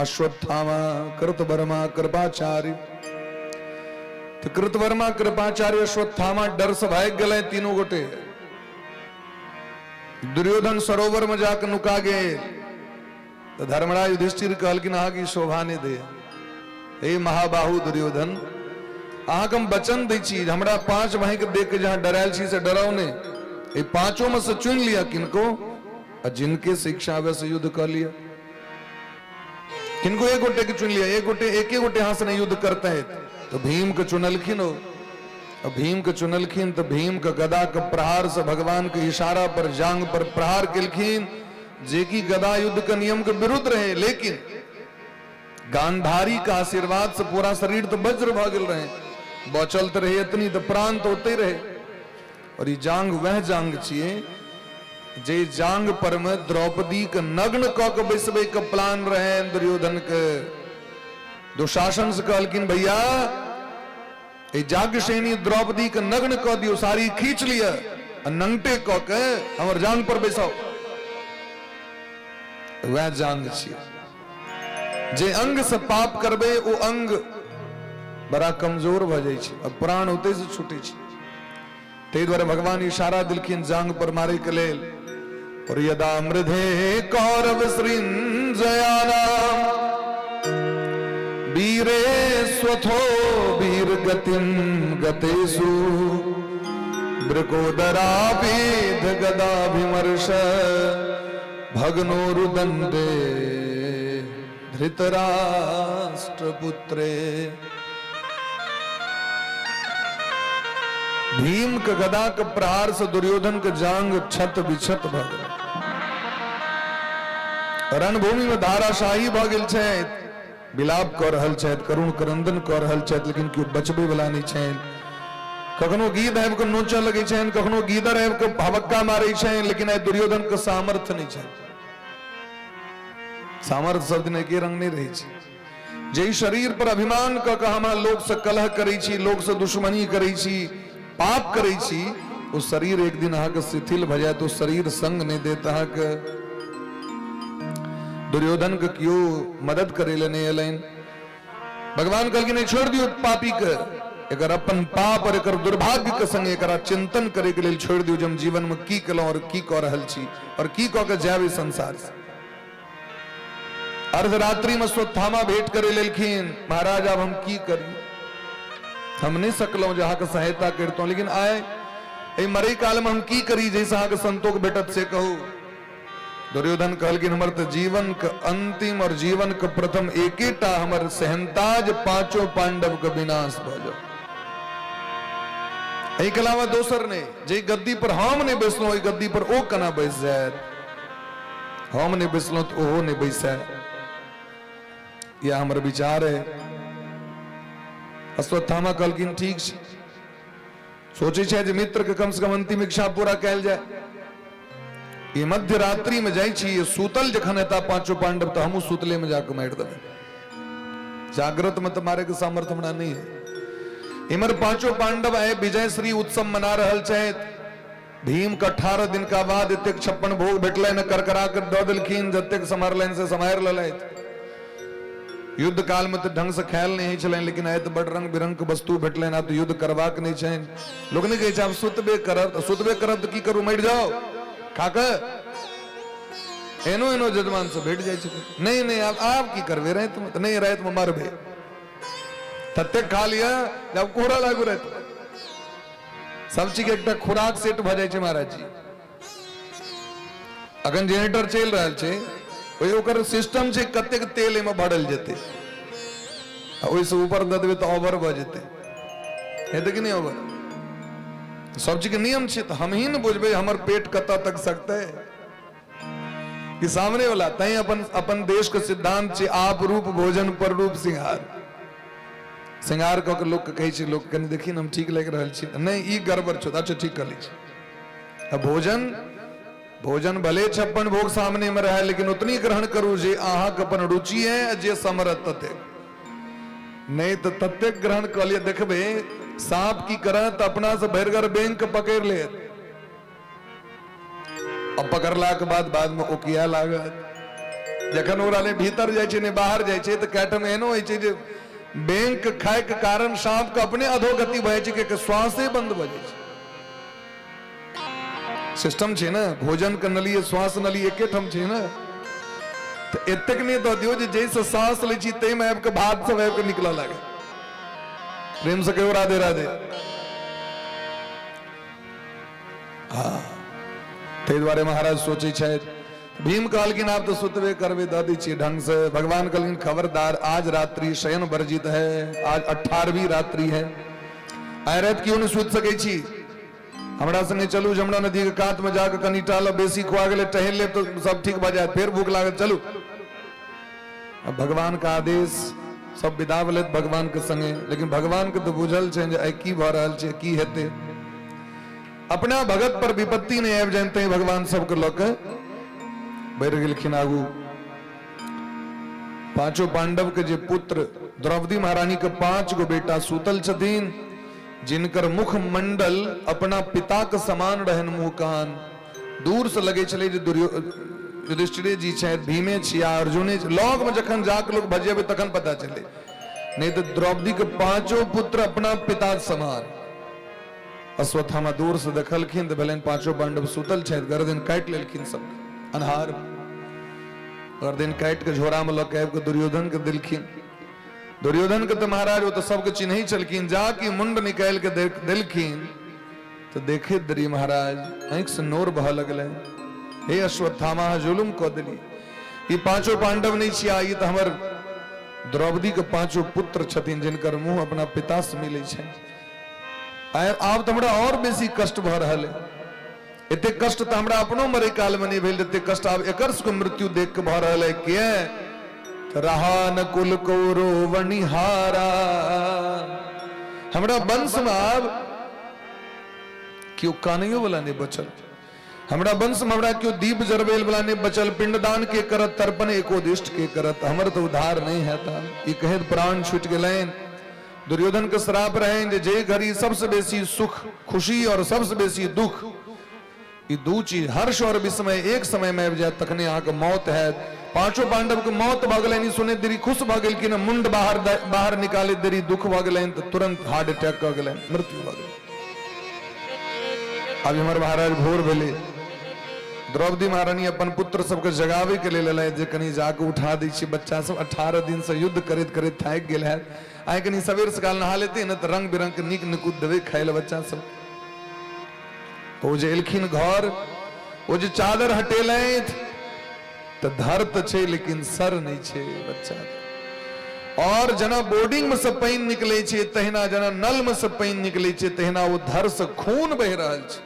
अश्वत्थामा, कृतवर्मा, कृपाचार्य। तऽ कृतवर्मा, कृपाचार्य, अश्वत्थामा डर से भागि गेलै तीनू गोटे। दुर्योधन सरोवर में जाके नुका गेल। तऽ धर्मराज युधिष्ठिर कहलखिन, अहाँके ई शोभा नहि दे। हे महाबाहु दुर्योधन, अहाँके हम वचन दै छी, हमरा पांच भाई के देख के जहाँ डरायल छी से डराउ नहि। एहि पांचों में से चुनि लिअ किनको आ जिनके शिक्षा आबै से युद्ध कऽ लिअ। किनको एक गोटे के चुनि लिअ, एक गोटे, एके गोटे अहाँ से युद्ध करते। तो भीम के चुनलखिन ओ। आ भीम के चुनलखिन तऽ भीम के गदा के प्रहार से भगवान के इशारा पर जांग पर प्रहार केलखिन, जे कि गदा युद्ध के नियम के विरुद्ध रहे, लेकिन गांधारी के आशीर्वाद से पूरा शरीर तो वज्र भऽ गेल रहे, बचल तऽ रहे एतनी, तऽ प्राण तऽ ओते रहे। और ई जांग वह जांग छियै जे जांग पर में द्रौपदी के नग्न कऽ के बैसबै के प्लान रहे दुर्योधन के। दुशासन से कहलखिन, भैया, ई जागसेनी द्रौपदी के नग्न कऽ दियौ, साड़ी खींच लिअ आ नंगटे कऽ के हमर जांग पर बैसाउ। वएह जांग छियै। जे अंग से पाप करबै ओ अंग बड़ा कमजोर भऽ जाइ छै आ प्राण ओतै से छूटै छै। ताहि दुआरे भगवान इशारा देलखिन जांग पर मारै के लेल। और यदा मृधे कौरव सृंजयानाम वीरे स्वथो वीर गतिम गतेषु वृकोदरापीध गदाभिमर्श भग्नोरुदन्ते धृतराष्ट्रपुत्रे। भीम के गदा के प्रहार से दुर्योधन के जांग छत विछत भऽ गेल, रणभूमि में धाराशाही भऽ गेल छथि, विलाप कऽ रहल छथि, करुण क्रंदन कऽ रहल छथि, लेकिन केओ बचबै वाला नहि छनि। कखनो गीध आबि कऽ नोचऽ लगै छनि, कखनो गीदड़ आबि कऽ भबक्का मारै छनि, लेकिन आइ दुर्योधन के सामर्थ्य नहि छनि। सामर्थ्य सब दिन एके रंग नहि रहै छै। जाहि शरीर पर अभिमान कऽ कऽ हम लोक से कलह करै छी, लोक से दुश्मनी करै छी, पाप करै छी, ओ शरीर एक दिन अहाँके शिथिल भऽ जायत, ओ शरीर संग नहि देत अहाँके। दुर्योधन के केओ मदद करै लए नहि एलनि। भगवान कहलखिन, नहीं, छोड़ि दियौ पापी के, एकर अपन पाप और एकर दुर्भाग्य के संग एकरा चिंतन करे के लेल छोड़ि दियौ जे हम जीवन में की केलहुं और की कऽ रहल छी और की कऽ के जायब इस संसार से। अर्धरात्रि में अश्वत्थामा भेंट करे लेलखिन। महाराज, आब हम की करी? हम नहीं सकलहुं जे अहाँके सहायता करितहुं, लेकिन आइ एहि मरै काल में हम की करी जाहिसँ अहाँके संतोष भेटत, से कहू। दुर्योधन कहलखिन, हमर तऽ जीवन के अंतिम और जीवन के प्रथम एकेटा हमर सेहनता जे पांचों पांडव के विनाश भऽ जाओ, एहिके अलावा दोसर नहि। जे गद्दी पर हम नहि बैसलहुं, ओहि गद्दी पर ओ केना बैस जायत? हम नहि बैसलहुं तऽ ओहो नहि बैसय, यह हमर विचार है। अश्वत्थामा कहलखिन, ठीक छै। सोचै छै जे मित्र के कम से कम अंतिम इच्छा पूरा कयल जाय। ई मध्य रात्रि में जाइ छी, सूतल जखन हेता पांचों पांडव तऽ हमहूँ सुतले में जाके मारि देबै। जागृत में तऽ मारे के सामर्थ्य हमरा नहीं है। इमर पांचों पांडव आए विजय श्री उत्सव मना रहल छथि। भीम के 18 दिन का बाद एतेक 56 भोग भेटलनि, करकरा के दऽ देलखिन, जतेक सम्हारलनि से सम्हारि लेलथि। युद्ध काल में तऽ ढंग से खायल नहि होइ छलनि, लेकिन आइ तऽ बड़ रंग बिरंग के वस्तु भेटलनि। आब तऽ युद्ध करबाक नहि छनि। लोक नहि कहै छै आब सुतबे करब? तऽ सुतबे करब तऽ की करू, मरि जाउ खाके? एनो एनो जजमान से भेट जाइ छथिन। नहि नहि, आब आब की करबै रातिमे? तऽ नहि, रातिमे मरबै। ततेक खा लिअ जब कोहरा लागू राति। सब चीज के एकटा खुराक सेट भऽ जाइ छै। महाराज जी, अखन जेनरेटर चलि रहल छै, ओहि ओकर सिस्टम छै कतेक तेल एहिमे भरल जेतै, आ ओहिसँ ऊपर दऽ देबै तऽ ओवर भऽ जेतै। हेतै कि नहि ओवर? सब चीजके नियम छै। तऽ हमही ने बुझबै हमर पेट कतऽ तक सकतै कि सामने वाला। तैं अपन अपन देश के सिद्धांत छै, आप रूप भोजन पर रूप सिंगार। सिंगार कऽ के लोकके कहै छै, लोक कनि देखी ने, हम ठीक लागि रहल छी? नहि, ई गड़बड़ छौ। अच्छा, ठीक कऽ लै छी। आ भोजन, भोजन भले 56 भोग सामने में रहे, लेकिन उतनी ग्रहण करू जे अहाँके अपन रुचि है, जे समरत ततेक। नहि तऽ ततेक ग्रहण कऽ लिअ, देखबै साँप की करत, अपना से भरिगर बैंक के पकड़ि लेत आ पकड़लाके बाद बादमे ओकिया लागत। जखन ओकरा नहि भीतर जाइ छै नहि बाहर जाइ छै, तऽ कएठाम एहनो होइ छै जे बैंक खायके कारण साँपके अपने अधोगति भऽ जाइ छै, कियाकि श्वासे बन्द भऽ जाइ छै। सिस्टम छै ने, भोजन के नली, श्वास नली एके ठाम छै ने, तऽ एतेक नहि दऽ दियौ जे जाहिसँ साँस लै छी ताहिमे आबि कऽ भात सब आबि कऽ निकलऽ लागै। प्रेम से कहियो राधे राधे। हाँ, ताहि दुआरे महाराज सोचै छथि। भीम कहलखिन आब तऽ सुतबे करबै, दऽ दै छियै ढंग से। भगवान कहलखिन खबरदार, आज रात्रि शयन वर्जित है, आज 18वीं रात्रि है, आइ राति केओ नहि सुति सकै छी। हमरा संगे चलू, जमुना नदी के कात में जाके कनि टहलब, बेसी खुआ गेलै टहल लेब तऽ सब ठीक भऽ जायत, फेर भूख लागत, चलू। अब भगवान के आदेश, सब विदा भेलथि भगवान के संगे। लेकिन भगवान के तऽ बुझल छनि जे आइ की भऽ रहल छै, की हेतै। अपना भगत पर विपत्ति नहि आबि जानि तैं भगवान सबके लऽ के बढ़ि गेलखिन आगू। पांचों पांडव के जे पुत्र, द्रौपदी महारानी के 5 गो बेटा सुतल छथिन, जिनकर मुखमंडल अपना पिता के समान रहन, मुँह कान दूर से लगे छलै जे युधिष्ठिरे जी छथि, भीमे छिया, अर्जुने। लग में जखन जाके लोग भजेबै तखन पता चले, नहीं तो द्रौपदी के पांचों पुत्र अपना पिता समान। अश्वत्थामा दूर से देखलखिन तऽ भेलनि पांचों पांडव सुतल छथि, गर्दन काटि लेलखिन सब अन्हार, गर्दन काटि के झोरा में लऽ के आबि कऽ दुर्योधन के देलखिन। दुर्योधन के तऽ महाराज ओ तऽ सबके चिन्है छलखिन, जा कि मुंड निकालि के देलखिन तऽ देखैत देरी महाराज आँखि से नोर बहऽ लगलै। हे अश्वत्थामा, अहाँ जुलुम कऽ देली, ई पांचों पांडव नहि छिया, ई तऽ हमर द्रौपदी के पांचों पुत्र छथिन जिनकर मुंह अपना पिता से मिलै छै। आब तऽ हमरा और बेसी कष्ट भऽ रहल है, एते कष्ट तऽ हमरा अपनो मरै काल में नहीं भेल जते कष्ट आब एकर सबके मृत्यु देख के भऽ रहल है। किए रहा न कुल कौरो वनिहारा, हमरा वंश में आब केओ कानैयो वाला नहीं बचल, हमरा वंश में हमरा केओ दीप जरबै वाला नहीं बचल, पिंडदान के करत, तर्पण एकोदिष्ट के करत, हमर तऽ उद्धार नहीं हेता। ई कहैत प्राण छूटि गेलनि। दुर्योधन के श्राप रहनि जे जे घड़ी सबसे बेसी सुख खुशी और सबसे बेसी दुख, ई दू चीज हर्ष और विस्मय एक समय में आबि जायत तखने अहाँके मौत हैत। पांचों पांडव के मौत भऽ गेलनि, सुनैत देरी खुश भऽ गेलखिन, मुंड बाहर बाहर निकालैत देरी दुख भऽ गेलनि तऽ तुरंत हार्ट अटैक कऽ गेलनि, मृत्यु भऽ गेलनि। आब इम्हर महाराज भोर भेलै, द्रौपदी महारानी अपन पुत्र सबके जगाबै के लेल एलथि जे कनि जाके उठा दै छियै, बच्चा सब 18 दिन से युद्ध करैत करैत थाकि गेल हैत, आइ कनि सवेर सकाल नहा लेते ने तऽ रंग बिरंग के नीक निकुत देबै खाय लए बच्चा सब। ओ जे एलखिन घर, ओ जे चादर हटेलथि तऽ धर तऽ छै लेकिन सर नहि छै बच्चा। और जेना बोर्डिंग में से पानि निकलै छै तहिना जेना नल में से पानि निकलै छै तहिना ओ धर से खून बहि रहल छै।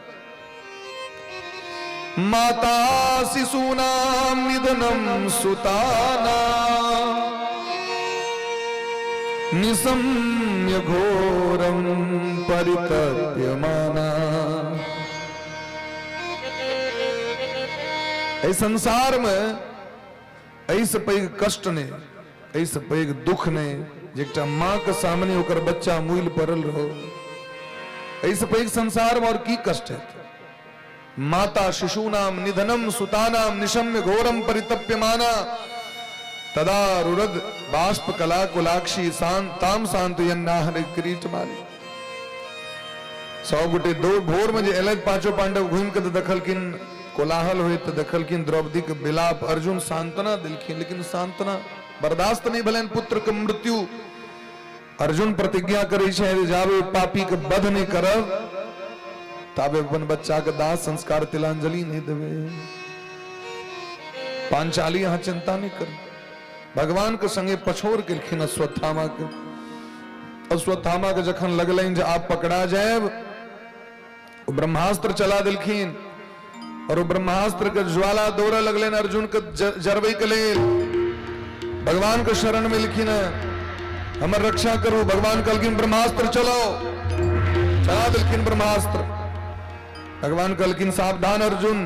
माता शिशूनाम निधनम सुतानाम निशम्य घोरम परितप्यमाना। एहि संसार में एहिसँ पैघ कष्ट नहि, एहिसँ पैघ दुख नहि जे एकटा माँ के सामने ओकर बच्चा मुइल पड़ल रहो। एहिसँ पैघ संसार में और की कष्ट हेतै। माता शिशूनाम निधनम सुतानाम निशम्य घोरम परितप्यमाना तदा रुरद बाष्प कला कुलाक्षी ताम शांत यन्नाह किरीट माली। सब गोटे दो भोर में जे एलथि पांचों पांडव घूमि के तऽ देखलखिन कोलाहल होइत, तऽ देखलखिन द्रौपदी के विलाप। अर्जुन सांत्वना देलखिन लेकिन सांत्वना बर्दाश्त नहीं भेलनि पुत्र के मृत्यु। अर्जुन प्रतिज्ञा करै छै जाबे पापी के वध नहीं करब ताबे अपन बच्चा के दाह संस्कार तिलांजलि नहीं देबै। पांचाली अहाँ चिंता नहीं करू। भगवान के संगे पछोड़ केलखिन अश्वत्थामा के। अश्वत्थामा के जखन लगलनि जे आब पकड़ा जायब, ओ ब्रह्मास्त्र चला देलखिन और ओ ब्रह्मास्त्र के ज्वाला दौड़े लगलनि अर्जुन के जरबै के लेल। भगवान के शरण में एलखिन, हमर रक्षा करू। भगवान कहलखिन ब्रह्मास्त्र चलाओ, चला देलखिन ब्रह्मास्त्र। भगवान कहलखिन सावधान अर्जुन,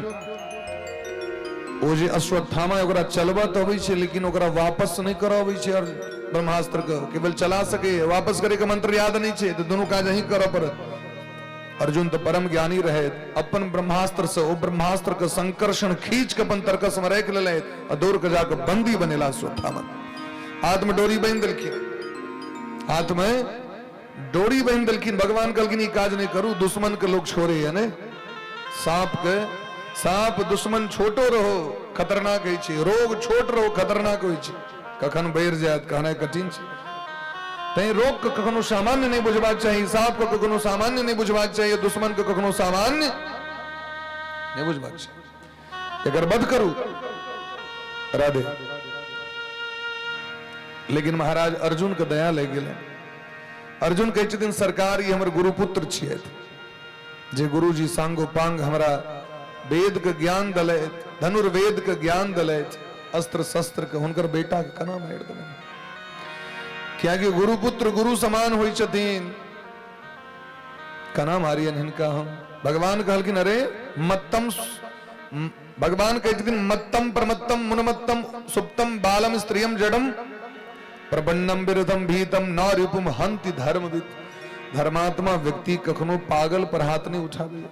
ओ जे अश्वत्थामा ओकरा चलबऽ तऽ अबै छै लेकिन ओकरा वापस नहि करऽ अबै छै। और ब्रह्मास्त्र के केवल चला सके, वापस करे के मंत्र याद नहीं छै, तऽ दुनू काज अहीं करऽ पड़त। अर्जुन तऽ परम ज्ञानी रहथि, अपन ब्रह्मास्त्र से ओ ब्रह्मास्त्र के संकर्षण खींच के अपन तरकस में राखि लेलथि आ दौड़ के जाके बंदी बनेला अश्वत्थामा। हाथ में डोरी बांधि देलखिन, हाथ में डोरी बांधि देलखिन। भगवान कहलखिन ई काज नहीं करू, दुश्मन के लोग छोड़े है ने। सांप के, सांप दुश्मन छोटो रहो खतरनाक होइ छै, रोग छोट रहो खतरनाक होइ छै, कखन बढ़ि जायत कहनाइ कठिन छै। तैं रोग के कखनो सामान्य नहीं बुझबाक चाही, सांप के कखनो सामान्य नहीं बुझबाक चाही, दुश्मन के कखनो सामान्य नहीं बुझबाक चाही। एकर वध करू राधे। लेकिन महाराज अर्जुन के दया लागि गेलै। अर्जुन कहै छथिन सरकार ई हमर गुरुपुत्र छियथि, जे गुरुजी सांगो पांग हमरा वेद के ज्ञान दलथि, धनुर्वेद के ज्ञान दलथि, अस्त्र शस्त्र के, हुनकर बेटा के केना मारि देलनि? कियाकि गुरुपुत्र गुरु समान होइ छथिन, केना मारियन हिनका हम? भगवान कहलखिन अरे मत्तम, भगवान कहै छथिन मत्तम प्रमत्तम मुनमत्तम सुप्तम बालम स्त्रियम जडम प्रबन्नम विरुद्धम भीतम न रिपुम हंति धर्मविद। धर्मात्मा व्यक्ति कखनो पागल पर हाथ नहीं उठावे,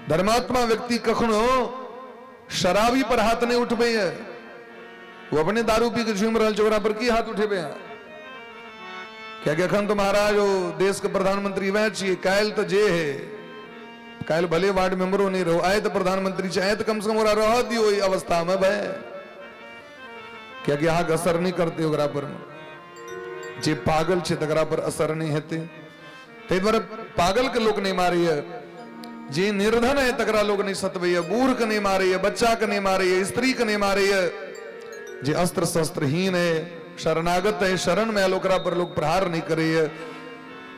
धर्मात्मा व्यक्ति कखनो शराबी पर हाथ नहीं उठबे है। वो अपने दारू पी के झूम रहल छै, ओकरा पर की हाथ उठेबे है? कियाकि अखन तो महाराज ओ देश के प्रधानमंत्री वह छियै, काल्हि तो जे है, काल्हि भले वार्ड मेंबरो नहीं रहो, आए तो प्रधानमंत्री छै, आए तो कम से कम ओकरा रह दियो ओहि अवस्था में भाई, कियाकि अहाँके असर नहीं करते ओकरा पर, जे पागल छै तकरा पर असर नहीं हेतै, ताहि दुआरे पागल के लोक नहीं मारैया, जे निर्धन है तकरा लोक नहीं सतबैया, बूढ़ के नहीं मारैया, बच्चा के नहीं मारैया, स्त्री के नहीं मारैया, जे अस्त्र शस्त्रहीन है, शरणागत है, शरण में आयल ओकरा पर लोग प्रहार नहीं करैया,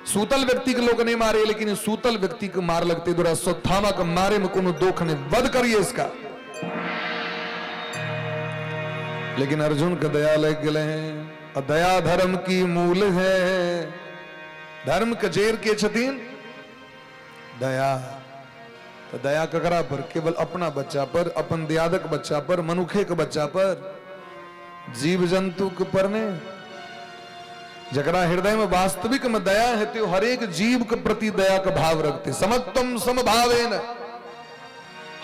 सूतल व्यक्ति के लोग नहीं मारे, लेकिन सूतल व्यक्ति के मार लगते द्वारा अश्वत्थामा के मारे में कोनो दोख नहीं, वध करिए इसका। लेकिन अर्जुन के दया लग गए हैं, दया धर्म की मूल है, धर्म के जेर के छथिन दया। तो दया ककरा पर? केवल अपना बच्चा पर, अपन दियादक बच्चा पर, मनुखे के बच्चा पर, जीव जंतु के पर ने। जकरा हृदय में वास्तविक में दया है तो हरेक जीव के प्रति दया का भाव रखते, समत्वम समभावेन,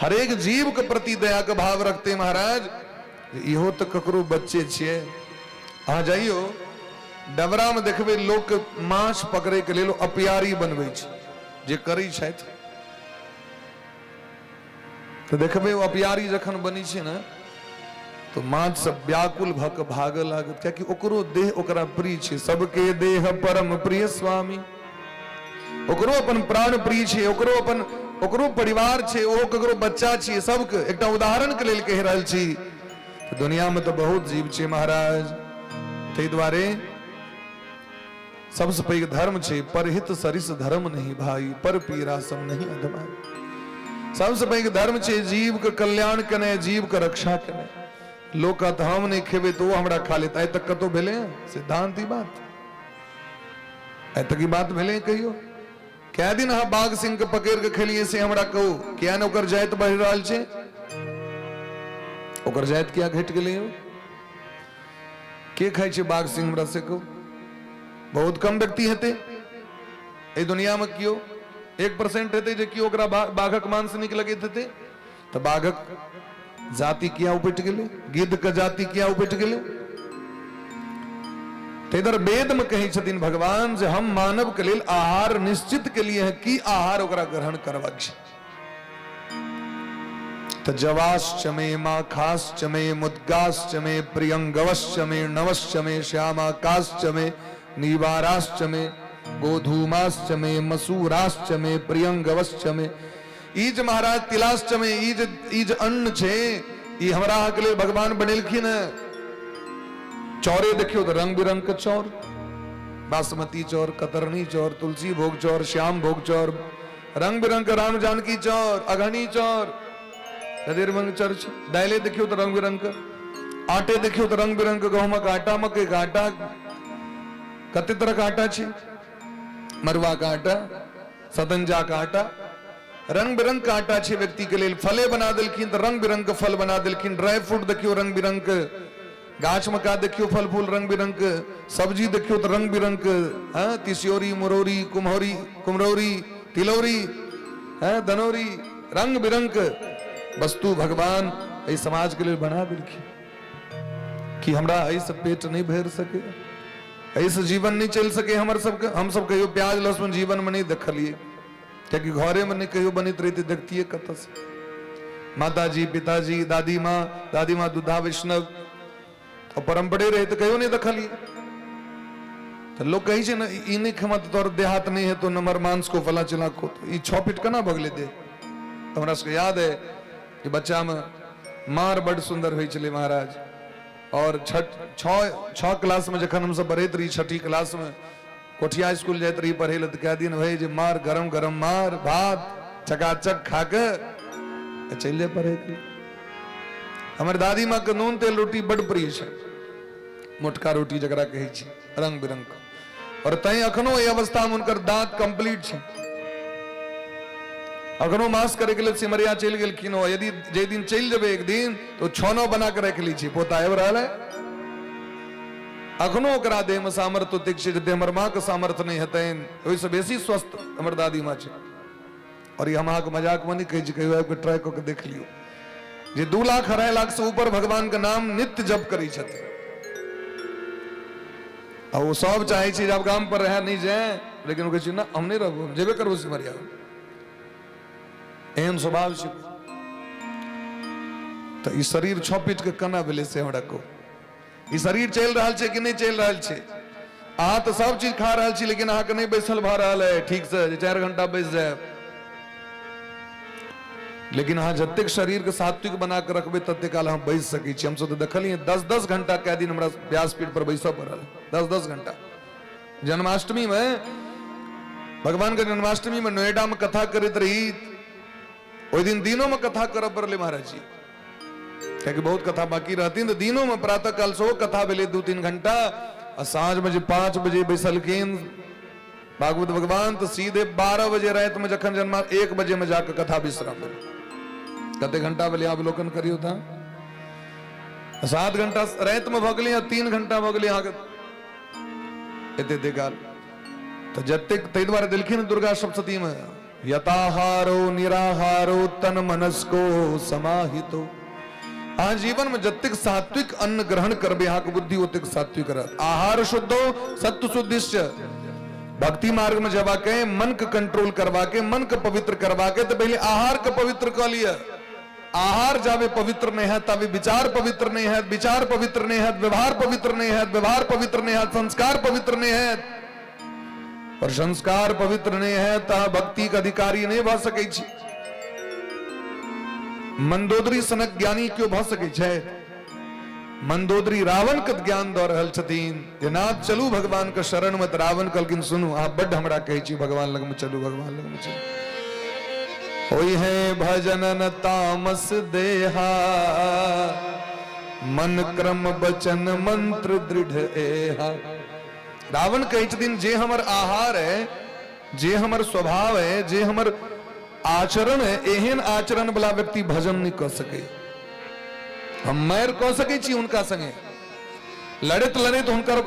हरेक जीव के प्रति दया का भाव रखते। महाराज इहो तो ककरो बच्चे छियै। अहाँ जाइयो डबरा में देखबै लोक माछ पकड़े के लेल अपियारी बनबै छै, जे करै छथि तऽ देखबै ओ अपियारी जखन बनै छै ने तो माछ सब व्याकुल भऽ कऽ भागऽ लागत, कियाकि ओकरो देह ओकरा प्रिय छै। सबके देह परम प्रिय स्वामी, ओकरो अपन प्राण प्रिय छै, ओकरो अपन ओकरो परिवार छै, ओहो ककरो बच्चा छियै। सबके एकटा उदाहरण के लेल कहि रहल छी। दुनिया में तऽ बहुत जीव छै महाराज, ताहि दुआरे सबसे पैघ धर्म छै परहित सरिस धर्म नहीं भाई, पर पीरा सब नहीं अधमाई। सबसे पैघ धर्म छै जीव के कल्याण केनाइ, जीव के रक्षा केनाइ। लोक कहत हम नहीं खेबै तो ओ हमरा खा लेत, आइ तक कतौ भेलै सिद्धांत ई बात? आइ तक ई बात भेलै कहियो? कै दिन अहाँ बाघ सिंह के पकड़ के खेलिए से हमरा कहू, किया ने ओकर जाति बढ़ि रहल छै? ओकर जाति किया घटि गेलै? के खाइ छै बाघ सिंह हमरा से कहू? बहुत कम व्यक्ति हेतै एहि दुनिया में, केओ 1% हेतै जे केओ ओकरा बाघक मांस नीक लगैत हेतै। तऽ बाघक जाति किया उपटि गेलै? गिद्ध के जाति किया उपटि गेलै? तऽ इधर वेद में कहै छथिन भगवान जे हम मानव के लेल आहार निश्चित के लिए है, की आहार ओकरा ग्रहण करबाक छै। तऽ जवाश्च मे माखाश्च मे मुद्गाश्च मे प्रियंगवश्च मे नवश्च मे श्यामाकाश्च मे निवाराश्च मे गोधूमाश्च मे मसूराश्च मे प्रियंगवश्च मे। ई जे महाराज तिलाश्च मे ई जे अन्न छै, ई हमरा अहाँके लेल भगवान बनेलखिन है। चौरे देखियौ तऽ रंग बिरंग के चौर, बासमती चौर, कतरनी चौर, तुलसी भोग चौर, श्याम भोग चौर, रंग बिरंग के राम जानकी चौर, अघनी चौर, कतेक रंग चौर छै। दाइले देखियौ तऽ रंग बिरंग के, आटे देखियौ तऽ रंग बिरंग के, गहूमक आटा, मकई के आटा, कते तरह के आटा छै, मरुआ के आटा, सतंजा के आटा, रंग बिरंग के आटा छै। व्यक्ति के लेल फले बना देलखिन तऽ रंग बिरंग के फल बना देलखिन। ड्राई फ्रूट देखियौ रंग बिरंग के, गाछ में का देखियो फल फूल रंग बिरंग के, सब्जी देखियो तो रंग बिरंग के, हाँ, तिसियोरी, मुरौरी, कुम्हौरी, कुमरौरी, तिलौरी है, दनौरी, रंग बिरंग के वस्तु भगवान एहि समाज के लेल बना देलखिन कि हमरा एहिसँ पेट नहि भरि सके, एहिसँ जीवन नहि चलि सके हमर सबके। हमसब कहियो प्याज लहसुन जीवन में नहीं देखलिए, कियाकि घरे में नहीं कहियो बनैत रहिते, देखतिए कतऽ से। माताजी, पिताजी, दादी माँ, दादी माँ दुधा वैष्णव और परम्परे रहे तऽ कहियो नहीं देखलिए। तऽ लोग कहै छै ने, ई नहि खेमा तऽ तोहर देहात नहीं है तो नमर मांस को फला चिला को, तो ई 6 फीट केना भऽ गेलै देह। तऽ हमरा सबके याद है कि बच्चामे मार बड्ड सुन्दर होइ छलै महाराज। और छओ क्लास में जखन हमसब पढ़ैत रही, छठी क्लास में कोठिया स्कूल जाइत रही पढ़ै लए, तऽ कए दिन होइ जे मार गरम गरम मार भात चकाचक खा के चलि जाय पढ़ै के। हमर दादी माँ के नून तेल रोटी बड्ड प्रिय छै, मोटका रोटी जकरा कहै छै, रंग बिरंग के। और तैं अखनो एहि अवस्था में हुनकर दांत कंप्लीट छै। अखनो मास करे के लेल सिमरिया चलि गेलखिन हो, यदि जे दिन चलि जेबै एक दिन तो छओ नौ बना के राखि लै छी, पोता आबि रहल है। अखनो ओकरा देह में सामर्थ्य ओतेक छै जते हमर माँ के सामर्थ्य नहि हेतनि, ओहिसँ बेसी स्वस्थ हमर दादी माँ छै। और ई हम अहाँके मजाक में नहि कहै छी, कहियो आबि कऽ ट्राई कऽ के देख लियौ जे 2 लाख 2.5 लाख से ऊपर भगवान के नाम नित्य जप करै छथिन। आ ओ सब चाहै छै जे आब गाम पर रहै नहि जाए, लेकिन ओ कहै छै ना हम नहि रहबो, हम जेबे करबो सिमरिया। एहन स्वभाव छै। तऽ ई शरीर 6 फीट के केना भेलै से हमरा कहू, ई शरीर चलि रहल छै कि नहि चलि रहल छै? अहाँ तऽ सब चीज खा रहल छी, लेकिन अहाँके नहि बैसल भऽ रहल है ठीक से जे 4 घंटा बैस जायब। लेकिन अहाँ जतेक शरीर के सात्विक बना के रखबै ततेक काल अहाँ बैस सकै छी। हमसब तऽ देखलियै 10-10 घंटा कए दिन हमरा व्यासपीठ पर बैसऽ पड़ल, 10-10 घंटा। जन्माष्टमी में, भगवान के जन्माष्टमी में नोएडा में कथा करैत रही, ओहि दिन दिनों में कथा करऽ पड़लै महाराज जी, कियाकि बहुत कथा बाकी रहथिन। तऽ दिनों में प्रातः काल सेहो कथा भेलै 2-3 घंटा, आ साँझ में जे 5 बजे बैसलखिन भागवत भगवान, तो सीधे 12 बजे रात में जखन जन्मा 1 बजे में जाकर कथा विश्राम भेल। कते घंटा भेलै अवलोकन करियौ तऽ 7 घंटा रात में भऽ गेलै, 3 घंटा भऽ गेलै अहाँके एते एते काल। तऽ जतेक ताहि दुआरे देलखिन दुर्गा सप्तशती में यताहारो निराहारो तन मनस्को समाहितो। अहाँ जीवन में जतेक सात्विक अन्न ग्रहण करबै अहाँके बुद्धि ओतेक सात्विक रहत। आहार शुद्धो सत्व शुद्धिश्च। भक्ति मार्ग में जबा के मन के कंट्रोल करवा के मन के पवित्र करवा के तो पहले आहार के पवित्र कऽ लिअ। आहार जाबे पवित्र नहीं है तभी विचार पवित्र नहीं है, विचार पवित्र नहीं है व्यवहार पवित्र नहीं है, व्यवहार पवित्र नहीं है संस्कार पवित्र नहीं है, और संस्कार पवित्र नहीं है तो भक्ति के अधिकारी नहीं भऽ सकै छी। मंदोदरी सनक ज्ञानी क्यों भऽ सकै छै? मंदोदरी रावण के ज्ञान दऽ रहल छथिन जे नाथ चलू भगवान के शरण में। तऽ रावण कहलखिन सुनू अहाँ बड्ड हमरा कहै छी भगवान लग में चलू, भगवान लग में चलू। ओहि है भजन न तामस देहा, मन क्रम बचन मंत्र दृढ़ एहा। रावण कहै छथिन जे हमर आहार है, जे हमर स्वभाव है, जे हमर आचरण है, एहन आचरण वाला व्यक्ति भजन नहीं कऽ सकै। हम मारि कऽ सकै छी हुनका संगे, लड़ैत लड़ैत हुनकर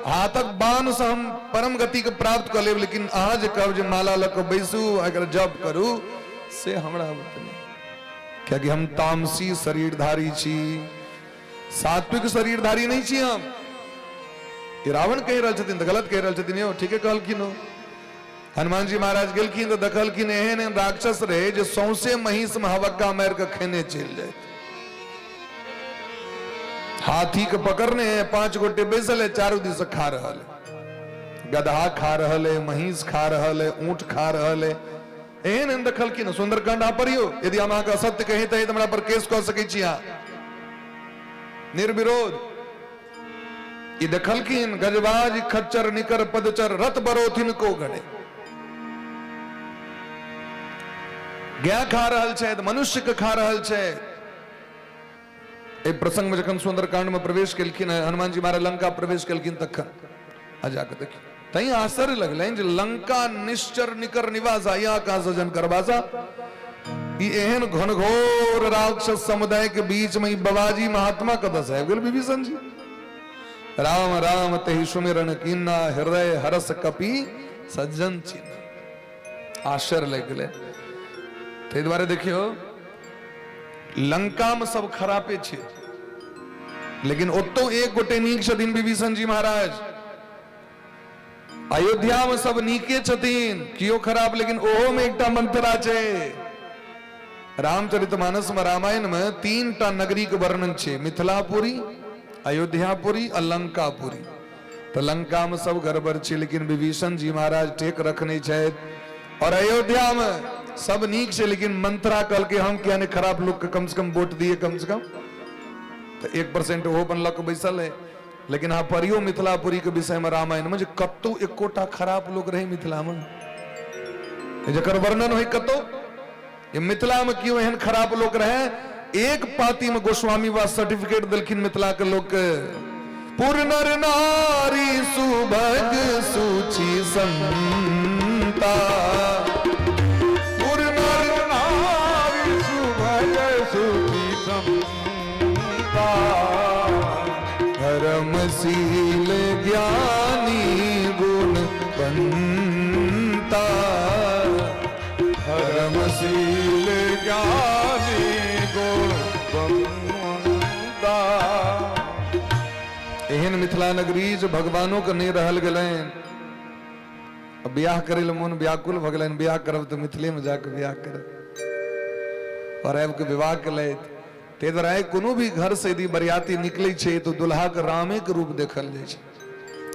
हाथक बाण से हम परम गति के प्राप्त कऽ लेब, लेकिन अहाँ जे कहब जे माला लऽ कऽ बैसू एकर जप करू से हमरा बुते नहि, कियाकि हम तामसी शरीरधारी छी, सात्विक शरीरधारी नहीं छी हम। ई रावण कहि रहल छथिन तऽ गलत कहि रहल छथिन यौ, ठीके कहलखिन हो। हनुमान जी महाराज गेलखिन तऽ देखलखिन एहन एहन राक्षस रहे जे सौंसे महींस में हवक्का मारि कऽ खेने चलि जाइत। हाथी के पकड़ने है, 5 गोटे बैसल है, चारू दिस से खा रहल है, गदहा खा रहल है, महींस खा रहल है, ऊंट खा रहल है। एहन एहन देखलखिन। सुंदरकांड अहाँ पढ़ियौ, यदि हम अहाँके असत्य कही तऽ हमरा पर केस कऽ सकै छी अहाँ निर्विरोध। ई देखलखिन गजबाज खच्चर निकर पदचर रथ बरोथिन को गणे, गाय खा रहल छै, मनुष्य के खा रहल छै। एहि प्रसंग में जखन सुंदरकांड में प्रवेश केलखिन हनुमान जी महाराज लंका प्रवेश केलखिन तखन आ जाके देखियौ तैं आश्चर्य लगलनि जे लंका निश्चर निकर निवासा यहाँ कहाँ से जन करवासा। ई एहन घनघोर राक्षस समुदाय के बीच में ई बाबाजी महात्मा कतऽ से आबि गेल विभीषण जी। राम राम तहि सुमिरन कीना, हृदय हरस कपि सज्जन चिन्ह। आश्चर्य लागि गेलै। ताहि दुआरे देखियौ, लंका में सब खरापे छै, लेकिन ओतौ एक गोटे नीक छथिन, विभीषण जी महाराज। अयोध्या में सब नीके छथिन, कियो खराब, लेकिन ओहो में एकटा मंत्रा छै। रामचरितमानस में, रामायण में तीन टा नगरी के वर्णन छै, मिथिलापुरी, अयोध्यापुरी आ लंकापुरी। तो लंका में सब गड़बड़ छै, लेकिन विभीषण जी महाराज टेक रखने छथि। और अयोध्या में सब नीक छै, लेकिन मंत्रा कहलकै हम किया नहीं खराब लोग के कम से कम वोट दिए, कम से कम तो 1% ओहो बनलक बैसल है। लेकिन अहाँ पढ़ियो मिथिलापुरी के विषय में रामायण में, जे कतौ एकोटा खराब लोग रहे मिथिला में जकर वर्णन हो कतौ, ये मिथिला में क्यों एहन खराब लोग रहे। एक पाती में गोस्वामी वा सर्टिफिकेट दिलखिन मिथिला के लोग के, पुर नर नारी सुभग सूची संता, पुर नर नारी सुभग सूची संता, धर्मशील ज्ञानी गुण बनता, धर्मशील ज्ञानी गुण बनता। एहन मिथिला नगरी जे भगवानों के नहीं रहल गेलनि, बियाह करे ले मन व्याकुल भऽ गेलनि, बियाह करब तऽ मिथिले में जाके बियाह करब। और आबि के विवाह केलथि। ताहि दुआरे आइ कोनो भी घर से यदि बरियाती निकलै छै तऽ दुल्हा के रामे के रूप देखल जाइ छै,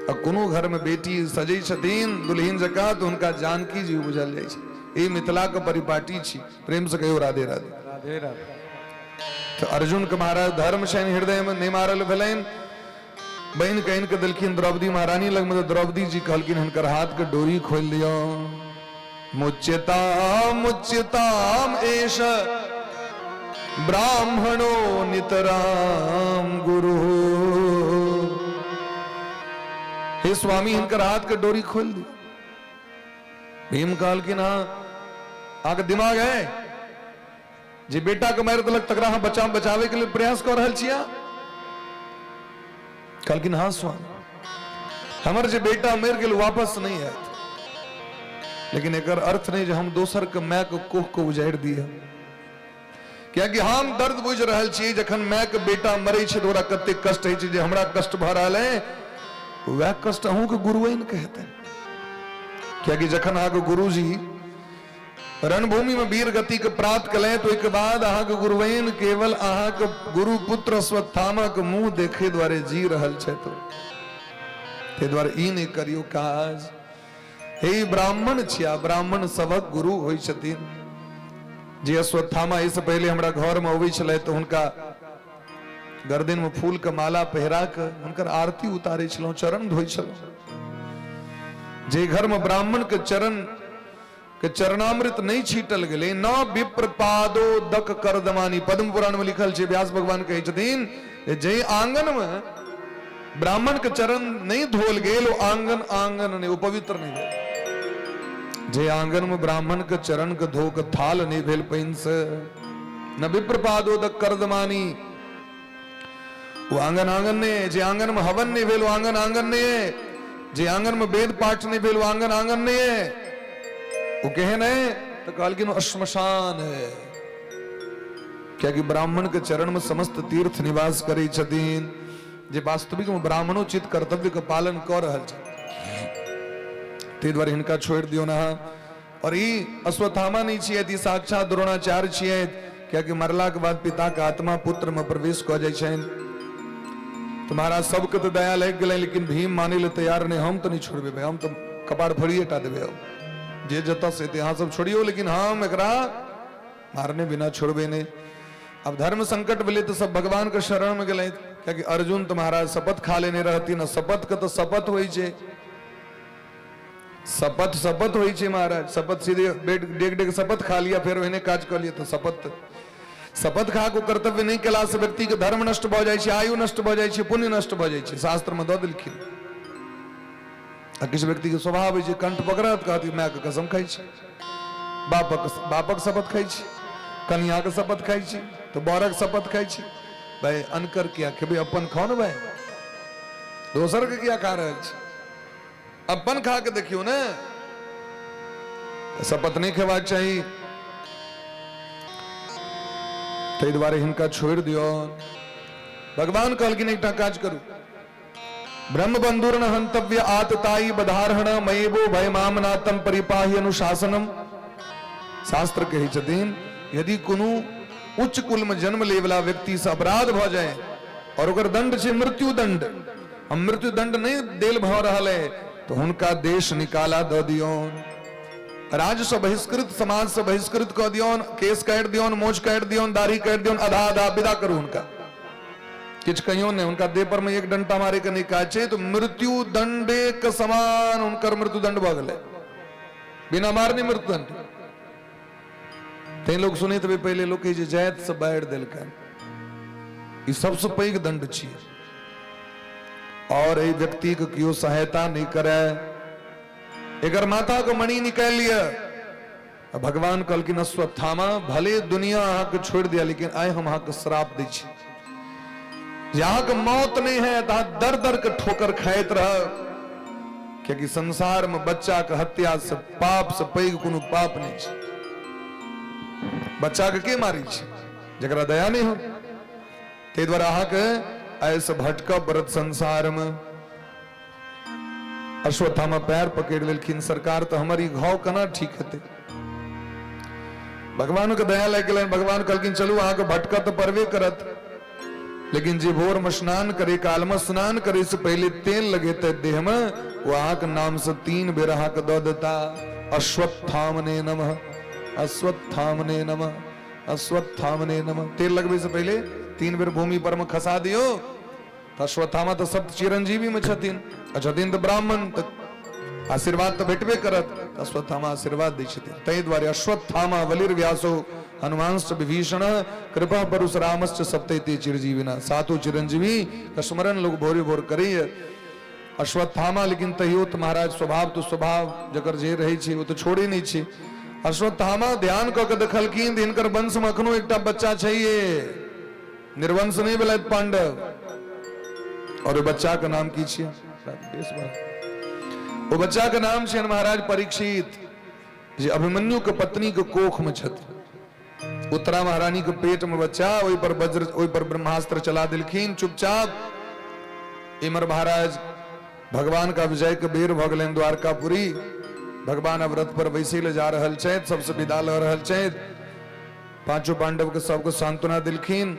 आ कोनो घर में बेटी सजै छथिन दुल्हिन जकाँ तऽ हुनका जानकी जी बुझल जाइ छै। ई मिथिला के परिपाटी छी। प्रेम से कहियो राधे राधे। राधे राधे। तऽ अर्जुन के महाराज धर्म छनि हृदय में, नहि मारल भेलनि। बहिन कहिन के देलखिन द्रौपदी महारानी लग में, द्रौपदी जी कहलखिन हिनकर हाथ के डोरी खोलि दियौ। मुच्यताम मुच्यताम एष ब्राह्मणो नितराम गुरु। हे स्वामी, हिनकर हाथ के डोरी खोलि दियौ। भीम कहलखिन हाँ, अहाँके दिमाग है जे बेटा के मारि देलक तकरा अहाँ बचा बचावे के लेल प्रयास कऽ रहल छियै? कहलखिन हाँ स्वामी, हमर जे बेटा मरि गेल वापस नहीं आयत, लेकिन एकर अर्थ नहीं जे हम दोसर के माय के कोख के उजाड़ि दिए, कियाकि हम दर्द बुझि रहल छी जखन माय के बेटा मरै छै तऽ ओकरा कते कष्ट होइ छै। जे हमरा कष्ट भऽ रहल है वएह कष्ट अहूँके गुरुआइन के हेतै, कियाकि जखन अहाँके गुरुजी रणभूमि में वीर गति के प्राप्त कले तो ओहिके बाद अहाँके गुरुवैन केवल अहाँके गुरु पुत्र अश्वत्थामा के मुंह देखे द्वारे जी रहल छथि। ताहि दुआरे ई नहि करियौ काज। हे ब्राह्मण छिया, ब्राह्मण सबक गुरु होइ छथिन। जे अश्वत्थामा एहिसँ पहिले हमरा घर में अबै छलै तऽ हुनका गर्दन में फूल के माला पहिरा के हुनकर आरती उतारै छलहुँ, चरण धोइ छलहुँ। जे घर में ब्राह्मण के चरण के चरणामृत नहीं छीटल गेलै, न विप्र पादो दक करदमानी, पद्म पुराण में लिखल छै, व्यास भगवान कहै छथिन जे आंगन में ब्राह्मण के चरण नहीं धोल गेल ओ आंगन आंगन नहीं, ओ पवित्र नहीं भेल। जे आंगन में ब्राह्मण के चरण के धो के थाल नहीं भेल पानि से, न विप्र पादो दक करदमानी, वो आंगन आंगन नहीं है। जे आंगन में हवन नहीं भेल वो आंगन आंगन नहीं है। जे आंगन में वेद पाठ नहीं भेल वो आंगन आंगन नहीं है। वो कहे नहीं तो कहलखिन वो श्मशान है, कियाकि ब्राह्मण के चरण में समस्त तीर्थ निवास करै छथिन, जे वास्तविक में ब्राह्मणोचित कर्तव्य के पालन कऽ रहल छै। ताहि दुआरे हिनका छोड़ि दियौ ने। और ई अश्वत्थामा नहीं छियै, ई साक्षात द्रोणाचार्य छियै, कियाकि मरला के बाद पिता के आत्मा पुत्र में प्रवेश कऽ जाइ छनि। तो महाराज सबके तो दया लागि गेलै, लेकिन भीम मानै लए तैयार नहीं। हम तो नहीं छोड़बै भाई, हम तो कपार फोड़िए टा देबै, हम जे जतऽ से एतै अहाँ सब छोड़ियौ, लेकिन हम एकरा मारने बिना छोड़बै नहीं। अब धर्म संकट भेलै तो सब भगवान के शरण में गेलै, कियाकि अर्जुन तो महाराज शपथ खा लेने रहथिन, आ शपथ के तो शपथ होइ छै, शपथ शपथ होइ छै महाराज। शपथ सीधे डेग डेग शपथ खा लिया, फेर ओहने काज कऽ लिया तऽ शपथ शपथ खा के कर्तव्य नहि केला से व्यक्ति के धर्म नष्ट भऽ जाइ छै, आयु नष्ट भऽ जाइ छै, पुण्य नष्ट भऽ जाइ छै, शास्त्र में दऽ देलखिन। आ किछु व्यक्ति के स्वभाव होइ छै, कंठ पकड़त, कहत माय के कसम खाइ छी, बापक बापक शपथ खाइ छी, कनिया के शपथ खाइ छी, तऽ बरक शपथ खाइ छी। भाई अनकर किया खेबै, अपन खाउ ने भाई, दोसर के किया खा रहल छी, अपन खा के देखियौ ने। शपथ नहि खेबाक चाही। ताहि दुआरे हिनका छोड़ि दियौ। भगवान कहलखिन एकटा काज करू, ब्रह्म बंधुर्न हंतव्य आतताई बधारहण मयेबो भयमामनातम परिपाहि अनुशासनम। शास्त्र कहै छथिन यदि कोनो उच्च कुल में जन्म लेवला व्यक्ति से अपराध भऽ जाए और ओकर दंड छै मृत्यु दंड, हम मृत्यु दंड नहीं देल भऽ रहल है, तो हुनका देश निकाला दऽ दियौन, राज्य से बहिष्कृत, समाज से बहिष्कृत कऽ दियौन, केस काटि दियौन, मोछ काटि दियौन, दाढ़ी काटि दियौन, आधा आधा विदा करू हुनका, किछु कहियो नहीं, हुनका देह पर में एक डंटा मारे के नहीं काज छै, तो मृत्यु दंडे के समान हुनकर मृत्यु दंड भऽ गेलै, बिना मारने मृत्युदंड। तैं लोग सुनैत हेबै पहिले लोग कहै छै जाति से बाढ़ि देलकनि, ई सबसँ पैघ दंड छियै। और एहि व्यक्ति के केओ सहायता नहीं करे, एकर माथा के मणि निकालि लिअ। आ भगवान कहलखिन अश्वत्थामा भले दुनिया अहाँके छोड़ि दिया, लेकिन आइ हम अहाँके श्राप दै छी जे अहाँके मौत नहीं है तऽ अहाँ दर दर के ठोकर खाइत रहब, कियाकि संसार में बच्चा के हत्या से पाप से पैघ कोनो पाप नहीं छै। बच्चा के के मारै छै? जकरा दया नहीं हो। ताहि दुआरे अहाँके एहिसँ भटकब पड़त संसार में। अश्वत्थामा पैर पकड़ि लेलखिन, सरकार तऽ हमर ई घाव केना ठीक हेतै? भगवान के दया लागि गेलनि। भगवान कहलखिन चलू अहाँके भटकऽ तऽ पड़बे करत, लेकिन जे भोर में स्नान करे काल में स्नान करे से पहले तेल लगेते देह में, वो अहाँके नाम से 3 बेर अहाँके दऽ देता, अश्वत्थामने नमः, अश्वत्थामने नमः, अश्वत्थामने नमः। तेल लगबे से पहले 3 बेर भूमि पर में खसा दियो। तऽ अश्वत्थामा तऽ सब चिरंजीवी में छथिन, आ छथिन तऽ ब्राह्मण, तऽ आशीर्वाद तऽ भेटबे करत। अश्वत्थामा आशीर्वाद दै छथिन। ताहि दुआरे अश्वत्थामा बलिर्व्यासो हनुमांश्च विभीषण कृपा परशुरामश्च सप्तैते चिरजीविना, सातो चिरंजीवी का स्मरण लोग भोरे भोर करैए। अश्वत्थामा लेकिन तैयो तऽ महाराज स्वभाव तऽ स्वभाव जकर जे रहै छै ओ तऽ छोड़े नहि छै। अश्वत्थामा ध्यान कऽ के देखलखिन हिनकर वंश में अखनो एकटा बच्चा छैहे, निर्वंश नहीं भेलथि पांडव, और ओहि बच्चा के नाम की छियै? ओ बच्चा के नाम छियनि महाराज परीक्षित, जे अभिमन्यु के पत्नी के कोख में छथि। उत्तरा महारानी के पेट में बच्चा, ओहि पर वज्र, ओहि पर ब्रह्मास्त्र चला देलखिन चुपचाप। इमर महाराज भगवान का विजय के बेर भऽ गेलनि द्वारकापुरी। भगवान अब रथ पर बैसै लए जा रहल छथि, सबसे विदा लऽ रहल छथि। पांचों पांडव के सबके सांत्वना दिलखिन।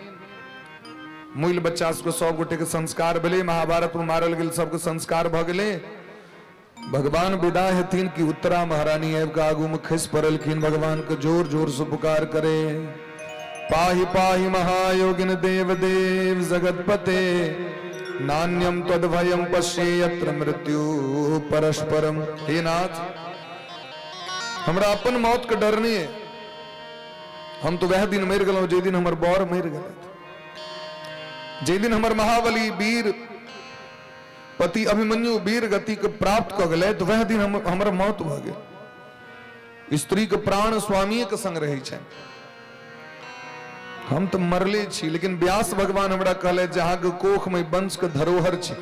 मुइल बच्चा सबके सब गोटे के संस्कार भेलै, महाभारत में मारल गेल सबके संस्कार भऽ गेलै। भगवान विदा हेथिन कि उत्तरा महारानी आबि कऽ आगू में खसि पड़लखिन, भगवान के जोर जोर से पुकार करे, पाहि पाहि महायोगिन देव देव जगतपते, नान्यम तद्भयम पश्ये यत्र मृत्यु परस्परम। हे नाथ, हमरा अपन मौत के डर नहीं है, हम तो वह दिन मरि गेलहुं जे दिन हमर बर मरि गेल, जे दिन हमर महाबली वीर पति अभिमन्यु वीर गति के प्राप्त कऽ गेलै, तो वह दिन हमर मौत भऽ गेल। स्त्री के प्राण स्वामी के संग रहै छै, हम तऽ मरले छी, लेकिन व्यास भगवान हमरा कहले जे अहाँके कोख में वंश के धरोहर छै।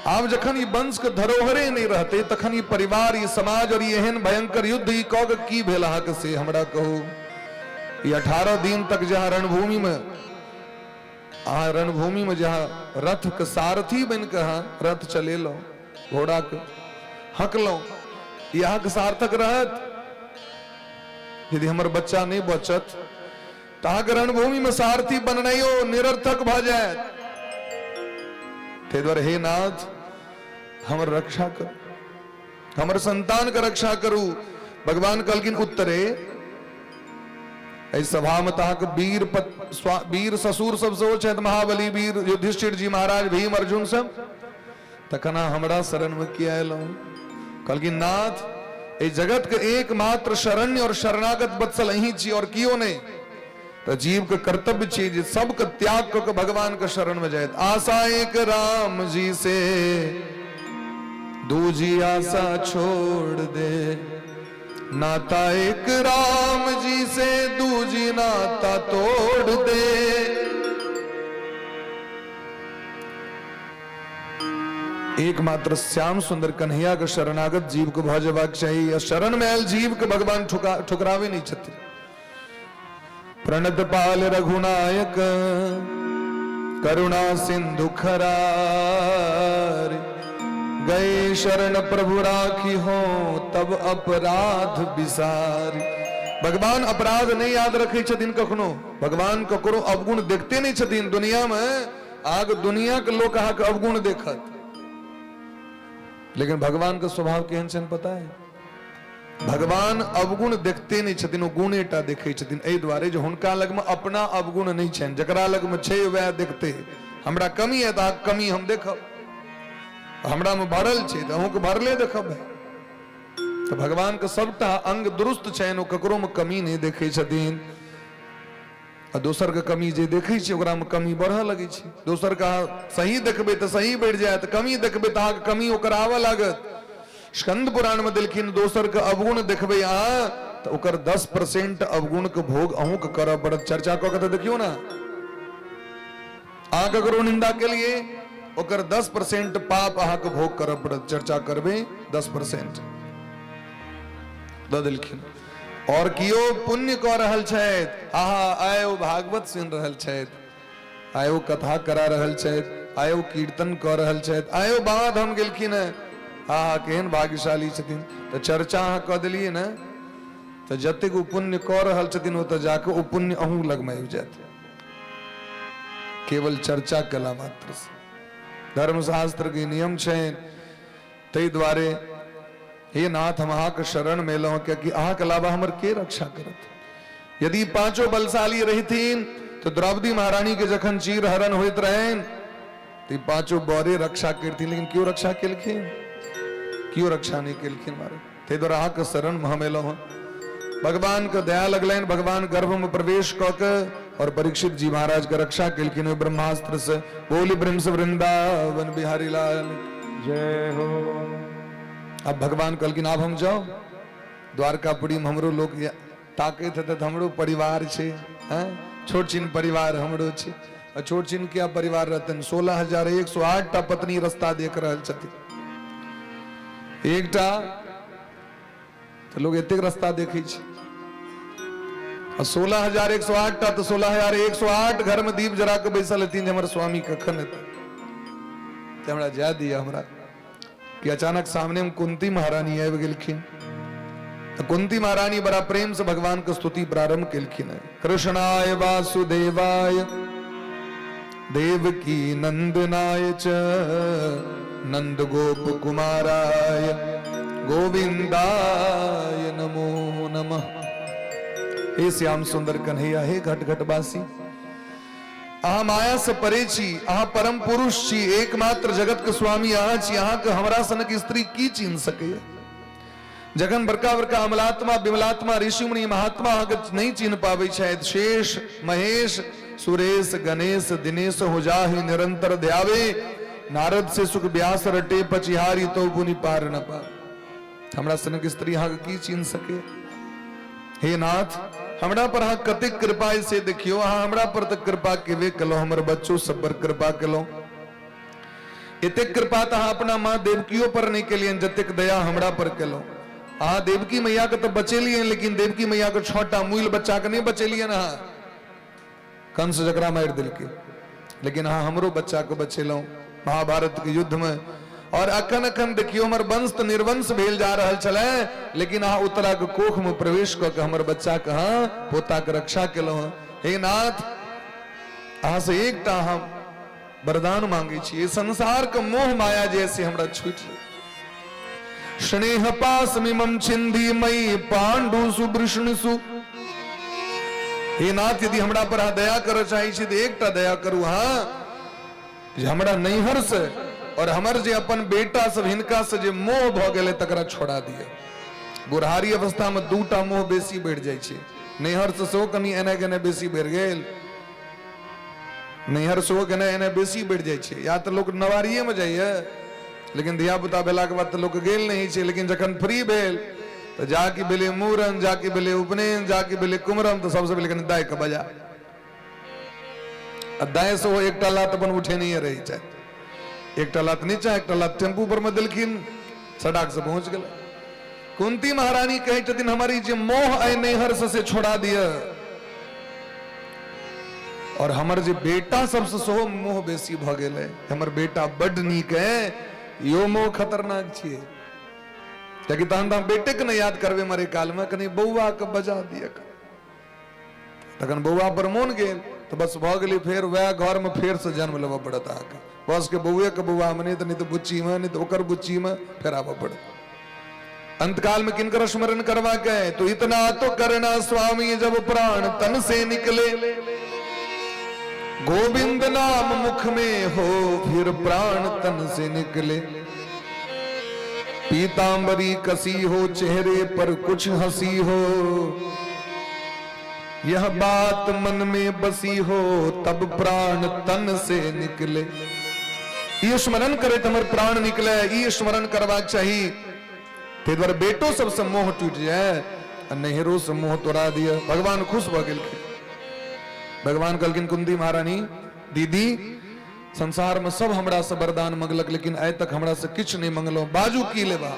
आब जखन ई वंश के धरोहरे नहीं रहते तखन ई परिवार, ई समाज और ई एहन भयंकर युद्ध ई कऽ के की भेल अहाँके से हमरा कहू। ई 18 दिन तक जहाँ रणभूमि में अहाँ रणभूमि में जहाँ रथ के सारथी बन के अहाँ रथ चलेलहुँ, घोड़ा के हकलहुँ, ई अहाँके सार्थक रहत? यदि हमर बच्चा नहीं बचत तऽ अहाँके रणभूमि में सारथी बननाइयो निरर्थक भऽ जायत। ताहि दुआरे हे नाथ, हमर रक्षा करू, हमर संतान के रक्षा करू। भगवान कहलखिन उत्तरे, एहि सभा में तऽ अहाँके वीर ससुर सब सेहो छथि, महाबली वीर युधिष्ठिर जी महाराज, भीम अर्जुन सब, तखन अहाँ हमरा शरण में किया एलहुँ? कहलखिन नाथ, एहि जगत के एकमात्र शरण्य और शरणागत वत्सल अहीं छी और कियो नहीं। तो जीव के कर्तव्य छी जे सबके त्याग कऽ के भगवान के शरण में जायत। आशा एक राम जी से, दूजी आशा छोड़ दे, नाता एक राम जी से, दूजी नाता तोड़ दे। एकमात्र श्याम सुंदर कन्हैया के शरणागत जीव के भऽ जेबाक चाही आ शरण में आयल जीव के भगवान ठुकरावे नहीं छथिन। प्रणत पाल रघुनायक करुणा सिंधु खरार, गए शरण प्रभु राखी हो तब अपराध बिसार। भगवान अपराध नहीं याद रखे छथिन कखनो, भगवान ककरो अवगुण देखते नहीं छथिन। दुनिया में आग दुनिया के लोग अहाँके अवगुण देखत, लेकिन भगवान के स्वभाव केहन छनि पता है? भगवान अवगुण देखते नहीं छथिन, ओ गुणेटा देखै छथिन। एहि दुआरे जे हुनका लगमे अपना अवगुण नहीं छनि, जकरा लगमे छै वएह देखते। हमरा कमी है तऽ अहाँके कमी हम देखब, हमरा मे भरल छै तऽ अहूँके भरले देखब। तऽ भगवान के सबटा अंग दुरुस्त छनि, ओ ककरो मे कमी नहि देखै छथिन। आ दोसर के कमी जे देखै छै ओकरा मे कमी बढ़ऽ लगै छै। दोसर के अहाँ सही देखबै तऽ सही बढ़ि जायत, कमी देखबै तऽ अहाँके कमी ओकर आबऽ लागत। स्कंद पुराण मे देलखिन दोसर के अवगुण देखबै अहाँ तऽ ओकर 10% अवगुण के भोग अहूँ के करऽ पड़त। चर्चा कऽ के तऽ देखियौ ने, अहाँ ककरो निंदा केलिए ओकर 10% पाप अहाँके भोग करऽ पड़त। चर्चा करबै 10% दऽ देलखिन। और कियो पुण्य कऽ रहल छथि, आहा आइ ओ भागवत सुनि रहल छथि, आइ ओ कथा करा रहल छथि, आइ ओ कीर्तन कऽ रहल छथि, आइ ओ बाबा धाम गेलखिन हेँ, आहा केहन भाग्यशाली छथिन। तऽ चर्चा अहाँ कऽ देलियै ने, तऽ जतेक ओ पुण्य कऽ रहल छथिन ओतऽ जाकऽ ओ पुण्य अहूँ लगमे आबि जायत, केवल चर्चा कला मात्र से। धर्मशास्त्र के नियम छै। ताहि दुआरे हे नाथ हम अहाँके शरण में एलहुँ, कियाकि अहाँके अलावा हमर के रक्षा करत। यदि पांचों बलशाली रहिथिन तो द्रौपदी महारानी के जखन चीर हरण होइत रहनि तो पांचों बड़े रक्षा करथिन, लेकिन क्यों रक्षा केलखिन? क्यों रक्षा नहीं केलखिन महाराज? ताहि दुआरे अहाँके शरण में हम एलहुँ। भगवान के दया लगलनि, भगवान गर्भ में प्रवेश कऽ के और परीक्षित जी महाराज के रक्षा केलखिन ओहि ब्रह्मास्त्र से। बोली ब्रह्म वृंदावन बिहारी लाल जय हो। अब भगवान कहलखिन आब हम जाओ द्वारकापुरी में, हमरो लोग ताकैत हेतै, हमरो परिवार छै, हैं छोट छिन परिवार हमरो छै। आ छोट छिन क्या परिवार रहतनि, 16,108 टा पत्नी रास्ता देख रहल छथिन। एकटा तऽ लोग एतेक रास्ता देखै छै, आ 16,108 टा तऽ 16,108 घर में दीप जरा के बैसल हेथिन जे हमर स्वामी कखन एतै, तऽ हमरा जाय दिअ हमरा। कि अचानक सामने में कुंती महारानी आबि गेलखिन। तऽ कुंती महारानी बड़ा प्रेम से भगवान के स्तुति प्रारंभ केलखिन है। कृष्णाय वासुदेवाय देवकी नंदनाय च नंद गोप कुमाराय गोविंदाय नमो नमः। हे श्याम सुंदर कन्हैया, हे घट घट बासी, अहाँ माया से परे छी, अहाँ परम पुरुष छी, एकमात्र जगत के स्वामी अहाँ छी, अहाँ के हमरा सनक स्त्री की चिन्ह सकैया? जखन बड़का बड़का अमलात्मा विमलात्मा ऋषि मुनि महात्मा अहाँके नहीं चिन्ह पाबै छथि, शेष महेश सुरेश गणेश दिनेश हो जाहि निरंतर ध्यावे, नारद से सुख व्यास रटे पचिहारी तो पुनि पार न पा। हमरा सनक स्त्री अहाँके की चिन्ह सके? हे नाथ, हमरा पर अहाँ कतेक कृपा है से देखियो। अहाँ हमरा पर तऽ कृपा केबे केलहुँ, हमर बच्चो सब पर कृपा केलहुँ। एतेक कृपा तऽ अहाँ अपना माँ देवकियो पर नहि केलियनि जतेक दया हमरा पर केलहुँ। अहाँ देवकी मैया के तऽ बचेलियनि, लेकिन देवकी मैया के 6टा मुइल बच्चा के नहि बचेलियनि अहाँ, कंस जकरा मारि देलकै, लेकिन अहाँ हमरो बच्चा के बचेलहुँ महाभारत के युद्ध में। और अखन अखन देखियो हमर वंश तऽ निर्वंश भेल जा रहल छलै, लेकिन अहाँ उत्तरा के कोख में प्रवेश कऽ के हमर बच्चा के, अहाँ पोता के रक्षा केलहुँ। हे नाथ, अहाँ से एकटा हम वरदान मांगे छी, संसार के मोह माया जैसे हमरा छूट जाए। स्नेह पास मिमम छिंदी मई पांडु सुवृष्णसु। हे नाथ, यदि हमरा पर अहाँ दया करऽ चाहै छी तऽ एकटा दया करू अहाँ, जे हमरा नैहर से और हमर जे अपन बेटा सब हिनका से जे मोह भऽ गेलै तकरा छोड़ा दिअ। बुढ़ारी अवस्था में दूटा मोह बेसी बढ़ि जाइ छै, नैहर से सेहो कनि एना गेनाइ बेसी बढ़ि गेल, नैहर सेहो गेनाइ एनाइ बेसी बढ़ि जाइ छै। या तऽ लोक नवारिएमे जाइए, लेकिन धियापुता भेलाके बाद तऽ लोक गेल नहि छै, लेकिन जखन फ्री भेल तऽ जाके भेलै मूड़न, जाके भेलै उपनयन, जाके भेलै कुमरम, तऽ सबसँ पहिले कनि दाइके बजा, आ दाइ सेहो एकटा लात अपन उठेनहिए रहै छथि। एकटा लात नीचा, एकटा लात टेम्पू पर में देलखिन, सटाक से पहुंच गेल। कुंती महारानी कहै छथिन, हमर ई जे मोह अइ नैहर से छोड़ा दिअ, और हमर जे बेटा सबसे सेहो मोह बेसी भऽ गेल है, हमर बेटा बड्ड नीक है, इहो मोह खतरनाक छियै, कियाकि तहन तऽ हम बेटे के नहि याद करबै मरे काल में, कनि बौआ के बजा दिअ। तखन बौआ पर मोन गेल तऽ बस भऽ गेलै, फेर वएह घर में फेर से जन्म लेबऽ पड़त अहाँके, बस के बौए के बौआ में नहि तऽ, नहि तऽ बुच्ची में, नहि तऽ ओकर बुच्ची में फेर आबऽ पड़त। अंतकाल में किनकर स्मरण करवा के है? तो इतना तो करना स्वामी जब प्राण तन से निकले, गोविंद नाम मुख में हो फिर प्राण तन से निकले। पीतांबरी कसी हो चेहरे पर कुछ हंसी हो, यह बात मन में बसी हो तब प्राण तन से निकले। ई स्मरण करे हमर प्राण निकले, ई स्मरण करबाक चाही। ताहि दुआरे बेटो सबसे मोह टूटि जाय आ नैहरो से मोह तोड़ा दिया। भगवान खुश भऽ गेलखिन। भगवान कहलखिन, कुंती महारानी दीदी, संसार में सब हमरा से वरदान मंगलक, लेकिन आइ तक हमरा से किछु नहीं मंगलो, बाजू की लेबा?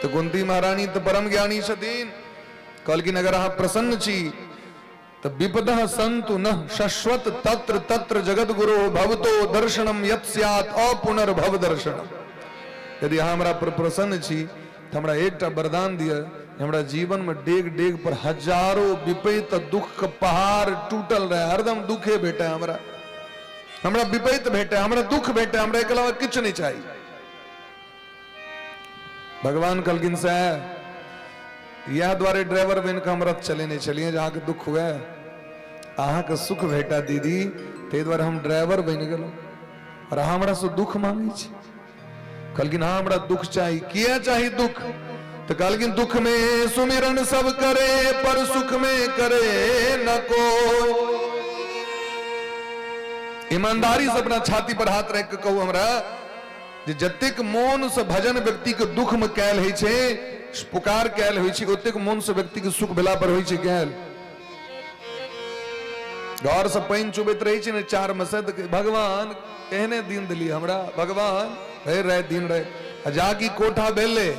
तो कुंती महारानी तो परम ज्ञानी छथिन, कहलखिन अगर अहाँ प्रसन्न छी तो विपदः सन्तु न शश्वत तत्र तत्र जगत गुरु भवतो दर्शनम यत् स्यात् अपुनर्भव दर्शनम। यदि अहाँ हमरा पर प्रसन्न छी तो हमरा एकटा वरदान दिअ, हमरा जीवन में डेग डेग पर हजारों विपैत दुख के पहाड़ टूटल रहे, हरदम दुखे भेटे हमरा, हमरा विपैत भेटे, हमरा दुख भेटे, हमरा एकर अलावा किछु नहीं चाहिए। भगवान कहलखिन सएह, इएह दुआरे ड्राइवर बनि कऽ हम रथ चलेने छलियै जे अहाँके दुख हुए, अहाँके सुख भेटा दीदी, ताहि दुआरे हम ड्राइवर बनि गेलहुँ और अहाँ हमरासँ दुख मांगै छी। कहलखिन हाँ हमरा दुख चाही। किया चाही दुख? तो कहलखिन दुख में सुमिरन सब करे पर सुख में करे न को। ईमानदारी से अपना छाती पर हाथ रख के कहू हमरा जे जतेक मोन से भजन व्यक्ति के दुख में कैल होइ छै, पुकार कैल होइ छै, ओतेक मोन से व्यक्ति के सुख भेला पर होइ छै कैल। घर से पानि चुबैत रहै छै ने चार में से, तऽ भगवान एहने दिन दिलियै हमरा, भगवान भरि राति दिन राति, आ जाकि कोठा भेलै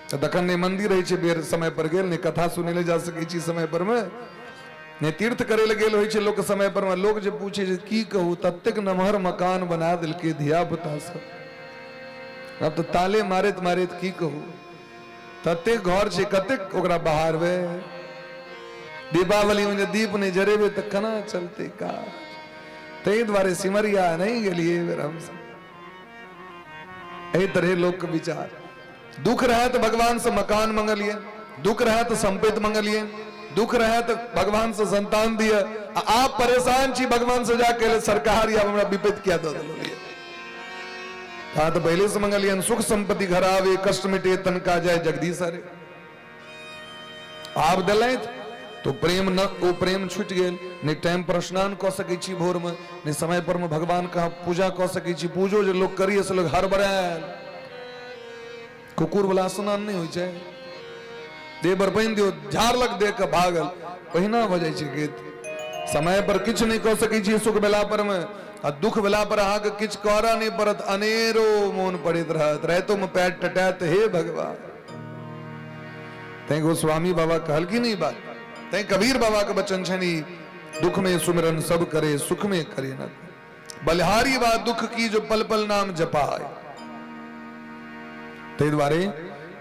तऽ तखन नहि मंदिर रहै छै बेर समय पर गेल, नहि कथा सुनै लए जा सकै छी समय पर मे, नहि तीर्थ करै लए गेल होइ छै लोक समय पर मे। लोक जे पूछे जे की कहू, ततेक नमहर मकान बना देलकै धिया पुता सब, आब तऽ ताले मारैत मारैत की कहू, ततेक घर छै कतेक ओकरा बहारबै। दीपावली में जे दीप नहि जरेबै तऽ केना चलतै काज? ताहि दुआरे सिमरिया नहि गेलियै एहि बेर हमसब। एहि तरहे लोकके विचार। दुख रहै तऽ भगवान से मकान मंगलियै, दुख रहै तऽ संपत्ति मंगलियै, दुख रहै तऽ भगवान से संतान दिअ, आ आप परेशान छी भगवान से जा के सरकार आब हमरा विपत्ति किया दऽ देलियै? हाँ तो पहले से मंगलियन सुख संपत्ति घर आवे कष्ट मिटे तन का जय जगदीश हरे। आब दिलथि तो प्रेम न, ओ प्रेम छूटि गेल, नहि टाइम पर स्नान कऽ सकै छी भोर में, नहि समय पर में भगवान के पूजा कऽ सकै छी। पूजो जे लोग करिए से लोग हड़बड़ायल, कुकुर वाला स्नान नहि होइ छै, देह पर पानि दियौ झाड़लक देह के भागल, ओहिना भऽ जाइ छै गीत। समय पर किछु नहि कऽ सकै छी सुख भेला पर में, आ दुख भेला पर अहाँके किछु करऽ नहि पड़त, अनेरो मोन पड़ैत रहत, रातिो में पैर टटायत हे भगवान। तैं गोस्वामी बाबा कहलखिन ई बात, तैं कबीर बाबा के वचन छनि, दुख में सुमिरन सब करे सुख में करे न, बलिहारी बा दुख की जो पल पल नाम जपाए। ताहि दुआरे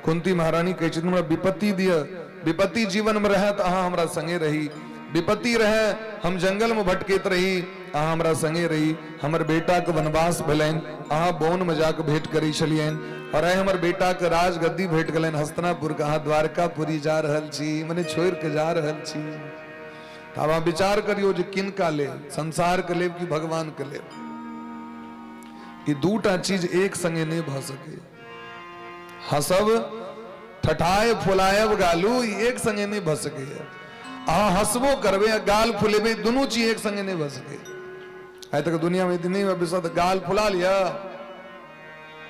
कुंती महारानी कहै छथिन हमरा विपत्ति दिअ, विपत्ति जीवन में रहै तऽ अहाँ हमरा संगे रही, विपत्ति रहै हम जंगल में भटकैत रही अहाँ हमरा संगे रही। हमर बेटाके वनवास भेलनि, अहाँ वन में जाके भेंट करै छलियनि, और आइ हमर बेटाके राजगद्दी भेट गेलनि हस्तिनापुर के, अहाँ द्वारकापुरी जा रहल छी, मने छोड़ि के जा रहल छी। तऽ आब अहाँ विचार करियौ जे किनका लेब, संसार के लेब कि भगवान के लेब? ई दूटा चीज एक संगे नहि भऽ सकै। हँसब ठठाय फुलायब गालू ई एक संगे नहि भऽ सकैए। अहाँ हँसबो करबै आ गाल फुलेबै, दुनू चीज एक संगे नहि भऽ सकैए। आइ तक दुनियामे यदि नहि भऽ तऽ गाल फुला लिअ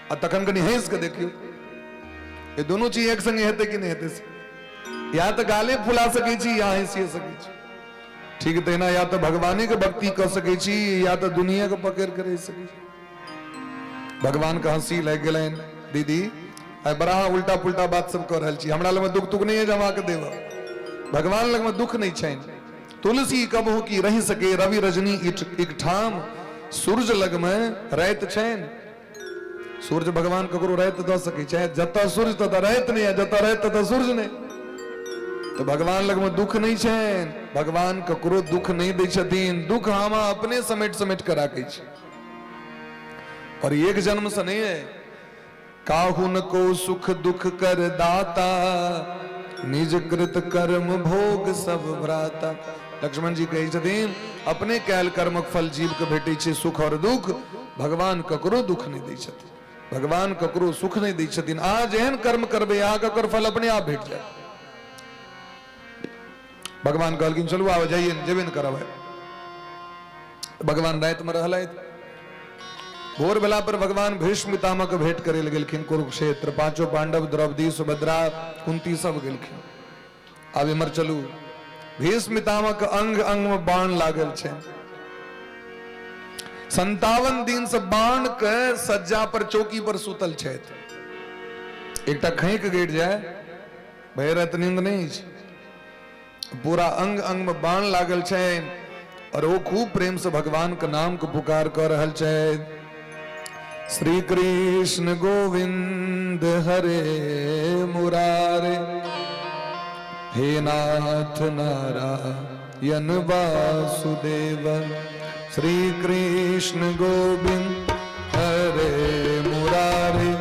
आ तखन कनि हँसि कऽ देखियौ, ई दुनू चीज एक संगे हेतै कि नहि हेतै से। या तऽ गाले फुला सकै छी या हँसिए सकै छी। ठीक तहिना या तऽ भगवाने के भक्ति कऽ सकै छी या तऽ दुनिया के पकड़ि कऽ रहि सकै छी। भगवान के हंसी लागि गेलनि, दीदी आइ बड़ा उल्टा पुल्टा बात सब कऽ रहल छी, हमरा लगमे दुख तुख नहि है जे हम अहाँके देब। भगवान लगमे दुख नहि छनि। तुलसी कबहु की रहि सके रवि रजनी एक ठाम, सूर्य लगमे राति छनि, सूर्य भगवान ककरो राति दऽ सकै छै, जतऽ सूर्य ततऽ राति नहि, जतऽ राति ततऽ सूर्य नहि। तऽ भगवान लगमे दुख नहि छनि, भगवान ककरो दुख नहि दै छथिन, दुख हम अपने समेट समेट कऽ राखै छी। और एक जन्म से नहीं है। काहुन को सुख दुख कर दाता, निज कृत कर्म भोग सब भ्राता। लक्ष्मण जी कहै छथिन अपने कैल कर्मक फल जीव के भेटै छै सुख और दुख, भगवान ककरो दुख नहि दै छथिन, भगवान ककरो सुख नहि दै छथिन। अहाँ जेहन कर्म करबै अहाँके ओकर फल अपने आप भेट जायत। भगवान कहलखिन चलू आब जाइए, जेबे ने करब। भगवान राति में रहलथि। भोर भेला पर भगवान भीष्म पितामह के भेंट करे लए गेलखिन कुरुक्षेत्र। पांचों पांडव, द्रौपदी, सुभद्रा, कुंती सब गेलखिन। आब इम्हर चलू, भीष्म पितामह के अंग अंग में बाण लागल छै। 57 दिन से बाण के सज्जा पर चौकी पर सुतल छथि। एकटा खैक गिर जाय, भरि राति नींद नहीं छै, पूरा अंग अंग में बाण लागल छै और वो खूब प्रेम से भगवान के नाम के पुकार कर रहल छै। श्री कृष्ण गोविंद हरे मुरारे, हे नाथ नारायण वासुदेव। श्री कृष्ण गोविंद हरे मुरारे,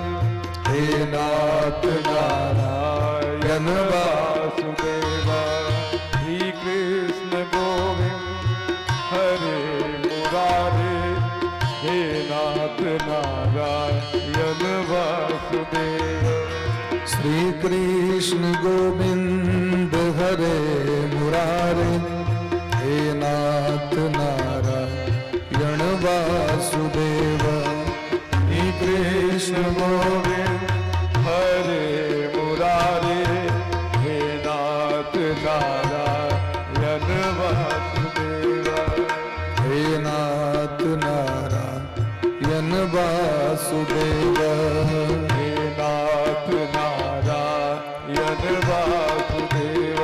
हे नाथ नारायण वासुदेव। श्री कृष्ण गोविंद हरे मुरारे, हे नाथ नारायण वासुदेव। श्री कृष्ण गोविंद हरे मुरारे, हे नाथ नारायण वासुदेव। श्री कृष्ण गोविंद हरे मुरारे, हे नाथ नारायण वासुदेव। हे नाथ नारायण वासुदेव। हे नाथ नारायण वासुदेव।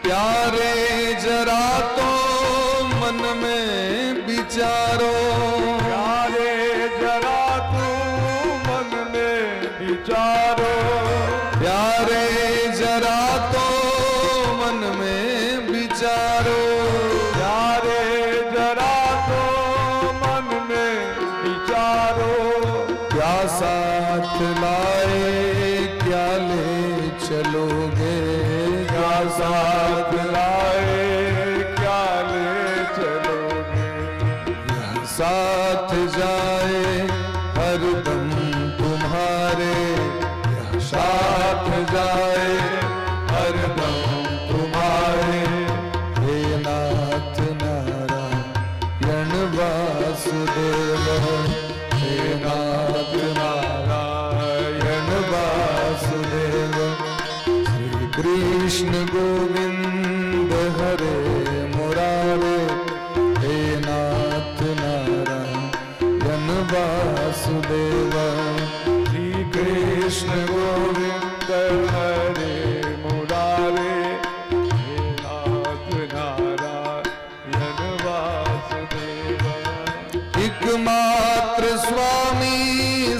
प्यारे जरा तो मन में विचारो, प्यारे जरा तू मन में विचारो, प्यारे जरा तो मन में विचारो, प्यारे जरा तो मन में विचारो। क्या साथ लाए क्या ले चलोगे, क्या साथ लाए क्या ले चलोगे, यह साथ जाए हरदम तुम्हारे, यह साथ जाए हरदम तुम्हारे। हे नाथ नारायण वासुदेव, हे नाथ नारायण वासुदेव। श्री कृष्ण गोविंद हरे मुरारे, हे नाथ नारायण वासुदेव। श्री कृष्ण गोविंद हरे मुरारे, हे नाथ नारायण वासुदेव। एकमात्र स्वामी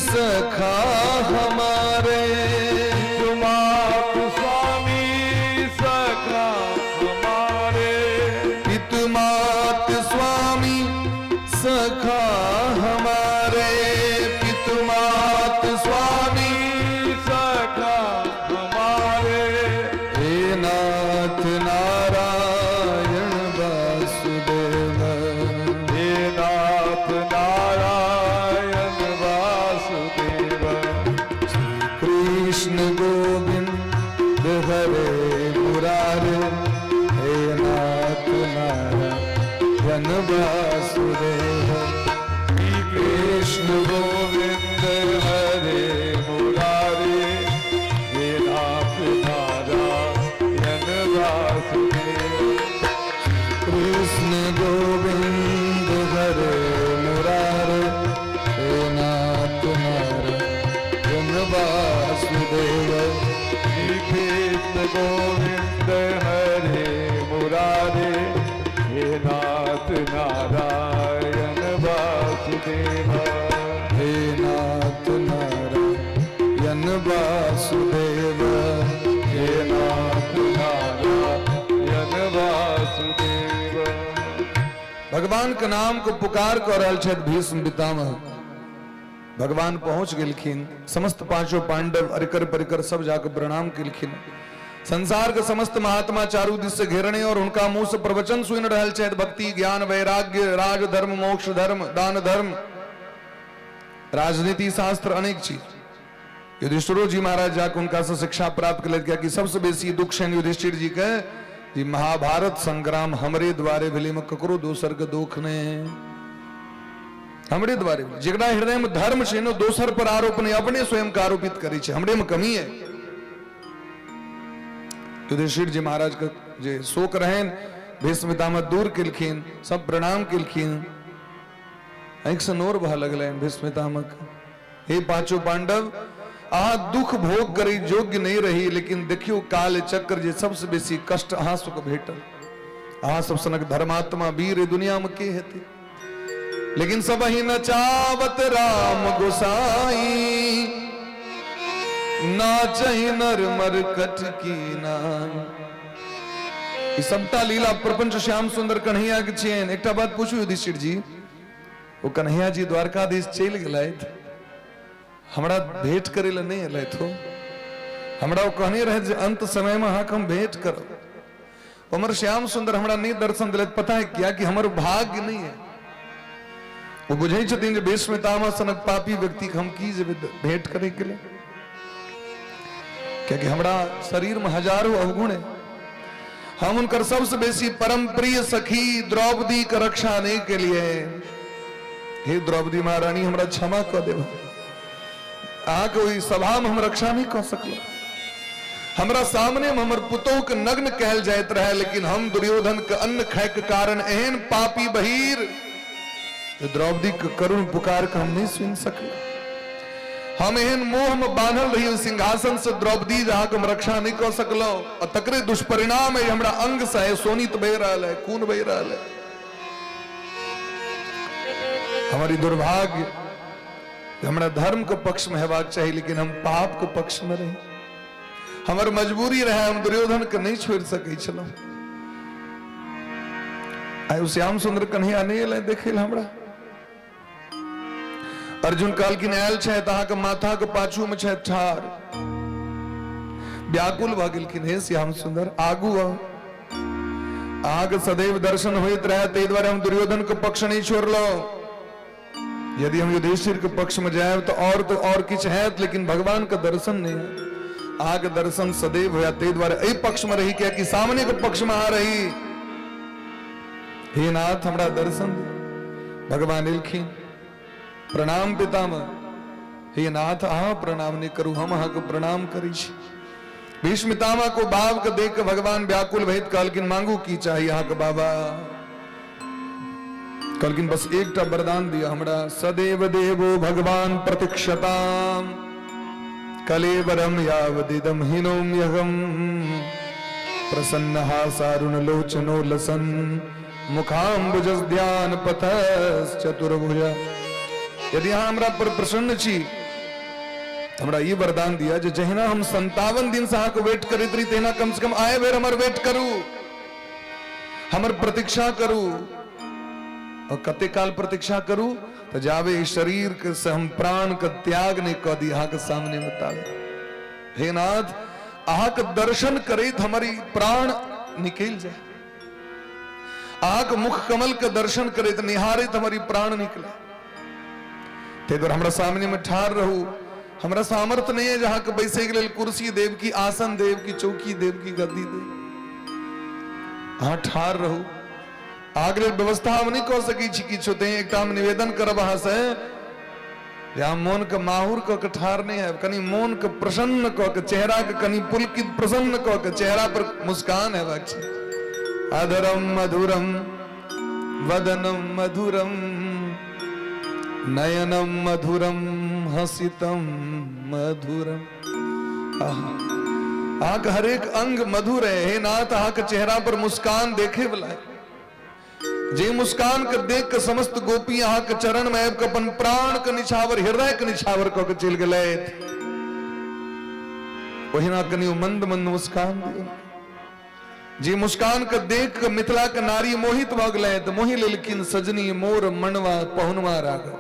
सखा हमारे, मात स्वामी सखा हमारे, पितमात स्वामी सखा हमारे, पितमात स्वामी सखा हमारे। हे नाथ नारायण वासुदेव, हे हरे मुरारे, हे नाथ नारायण वासुदेव। कृष्ण गोविंद हरे मुरारे, हे नाथ नारायण वासुदेव। कृष्ण गोविंद हरे मुरारे, हे नाथ नारायण वासुदेव। श्री कृष्ण गोविंद हरे मुरारे, हे नाथ नारायण वासुदेव। हे नाथ नारायण वासुदेव। हे नाथ नारायण वासुदेव। भगवान के नाम को पुकार कऽ रहल छथि भीष्म पितामह। भगवान पहुंच गेलखिन, समस्त पांचों पांडव अरिकर परिकर सब जाके प्रणाम केलखिन। संसार के समस्त महात्मा चारू दिस से घेरने और उनका मुंह से प्रवचन सुन रहल छथि। भक्ति, ज्ञान, वैराग्य, राज धर्म, मोक्ष धर्म, दान धर्म, राजनीति शास्त्र, अनेक चीज। युधिष्ठिरो जी महाराज जाके उनका से शिक्षा प्राप्त कर, कियाकि सबसे बेसी दुख छनि युधिष्ठिर जी के जी महाभारत संग्राम हमरे द्वारे भेलै में ककरो दोसर के दुख नहीं, हमरे द्वारे भेलै। जकरा हृदय में धर्म छै ने, दोसर पर आरोप नहीं, अपने स्वयं के आरोपित करै छै, हमरे में कमी है। युधिष्ठिर जी महाराज के जे शोक रहनि, भीष्म पितामह दूर केलखिन, सब प्रणाम केलखिन, आँखि से नोर बहऽ लगलनि भीष्म पितामह के। हे पांचों पांडव, अहाँ दुख भोग करै योग्य नहीं रही, लेकिन देखियो काल चक्र जे सबसे बेसी कष्ट अहाँ सबके भेटल। अहाँ सब सनक धर्मात्मा वीर एहि दुनिया में के हेतै? लेकिन सब ही नचावत राम गोसाई, नाचहि नर मर कट की नाई। ई सबटा लीला प्रपंच श्याम सुंदर कन्हैया के छियनि। एकटा बात पूछू युधिष्ठिर जी, ओ कन्हैया जी द्वारकाधीश चलि गेलथि, हमरा भेंट करै लए नहि एलथि हो। हमरा ओ कहने रहथि जे अंत समय में अहाँके हम भेंट करब। हमर श्याम सुंदर हमरा नहि दर्शन देलथि, पता है किया? कि हमर भाग्य नहीं है। ओ बुझै छथिन जे भीष्म पितामह सनक पापी व्यक्ति के हम की जेबै भेंट करे के लिए, कियाकि हमरा शरीर में हजारों अवगुण है। हम उनकर सबसे बेसी परम प्रिय सखी द्रौपदी के रक्षा नहीं के लिए। हे द्रौपदी महारानी, हमरा क्षमा कऽ देब, अहाँके ओहि सभा में हम रक्षा नहीं कऽ सकलहुँ। हमरा सामने में हमर पुतोह के नग्न कहल जाइत रहे, लेकिन हम दुर्योधन के अन्न खाय के कारण एहन पापी बहीर द्रौपदी के करुण पुकार के हम नहीं सुन सकलहुँ। हम एहन मोह में बान्हल रही सिंहासन से द्रौपदी, जहाँ के हम रक्षा नहीं कऽ सकलहुँ, और तकरे दुष्परिणाम है हमरा अंग से है सोनित बहि रहल है, खून बहि रहल है। हमारी दुर्भाग्य, हमरा धर्म के पक्ष में हेबाक चाही, लेकिन हम पाप के पक्ष में रही। हमर मजबूरी रहे, हम दुर्योधन के नहीं छोड़ सकै छलहुँ। आइ ओ श्याम सुंदर कन्हैया नहीं एलै देखै लए हमरा। अर्जुन कहलखिन आयल छथि, अहाँके माथा के पाछू में छथि ठाढ़। व्याकुल भऽ गेलखिन, हे श्याम सुंदर आगू आउ, अहाँके सदैव दर्शन होइत रहे, ताहि दुआरे हम दुर्योधन के पक्ष नहीं छोड़लहुँ। यदि हम युधिष्ठिर के पक्ष में जायब तो और किछु हैत, लेकिन भगवान के दर्शन नहीं हैत। अहाँके दर्शन सदैव होया, ताहि दुआरे एहि पक्ष में रही, कियाकि सामने के पक्ष में आ रही। हे नाथ हमरा दर्शन दे। भगवान एलखिन, प्रणाम पितामह। हे नाथ अहाँ प्रणाम नहीं करू, हम अहाँके प्रणाम करै छी। भीष्म पितामह को भाव के देख के भगवान व्याकुल भैत कहलखिन मांगू की चाही अहाँके बाबा? कहलखिन बस एकटा वरदान दिया हमरा, सदैव देवो भगवान प्रतीक्षताम कलेवरम यावदिदम हिनोम्यहम प्रसन्न हासारुण लोचनो लसन मुखाम्बुज ध्यान पथ चतुर्भुज। यदि अहाँ हमरा पर प्रसन्न छी, हमरा ई वरदान दिया जे जहिना हम 57 दिन से अहाँके वेट करैत रही, तहिना कम से कम आए बेर हमर वेट करू, हमर प्रतीक्षा करू। और कते काल प्रतीक्षा करू? तो जाबे ई शरीर के से हम प्राण के त्याग नहीं कऽ दी अहाँके सामने में ताबे। हे नाथ अहाँके दर्शन करैत हमर ई प्राण निकलि जाय, अहाँके मुख कमल के दर्शन करैत निहारैत हमर ई प्राण निकले, ताहि दुआरे हमरा सामने में ठाढ़ रहू। हमरा सामर्थ्य नहि अइ जे अहाँके बैसैके लेल कुर्सी देब कि आसन देब कि चौकी देब कि गद्दी देब। अहाँ ठाढ़ रहू, अहाँके लेल व्यवस्था हम नहि कऽ सकै छी किछो, तैं एकटा हम निवेदन करब अहाँसँ जे अहाँ मोनके माहुर कऽ के ठाढ़ नहि हैब, कनि मोनके प्रसन्न कऽ के, चेहराके कनि पुलकित प्रसन्न कऽ के, चेहरा पर मुस्कान हेबाक छै। अधरम मधुरम वदनम मधुरम नयनम मधुरम हसितम मधुरम। अहाँके हरेक अंग मधुर है हे नाथ, अहाँके चेहरा पर मुस्कान देखे वाला है, जे मुस्कान के देख के समस्त गोपी अहाँके चरण में आबि के अपन प्राण के निछावर, हृदय के निछावर कऽ के चलि गेलथि, ओहिना कनि मंद मंद मुस्कान दियौ। जे मुस्कान के देख के मिथिला के नारी मोहित भऽ गेलै तऽ मोहि लेलखिन सजनी मोर मनवा पहुनवा राघव।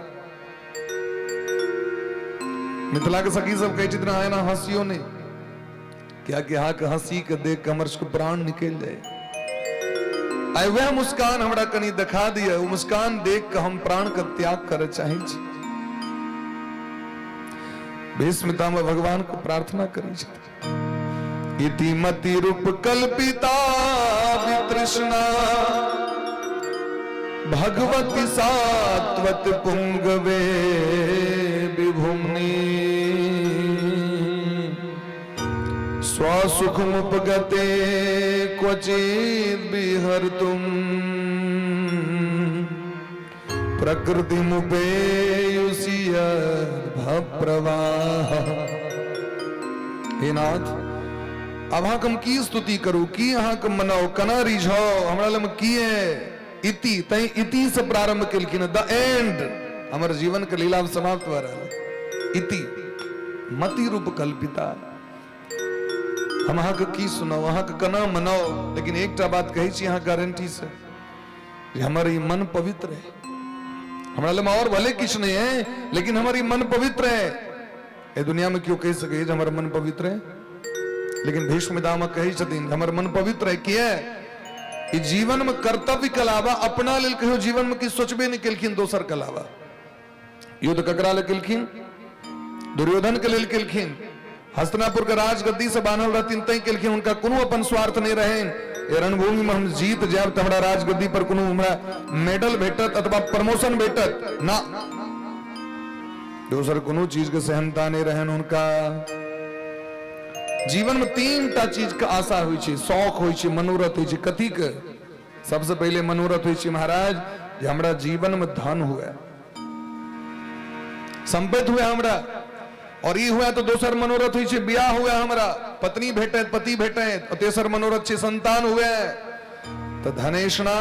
मिथिला के सखी सब कहै छथिन अहाँ एना हंसियो नहि, कियाकि अहाँके हंसी के देख के हमर सबके प्राण निकलि जाय। आइ वएह मुस्कान हमरा कनि देखा दिअ, ओ मुस्कान देख के हम प्राण के त्याग करय चाहै छी। भीष्म पितामह भगवान को प्रार्थना करै छथिन, इति मति रूप कल्पिता वितृष्णा भगवती सात्वत पुंगवे विभुमनि स्वसुखमुपगते क्वचित् विहर्तुम प्रकृतिमुपेयुषि प्रवाह। हे नाथ, आब अहाँके हम की स्तुति करू, की अहाँके मनाउ, केना रिझाउ, हमरा लग की है? इति तै इति से प्रारंभ केलखिन, द एंड, हमर जीवन के लीला समाप्त भऽ रहल। इति मति रूप कल्पिता, हम अहाँके की सुनाउ, अहाँके केना मनाउ, लेकिन एकटा बात कहै छी अहाँ गारंटी से जे हमर ई मन पवित्र है। हमरा लग और भले किछु नहीं है, लेकिन हमर ई मन पवित्र है। ए दुनिया में क्यों कहि सकै जे हमर मन पवित्र है? लेकिन भीष्म पितामह कहै छथिन हमर मन पवित्र है। किया? ई जीवन में कर्तव्य के अलावा अपना लेल कहियो जीवन में किछु सोचबे नहीं केलखिन दोसर के अलावा। युद्ध ककरा लेल केलखिन? दुर्योधन के लेल केलखिन। हस्तिनापुर के राजगद्दी से बान्हल रहथिन तैं केलखिन, हुनका कोनो अपन स्वार्थ नहीं रहनि। ए रणभूमि में हम जीत जायब तऽ हमरा राजगद्दी पर कोनो हमरा मेडल भेटत अथवा प्रमोशन भेटत ना, दोसर कोनो चीज के सहनता नहीं रहन हुनका। जीवन में तीन टा चीज के आशा होइ छै, शौक होइ छै, मनोरथ होइ छै। कथी के? सबसे पहले मनोरथ होइ छै महाराज जे हमरा जीवन में धन हुए, संपत्ति हुए हमरा, और ई हुए तो दोसर मनोरथ होइ छै बियाह हुए, हमरा पत्नी भेटत, पति भेटत, और तेसर मनोरथ छै संतान हुए। तो धनेषणा,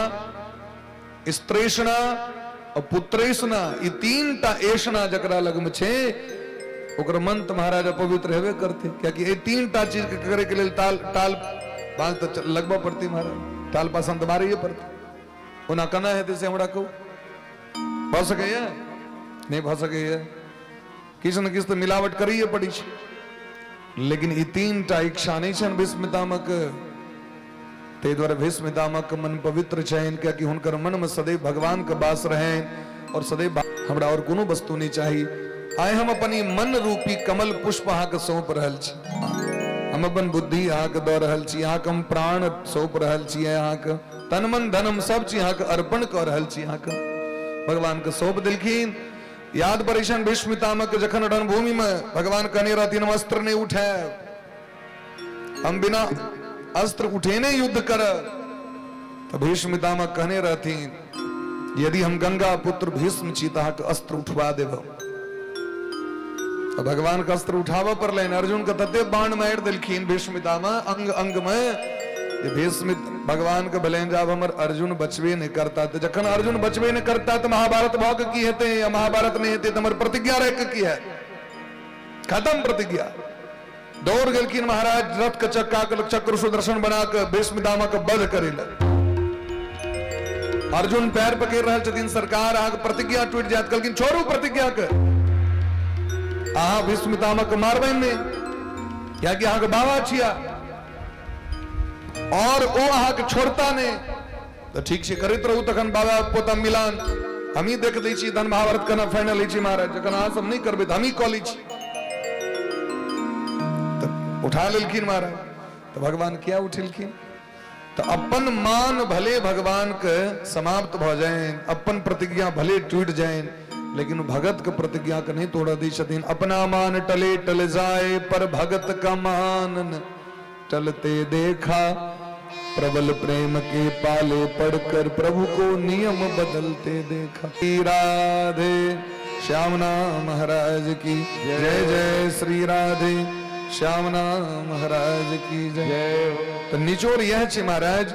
स्त्रेषणा और पुत्रेषणा, ई तीन टा एषणा जकरा लग में छै ओकर मन तो महाराज अपवित्र हेबे करते, कियाकि ए तीन टा चीज के करे के लेल ताल टाल बाल तो लगबऽ पड़तै महाराज, टाल पासन तऽ मारैये पड़तै। ओना केना हेतै से हमरा कहू, भऽ सकैए? नहि भऽ सकैए। किछु ने किछु तऽ मिलावट करैए पड़ै छै। लेकिन ई तीन टा इच्छा नहि छनि भीष्म पितामहके, ताहि दुआरे भीष्म पितामहके मन पवित्र छनि, कियाकि हुनकर मनमे सदैव भगवानके वास रहनि और सदैव हमरा और कोनो वस्तु नहि चाही। आइ हम अपन ई मन रूपी कमल पुष्प अहाँके सौंप रहल छी, हम अपन बुद्धि अहाँके दऽ रहल छी, अहाँके हम प्राण सौंप रहल छी, अहाँके तन मन धन हम सब चीज अहाँके अर्पण कऽ रहल छी। अहाँके भगवानके सौंप देलखिन। याद पड़ै छनि भीष्म पितामहके जखन रणभूमि में भगवान कहने रहथिन हम अस्त्र नहि उठायब, हम बिना अस्त्र उठेने युद्ध करब, तऽ भीष्म पितामह कहने रहथिन यदि हम गंगा पुत्र भीष्म छी तऽ अहाँके अस्त्र उठवा देब। तऽ भगवान के अस्त्र उठाबऽ पड़लनि। अर्जुन के तते बाण मारि देलखिन भीष्म पितामह अंग अंग में जे भीष्म भगवान के भेलनि जे आब हमर अर्जुन बचबे नहि करता, तऽ जखन अर्जुन बचबे नहि करता तऽ महाभारत भऽ के की हेतै, आ महाभारत नहि हेतै तऽ हमर प्रतिज्ञा रहि के की हैत, खत्म प्रतिज्ञा। दौड़ गेलखिन महाराज रथ के चक्का के चक्र सुदर्शन बना के भीष्म पितामह के वध करे लए। अर्जुन पैर पकड़ रहल छथिन, सरकार अहाँके प्रतिज्ञा टूटि जायत। कहलखिन छोड़ू प्रतिज्ञा के, अहाँ भीष्म पितामह के मारबै नहि, कियाकि अहाँके बाबा छिया और ओ अहाँके छोड़ता नहि, तऽ ठीक छै करैत रहू तखन बाबा पोता मिलान, हमही देख दै छी तहन महाभारत केना फाइनल होइ छै महाराज, जखन अहाँ सब नहि करबै तऽ हमही कऽ लै छी। उठा लेलखिन महाराज। तऽ भगवान किया उठेलखिन? तऽ अपन मान भले भगवान के समाप्त भऽ जाइन, अपन प्रतिज्ञा भले टूटि जाइन, लेकिन भगत के प्रतिज्ञा के नहीं तोड़ दै छथिन। अपना मान टले टल जाए, पर भगत का मान न टलते देखा। प्रबल प्रेम के पाले पड़कर प्रभु को नियम बदलते देखा। श्री राधे श्याम नाम महाराज की जय जय श्री राधे श्याम नाम महाराज की जय। तो निचोड़ यह छै महाराज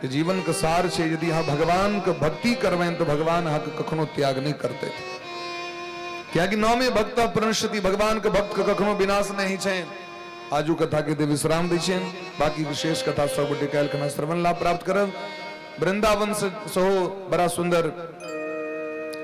कि जीवन के सार छै, यदि अहाँ भगवान के भक्ति करबनि तो भगवान अहाँ के कखनो त्याग नहीं करते। कियाकि नौमे भक्त प्रणश्यति, भगवान के भक्त के कखनो विनाश नहीं छै। आजू कथा के विश्राम दै छियनि, बाकी विशेष कथा सब गोटे काल्हि खना श्रवण लाभ प्राप्त करब। वृंदावन से सेहो बड़ा सुंदर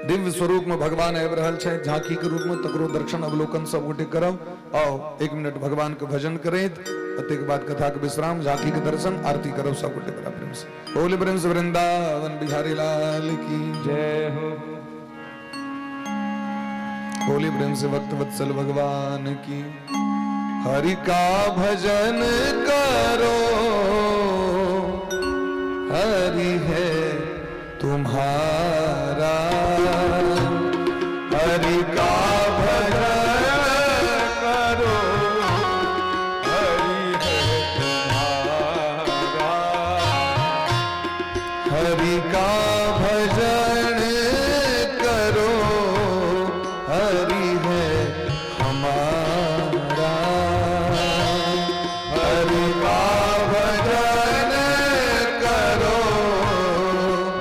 दिव्य स्वरूप में भगवान आबि रहल छथि झांकी के रूप में, तकरो दर्शन अवलोकन सब गोटे करब। आओ एक मिनट भगवान के भजन करैत तकर बाद कथा के विश्राम, झांकी के दर्शन, आरती करब सब गोटे बड़ा प्रेम से। बोले प्रेम से वृंदावन बिहारी लाल की जय हो। बोले प्रेम से भक्त वत्सल भगवान की। हरि का भजन करो, हरि है तुम्हारा। हरि का भजन करो, हरि है तुम्हारा। हरि का भजन करो, हरि है हमारा। हरि का भजन करो,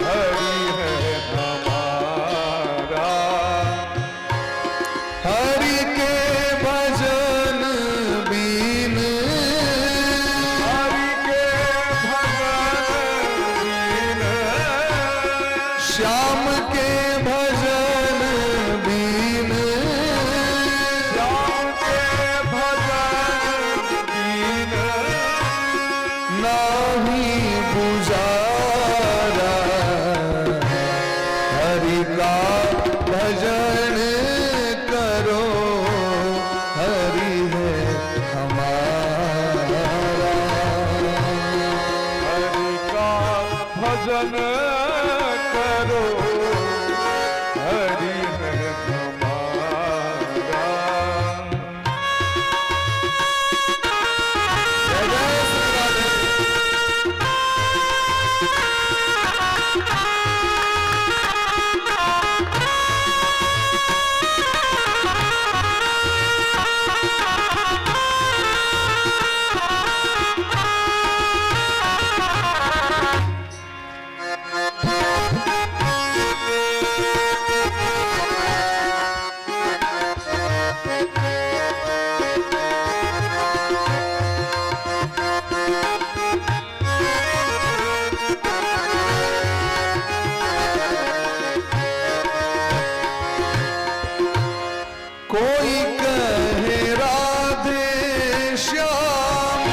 हरि है हमारा। हरि के भजन बीन, हरि के भजन बीन, श्याम के भजन बीन, श्याम के भजन बीन, नाही गुजारा। हरि का भजन करो, हरि है हमारा। हरि का भजन करो, हरि है हमारा। जय जय श्री राधे। कोई कहे राधे श्याम,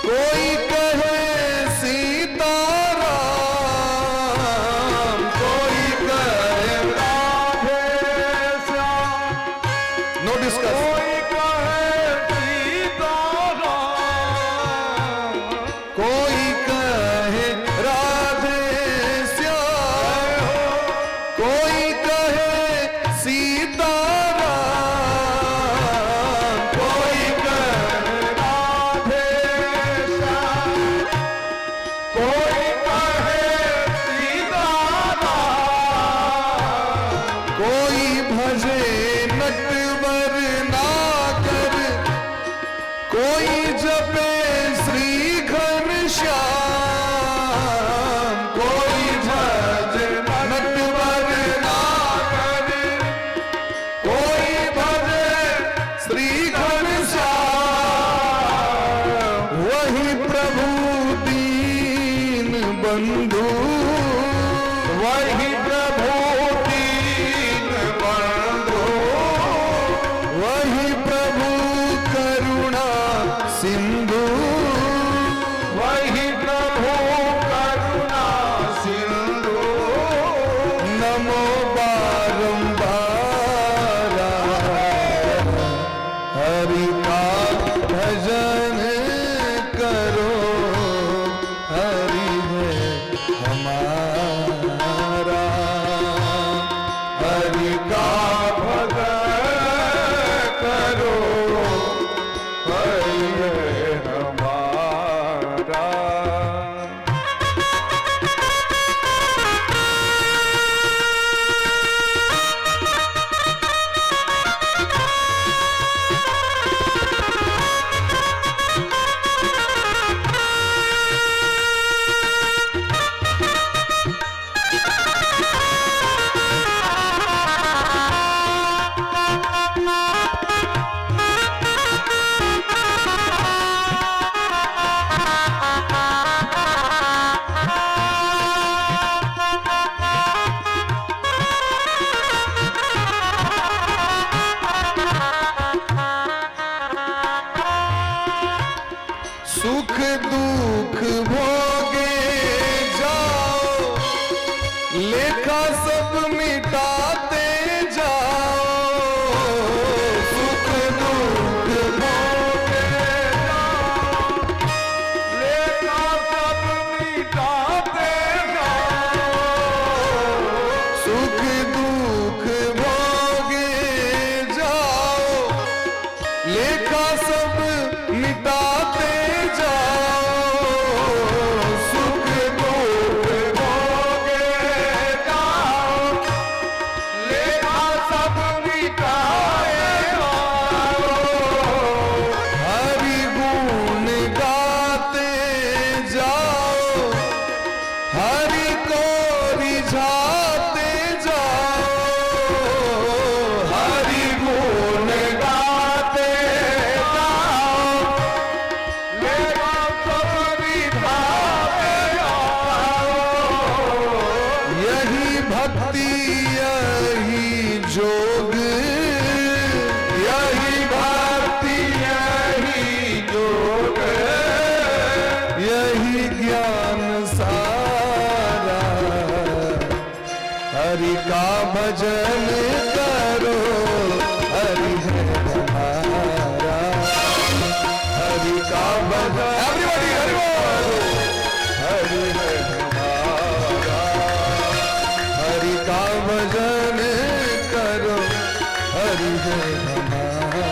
कोई कहे सीताराम, कोई कहे राधे श्याम, नो डिस्कस। कोई कहे सीताराम, कोई कहे राधे श्याम, कोई कहे सीताराम, कोई कहे राधे श्याम, कोई कहे सीताराम, कोई भजे नटवर नागर, कोई जपे श्री घनश्याम, कोई भजे नटवर नागर, कोई भजे श्री घनश्याम, वही प्रभु दीन बंधु, वही प्रभु दीन बंधु, वही प्रभु करुणा सिंधु, वही प्रभु करुणा सिंधु। नमो बारंबारा हरि का भजन सुख दुख भोगे जाओ, लेखा सब मिटाते जाओ। सुख दुख भोगे जाओ, लेखा सब मिटाते जाओ। सुख दुख भोगे जाओ, लेखा सब मिटाते जाओ। सुख दुख भोगे जाओ, लेखा सब मिटाए जाओ। हरि गुण गाते जाओ, हरि को रिझाते जाओ। हरि गुण गाते जाओ, लेखा सब मिटाते जाओ। यही भक्ति यही जोग, यही भक्ति यही जोग, यही ज्ञान सारा। हरि का भजन करो, हरि है हमारा। हरि का भजन, एवरीबॉडी हरि बोल। हरि है हमारा। हरि का भजन करो, हरि है हमारा।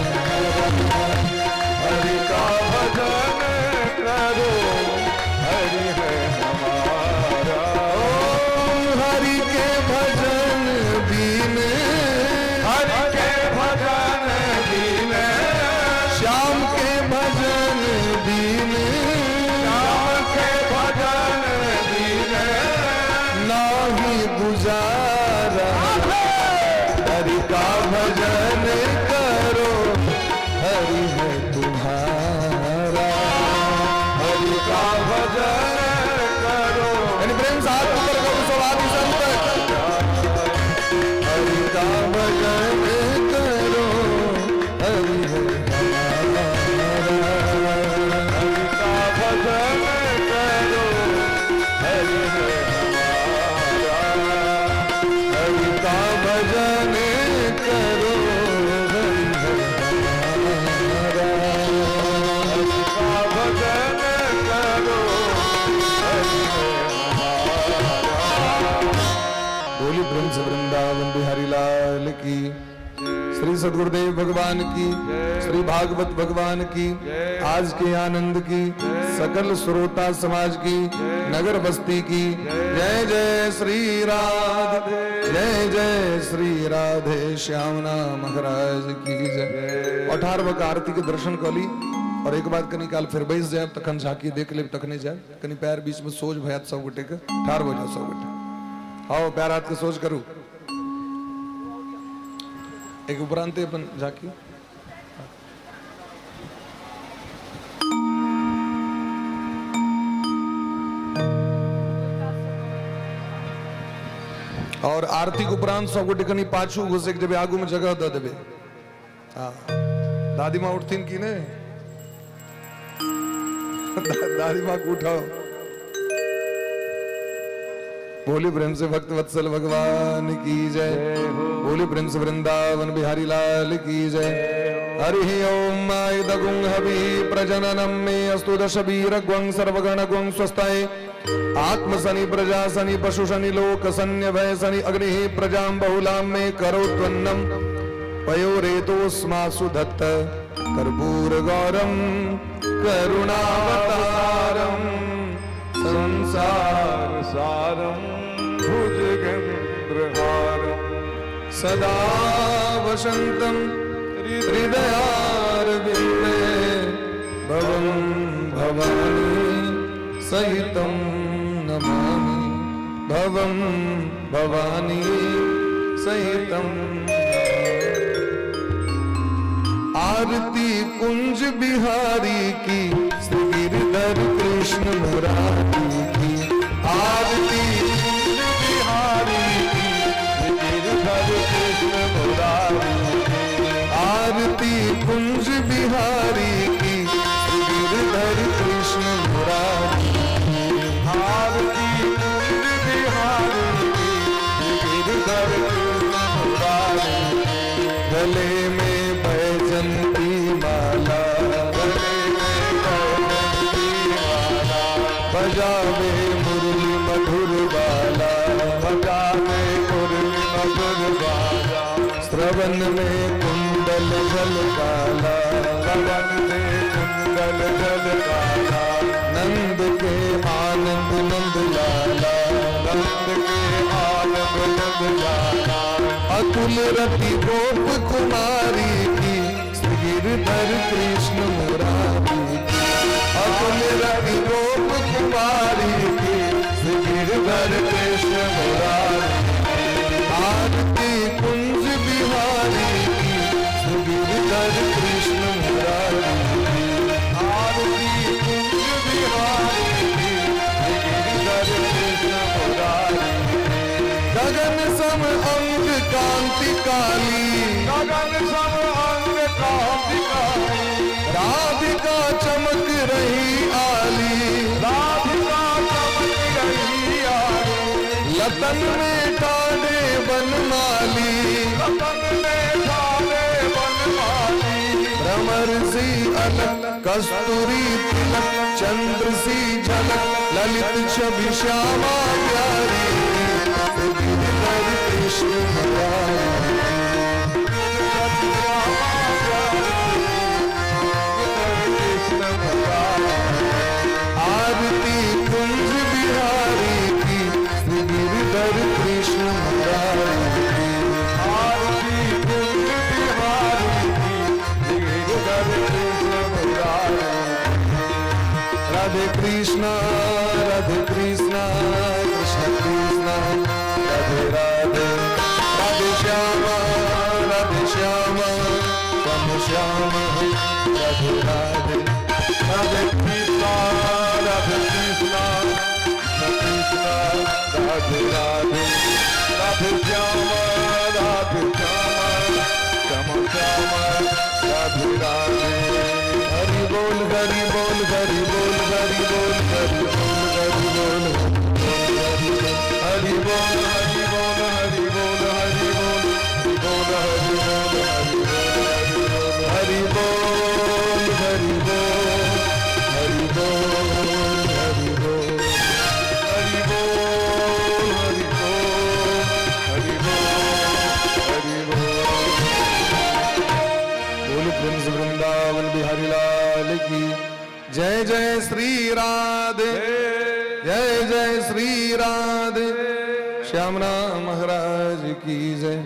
हरि का भजन करो, हरि है हमारा। ओम हरि के भजन बीन, हरि के भजन दीन, श्याम के भजन बीन, राम के भजन दीन, नाही गुजारा। हरि का भजन करो, हरि है तुम्हारा। हरि का भजन करो, यानी प्रेम से हाथ ऊपर करो सब आदि संत। हरि का भजन करो, हरि है हमारा। हरि का भजन करो, हरि है हमारा। हरि का भजन करो, हरि है हमारा। हरि का भजन करो, हरि है हमारा। बोली प्रेम से वृंदावन बिहारी लाल की, श्री सदगुरुदेव भगवान की, श्री भागवत भगवान की, आज के आनंद की, सकल श्रोता समाज की, नगर बस्ती की जय जय श्री राधे, जय जय श्री राधे श्याम नाम महाराज की जय। 18 आरती के दर्शन कली और एक बार कनी काल फिर बैस जाए, तखन झांकी देख ले, तखने जाए। कनी पैर बीच में सोच भयात सब गोटे के ठार हो जाओ सब गोटे। आओ पैर हाथ के सोच करू एक उपरांत अपन झांकी। और आरती के उपरांत सब गोटे कनी पाछू घुसे के जेबे, आगू में जगह द देबे। हाँ, दादी माँ उठथिन की ने? दादी माँ को उठाओ। बोली प्रेम से भक्त वत्सल भगवान की जय। बोली प्रेम से वृंदावन बिहारी लाल की जय। हरि ओम दगुं हवि प्रजननम मे अस्तु दश वीर ग्वं सर्वगण ग्वं स्वस्थाय। आत्म शनि प्रजा शनि पशु शनि लोक सन्य भय शनि अग्नि प्रजां बहुलां मे करो त्वन्नम पयोरेतोस्मासु दत्त। कर्पूर गौरम करुणावतारम संसार सारम भुजगेन्द्रहारम सदा वसन्तं हृदयारविन्दे भवं भवानी सहितं नमामि भवं भवानी सहितं आरती कुंज बिहारी की, श्री गिरधर कृष्ण मुरारी की। आरती कुंज बिहारी की, गिरधर कृष्ण मुरारी। आरती कुंज बिहारी की, श्री गिरधर कृष्ण मुरारी। आरती कुंज बिहारी की, गिरधर कृष्ण मुरारी। गले में बैजंती माला, गले में बैजंती माला, बजावे मुरली मधुर बाला, बजावे मुरली मधुर बाला, श्रवण में कुंडल जल काला, श्रवण में कुंडल जल काला, नंद के आनंद नंद लाला, नंद के आनंद नंद लाला, अतुल रति गोप कुमारी की, श्री गिरधर कृष्ण मुरारी की। अतुल रति गोप कुमारी की, श्री गिरधर कृष्ण मुरारी। आरती कुंज बिहारी की, श्री गिरधर कृष्ण मुरारी की। आरती कुंज बिहारी की, गिरधर कृष्ण मुरारी। गगन सम अंग कांति काली, गगन सम अंग कांति काली, राधिका चमक रही आली, राधिका चमक रही आली, लतन में ठाडे बनमाली, रतन में ठाणे बनमाली, भ्रमर सी अलक कस्तूरी तिलक, चंद्र सी झलक ललित छवि श्यामा प्यारी, गिरधर कृष्ण मुरारी। कृष्ण मुरारी। आरती कुंज बिहारी की, श्री गिरधर कृष्ण मुरारी की। आरती कुंज बिहारी की, गिरधर कृष्ण मुरारी। राधे कृष्णा राधे कृष्णा कृष्ण कृष्णा राधे राधे, राधे श्यामा राधे श्यामा श्याम श्याम राधे राधे, राधे कृष्णा राधे कृष्णा कृष्ण कृष्णा राधे राधे, राधे श्यामा राधे श्यामा श्याम श्याम राधे राधे। हरि बोल हरि बोल हरि बोल हरि बोल हरि बोल हरि बोल हरि बोल हरि बोल हरि बोल हरि बोल बोल हरि बोल हरि बोल हरि बोल हरि बोल हरि बोल हरि बोल हरि बोल हरि बोल हरि बोल हरि बोल। बोलो प्रिंस वृंदावन बिहारी लाल की जय। जय श्री राधे, जय जय श्री राधे, श्याम राम महाराज की जय।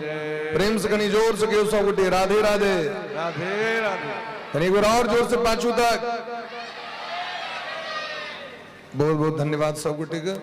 प्रेम से कनी जोर से कहो सब गोटे राधे राधे। राधे राधे। कनी एक बार और जोर से पाछू तक। बहुत बहुत धन्यवाद सब गोटे के।